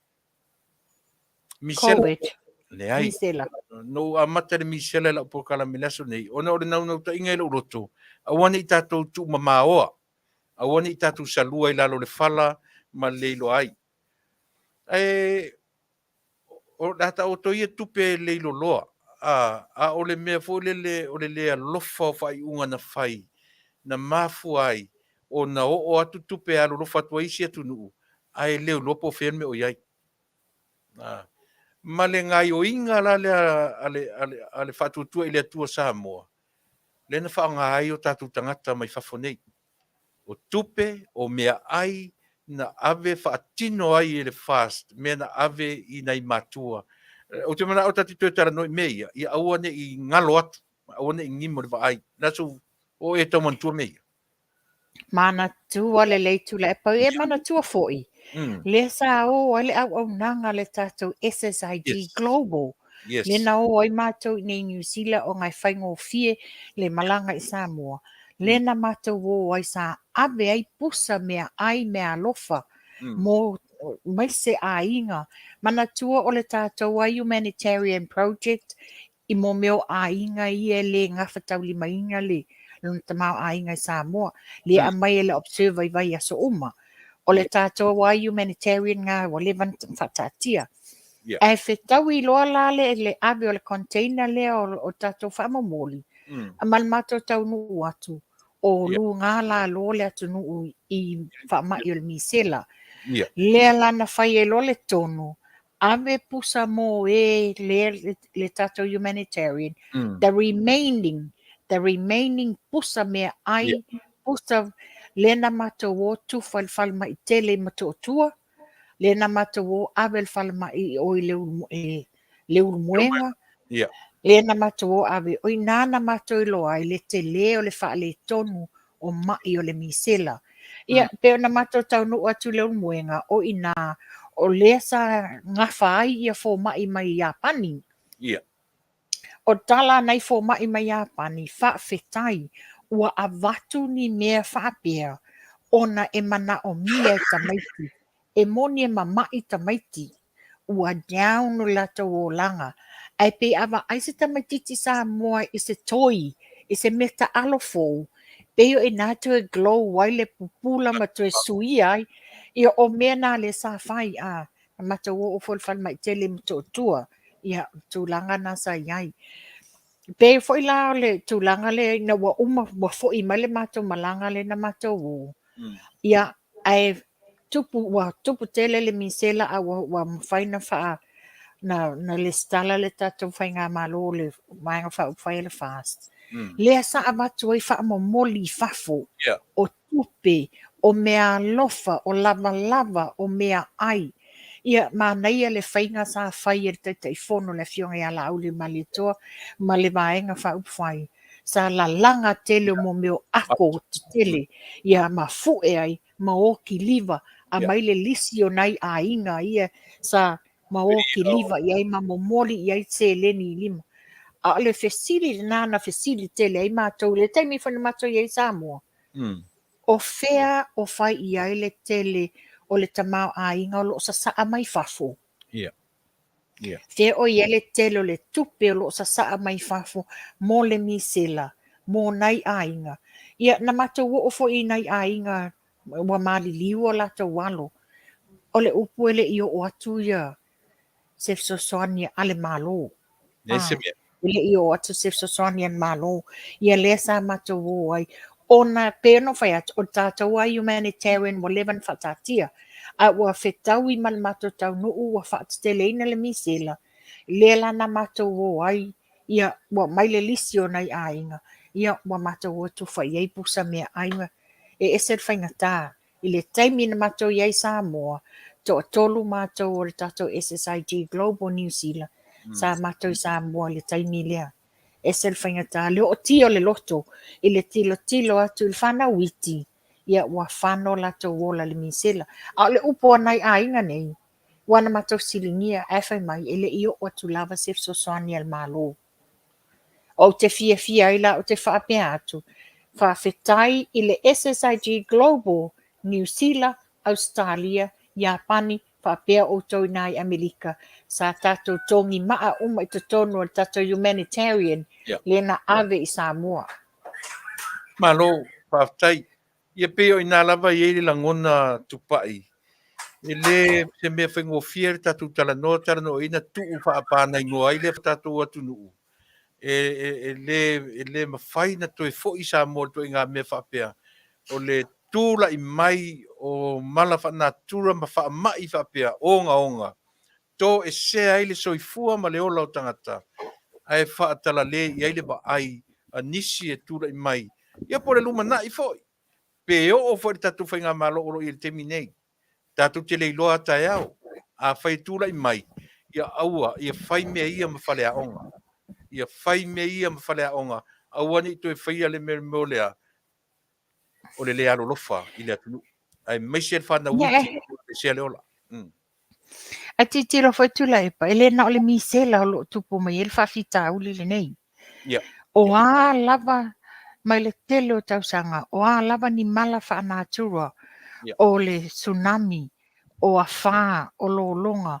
Misela. Covid. Leai. Misela. Na ou amata i le misela i lau polokalame i le aso nei, ona o le naunautaiga i lou loto, aua ne i tatou tuumamaoa, aua ne i tatou salua i lalo o le fala ma le iloa ai. Ae o le a taoto ia tupe e leiloloa, a, a o le mea foi lele o le le alofa o faaiuga na fai, na mafua ai ona oo atu tupe e alolofa atu ai isi atunuu, ae le iloa po o fea le mea o i ai. A, ma le gaioiga la lea a le, a le, a le Faatuatua i le Atua Samoa, lea na faaaoga ai o tatou tagata mai fafo nei. O tupe, o meaai na ave faatino ai e le FAST mea na ave i nai matua. Ou te manao ta te toe talanoa i mea ia, ia aua ne i galo atu, aua ne i gimo i le vaai. Le aso o e tau manatua mea ia? Manatua lelei Tuilaepa, e manatua foi, lea sa o ai le auaunaga a le tatou SSIG Global, lea na o ai matou i inei i Niu Sila ona e faigofie le malaga i Samoa, lea na matou o ai sa ave ai pusa meaai meaalofa mo maise aiga. Manatua o le tatou a humanitarian project i mō mea o aiga ia e le gafataulimaina le lona tamaoaiga i Samoa, lea e aumai e le Observer i vaiaso uma. O le tatou lava humanitarian na ua leva ona faataatia. Ae fetaui loa la le, le ave o le container lea o, o tatou faamomoli, ma le matou taunuu atu, o luga lalo le atunuu i faamai o le misela. Lea la na fai ai loa le tonu, ave pusa mo e le, le tatou humanitarian, the remaining, the remaining pusa mea ai, pusa lea na matou o tufa i le falemai tele i Motootua, lea na matou o ave le falemai i o i le, e, Leulumoega, lea na matou o ave, o i ina na matou iloa ai le tele o le faaletonu o mai o le misela. Ia, pei ona matou taunuu atu i Leulumoega, o i ina, o lea sa gafa ai ia fomai mai Iapani. O tala a nai fomai mai Iapani, faafetai ua avatu ni mea faapea ona e manaomia e tamaiti. E moni e mama'i tamaiti, ua down lo latou olaga, ae pei a vaai se tamaititi Samoa i se toi, i se mea taalo fou, pei o i ina toe glow ai le pupula ma toe suia ai. Ia o mea na lea sa fai, a na matou oo foi i le falemai tele i Motootua, ia tulaga na sa i ai. Pei foi la o le tulaga lea ina ua uma ua foi mai le matou malaga lea na matou o, ia ae tupu, ua tupu tele le misela a ua, ua mafai na faa na, na lesitala le tatou faigamalo le Vaega Faaupufai a le FAST. Lea sa avatu ai faamomoli i fafo o tupe, O meaalofa, o lavalava, o meaai. Ia, manaia le faiga sa fai e le Taitaifono le Afioga ia Laauli Malietoa ma le Vaega Faaupufai, sa lalaga tele o mea o ako tetele, ia ma fue ai ma okiliva, aumai le lisi o nai aiga ia sa ma okiliva i ai ma momoli i ai seleni i lima. A o le fesili lena na fesili tele ai matou i le taimi foi na matou i ai i Samoa, O fea o fai i ai le tele o le tamaoaiga o lo o sasaa mai fafo? Ia. Ia. Fea o i ai le tele o le tupe o lo o sasaa mai fafo mo le misela, mo nai aiga? Ia, na matou oo foi i nai aiga ua maliliu o latou alo. O le upu e le i oo atu ia se fesoasoani a le Malo. Leai se mea. E le i oo atu se fesoasoani a le Malo. Ia lea sa matou o ai. Ona pei ona fai atu, o le tatou lava humanitarian ua leva ona faataatia. A ua fetaui ma le matou taunuu ua faateteleina le misela, lea la na matou o ai, ia ua aumai le lisi o nai aiga, ia ua matou o e tufa i ai pusa meaai ma e ese le faigata. I le taimi na matou i ai i Samoa, toatolu matou o le tatou SSIG Global New Zealand, sa matou i Samoa i le taimi lea. Ese le faigata, le ootia o le loto i le tilotilo atu i le fanau iti, ia ua fano latou ola i le misela. A o le upu a nai aiga nei, ua na matou fesiligia, ae fai mai e le i oo atu lava se fesoasoani a le Malo. Ou te fiafia ai la ou te faapea atu, faafetai i le SSIG Global, Niu Sila, Ausetalia, Iapani, faapea outou i ina i Amerika, sa tatou togi maa uma i totonu o le tatou humanitarian yeah. lea na ave i Samoa. Malo, faafetai. Ia pei o ina lava i ai le lagona tupai. E le se mea faigofie le tatou talanoa, talanoaina, tuu faapanainoa ai le tatou atunuu. E, e, e, le, e le mafai na toe foi Samoa i ituaiga mea faapea. O le tulai mai o mala faanatura ma faamai faapea, ogaoga, toesea ai le soifua ma le ola o tagata, ae faatalale i ai le vaai a nisi e tulai mai, ia po o le lumanai foi, pe oo foi i le tatou faigamalo o lo o i ai i le taimi nei. Tatou te le iloa a taeao. Afai e tulai mai, ia aua, ia fai mea ia ma faleaoga. Ia fai mea ia ma faleaoga, aua ne i toe faia le mea mea lea o le le alolofa i le atunuu, aemaise le fanau iti e sea le ola. Ae tilotilo foi Tuilaepa, e le na o le misela o lo o tupu mai ai le faafitauli lenei. Yeah. O a lava mai le tele o tausaga, o a lava ni mala faanatura, yeah. o le tsunami, o afā, o lologa,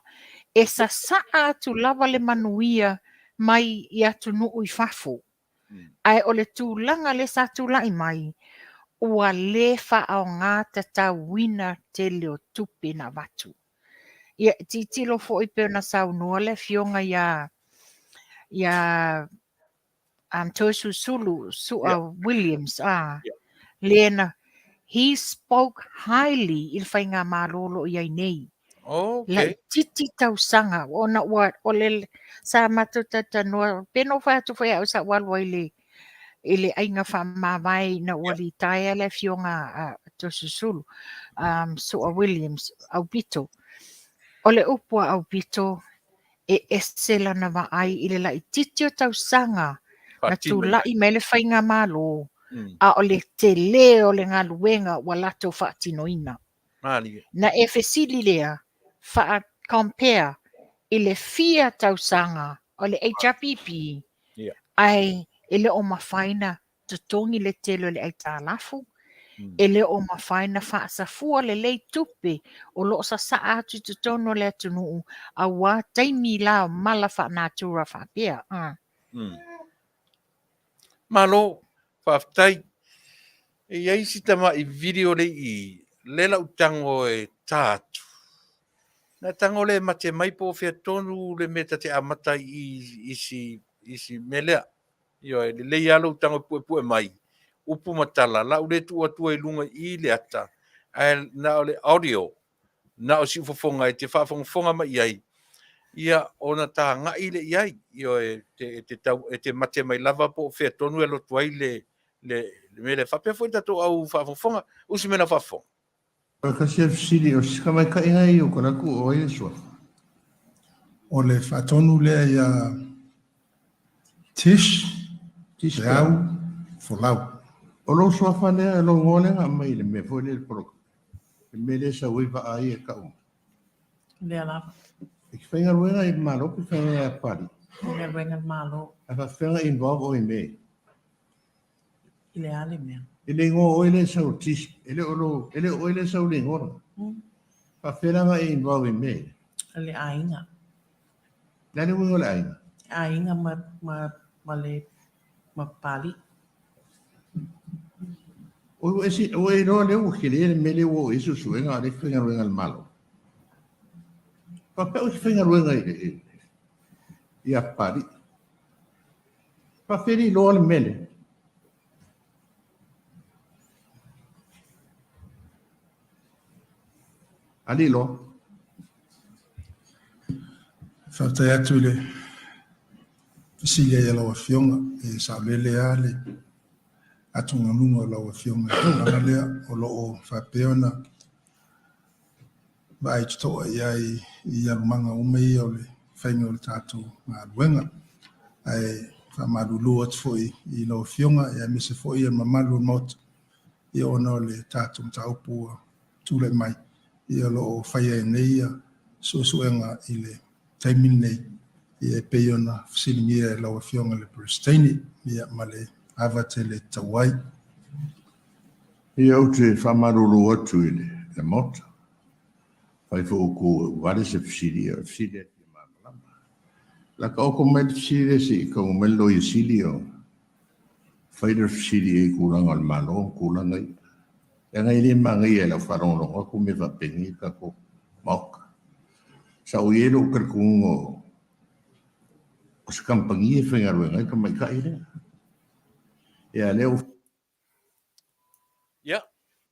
e sasaa atu lava le manuia mai i atunuu i fafo. Ae o le tulaga lea sa tulai mai, ua le faaaoga tatauina tele o tupe na avatu. Ia, tilotilo foi pei ona saunoa le afioga ia ia um, Toeolesulusulu Su'a Yeah. Williams, ah, Yeah. lea na, he spoke highly i le faigamalo o lo o i ai nei. Okay. Laitiiti tausaga ona ua o le sa matou talatalanoa pe na ou fai atu foi au sa ou alu ai i le i le aiga faamavae ina ua litaea le afioga a Toeolesulusulu um, Su'a Williams Aupito. O le upu a Aupito e ese lana vaai i le laitiiti o tausaga na tulai mai le faigamalo a o le tele o le galuega ua latou faatinoina. Malie. Na e fesili lea, faa compare i le fia tausaga o le HRPP yeah. ae e le o mafai na totogi le tele o le aitalafu, e le o mafai na faasafua lelei tupe o lo o sasaa atu i totonu o le atunuu aua taimi la o mala faanatura faapea. Malo, faafetai. E i ai si tamai video le i, le lau tago e ta atu. Na tago le mate mai po o fea tonu le mea ta te amata i i i si mea lea. Ioe, lelei lava lou tago e puepue mai, upu ma tala, la u le tuu atua i luga i le ata, ae na o le audio, na o siufofoga e te faafogafoga mai i ai, ia ona tagai lea i ai, ioe, e te tau, e te mate mai lava po o fea tonu e alu atu ai le, le, le mea lea. Faapea foi le tatou au faafogafoga, usi mai lau faafofoga. O le tasi o fesili, o se tamaitaiga ia o Kalaku o ai le suafa? O le faatonu lea ia Tish, Tish Leau, Folau. O lou suafa lea, lou igoa lea na aumai i le mea foi lea i le poloka, le mea lea e sau ai vaa ia e tau mai. Lea lava. E te faigaluega i le Malo pe faigaluega ia Papalii? Faigaluega i le Malo. Ae faapefea ona involve oe i mea ia? I le a le mea? I le igoa o oe lea e sau o Tish, e le o lou, e le o oe lea e sau i le igoa lena. Faapefea la ona e involve i mea ia? Le aiga. O le a le uiga o le aiga? Aiga ma, ma, ma le, ma Papalii. Oi, ua e, ua e iloa lea ua tele le mea lea ua oo i ai suesuega a o lea e te faigaluega i le Malo. Faapea oe e te faigaluega i, i, ia Papalii. Faapefea le iloa le mea lea? Ali iloa. Faafetai atu i le fesili ai a lau Afioga, e saolele lava le atugaluga o lau Afioga i le tulaga lea o lo o faapea ona vaai totoa i ai i alumaga uma ia o le faiga o le tatou galuega. Ae faamalulu atu foi i lau Afioga aemaise foi le mamalu o le Maota ia ona o le tatou mataupu ua tulai mai ia o lo o faia ai nei ia suesuega i le taimi lenei ia e pei ona fesiligia e lau Afioga i le Peresetene ia ma le ava tele e tatau ai. Ia ou te faamalulu atu i le Maota, fai foi outou e vale se fesili, ia o le fesili lava e fia malamalama. O le a taoto mai le fesili lea se i taunuu mai le Loia Sili o fai le fesili i tulaga o le Malo ma tulaga ia. Leaga e le manaia i lau faalogologo atu mea faapenei le tatou Maota. Sa ou i ai lou talitonuga o se kamupani e faigaluega ai le tamaitai lea. Ia lea ua Ia,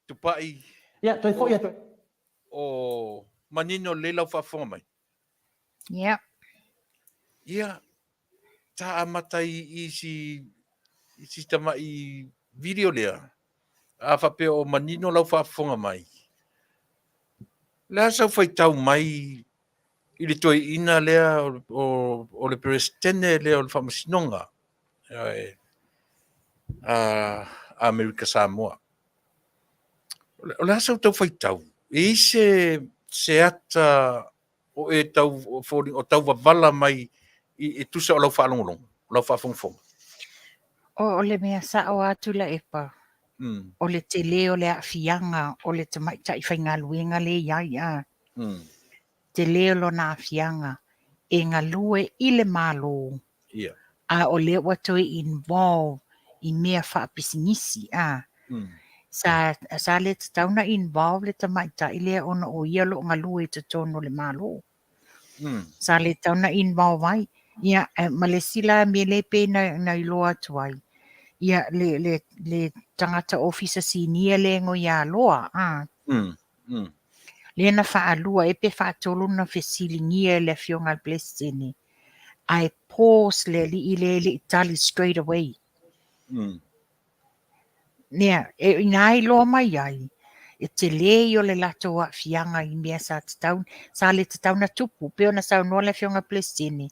Tupai. Ia, toe foi atu. O manino lelei lau faafofoga mai. Ia. Ia, sa amata i si, i si tamai video lea. A faapea o manino lau faafofoga mai. Le a sau faitau mai i le toeaina lea o le Peresetene lea o le Faamasinoga a Amerika Samoa. O le a sau tau faitau? E i ai se ata o e tau o tau wavala mai e tusa o lau faalogologo, o lau faafogafoga? O le mea sao lava Tuilaepa, o le tele o le aafiaga o le tamaitai faigaluega lea e i ai a. Tele o lona aafiaga e galue i le Malo, a o lea ua toe involve i mea faapisinisi a. Sa, sa le tatau ona involve le tamaitai lea ona o ia o lo o galue i totonu o le Malo. Sa le tatau ona involve ai. Ia, ma le isi la mea lea pei na iloa atu ai, ia, le, le, le tagata ofisa sinia lea e ngoi loa, a. Lea na faalua ea pe faatolu na fesiligia e le Afioga a le Peresetene, ae pause le alii lea e le i tali straight away. Nea, e inā iloa mai ai, e tele ia o le latou aafiaga i mea sa tatau, sa le tatau ona tupu. Pei ona saunoa le Afioga a le Peresetene,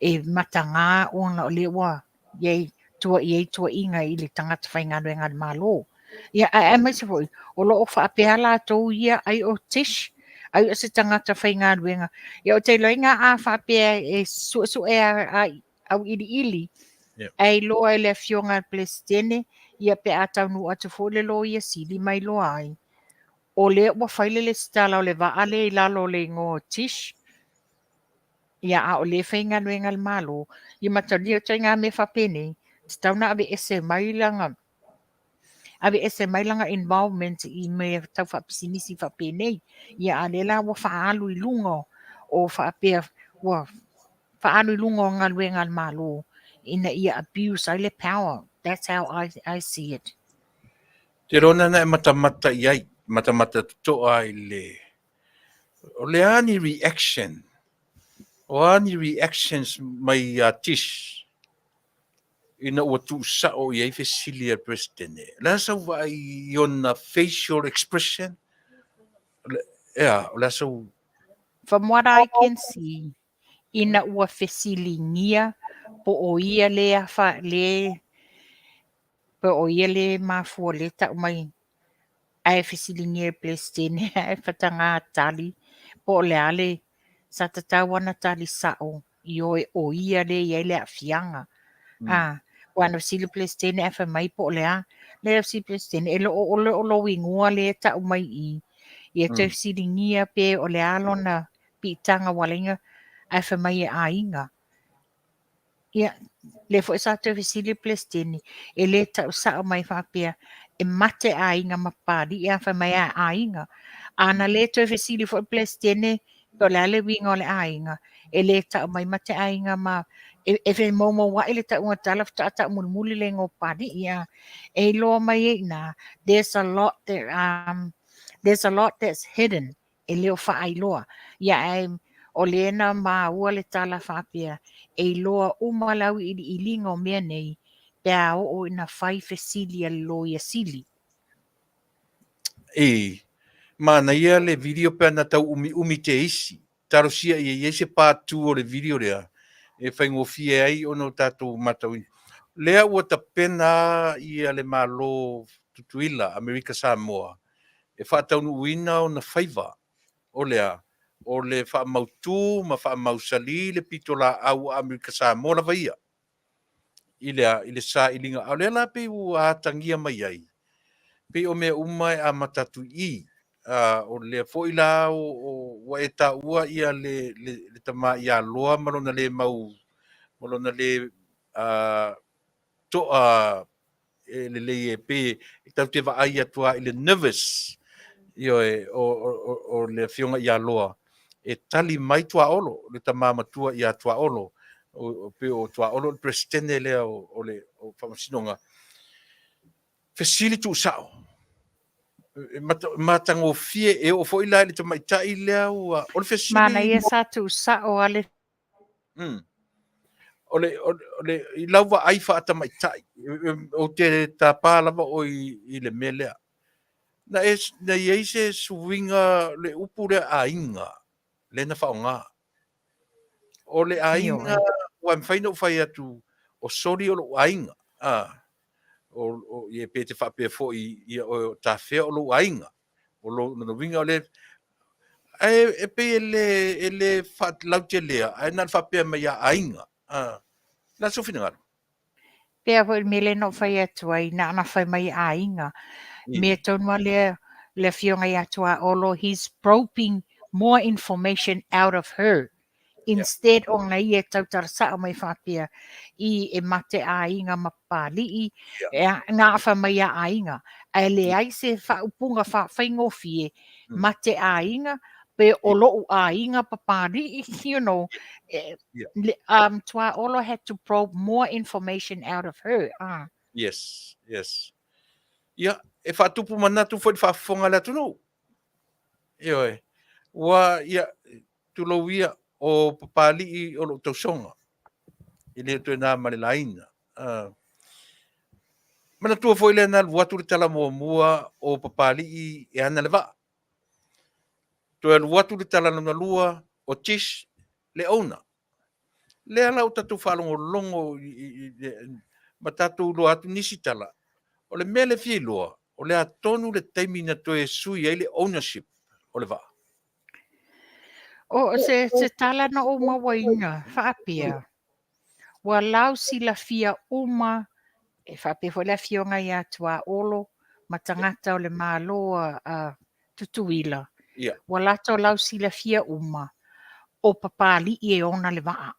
e mataga ona o lea ua i ai, tua i ai tuuaiga i le tagata faigaluega a le Malo. Ia, ae aemaise foi, o lo o faapea latou ia, ai o Tish, ai o se tagata faigaluega. Ia, ou te iloaina a faapea e suesue a auiliili, ae iloa e le Afioga a le Peresetene, ia pe a taunuu atu foi le Loia Sili ma iloa ai, o lea ua fai le lesitala o le vaa lea i lalo o le igoa o Tish, ia a o lea e faigaluega le Malo, ia mataulia ituaiga mea faapenei, tatau ona aveese mai lana aveese mai lana involvement i mea tau faapisinisi faapenei. Ia a o lea la ua faaalu i luga o faapea ua faaalu i luga o galuega a le Malo ina ia abuse ai le power. That's how I see it. Te iloa na e matamata i ai, matamata totoa i le o le a ni reaction, o a ni reactions mai ia Tish ina ua tuusao i ai fesili a le Peresetene. O le a sau vaai i ona facial expression? Ea, o le a sau... From what I can see, ina ua fesiligia po o ia le afa le po o ia le mafua le tau mai ae fesiligia e le Peresetene ae faataga tali po o le a le sa tatau ona tali sao ioe o ia lea e i ai le aafiaga. A, aua na fesili le Peresetene ae fai mai po o le a. Lea fesili le Peresetene, e le o, le o lou igoa lea e tau mai i i. Ia toe fesiligia pe o le a lona piitaga ua ala ai ona ae fai mai e aiga. Ia, lea foi sa toe fesili le Peresetene, e le tau sao mai faapea, e mate aiga ma Papalii, a fai mai a aiga. A na le toe fesili foi le Peresetene, po o le a le uiga o le aiga, e le tau mai mate aiga ma... E femoumouai le tauga tala faatoa tau mulimuli le igoa o Papalii. A. E iloa mai ai i ina, there's a lot that, there's a lot that's hidden e le o faailoa. Ia ae o lea na maua le tala faapea, e iloa uma le auiliiliga o mea nei pe a oo ina fai fesili a le Loia Sili. E manaia le video pe ana tau umiumi te isi. Talosia ia i ai se part 2 o le video lea e faigofie ai ona o tatou matauina. Lea ua tapena ia le Malo Tutuila, Amerika Samoa, e faataunuuina ona faiva o lea o le faamautu ma faamausali le pitolaau a Amerika Samoa lava ia i lea i le sailiga. A o lea la pei ua atagia mai ai, pei o mea uma e amata atu i i. O lea foi la ua e taua ia le tama ia Loa ma lona le mau, ma lona le toa e lelei e pe e tatou te vaai atu lava i le nervous, ioe, o le afioga ia Loa e tali mai Tuaolo, le tama matua ia Tuaolo, pei o Tuaolo o le Peresetene lea o le Faamasinoga. Fesili tuusao, e matagofie, e oo foi la i le tamaitai lea ua, o le fesili... Manaia sa tuusao a le O le, o le, i lau vaai faatamaitai, ou te tapa lava oe i le mea lea. Na e, na i ai se suiga le upu lea aiga, lea na faaaoga. O le aiga, ua mafai ona ou fai atu, o Soli o lou aiga. O, ia pe te faapea foi ia oe o Tafea o lou aiga. O lona uiga o le... Ae e pei e le faalautelea, ae na ona faapea mai ia aiga. O le a sou finagalo? Pei foi le mea lea na ou fai atu ai, na ona fai mai aiga. Mea tonu lava lea, le afioga ia Tuaolo, he's probing more information out of her. Instead ona ia e tautala sao mai faapea i e mate aiga ma Papalii, na fai mai ia aiga. Ae leai se faaupuga faigofie, mate aiga, pe o lou aiga Papalii, you know. Tuaolo had to probe more information out of her. Yes, yes. Ia, e faatupu manatu foi le faafofoga a le atunuu. Ioe, ua, ia, tulou ia, o Papalii o lou tausoga, e le toe na ma le laina. Manatua foi lea na alu atu le tala muamua o Papalii e ana le vaa. Toe alu atu le tala lona lua o Tish le owner. Lea la ua tatou faalogologo ma tatou iloa atu nisi tala. O le mea lea e fia iloa, o le a tonu le taimi na toe sui ai le ownership o le vaa? O se tala na ou mauaina, faapea, ua lausilafia uma, e faapea foi le afioga ia Tuaolo ma tagata o le Malo a Tutuila, ua latou lausilafia uma o Papalii e ona le vaa.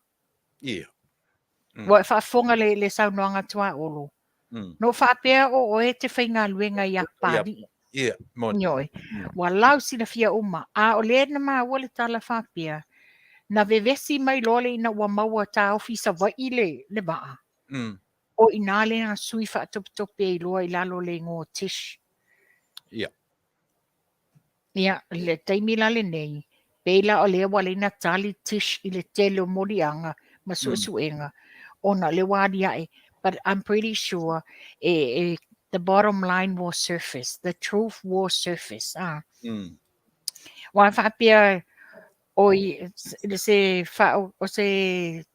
Ua e faafofoga le saunoaga a Tuaolo, No faapea o oe te faigaluega ia Papalii. Ia, moni. Ioe. Ua lausilafia uma. A o lea na maua le tala faapea, na vevesi mai loa le ina ua maua taofi i Savaii le vaa. O i ina lea na sui faatopetope ai loa i lalo o le igoa o Tish. Ia, le taimi la lenei, pei la o lea ua ala ai ona tali Tish i le tele o moliaga ma suesuega, ona o lea ua aliae, but I'm pretty sure e, the bottom line will surface, the truth will surface. Aua faapea o i, se fa, o se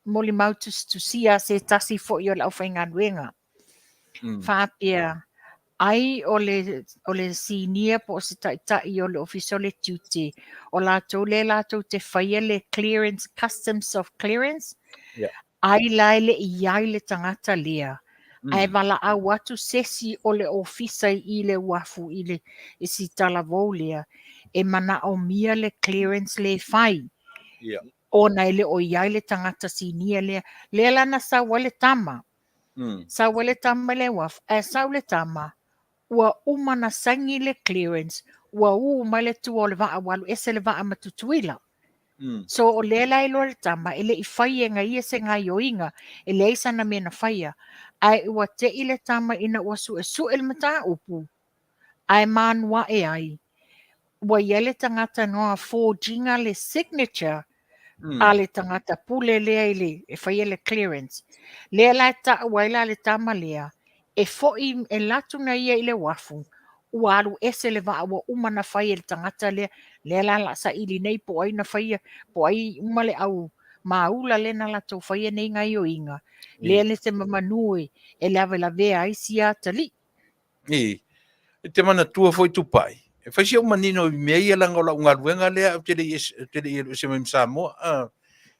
molimau tusitusia a se tasi foi o le aufaigaluega. Faapea, ai o le, o le sinia po o se taitai o le Ofisa o le Tiute, o latou lea latou te faia le clearance, customs of clearance, ai la e le i i ai le tagata lea, ae valaau atu sesi o le ofisa i le uafu i le i si talavou lea, e manaomia le clearance le fai. Ona e le o i ai le tagata sinia lea. Lea la na sau ai le tama. Sau ai le tama i le uafu, ae sau le tama, ua uma na saini le clearance, ua ū mai le tua o le vaa, ua alu ese le vaa ma Tutuila. So o lea la e iloa le tama, e le i fai e ia se gaioiga, e leai sana mea na faia. Ae ua tei le tama ina ua suesue le mataupu, ae manuae ai, ua i ai le tagata na forge-ina le signature a le tagata pule lea i le, e faia le clearance. Lea la e tau ai la le tama lea, e foi e alu atu na ia i le uafu, ua alu ese le vaa ua uma na fai e le tagata lea, lea la la saili nei po o ai na faia, po o ai uma le au maula lea na latou faia nei gaioiga, lea le se mamanu e lavelavea ai sia atalii. I, e te manatua foi Tupai, e fai si ou manino i mea ia leaga o lau galuega lea ou te le i ou te le i alu ese mai ma Samoa.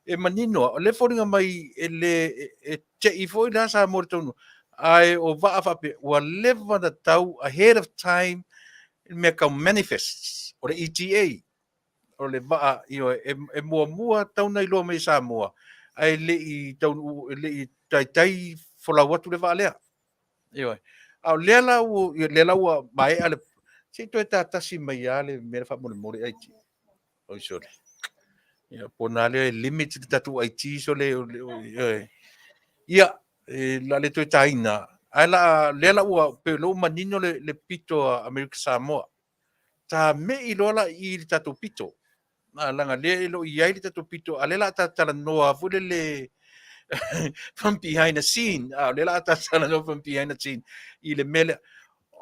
E manino lava, o lea e foliga mai e le e te i foi la Samoa i le taunuu, ae o vaa faapea ua leva ona tau ahead of time le mea tau manifests o le ETA o le vaa, ioe, e muamua tau na iloa mai e Samoa ae le i taunuu, e le i taitai folau atu le vaa lea. Ioe. A o lea la ua, lea la ua maea le, se i toe tatasi mai lava le mea lea faamolemole IT. Oi sole. Ia, po o na lea e limit le tatou IT sole, ioe. Ia, e, la le toe taina, ae la, lea la ua, pe lea ua manino le, le pito a Amerika Samoa. Ta mei loa la i le tatou pito. Leaga lea e le o i ai le tatou pito, a lea la a ta talanoa foi lele from behind the scene. A o lea la a ta talanoa from behind the scene i le mea lea.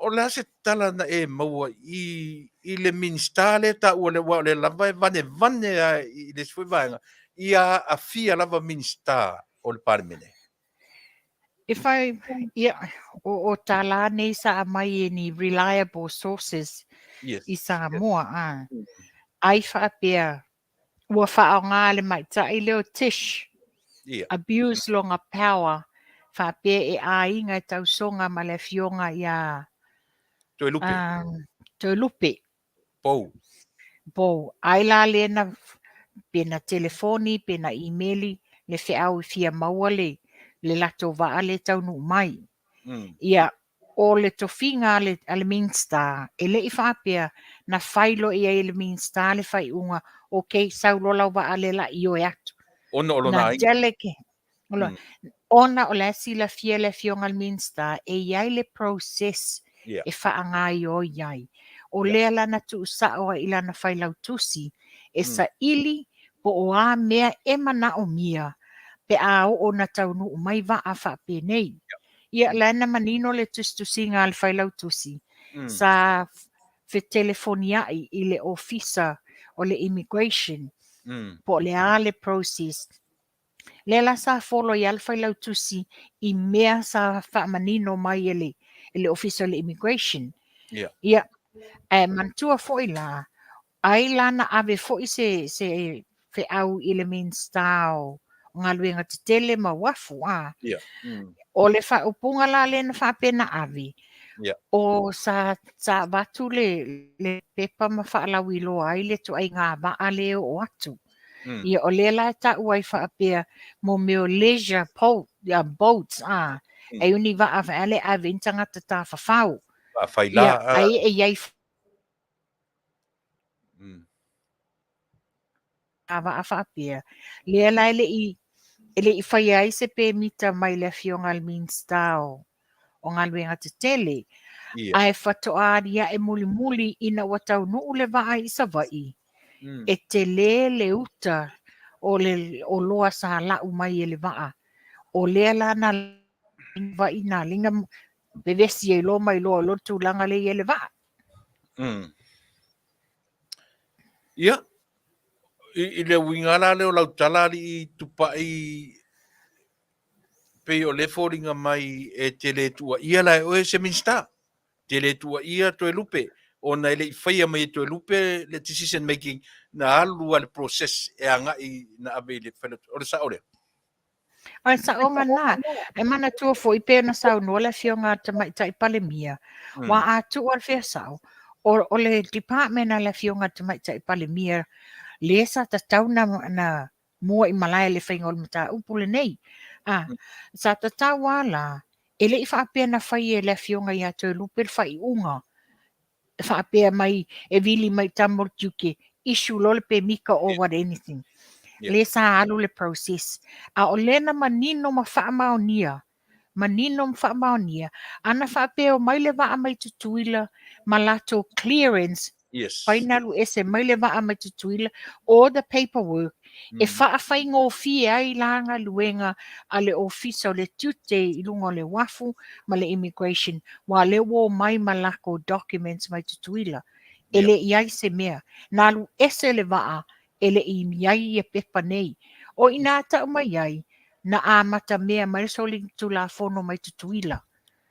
O le a se tala na e maua i, i le Minisita lea taua lea, aua o lea lava e vanevane lava i le isi foi vaega, ia aafia lava Minisita o le Palemene? If I, ia, o, o tālā nei sa aumai e ni reliable sources i Samoa, a. Ai faapea, ua faaaoga le maita'i lea o Tish, abuse lona power, faapea e aiga e tausoga ma le afioga ia Toelupe. Toelupe. Pou. Pou. Ai la lea na, pe na telefoni, pe na imeli, le feau i fia maua le, le latou vaa lea e taunuu mai. Ia, o le tofiga a le, a le Minista, e le i faapea na fai loa i ai e le Minista le faaiuga, okay, sau loa lau vaa lea la ioe atu. Ona o lona Na aiga. delegate, ona o la e silafia e le Afioga i le Minisita e i ai le process e faagaoioi ai. O lea la na tuusao ai i lana failautusi e saili po o a mea e manaomia pe a oo na taunuu mai vaa faapenei. Ia, la na manino le tusitusiga a le failautusi sa fetelefoniai i le ofisa o le immigration po o le a le process. Lea la sa follow ai lava le failautusi i mea sa faamanino mai e le, e le Ofisa o le Immigration. Ia, ae manatua foi la, ai la na ave foi se, se feau i le Minisita o Galuega Tetele ma Uafu, a. O le faaupuga la lea na faapea na ave, o sa, sa avatu le, le pepa ma faalauiloa ai le ituaiga vaa lea e oo atu. Ia, o lea la e tau ai faapea mo mea o leisure po, boats, a, e uni vaa fa ale ave i ni tagata tafafao. Vaa faila, Ia, a. ai e i ai a vaa faapea. Lea la e le i, e le i faia ai se pemita mai le afioga i le Minisita o, o Galuega Tetele. Ae faatoa aliae mulimuli ina ua taunuu le vaa i Savaii, e tele le uta o le oloa sa lau mai e le vaa. O lea la na vai na liga vevesi ai loa ma iloa loa le tulaga lea i ai le vaa. Ia, i le uiga la lea o lau tala alii Tupai, pei o lea e foliga mai e te le tuuaia la e oe se Minisita, te le tuuaia Toelupe, ona e le i faia mai e Toelupe le decision making na alu lava le process e agai na ave i le Failautusi. O le sao lea? O le saoga lena. E manatua foi pei ona saunoa le Afioga a le Tamaitai Palemia, ua a tuu lava le fea sao, o le department a le Afioga a le Tamaitai Palemia lea sa tatau na mua i malae i le faiga o le mataupu lenei. A, sa tatau lava la, e le i faapea na fai e le Afioga ia Toelupe le faaiuga faapea mai e vili mai tama o le tiute, issue loa le pemita or what anything. Yeah. Le sa alu le process. A o lea na manino ma faamaonia, manino ma faamaonia, ana faapea omai le vaa mai Tutuila ma latou clearance Yes. Fai na alu ese mai le vaa mai Tutuila all the paperwork e faafaigofie ai la galuega a le Ofisa o le Tiute i luga o le uafu ma le Immigration aua o lea ua omai ma lakou documents mai Tutuila. E le i ai se mea. Na alu ese le vaa e le i i ai ia pepa nei. O i ina tau mai ai, na amata mea mai le solitulafono mai Tutuila.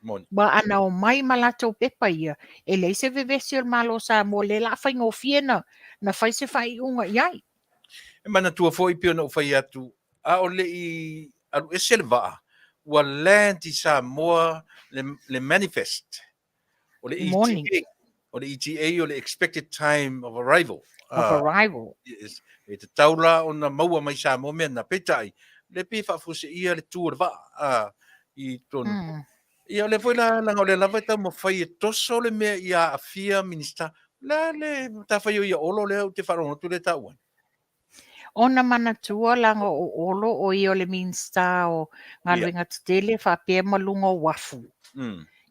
Moni. Aua ana omai ma latou pepa ia, e leai se vevesi o le Malo o Samoa lea o le a faigofie na fai se faaiuga i ai. E manatua foi pei ona ou fai atu, a o le i alu ese le vaa, ua land i Samoa le manifest o le ETA, o le ETA o le expected time of arrival. Of arrival. Yes. E tatau la ona maua mai Samoa mea na. Peitai, lea pei e faafuaseia le tu o le vaa i totonu. Ia, o lea foi la, leaga o lea lava e taumafai e toso le mea ia aafia Minisita. O le a le matafaioi ia Olo lea ou te faalogo atu lea e taua ai? Ona manatua leaga o Olo o ia o le Minisita o Galuega Tetele faapea ma luga o uafu.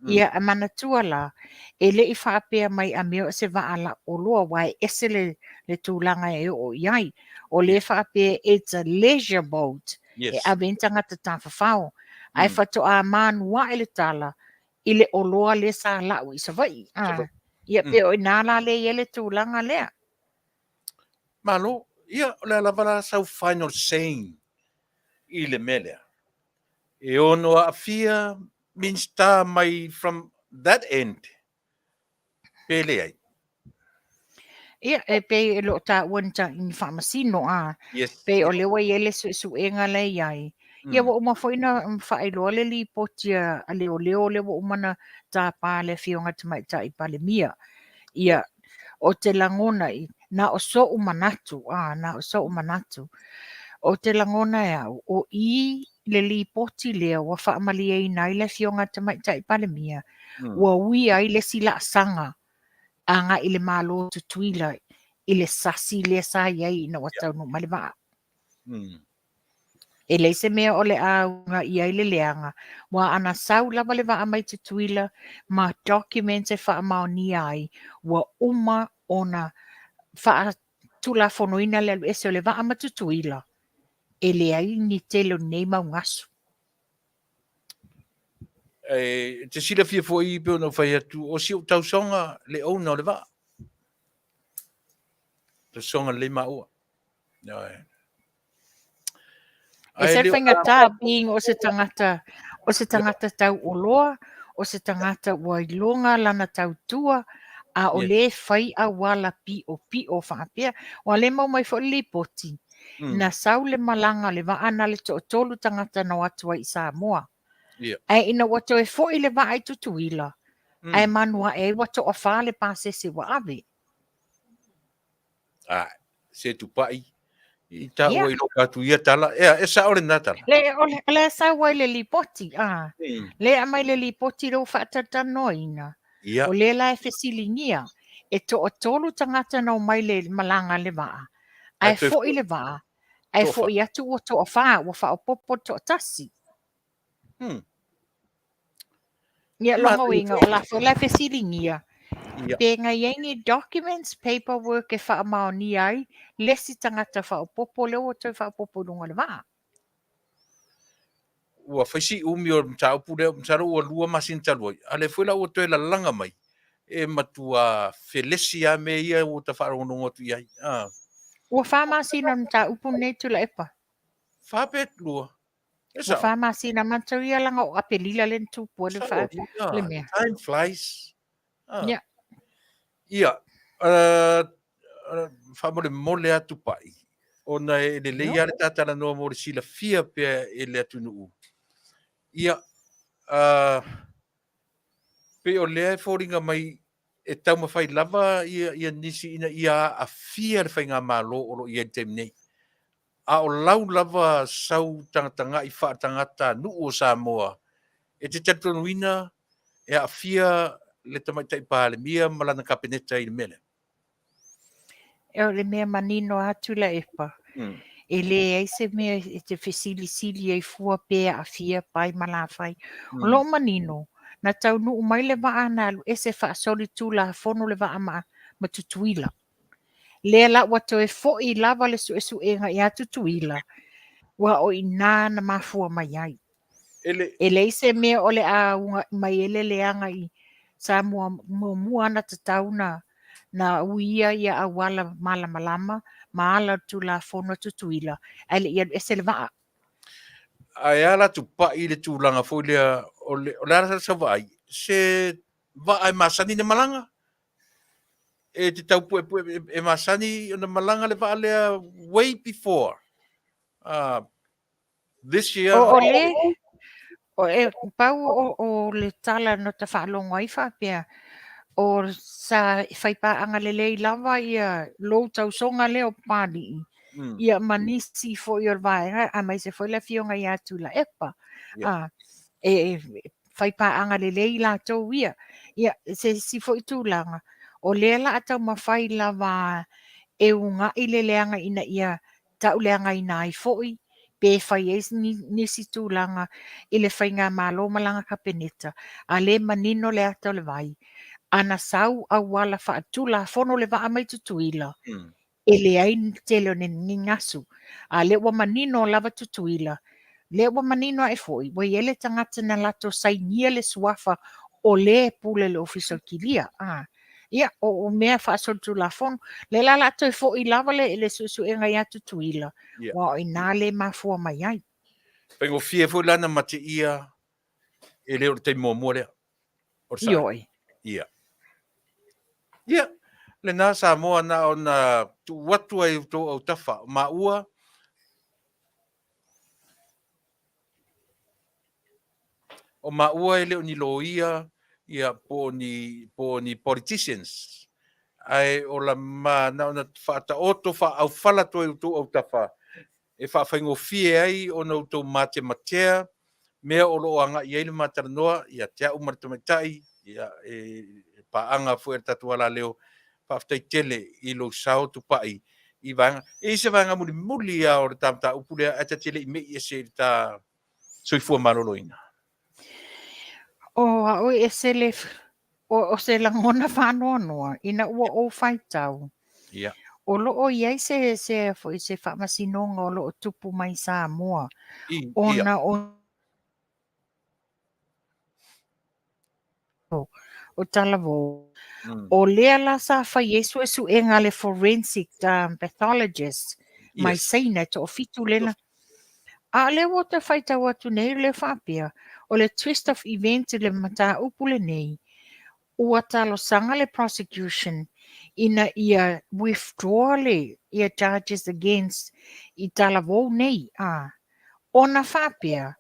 Ia, e manatua la, e le i faapea mai a mea o se vaa lau oloa aua e ese le tulaga e oo i ai. O lea e faapea it's a leisure boat e ave ai ni tagata tafafao. Ae faatoa manuae le tala i le oloa lea sa lau i Savaii. Ia pei o i ina la lea e i ai le tulaga lea. Malo, ia o le a lava la sau final saying i le mea lea. E ono aafia Minisita mai from that end pe leai. Ia, e pei e le o taua ni, ni faamasino, a. Yes. Pei o lea ua i ai le suesuega lea i ai. Ia, ua uma foi na faailoa le lipoti a leoleo lea ua uma na tapa le Afioga i le Tamaitai Palemia. Ia, ou te lagona i, na o soʻu manatu, a, na o soʻu manatu. Ou te lagona e au, o i le lipoti lea ua faamalieina ai le Afioga i le Tamaitai Palemia, ua ui ai le isi laasaga agai i le Malo o Tutuila i le sasi lea sa i ai ina ua taunuu mai le vaa. E leai se mea o le a uga i ai le leaga, aua ana sau lava le vaa mai Tutuila ma documents e faamaonia ai, ua uma ona faatulafonoina le alu ese o le vaa ma Tutuila, e leai ni tele o nei mau gasu. E te silafia foi pei ona ou fai atu, o si ou tausoga le owner o le vaa. Tausoga lelei maua. E se faigata being o se tagata, o se tagata tauoloa, o se tagata ua iloga lana tautua, a o lea e fai auala piʻopiʻo faapea. Ua le maua mai foi le lipoti, na sau le malaga o le vaa na le toatolu tagata na o atu ai i Samoa. Ae ina ua toe foi le vaa i Tutuila, ae manuae ai ua toafa le pasese ua ave. A, se tupai, i taua i loka atu ia tala. Ea, e sao lena tala. Le, o le, o le sau ai le lipoti, a. Le aumai le lipoti lea ua faatalatalanoaina. O lea la e fesiligia, e toatolu tagata na omai le malaga le vaa, ae foi le vaa, ae foi atu ua toafa, ua faaopoopo le toatasi. Ia, lona uiga, o la foi la e fesiligia, pe na i ai ni documents, paperwork e faamaonia ai le isi tagata faaopoopo lea ua toe faaopoopo i luga o le vaa. Ua fai si umi o le mataupu lea, masalo ua 2 masina talu ai, a o lea foi la ua toe lalaga mai. E matua felesi lava mea ia ua ta faalogologo atu i ai. Ah. Ua fa masina o le mataupu lenei Tuilaepa. Fa pe lua. E Ua sao. fa masina matou ia leaga o Apelila lea na tupu ai le Sao. fa le Ah, mea. time flies. Ah. Ia. Ia, faamolemole atu Pai, ona e lelei lava le ta talanoa mo le silafia pea e le atunuu. Ia, pei o lea e foliga mai e taumafai lava ia, ia nisi ina ia aafia le faigamalo o lo o i ai i le taimi nei. A o lau lava sau tagatagai faatagatanuu o Samoa, e te talitonuina e aafia le Tamaitai Palemia ma lana Kapeneta i le mea lea? O le mea manino atu Tuilaepa, e leai se mea e te fesilisili ai fua pe aafia pai ma lafai. O loo manino, na taunuu mai le vaa na alu ese faasolitulafono le vaa ma, ma Tutuila. Lea la ua toe foi lava le suesuega ia Tutuila, ua o i inā na mafua mai ai. E le E leai se mea o le a uga mai ai le leaga i Samoa muamua na tatau na na uia ia auala malamalama ma ala o le Tulafono a Tutuila ae le i alu ese le vaa. Ae a la Tupai le tulaga foi lea o le, o le a la sau vaai, se vaa e masani na malaga? E te tau puepue e masani ona malaga le vaa lea way before this year. O, o le, o, e, pau o, o le tala na ta faalogo ai faapea, o sa faipaaga lelei lava ia lou tausoga lea o Papalii, ia ma nisi foi o le vaega, aemaise foi le afioga ia Tuilaepa. Yeah. E faipaaga lelei latou ia. Ia, se isi foi tulaga, o lea la a taumafai lava e uga'i le leaga ina ia tauleagaina ai foi pe fai ai nisi tulaga i le faigamalo ma lana Kapeneta, a le manino le ata o le vai, ana sau auala faatulafono le vaa mai Tutuila, e leai tele o ni gasu. A lea ua manino lava Tutuila, lea ua manino ae foi, ua i ai le tagata na latou sainia le suafa o le pule le Ofisa o le Kilia. Ia, o mea faasolitulafono. Lea la la toe foi lava le, le suesuega ia Tutuila, aua o i inā le mafua mai ai. Faigofie foi la na mateia e le o le taimi muamua lea. O le Ioe. Ia. Ia, lena Samoa na ona tuu atu ai i outou autafa, o maua, o maua e le o ni loia, ia, po o ni, po o ni politicians, ae o la ma na ona faataoto faaaufala atu ai i outou autafa e faafaigofie ai ona outou matematea mea o lo o agai i ai le matalanoa ia te au ma le tamaitai, ia, e paaga foi a le tatou alaleo. Faafetai tele i lou sao Tupai i vaega. E i ai se vaega mulimuli lava o le ta mataupu lea ae ta te le i mei ese i le ta soifua maloloina. O au e ese le, o, o se lagona faanoanoa ina ua ou faitau. Ia. O lo o i ai se, se, foi, se faamasinoga o lo o tupu mai Samoa. I, ia. Ona o, o Talavou. O lea la sa fai ai suesuega a le forensic pathologist mai Yes. Saina e toafitu lena. A o lea ua toe faitau atu nei lea faapea, o le twist of events i le mataupu lenei, ua talosaga le prosecution ina ia withdraw le ia charges against i Talavou nei, a ona faapea,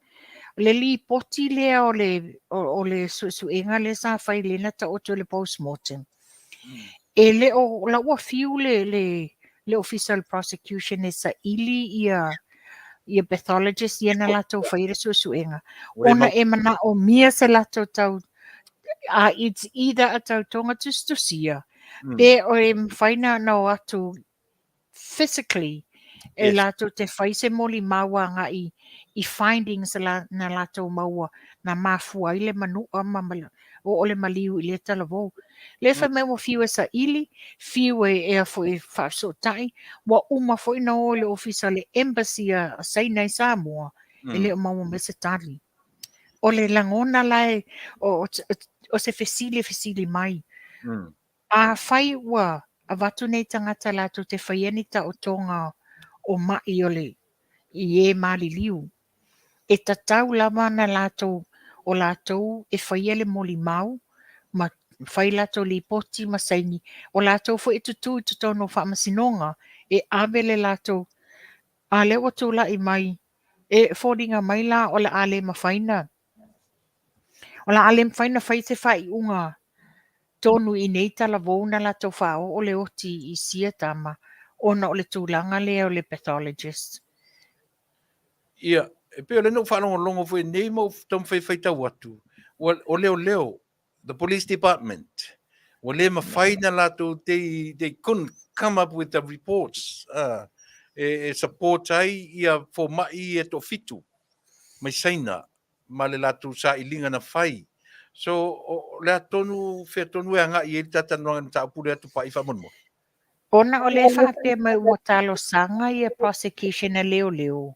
le lipoti lea o le, o, o le suesuega lea sa fai lea na taoto i le postmortem, e le o la ua fiu le, le, le ofisa o le prosecution e saili ia ia pathologist ia na latou faia le suesuega, ona e manaomia se latou tau, it's either a tautoga tusitusia, pe o e mafai na na o atu physically e latou te fai se molimau agai i findings la, na latou maua na mafua ai le manua ma, ma o o le maliu i lea talavou. Le fai mai ua fiu e saili, fiu e ea foi e faafesootai, ua uma foi na o i le ofisa le embassy a Saina i Samoa, e le o maua mai se tali. O le lagona la e, o, o, o se fesili e fesili mai. Afai ua avatu nei tagata latou te faia ni taotoga o ma'i o le i e maliliu, e tatau lava ona latou o latou e faia le molimau ma fai latou lipoti ma saini, o latou foi e tutū i totonu o faamasinoga e ave le latou. A lea ua tulai mai, e foliga mai la o le a le mafai na o le a le mafai ona fai se faaiuga tonu i nei talavou na latou faaoo le oti i sia tama ona o le tulaga lea o le pathologist. Ia, e pei o lea na ou faalogologo foi nei ma ou taumafai e faitau atu, ua, o leoleo, the police department, ua le mafai na latou, they, they couldn't come up with the reports e, e support ai ia fomai e toafitu mai Saina ma le latou sailiga na fai. So, o le a tonu, fea tonu e agai i ai le talatalanoaga i le mataupu lea Tupai faamolemole? Ona o lea e faapea mai ua talosaga ia prosecution a leoleo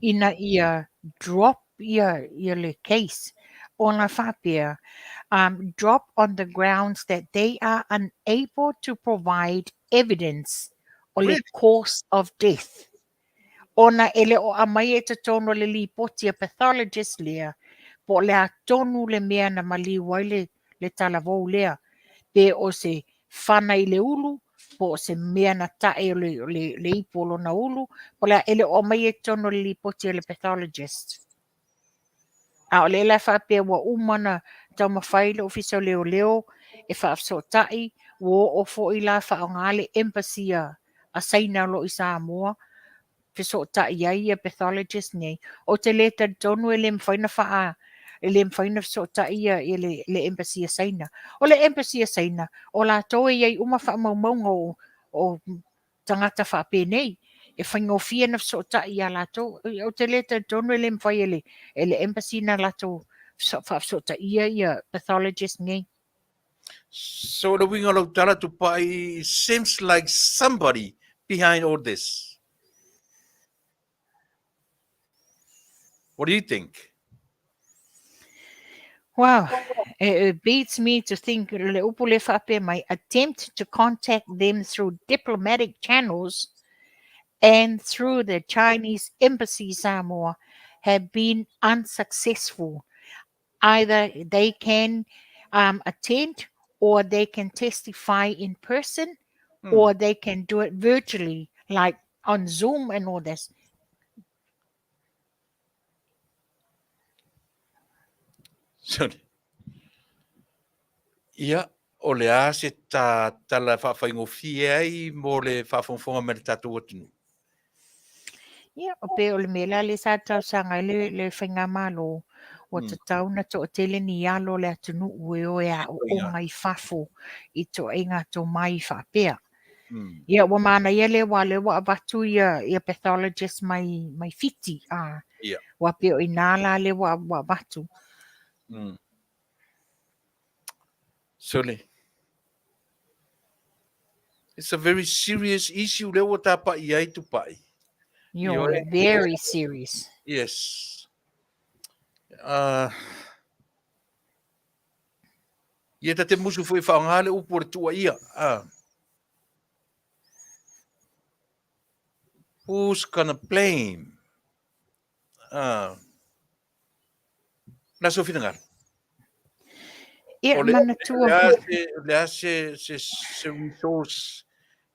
ina ia drop ia ia le case ona faapea um, drop on the grounds that they are unable to provide evidence o le cause of death. Ona e le o aumaia i totonu o le lipoti a pathologist lea po o le a tonu le mea na maliu ai le, le talavou lea, pe o se fana i le ulu, po o se mea na tae o le, o le, le ipu o lona ulu, po o le a, e le o aumaia i totonu o le lipoti a le pathologist. A o lea la e faapea ua uma ona taumafai le Ofisa o Leoleo e faafesootai, ua oo foi la faaaoga le Embassy a a Saina o lo o i Samoa, fesootai ai ia pathologist nei. Ou te le talitonu e le mafai ona faa e le mafai ona fesootai ia, ia le, le Embassy a Saina. O le Embassy a Saina, o latou e i ai uma faamaumauga o, o tagata faapenei, e faigofie ona fesootai ia latou. Ou te le talitonu e le mafai e le, e le embassy na latou faafesootaia ia pathologist nei. So le uiga o lau tala Tupai, it seems like somebody behind all this. What do you think? Well, it beats me to think le upu le faapea mai, attempt to contact them through diplomatic channels and through the Chinese Embassy Samoa have been unsuccessful. Either they can attend or they can testify in person or they can do it virtually, like on Zoom and all this. Sorry. Ia, o le a se ta tala faafaigofie ai mo le faafogafoga mai le tatou atunuu? Ia, o pe o le mea la lea sa talosaga ai le, le faigamalo, ua tatau ona toatele ni alo o le atunuu e o e aooga i fafo i toaiga tomai faapea. Ia, ua manaia lea aua o lea ua avatu ia, ia pathologist mai, mai Fiti, a, Ia. ua pei o i inā la lea ua, ua avatu. Sole. It's a very serious issue lea ua tapa'i ai Tupai. Ioe, very serious. Yes. Ia ta te musu foi whaonga le upu o le tuaia. Who's gonna blame? La sou finangalo. Ia, O le, manatua le a foi. se, le a se, se, se resource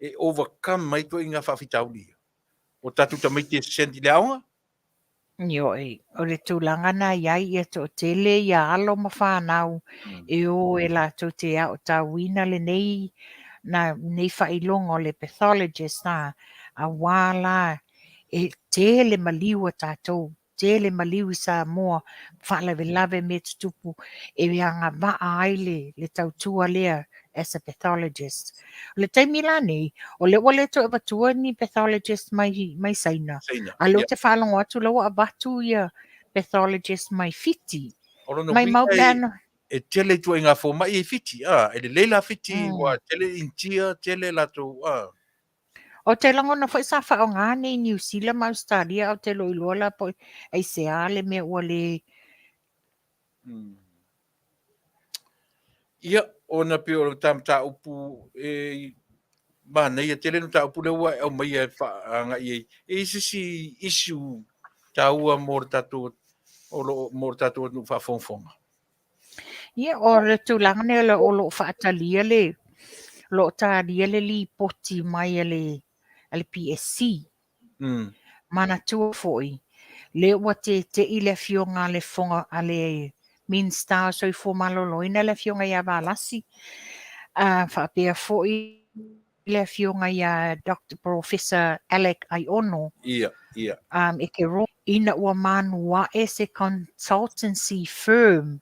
e overcome mai toi ngā whaafitauli. O tātou tamaiti e send i le aoga? Ioe, o le tulaga na i ai ia toatele ia alo ma whanau e o e latou te aotauina lenei na nei faailoga o le pathologist a, auā la e tele maliu a tatou tele maliu i Samoa, faalavelave mea tutupu e agavaa ai le, le tautua lea as a pathologist. O le taimi la nei, o lea ua le toe avatua ni pathologist mai, mai Saina. Saina. A lea ou Yeah. te faalogo atu la ua avatu ia pathologist mai Fiti. O lona Mai uiga mau e, pe ana. e tele i tua i ngā fomai i Fiti. Ah, e lelei la Fiti, Mm. ua tele Intia, tele latou. Ah. Ou te lagona foi sa faaaoga nei Niu Sila ma Ausetalia ae ou te loiloa la po aisea le mea ua le Ia, Ona pei o le ta mataupu e manaia tele le mataupu lea ua e aumaia e faaagai ai. E i ai se isi issue taua mo le tatou o lo o mo le tatou atunuu faafogafoga? Ia, o le tulaga nei o lo o faatalia le, o lo o talia le lipoti mai a le, a le PSC. Manatua foi, lea ua tete'i le afioga a le Fofoga a le Minisita o Soifua Maloloina le afioga ia Valasi, a faapea foi le afioga ia Dr. Professor Alec Aiono. Ia, ia. Ekeroa, ina ua manua'e se consultancy firm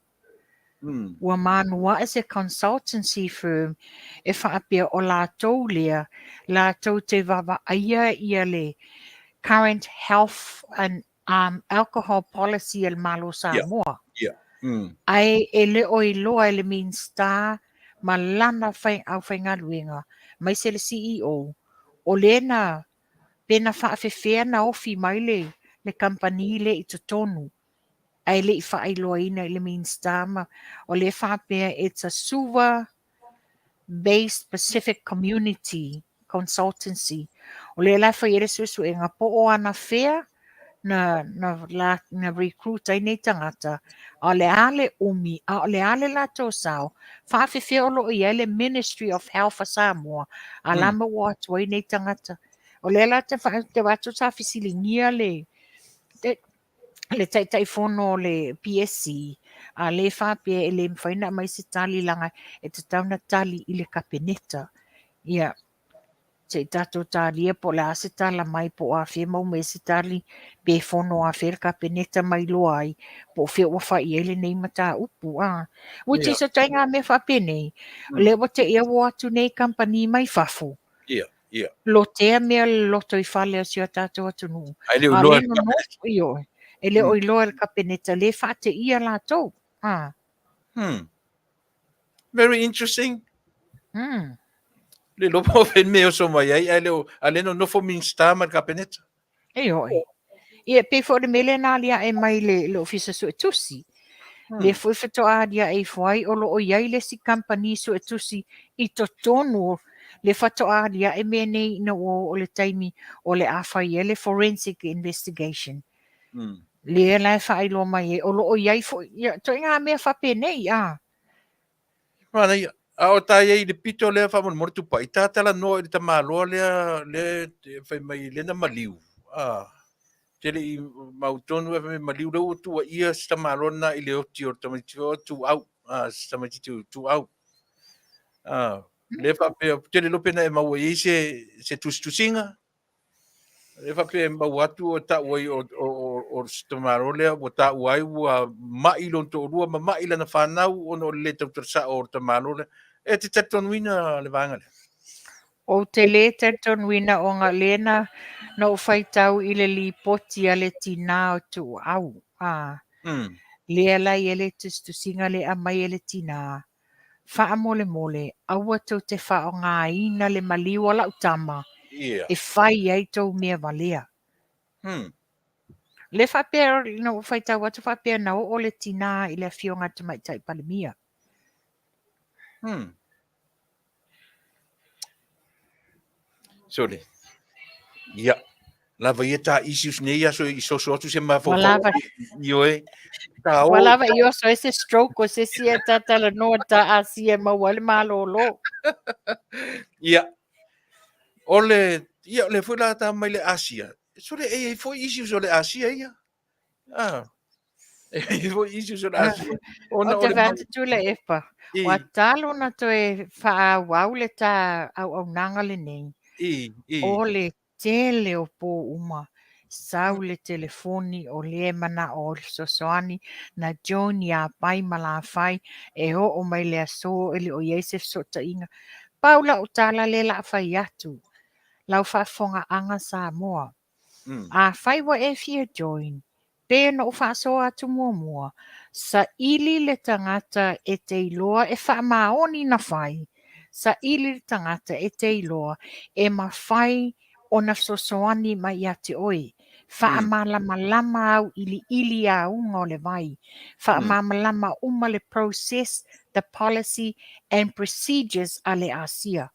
Ua manuaʻe se consultancy firm e faapea o latou lea latou te vaavaaia ia le current health and alcohol policy a le Malo o Samoa. Ae e le o iloa e le Minisita ma lana aufaigaluega aemaise le CEO o lea na pe na faafefea na ofi mai le kamupani lea i totonu ae le i faailoaina i le Minisita ma o lea e faapea it's a Suva based Pacific Community Consultancy. O lea la e fai ai le suesuega po o anafea na, na, la, na recruit ai nei tagata, a o le a le umi, a o le a le latou sao, faafefea o lo o i ai le Ministry of Health a Samoa, a la maua atu ai nei tagata. O lea la te vaai atu sa fesiligia le, le Taitaifono o le PSC, a lea e faapea e le mafai ona aumai se tali leaga e tatau ona tali i le Kapeneta. Ia, se i tatou talia po o le a se tala mai po o afea e maua mai ai se tali pe fono afea le Kapeneta ma iloa ai po o fea ua fai i ai lenei mataupu. A, which is o ituaiga mea faapenei, o lea ua te i ua o atu nei kamupani mai fafo, Ia. Lotea mea le lotoifale o si o tatou atunuu. Ae le o iloa e le Kapeneta. Ioe. E le o iloa e le Kapeneta lea e faateia latou. A. Very interesting. Le iloa po o fea le mea e oso mai ai, ae le o, a lea e nonofo Minisita ma le Kapeneta. Ioe. Ia, pei foi o le mea lea na aliae mai i le Ofisa Suetusi. Lea foi faatoa aliae ifo ai o lo o i ai le isi kamupani suetusi i totonu o le faatoa aliae mea nei ina ua oo i le taimi o le a fai ai le forensic investigation. Lea la e faailoa mai ai o lo o i ai foi ia ituaiga mea faapenei a. Manaia. A o ta i ai i le pito lea faamolemole Tupai, ta talanoa i le tamaloa lea, lea e fai mai lea na maliu. A, te le i mautonu e fai mai maliu lea ua tuuaia si tamaloa lena i le oti o le tamaitiiti o Tuau, a, si tamaitiiti o Tuau. A, lea faapea, te le iloa pe na e maua i ai se, se tusitusiga. E faapea e maua atu o taua ai o si tamaloa lea ua taua ai ua mai lona toalua ma mai lana fanau ona o le le tautala sao o le tamaloa lea. E te talitonuina le vaega lea? Ou te le talitonuina ona lea na, na ou faitau i le lipoti a le tinā o Tuuau, a, lea la e i ai le tusitusiga lea e aumai e le tinā, Faamolemole, aua tou te faaaogaina le maliu a lau tama e fai ai tou mea valea. Lea faapea, na ou faitau atu faapea na oo le tinā i le afioga a le Tamaitai Palemia. Sole. Ia. Lava ia ta issues nei aso i soso atu se mafaufau. Ioe. Ta o. Ua lava i oso ai se stroke o se isi e ta talanoa ta Asia e maua ai le malolo. Ia. O le, ia, o le foi la ta mai le Asia. Sole, e i ai foi issues o le Asia ia. Ah. E i ai foi issues o le Asia. Ona o le mau... Tuilaepa. Ua talu ona toe faaauau le ta auaunaga lenei. O le tele o pō uma, sau le telefoni o lea e manao e fesoasoani na join iā Pai ma Lafai e oo mai le aso e le o i ai se fesootaiga. Pau lau tala lea la a fai atu, lau faafofogaaga Samoa, afai ua e fia join, Pei ona ou faasoa atu muamua, saili le tagata e te iloa e faamaoni na fai, saili le tagata e te iloa e mafai ona fesoasoani mai ia te oe. Faamalamalama auiliili auga o le vai. Faamalamalama uma le process, the policy and procedures a le asia.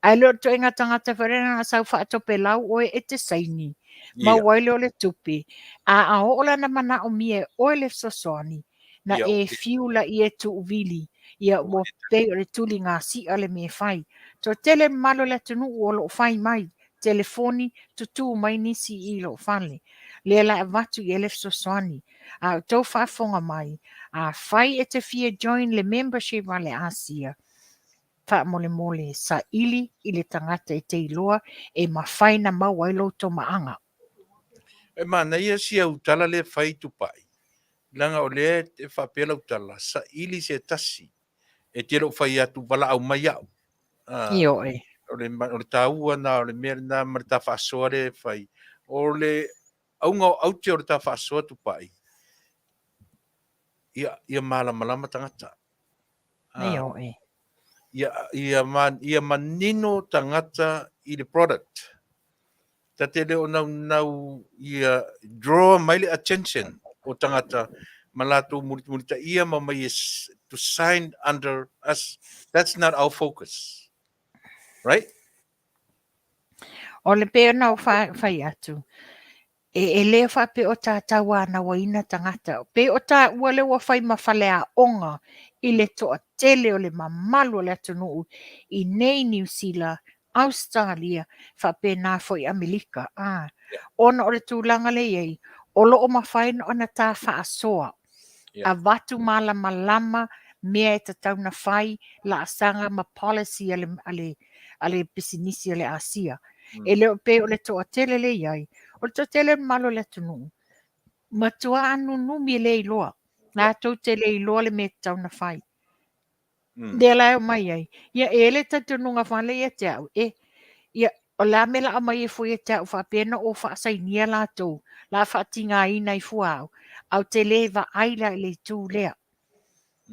Ae le o le ituaiga tagata foi lea na sau faatopelau oe e te saini, maua ai lea o le tupe, a a oo la ina manaomia e oe le fesoasoani, na e fiu laia e tuuvili, ia ua pei o le tuligasi'a le mea e fai. Toatele mamalu o le atunuu o lo o fai mai, telefoni, tutū mai nisi i lou fale. Lea la e avatu i ai le fesoasoani. A outou faafofoga mai, afai e te fia join le membership a le Asia, faamolemole saili i le tagata e te iloa e mafai na maua ai lou tomaaga. E manaia si au tala lea e fai Tupai, leaga o lea e faapea lau tala, saili se tasi e te le o fai atu valaau mai au. Ioe. O le, o le taua na o le mea lena ma le ta faasoa lea e fai. O le auga o aute o le ta faasoa Tupai, ia, ia malamalama tagata. Ioe. Ia, ia, ma, ia manino tagata i le product. Ta te le o naunau ia draw mai le attention o tagata ma latou mulimulitaia ma mai e to sign under us. That's not our focus. Right? O le pei ona ou fai atu, e le faapea o ta tauanauaina tagata. Pei o taua lea ua fai ma faleaoga i le toatele o le mamalu o le atunuu i nei Niu Sila, Ausetalia, faapena foi Amerika. A, ona o le tulaga lea e i ai, o lo o mafai ona ta faasoa, avatu malamalama mea e tatau ona fai, laasaga ma policy a le, a le, a le pisinisi a le Asia. E le o pei o le toatele lea e i ai, o le toatele o le mamalu o le atunuu, matua nunumi e le iloa. Latou te le iloa le mea e tatau ona fai. Lea la e omai ai. Ia, e i ai le talitonuga foi lea ia te au, e, ia, o le a mea la aumai ai fua ia te au faapea na ou faasainia latou, la faatigaina ai fua au, ae ou te le vaai la i le itu lea.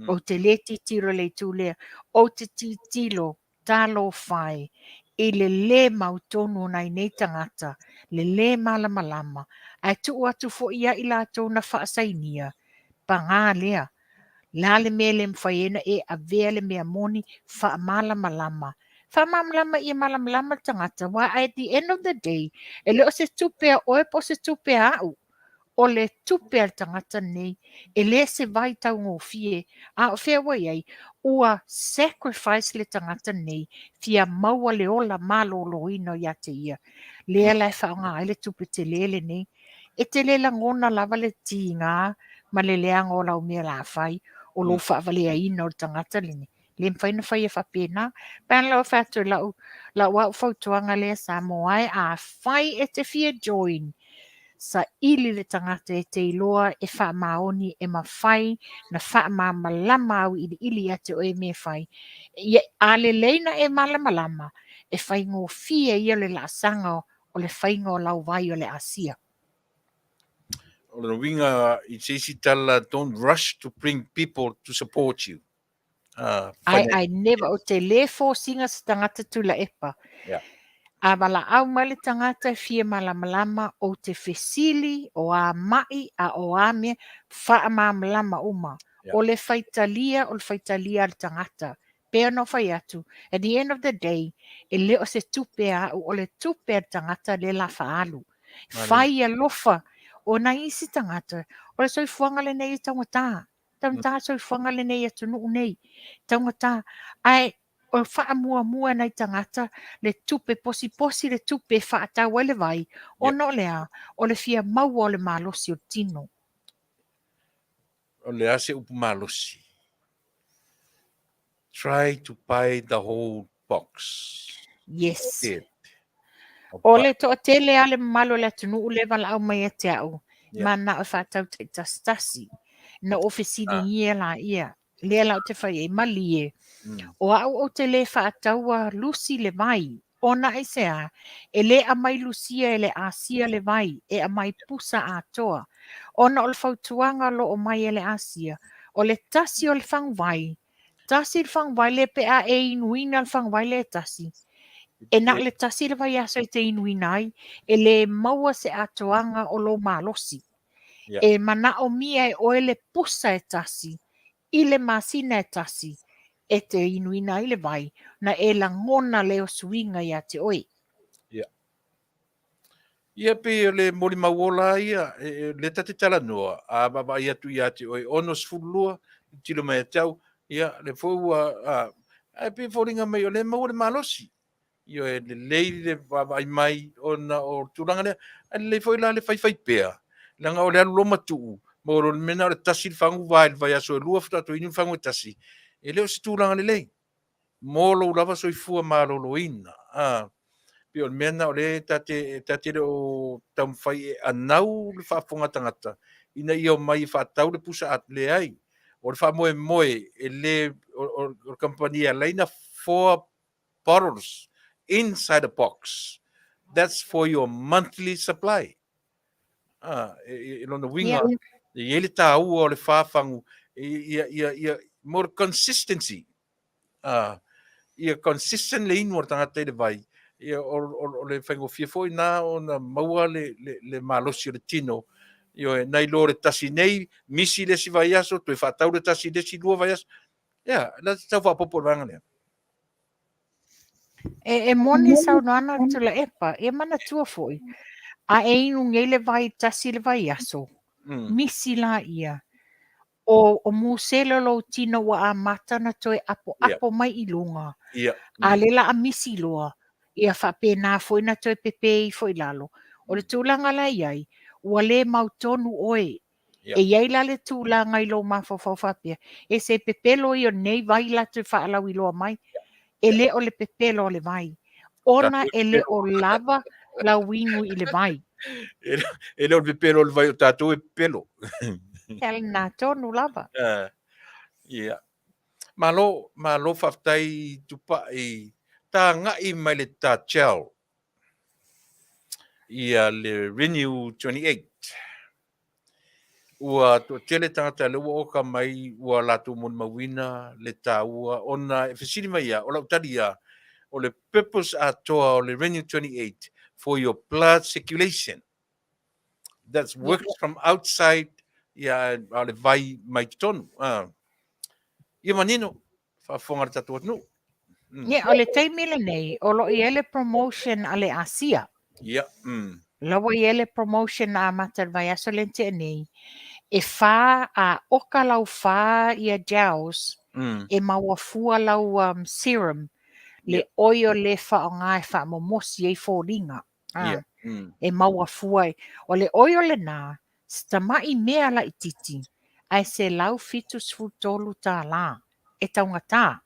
Ou te le tilotilo i le itu lea. Ou te tilotilo talofa e, i le lē mautonu o nai nei tagata, le lē malamalama, ae tuu atu foi ia i latou na faasainia, pagā lea, le a le mea e le mafai ai ona e avea le mea moni, faamalamalama. Faamalamalama ia malamalama le tagata, aua at the end of the day, e le o se tupe a oe po o se tupe a au. O le tupe a le tagata lenei, e le se vai taugofie, a o fea ua i ai? Ua sacrifice le tagata lenei fia maua le ola maloloina ia te ia. Lea la e faaaoga ai le tupe tele lenei. E te le lagona lava le tiga ma le leaga o lau mea la fai, o lou faavaleaina o le tagata lenei. Le mafai ona faia faapena. Pe ana lau fai atu i lau, lau au fautuaga lea Samoa e, afai e te fia join, saili le tagata e te iloa e faamaoni e mafai na faamalamalama auiliili ia te oe mea e fai. Ia, a lelei na e malamalama, e faigofie ia le laasaga o le faiga o lau vai o le Asia. O lona uiga i se isi tala, don't rush to bring people to support you. I never, ou te lē force ina se tagata Tuilaepa. A valaau mai le tagata e fia malamalama, ou te fesili, o a ma'i, a o a mea, faamalamalama uma. O le faitalia, o le faitalia a le tagata. Pei ona ou fai atu, at the end of the day, e le o se tupe a au, o le tupe a le tagata lea la faaalu. Fai alofa, o nai isi tagata, o le soifuaga lenei e taugata. Taugata soifuaga lenei i atunuu nei. Taugata. Ae o faamuamua e nai tagata le tupe posiposi le tupe e faatau ai le vai, ona o le a? O le fia maua o le malosi o le tino. O le a se upu malosi? Try to buy the whole box. Yes. O le toatele a le mamalu o le atunuu le valaau mai ia te au, manao e faatau taitasitasi. Na ou fesiligia laia, lea la ou te fai ai, malie, o au ou te le faataua lusi le vai, ona aisea, e le aumai lusia e le Asia le vai, e aumai pusa atoa. Ona o le fautuaga o lo o mai e le Asia, o le tasi o le faguvai, tasi le faguvai lea pe a e inuina le faguvai lea e tasi, E na o le tasi le vaiaso e te inuina ai, e lē maua se atoaga o lou malosi. E manaomia e oe le pusa e tasi i le masina e tasi e te inuina ai le vai, na e lagona lea o suiga iā te oe. Ia. Ia pei o le molimau ola ia, lea ta te talanoa, a vaavaai atu ia te oe 62, tilo mai ia te au, ia, lea foi ua, a, ae pei e foliga mai o lea e maua le malosi. Ioe, lelei le vaavaai mai ona o le tulaga lea, ae lelei foi la le faifai pea, leaga o le alu loa ma tuu, maua loa i le mea na o le tasi le fagu vae i le vaiaso e lua faatoa toe inu le fagu e tasi, e le o se tulaga lelei mo lou lava soifua maloloina. A, pei o le mea lena o lea ta te, ta te le o taumafai e anau le faafofoga a tagata ina ia omai e faatau le pusa a, leai. O le faamoemoe e le, o le kamupani e ala ai ona four bottles inside a box. That's for your monthly supply. Ah, e lona uiga, e i ai le taua o le whāwhangu, ia, ia, ia, mo le consistency. Ah, ia consistent le inu o le tagata i le vai, ia, o, o, o le faigofie foi na ona maua le, le, le malosi o le tino, ioe, nai lo le tasi nei, misi le isi vaiaso, toe faatau le tasi le isi lua vaiaso. Ia, la te tau faaopoopo i le vaega lea. E, e moni saunoaga a Tuilaepa, ia manatua foi, a e inu nei le vai tasi le vaiaso, misi laia, o, o musele o lou tino ua amata ona toe apoapo mai i luga, a lea la a misi loa, ia faapena foi ona toe pepe ifo i lalo. O le tulaga la e i ai, ua le mautonu oe E i ai la le tulaga i lou mafaufau faapea, e se pepelo ia o lenei vai la toe faalauiloa mai. E le o le pepelo o le vai, ona e le o lava lau inu i le vai. E le o le pepelo o le vai, o tatou e pepelo. Ia lena tonu lava. Ia. Malo, malo faafetai Tupai. Tagai mai le ta gel. Ia le Renew 28. Ua toatele tagata lea ua oka mai ua latou molimauina le taua ona e fesili mai ia, o lau tali ia, o le purpose atoa o le Renew 28 for your blood circulation. That works from outside ia a o le vai mai totonu. Ia manino, faafofoga a le tatou atunuu. Ia, o le taimi lenei, o lo o i ai le promotion a le Asia. Ia. La ua i ai le promotion na amata i le vaiaso lea na tea nei, e whā, a oka lau whā ia gels, e maua fua lau um, serum, le oi o le whaonga e whaamomosi ai foliga. Ia. E maua fua ai. O le oi o lenā, se tama'i mea laitiiti, ae $173 e taugatā.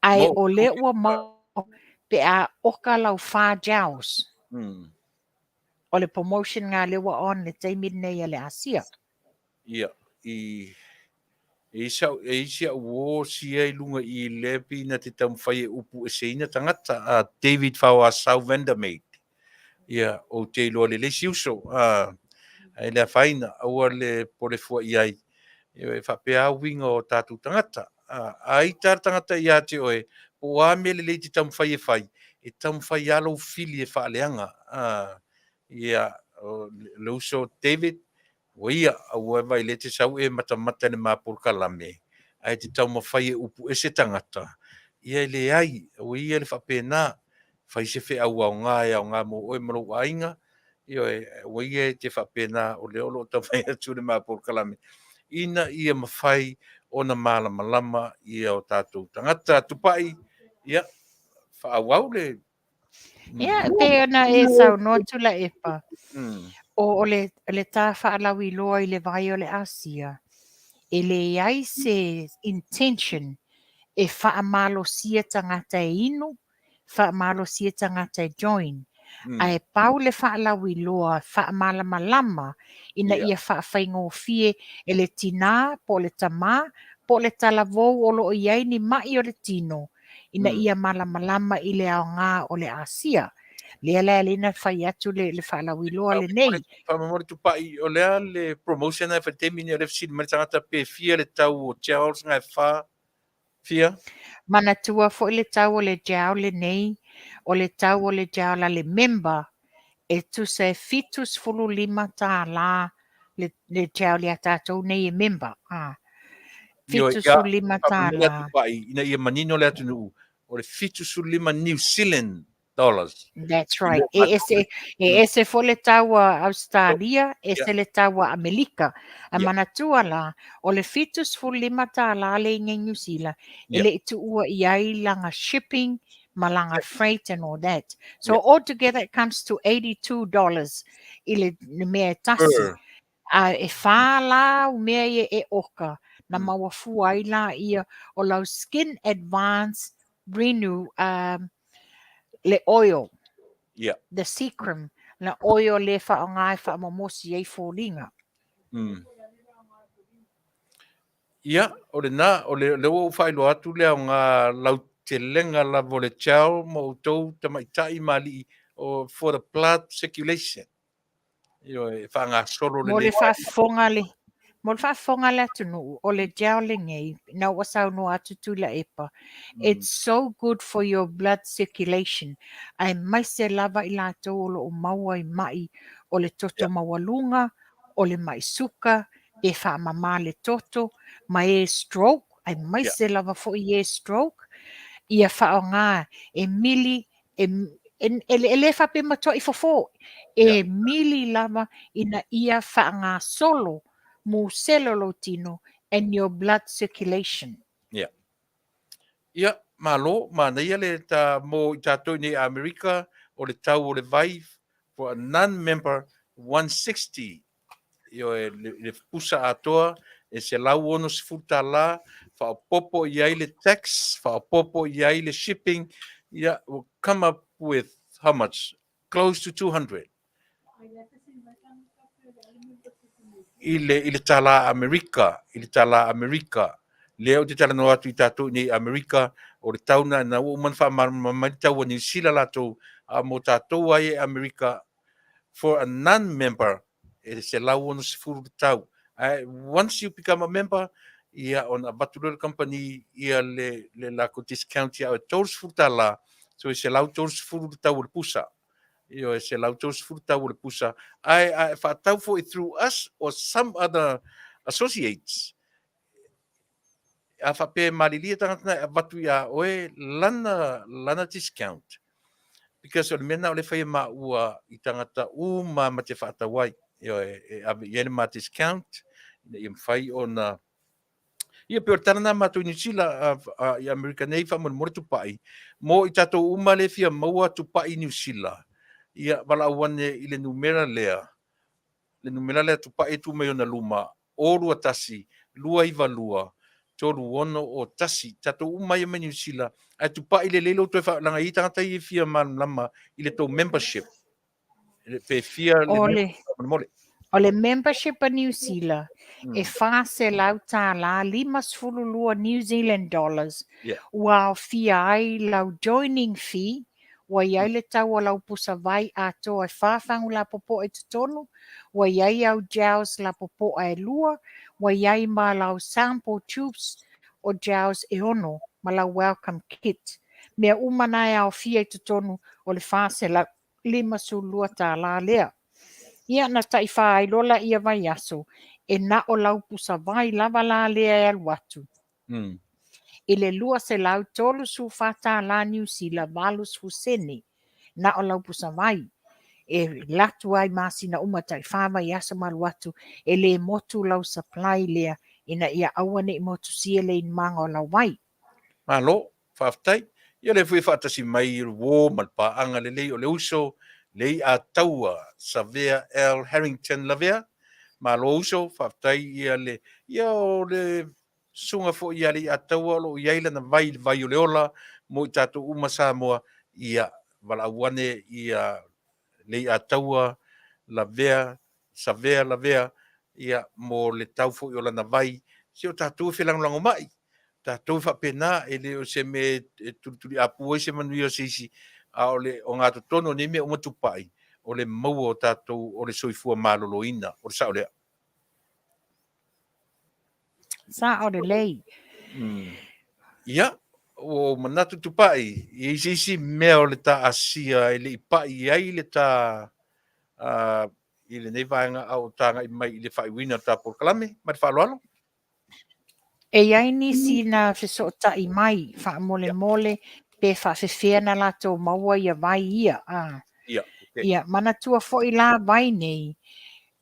Ae o lea ua maua pe a oka lau whā gels. O le promotion ngā lea ua on le taimi lenei a le Asia. Ia, i, e isi au, e isi au o sia i lunga i le pina te taumafai e upu eseina tagata, a David Fauasau Vandermeet. Ia, ou te iloa lelei si uso, a, ae le afaina, aua le pole fua i ai. E faapea lava uiga o tatou tagata. A, a ita le tagata ia te oe, po o a mea lelei e te taumafai e fai, e taumafai lava lou fili e faaleaga. A, ia, o le uso David, Ua ia, aua e vaai lea e te sau e matamata i le ma polokalame, ae te taumafai e upu ese tagata, ia e leai, aua ia le faapena, fai se feau aoga e aoga mo oe ma lou aiga, ioe, aua ia e te faapena, o lea o lo o taumafai atu le ma polokalame, ina ia mafai ona malamalama ia o tatou tagata. Tupai, ia, faaauau le Ia, e pei ona e saunoa Tuilaepa, o le, le tā faalauiloa i le vai o le Asia, e leai se intention e faamalosia tagata e inu, faamalosia tagata e join. Ae pau le faalauiloa faamalamalama ina ia faafaigofie e le tinā po o le tamā po o le talavou o lo o i ai ni ma'i o le tino ina ia malamalama i le aoga o le Asia. Lea la e ala ai ona fai atu le, le faalauiloa lenei. Faamolemole Tupai, o le a le promotion na e fai i le taimi nei o lea e fesili mai le tagata pe fia le tau o gels nga e fa, fia? Manatua foi le tau o le gel lenei, O le tau o le gel a le member e tusa e $75 le, le gel ia tatou nei e member. Ah. $75. Ina ia manino le atunuu, o le 75 New Zealand dollars. That's right. E ese, e ese foi le tau a Australia, ese le tau a Amerika. A manatua la, o le $75 le i nei New Zealand, e le i tuua i ai langa shipping, ma langa freight and all that. So altogether it comes to $82 i le, le mea e tasi. A e whā la au mea ia e oka, na maua fua ai la ia o lau Skin Advance Renew um, le oil. The Secrum, na oil le whaonga e whaamomosi ai fōlinga. Ia, o lena, o le, lea ua ou faailoa atu le aoga lautelega lava o le gel mo outou tamaitai ma alii, o, for the blood circulation. Ioe, e faagasolo Mo le faafofoga le Mo le faafofoga a le atunuu, o le gel lenei, na ua saunoa atu Tuilaepa, it's so good for your blood circulation, aemaise lava i latou o lo o maua i mai o le toto maualuga, o le mai suka, pe faamama le toto, ma e stroke, aemaise lava foi e stroke, ia faaaoga e mili e, e, e, e le faapea matuai fofo, e mili lava ina ia faagasolo muselo lou tino and your blood circulation. Yeah. Ia, malo, manaia le ta mo i tātou nei Amerika, o le tau o le vai for a non-member 160 Ioe, le, le pusa atoa e $160, faaopoopo i ai le tax, faaopoopo i ai le shipping, ia, will come up with how much? Close to 200. I le, i le tālā Amerika, i le tālā Amerika. Lea ou te talanoa atu i tātou i nei Amerika, o le tau na, na ua uma ona faamalamalama mai le tau a Niu Sila latou, a mo tātou ai e Amerika, for a non-member, e 160 le tau. Ae once you become a member, ia ona avatu loa e le kamupani ia le, le lakou discount ia oe $30, so e $130 le tau o le pusa. Ioe, e $130 le tau o le pusa. Ae a e faatau foi through us or some other associates, a faapea e malilie tagata na e avatu iā oe lana, lana discount. Because o le mea na o le fai e maua i tagata uma ma te faatau ai. Ioe, e ave i ai le ma discount, ina ia mafai ona Ia, pei o le tala na matou i Niu Sila, i Amerika nei, faamolemole tupai, mo i tatou uma le fia maua tupai i Niu Sila, ia, valaau ane i le numera lea, le numera lea tupai e tu mai ona luma, o 21 292 3601. Tatou uma ia mai Niu Sila, ae tupai lelei lou toe leaga e i ai tagata ia e fia malamalama i le tou membership. Pe fia le O le, faamolemole. o le membership a Niu Sila e $400, 52 New Zealand dollars, ua aofia ai lau joining fee, ua i ai le tau o lau pusa vai atoa e whā fagu lapopoa i totonu, ua i ai au gels lapopoa e lua, ua i ai ma lau sample tubes o gels e ono ma lau welcome kit. Mea uma na e aofia i totonu o le $452 lea. Ia na taiwhā ai loa la ia vaiaso, e na o lau pusa vai lava la lea e alu atu. I le $234 Niu Sila 80 sene, na o lau pusa vai. E latu ai masina uma tai whā vaiaso ma alu atu, e le motu lau supply lea ina ia aua ne i motusia le inumaga o lau vai. Malo, faafetai. Ia lea foi e faatasi mai i le uō ma le paaga lelei o le uso le i'a taua Savea L. Harrington Lavea. Malo uso, faafetai ia le, ia o le susuga foi ia le i'a taua o lo o i ai lana vai i le vai o le ola mo i tatou uma Samoa, ia valaau ane ia le i'a taua Lavea, Savea Lavea, ia mo le tau foi o lana vai, se o tatou e felagolagomai, tatou e faapena, e le o se mea e tulituliapu ai se manuia o se isi, a o le ogatotonu o nei mea uma tupai, o le maua o tatou o le soifua maloloina, o le sao lea. Sao lelei. Ia, Ua ou manatu Tupai, i ai se isi mea o le ta asia e le i pai i ai le ta i lenei vaega a o ta agai mai i le faaiuina o le ta polokalame. Ma le faaaloalo. E i ai nisi na fesootai mai faamolemole pe faafefea na latou maua ia vai ia. A. Ia, okay. Ia, manatua foi la vai nei,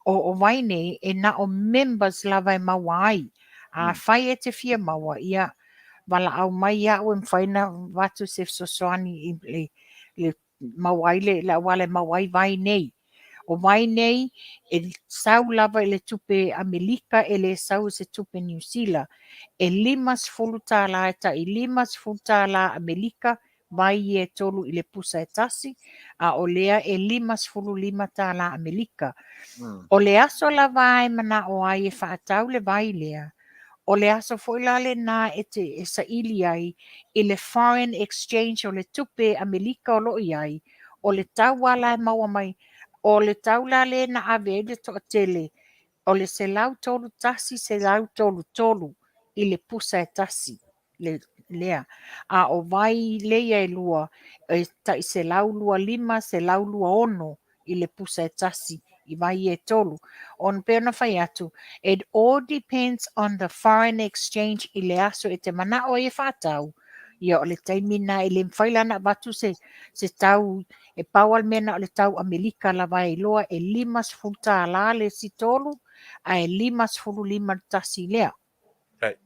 o, o vai nei e na o members lava e maua ai. Afai e te fia maua, ia, valaau mai iaʻu e mafai ona avatu se fesoasoani i le, le maua ai le, le auala e maua ai vai nei. O vai nei, e sau lava i le tupe Amelika, e le sau i se tupe Niu Sila. E $50, e tai $50 Amelika vai ia e tolu i le pusa e tasi, a o lea e $55 Amelika. O le aso lava e manao ai e faatau le vai lea, o le aso foi la lena e te e saili ai i le foreign exchange o le tupe Amelika o lo o i ai, o le tau lava la e maua mai, o le tau la lea na ave ai le toatele, o le 131, 133 i le pusa e tasi le, lea. A o vai leia e lua, e tai 125, 126 i le pusa e tasi i vai ia e tolu. Ona pei ona fai atu, it all depends on the foreign exchange i le aso e te manao ai e faatau, ia o le taimi lena e le mafai la ona avatu se, se tau, e pau lava le mea na o le tau Amelika lava e iloa e $50 le isi tolu, ae 55 le tasi lea. Right.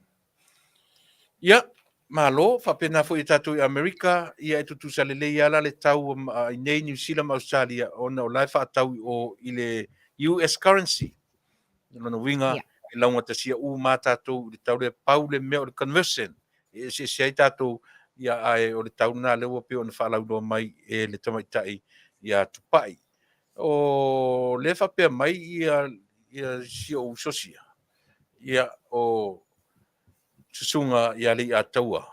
Ia, malo, faapena foi i tatou i Amerika, ia e tutusa lelei lava la le tau i nei Niu Sila ma Australia, ona o la e faatau i o i le US currency. O lona uiga, e laugatasia uma lava tatou i le tau lea, pau le mea o le conversion, e eseese ai tatou, ia ae o le tau lena lea ua pei ona faalauiloa mai e le tamaitai ia Tupai. O lea e faapea mai ia, ia si ou uso sia, ia o Susuga ia Leiataua.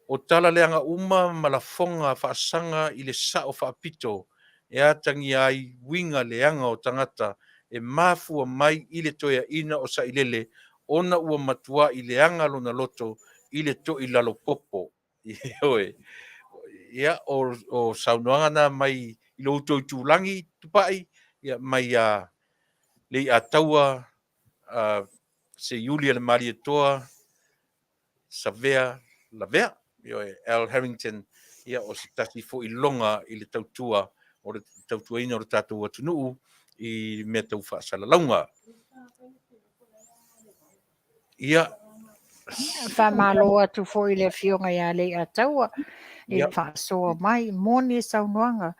O tala leaga uma ma lafoga faasaga i le sao faapito e atagia ai uiga leaga o tagata e mafua mai i le toeaina o Sailele ona ua matuai leaga lona loto i le toilalo popo. Ioe. Ia, o, o saunoaga na mai i lo outou itulagi, Tupai, ia, mai ia Leiataua, Seiuli a le Malietoa, Savea Lavea, ioe, Al Harrington, ia, o se tasi foi loga i le tautua o le tautuaina o le tatou atunuu i mea tau faasalalauga. Ia. Faamalo atu foi i le Afioga ia Leiataua i le faasoa mai, moni le saunoaga.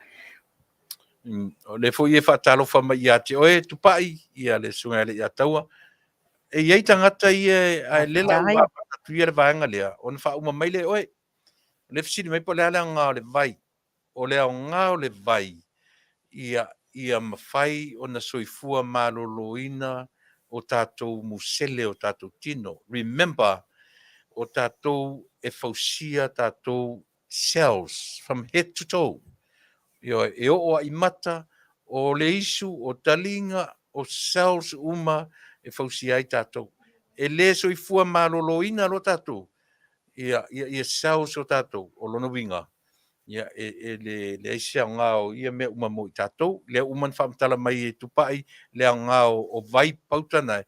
O lea foi e faatalofa mai ia te oe Tupai, ia le Susuga ia Leiataua. E i ai tagata ia ae le la ua atu ia le vaega lea, ona faauma mai lea e oe. O lea e fesili mai po o le a le aoga o le vai. O le aoga o le vai, ia, ia mafai ona soifua maloloina o tatou musele o tatou tino. Remember, o tatou e fausia tatou cells from head to toe. Ioe, e oo lava i mata, o le isu, o taliga, o cells uma e fausia ai tatou. E le soifua maloloina loa tatou, ia, ia, ia cells o tatou, o lona uiga, ia, e, e le, leai se aoga o ia mea uma mo i tatou. Lea ua uma ona faamatala mai e Tupai le aoga o, o vai pauta na,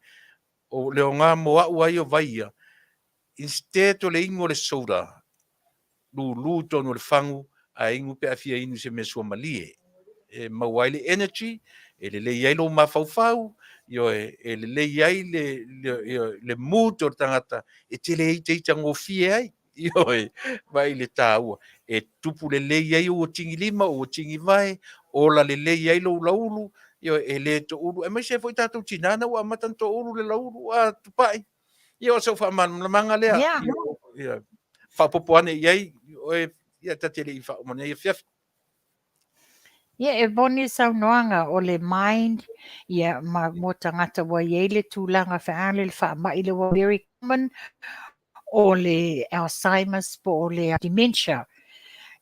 o le aoga mo au lava ia o vai ia, instead o le inu o le soda, lulu i totonu o le fagu, ae inu pe a fia inu i se mea suamalie. E maua ai le energy, e lelei ai lou mafaufau, ioe, e lelei ai le, le, le mood o le tagata, e te le itaita gofie ai. Ioe, vaai i le taua. E tupu lelei ai ou atigilima, ou atigivae, ola lelei ai lou laulu, ioe, e le toulu, aemaise ai foi tatou tina na ua amata ona toulu le laulu, a Tupai. Ia, o sau faamalamalamaga lea. Yeah. Ia, faaopoopo ane i ai, oe, ia, ta te le i faauma nei afiafi. Ia, e moni le saunoaga o le mind, ia, ma mo tagata ua i ai le tulaga feale le faamai lea ua very common, o le Alzheimer's po o le dementia.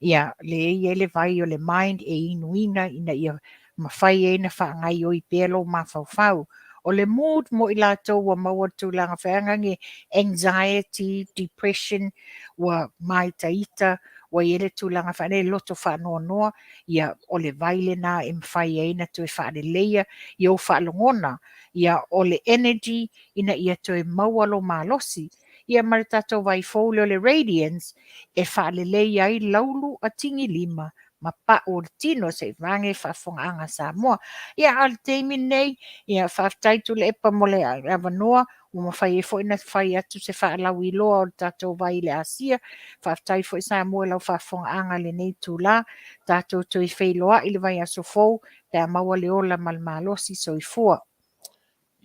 Ia, lea e i ai le vai o le mind e inuina ina ia mafai ai ona faagaoioi pea lou mafaufau. O le mood mo i latou ua maua le tulaga feagagi, anxiety, depression, ua māitaita, ua i ai le tulaga faanei loto faanoanoa, ia o le vai lena e mafai ai ona toe faaleleia i ou faalogona, ia o le energy ina ia toe maua lou malosi. Ia ma le tatou vai fou lea o le Radiance e faaleleia ai laulu a tigilima ma pau o le tino se i vane faafofogaaga a Samoa. Ia a o le taimi lenei, ia faafetai Tuilaepa mo le avanoa ua mafai ai foi ona fai atu se faalauiloa o le tatou vai i le Asia. Faafetai foi Samoa i lau faafofogaaga i lenei itula. Tatou toe feiloai i le vaiaso fou pe a maua le ola ma le malosi. Soifua.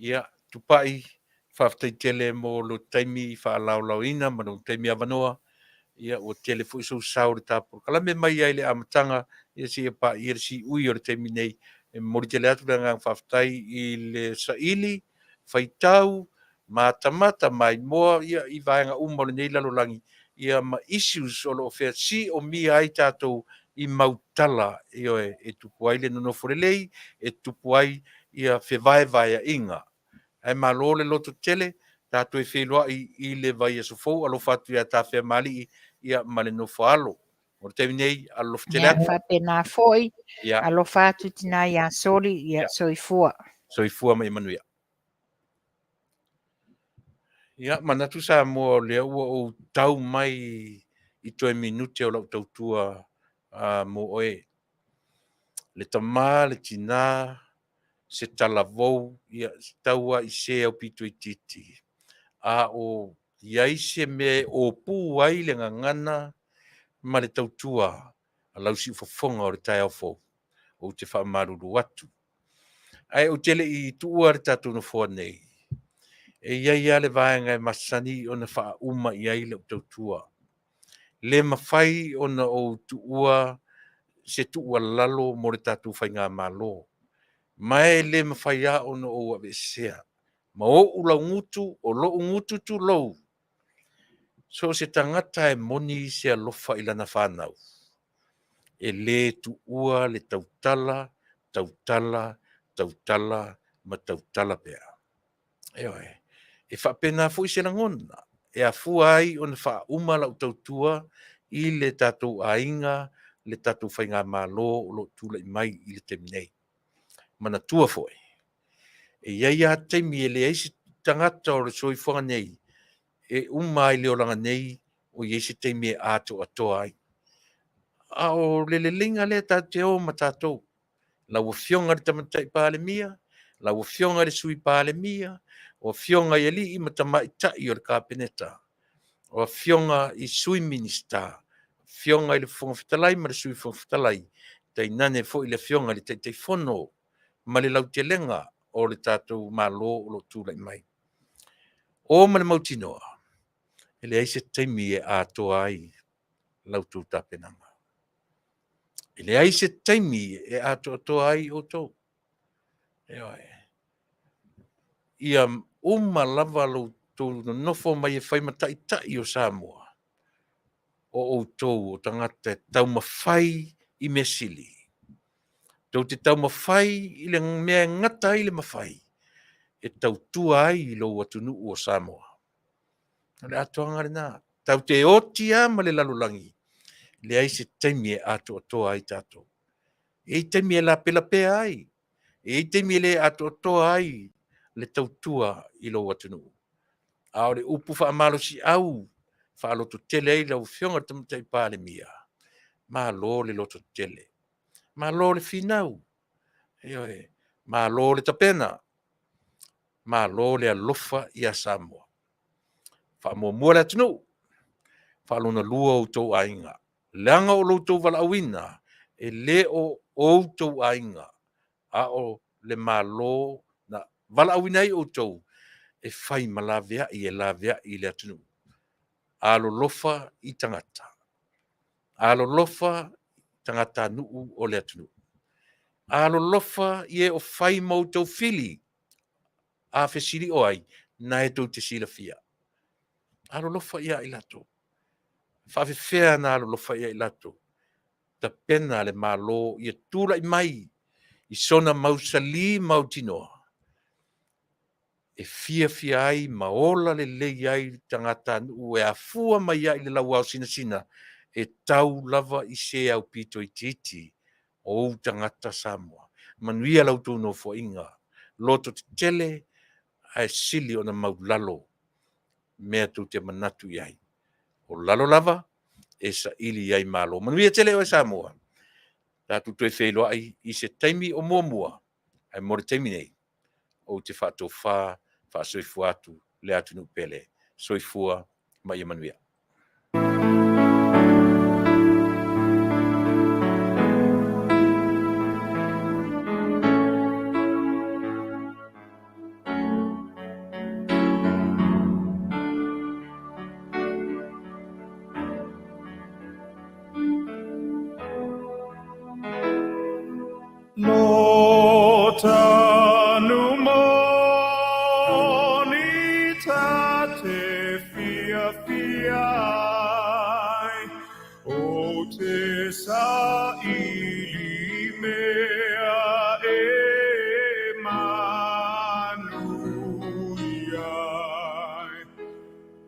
Ia, Tupai, faafetai tele mo lou taimi faalaolaoina ma lou taimi avanoa. Ia, ua tele foi sou sao i le ta polokalame mai ai le amataga, ia seia paia le siui o le taimi nei. E momoli tele atu le agaga faafetai i le saili, faitau, matamata, maimoa ia, i vaega uma o lenei lalolagi, ia ma issues o lo o feasiomia ai tatou i mau tala, ioe, e tupu ai le nonofo lelei, e tupu ai ia fevaevaeaiga. Ae malo le loto tele, tatou e feiloai i le vaiaso fou, alofa atu ia Tafeamalii ia ma le nofo a alo. O le taimi nei, alolofa tele atu. Ia faapena foi, ia. Alofa atu tina ia Soli, ia, ia. Soifua. Soifua ma ia manuia. Ia, manatu Samoa o lea ua ou tau mai i toe minute o lau tautua mo oe. Le tama, le tina, se talavou, ia, tau lava i se aupito itiiti. A o i ai se mea e opu ai le gagana ma le tautua a lau siufofoga o le taeao fou, ou te faamalulu atu. Ae ou te le i tuua le tatou nofoa nei, e i ai lava le vaega e masani ona faauma i ai lau tautua. Le mafai ona ou tuua se tuualalo mo le tatou faigamalo, ma e le mafai lava ona ou aveesea ma ou laugutu, o lou gutu tulou. So o se tagata e moni se alofa i lana fanau, e le tuua le tautala, tautala, tautala ma tautala pea. Ioe. E faapena foi se lagona e afua ai ona faauma lau tautua i le tatou aiga, le tatou faigamalo o lo o tulai mai i le taimi nei. Manatua foi, e i ai lava taimi e leai se tagata o le soifuaga nei e uma ai le olaga nei o i ai se taimi e atoatoa ai. A o le leleiga lea tatou te o ma tatou, lau Afioga i le Tamaitai Palemia, lau Afioga i le Sui Palemia, o Afioga i alii ma tamaitai o le Kapeneta, o Afioga i Sui Minisita, Afioga i le Fofoga Fetalai ma le Sui Fofoga Fetalai, tainane foi le Afioga i le Taitaifono ma le lautelega o le tatou Malo o lo o tulai mai. O ma le mautinoa, e leai se taimi e atoa ai la outou tapenaga. E leai se taimi e atoatoa ai outou. Ioe. Ia uma lava lo outou nonofo mai e fai ma taitai o Samoa, o outou o tagata e taumafai i mea sili. Tou te taumafai i le mea e gata ai le mafai e tautua ai i lou atunuu o Samoa. O le atoaga lena. Tatou te oti lava ma le lalolagi, leai se taimi e atoatoa ai tatou. E i ai taimi e lapelapea ai, e i ai taimi e le atoatoa ai le tautua i lou atunuu. A o le upu faamalosiau faalototele ai lau Afioga i le Tamaitai Palemia, malo le lototele, malo le finau, ioe, malo le tapena, malo le alofa ia Samoa. Faamuamua le atunuu, faalona lua outou aiga, leaga o lo outou valaauina e le o outou aiga, a o le Malo na valaauina ai outou e fai ma laveai e laveai i le atunuu. Alolofa i tagata, alolofa i tagatanuu o le atunuu, alolofa i e o fai ma outou fili, a fesili o ai, na e tou te silafia. Alolofa ia i latou. Faafefea na alolofa ia i latou? Tapena le Malo ia tulai mai i sona mausali mautinoa. e fiafia ai ma ola lelei ai le tagatanuu e afua mai ai i le lauao sinasina e tau lava i se aupito itiiti o ou tagata Samoa. Manuia la outou nofoaiga, loto tetele ae sili ona maulalo mea tou te manatu i ai. O lalo lava e saili ai malo. Manuia tele oe Samoa, tatou toe feiloai i se taimi o muamua, ae mo le taimi nei, ou te faatofa faasoifua atu le atunuu pele. Soifua ma ia manuia. Lo tanu moni ta te fiafia ai, o te saili mea e manuia ai.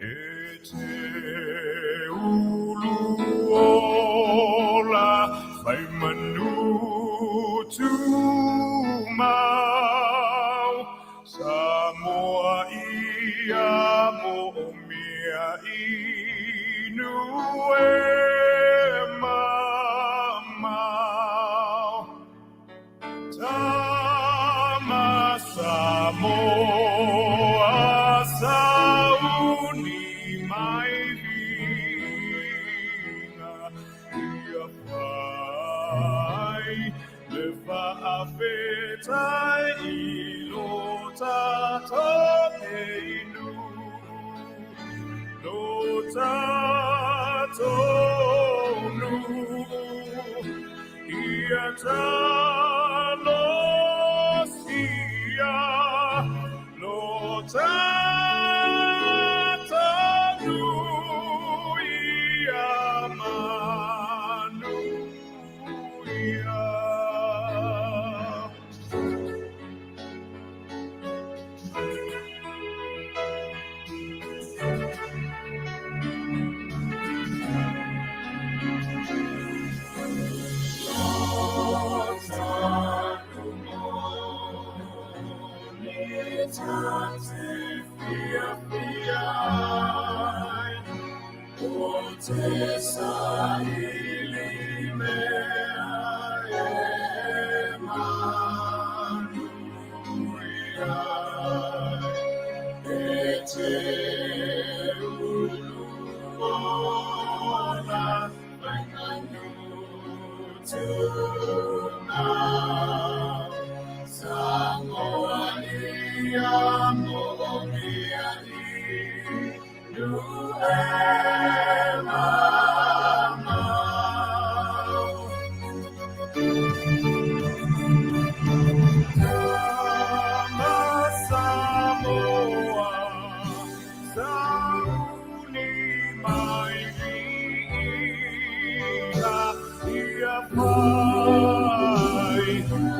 E te ulu ola fai manu tumau, Samoa ia mo o mea inu e mamao. Tama Samoa sauni mai viiga, ia fai le faafetai i lo tatou inu, lo tatou nuu, ia talosia lo tatou nuu ia manuia. Lo tanu moni ta te fiafia ai, o te saili mea e manuia ai. E te ulu ola fai manu tumau, Samoa ia mo o mea inu e mamao. Tama Samoa, sauni mai viiga, ia fai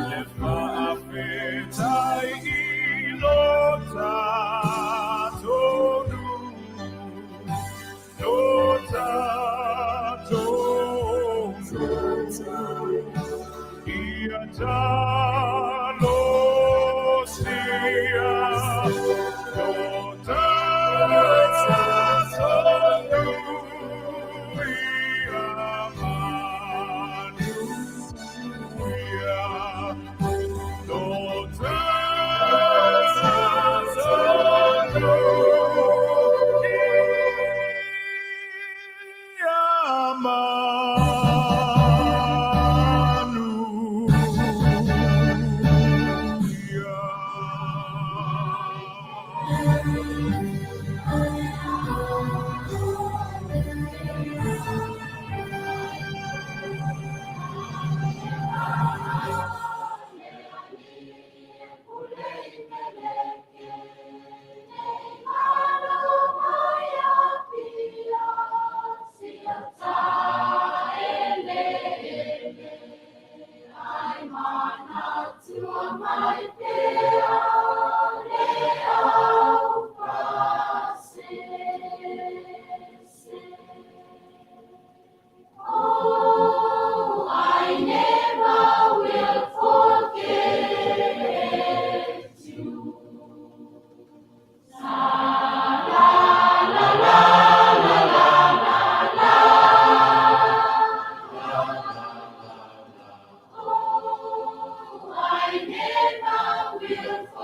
le faafetai i lo tatou nuu, lo tatou nuu, ia talosia lo tatou nuu ia manuia. Lo tatou nuu ia manuia. Will.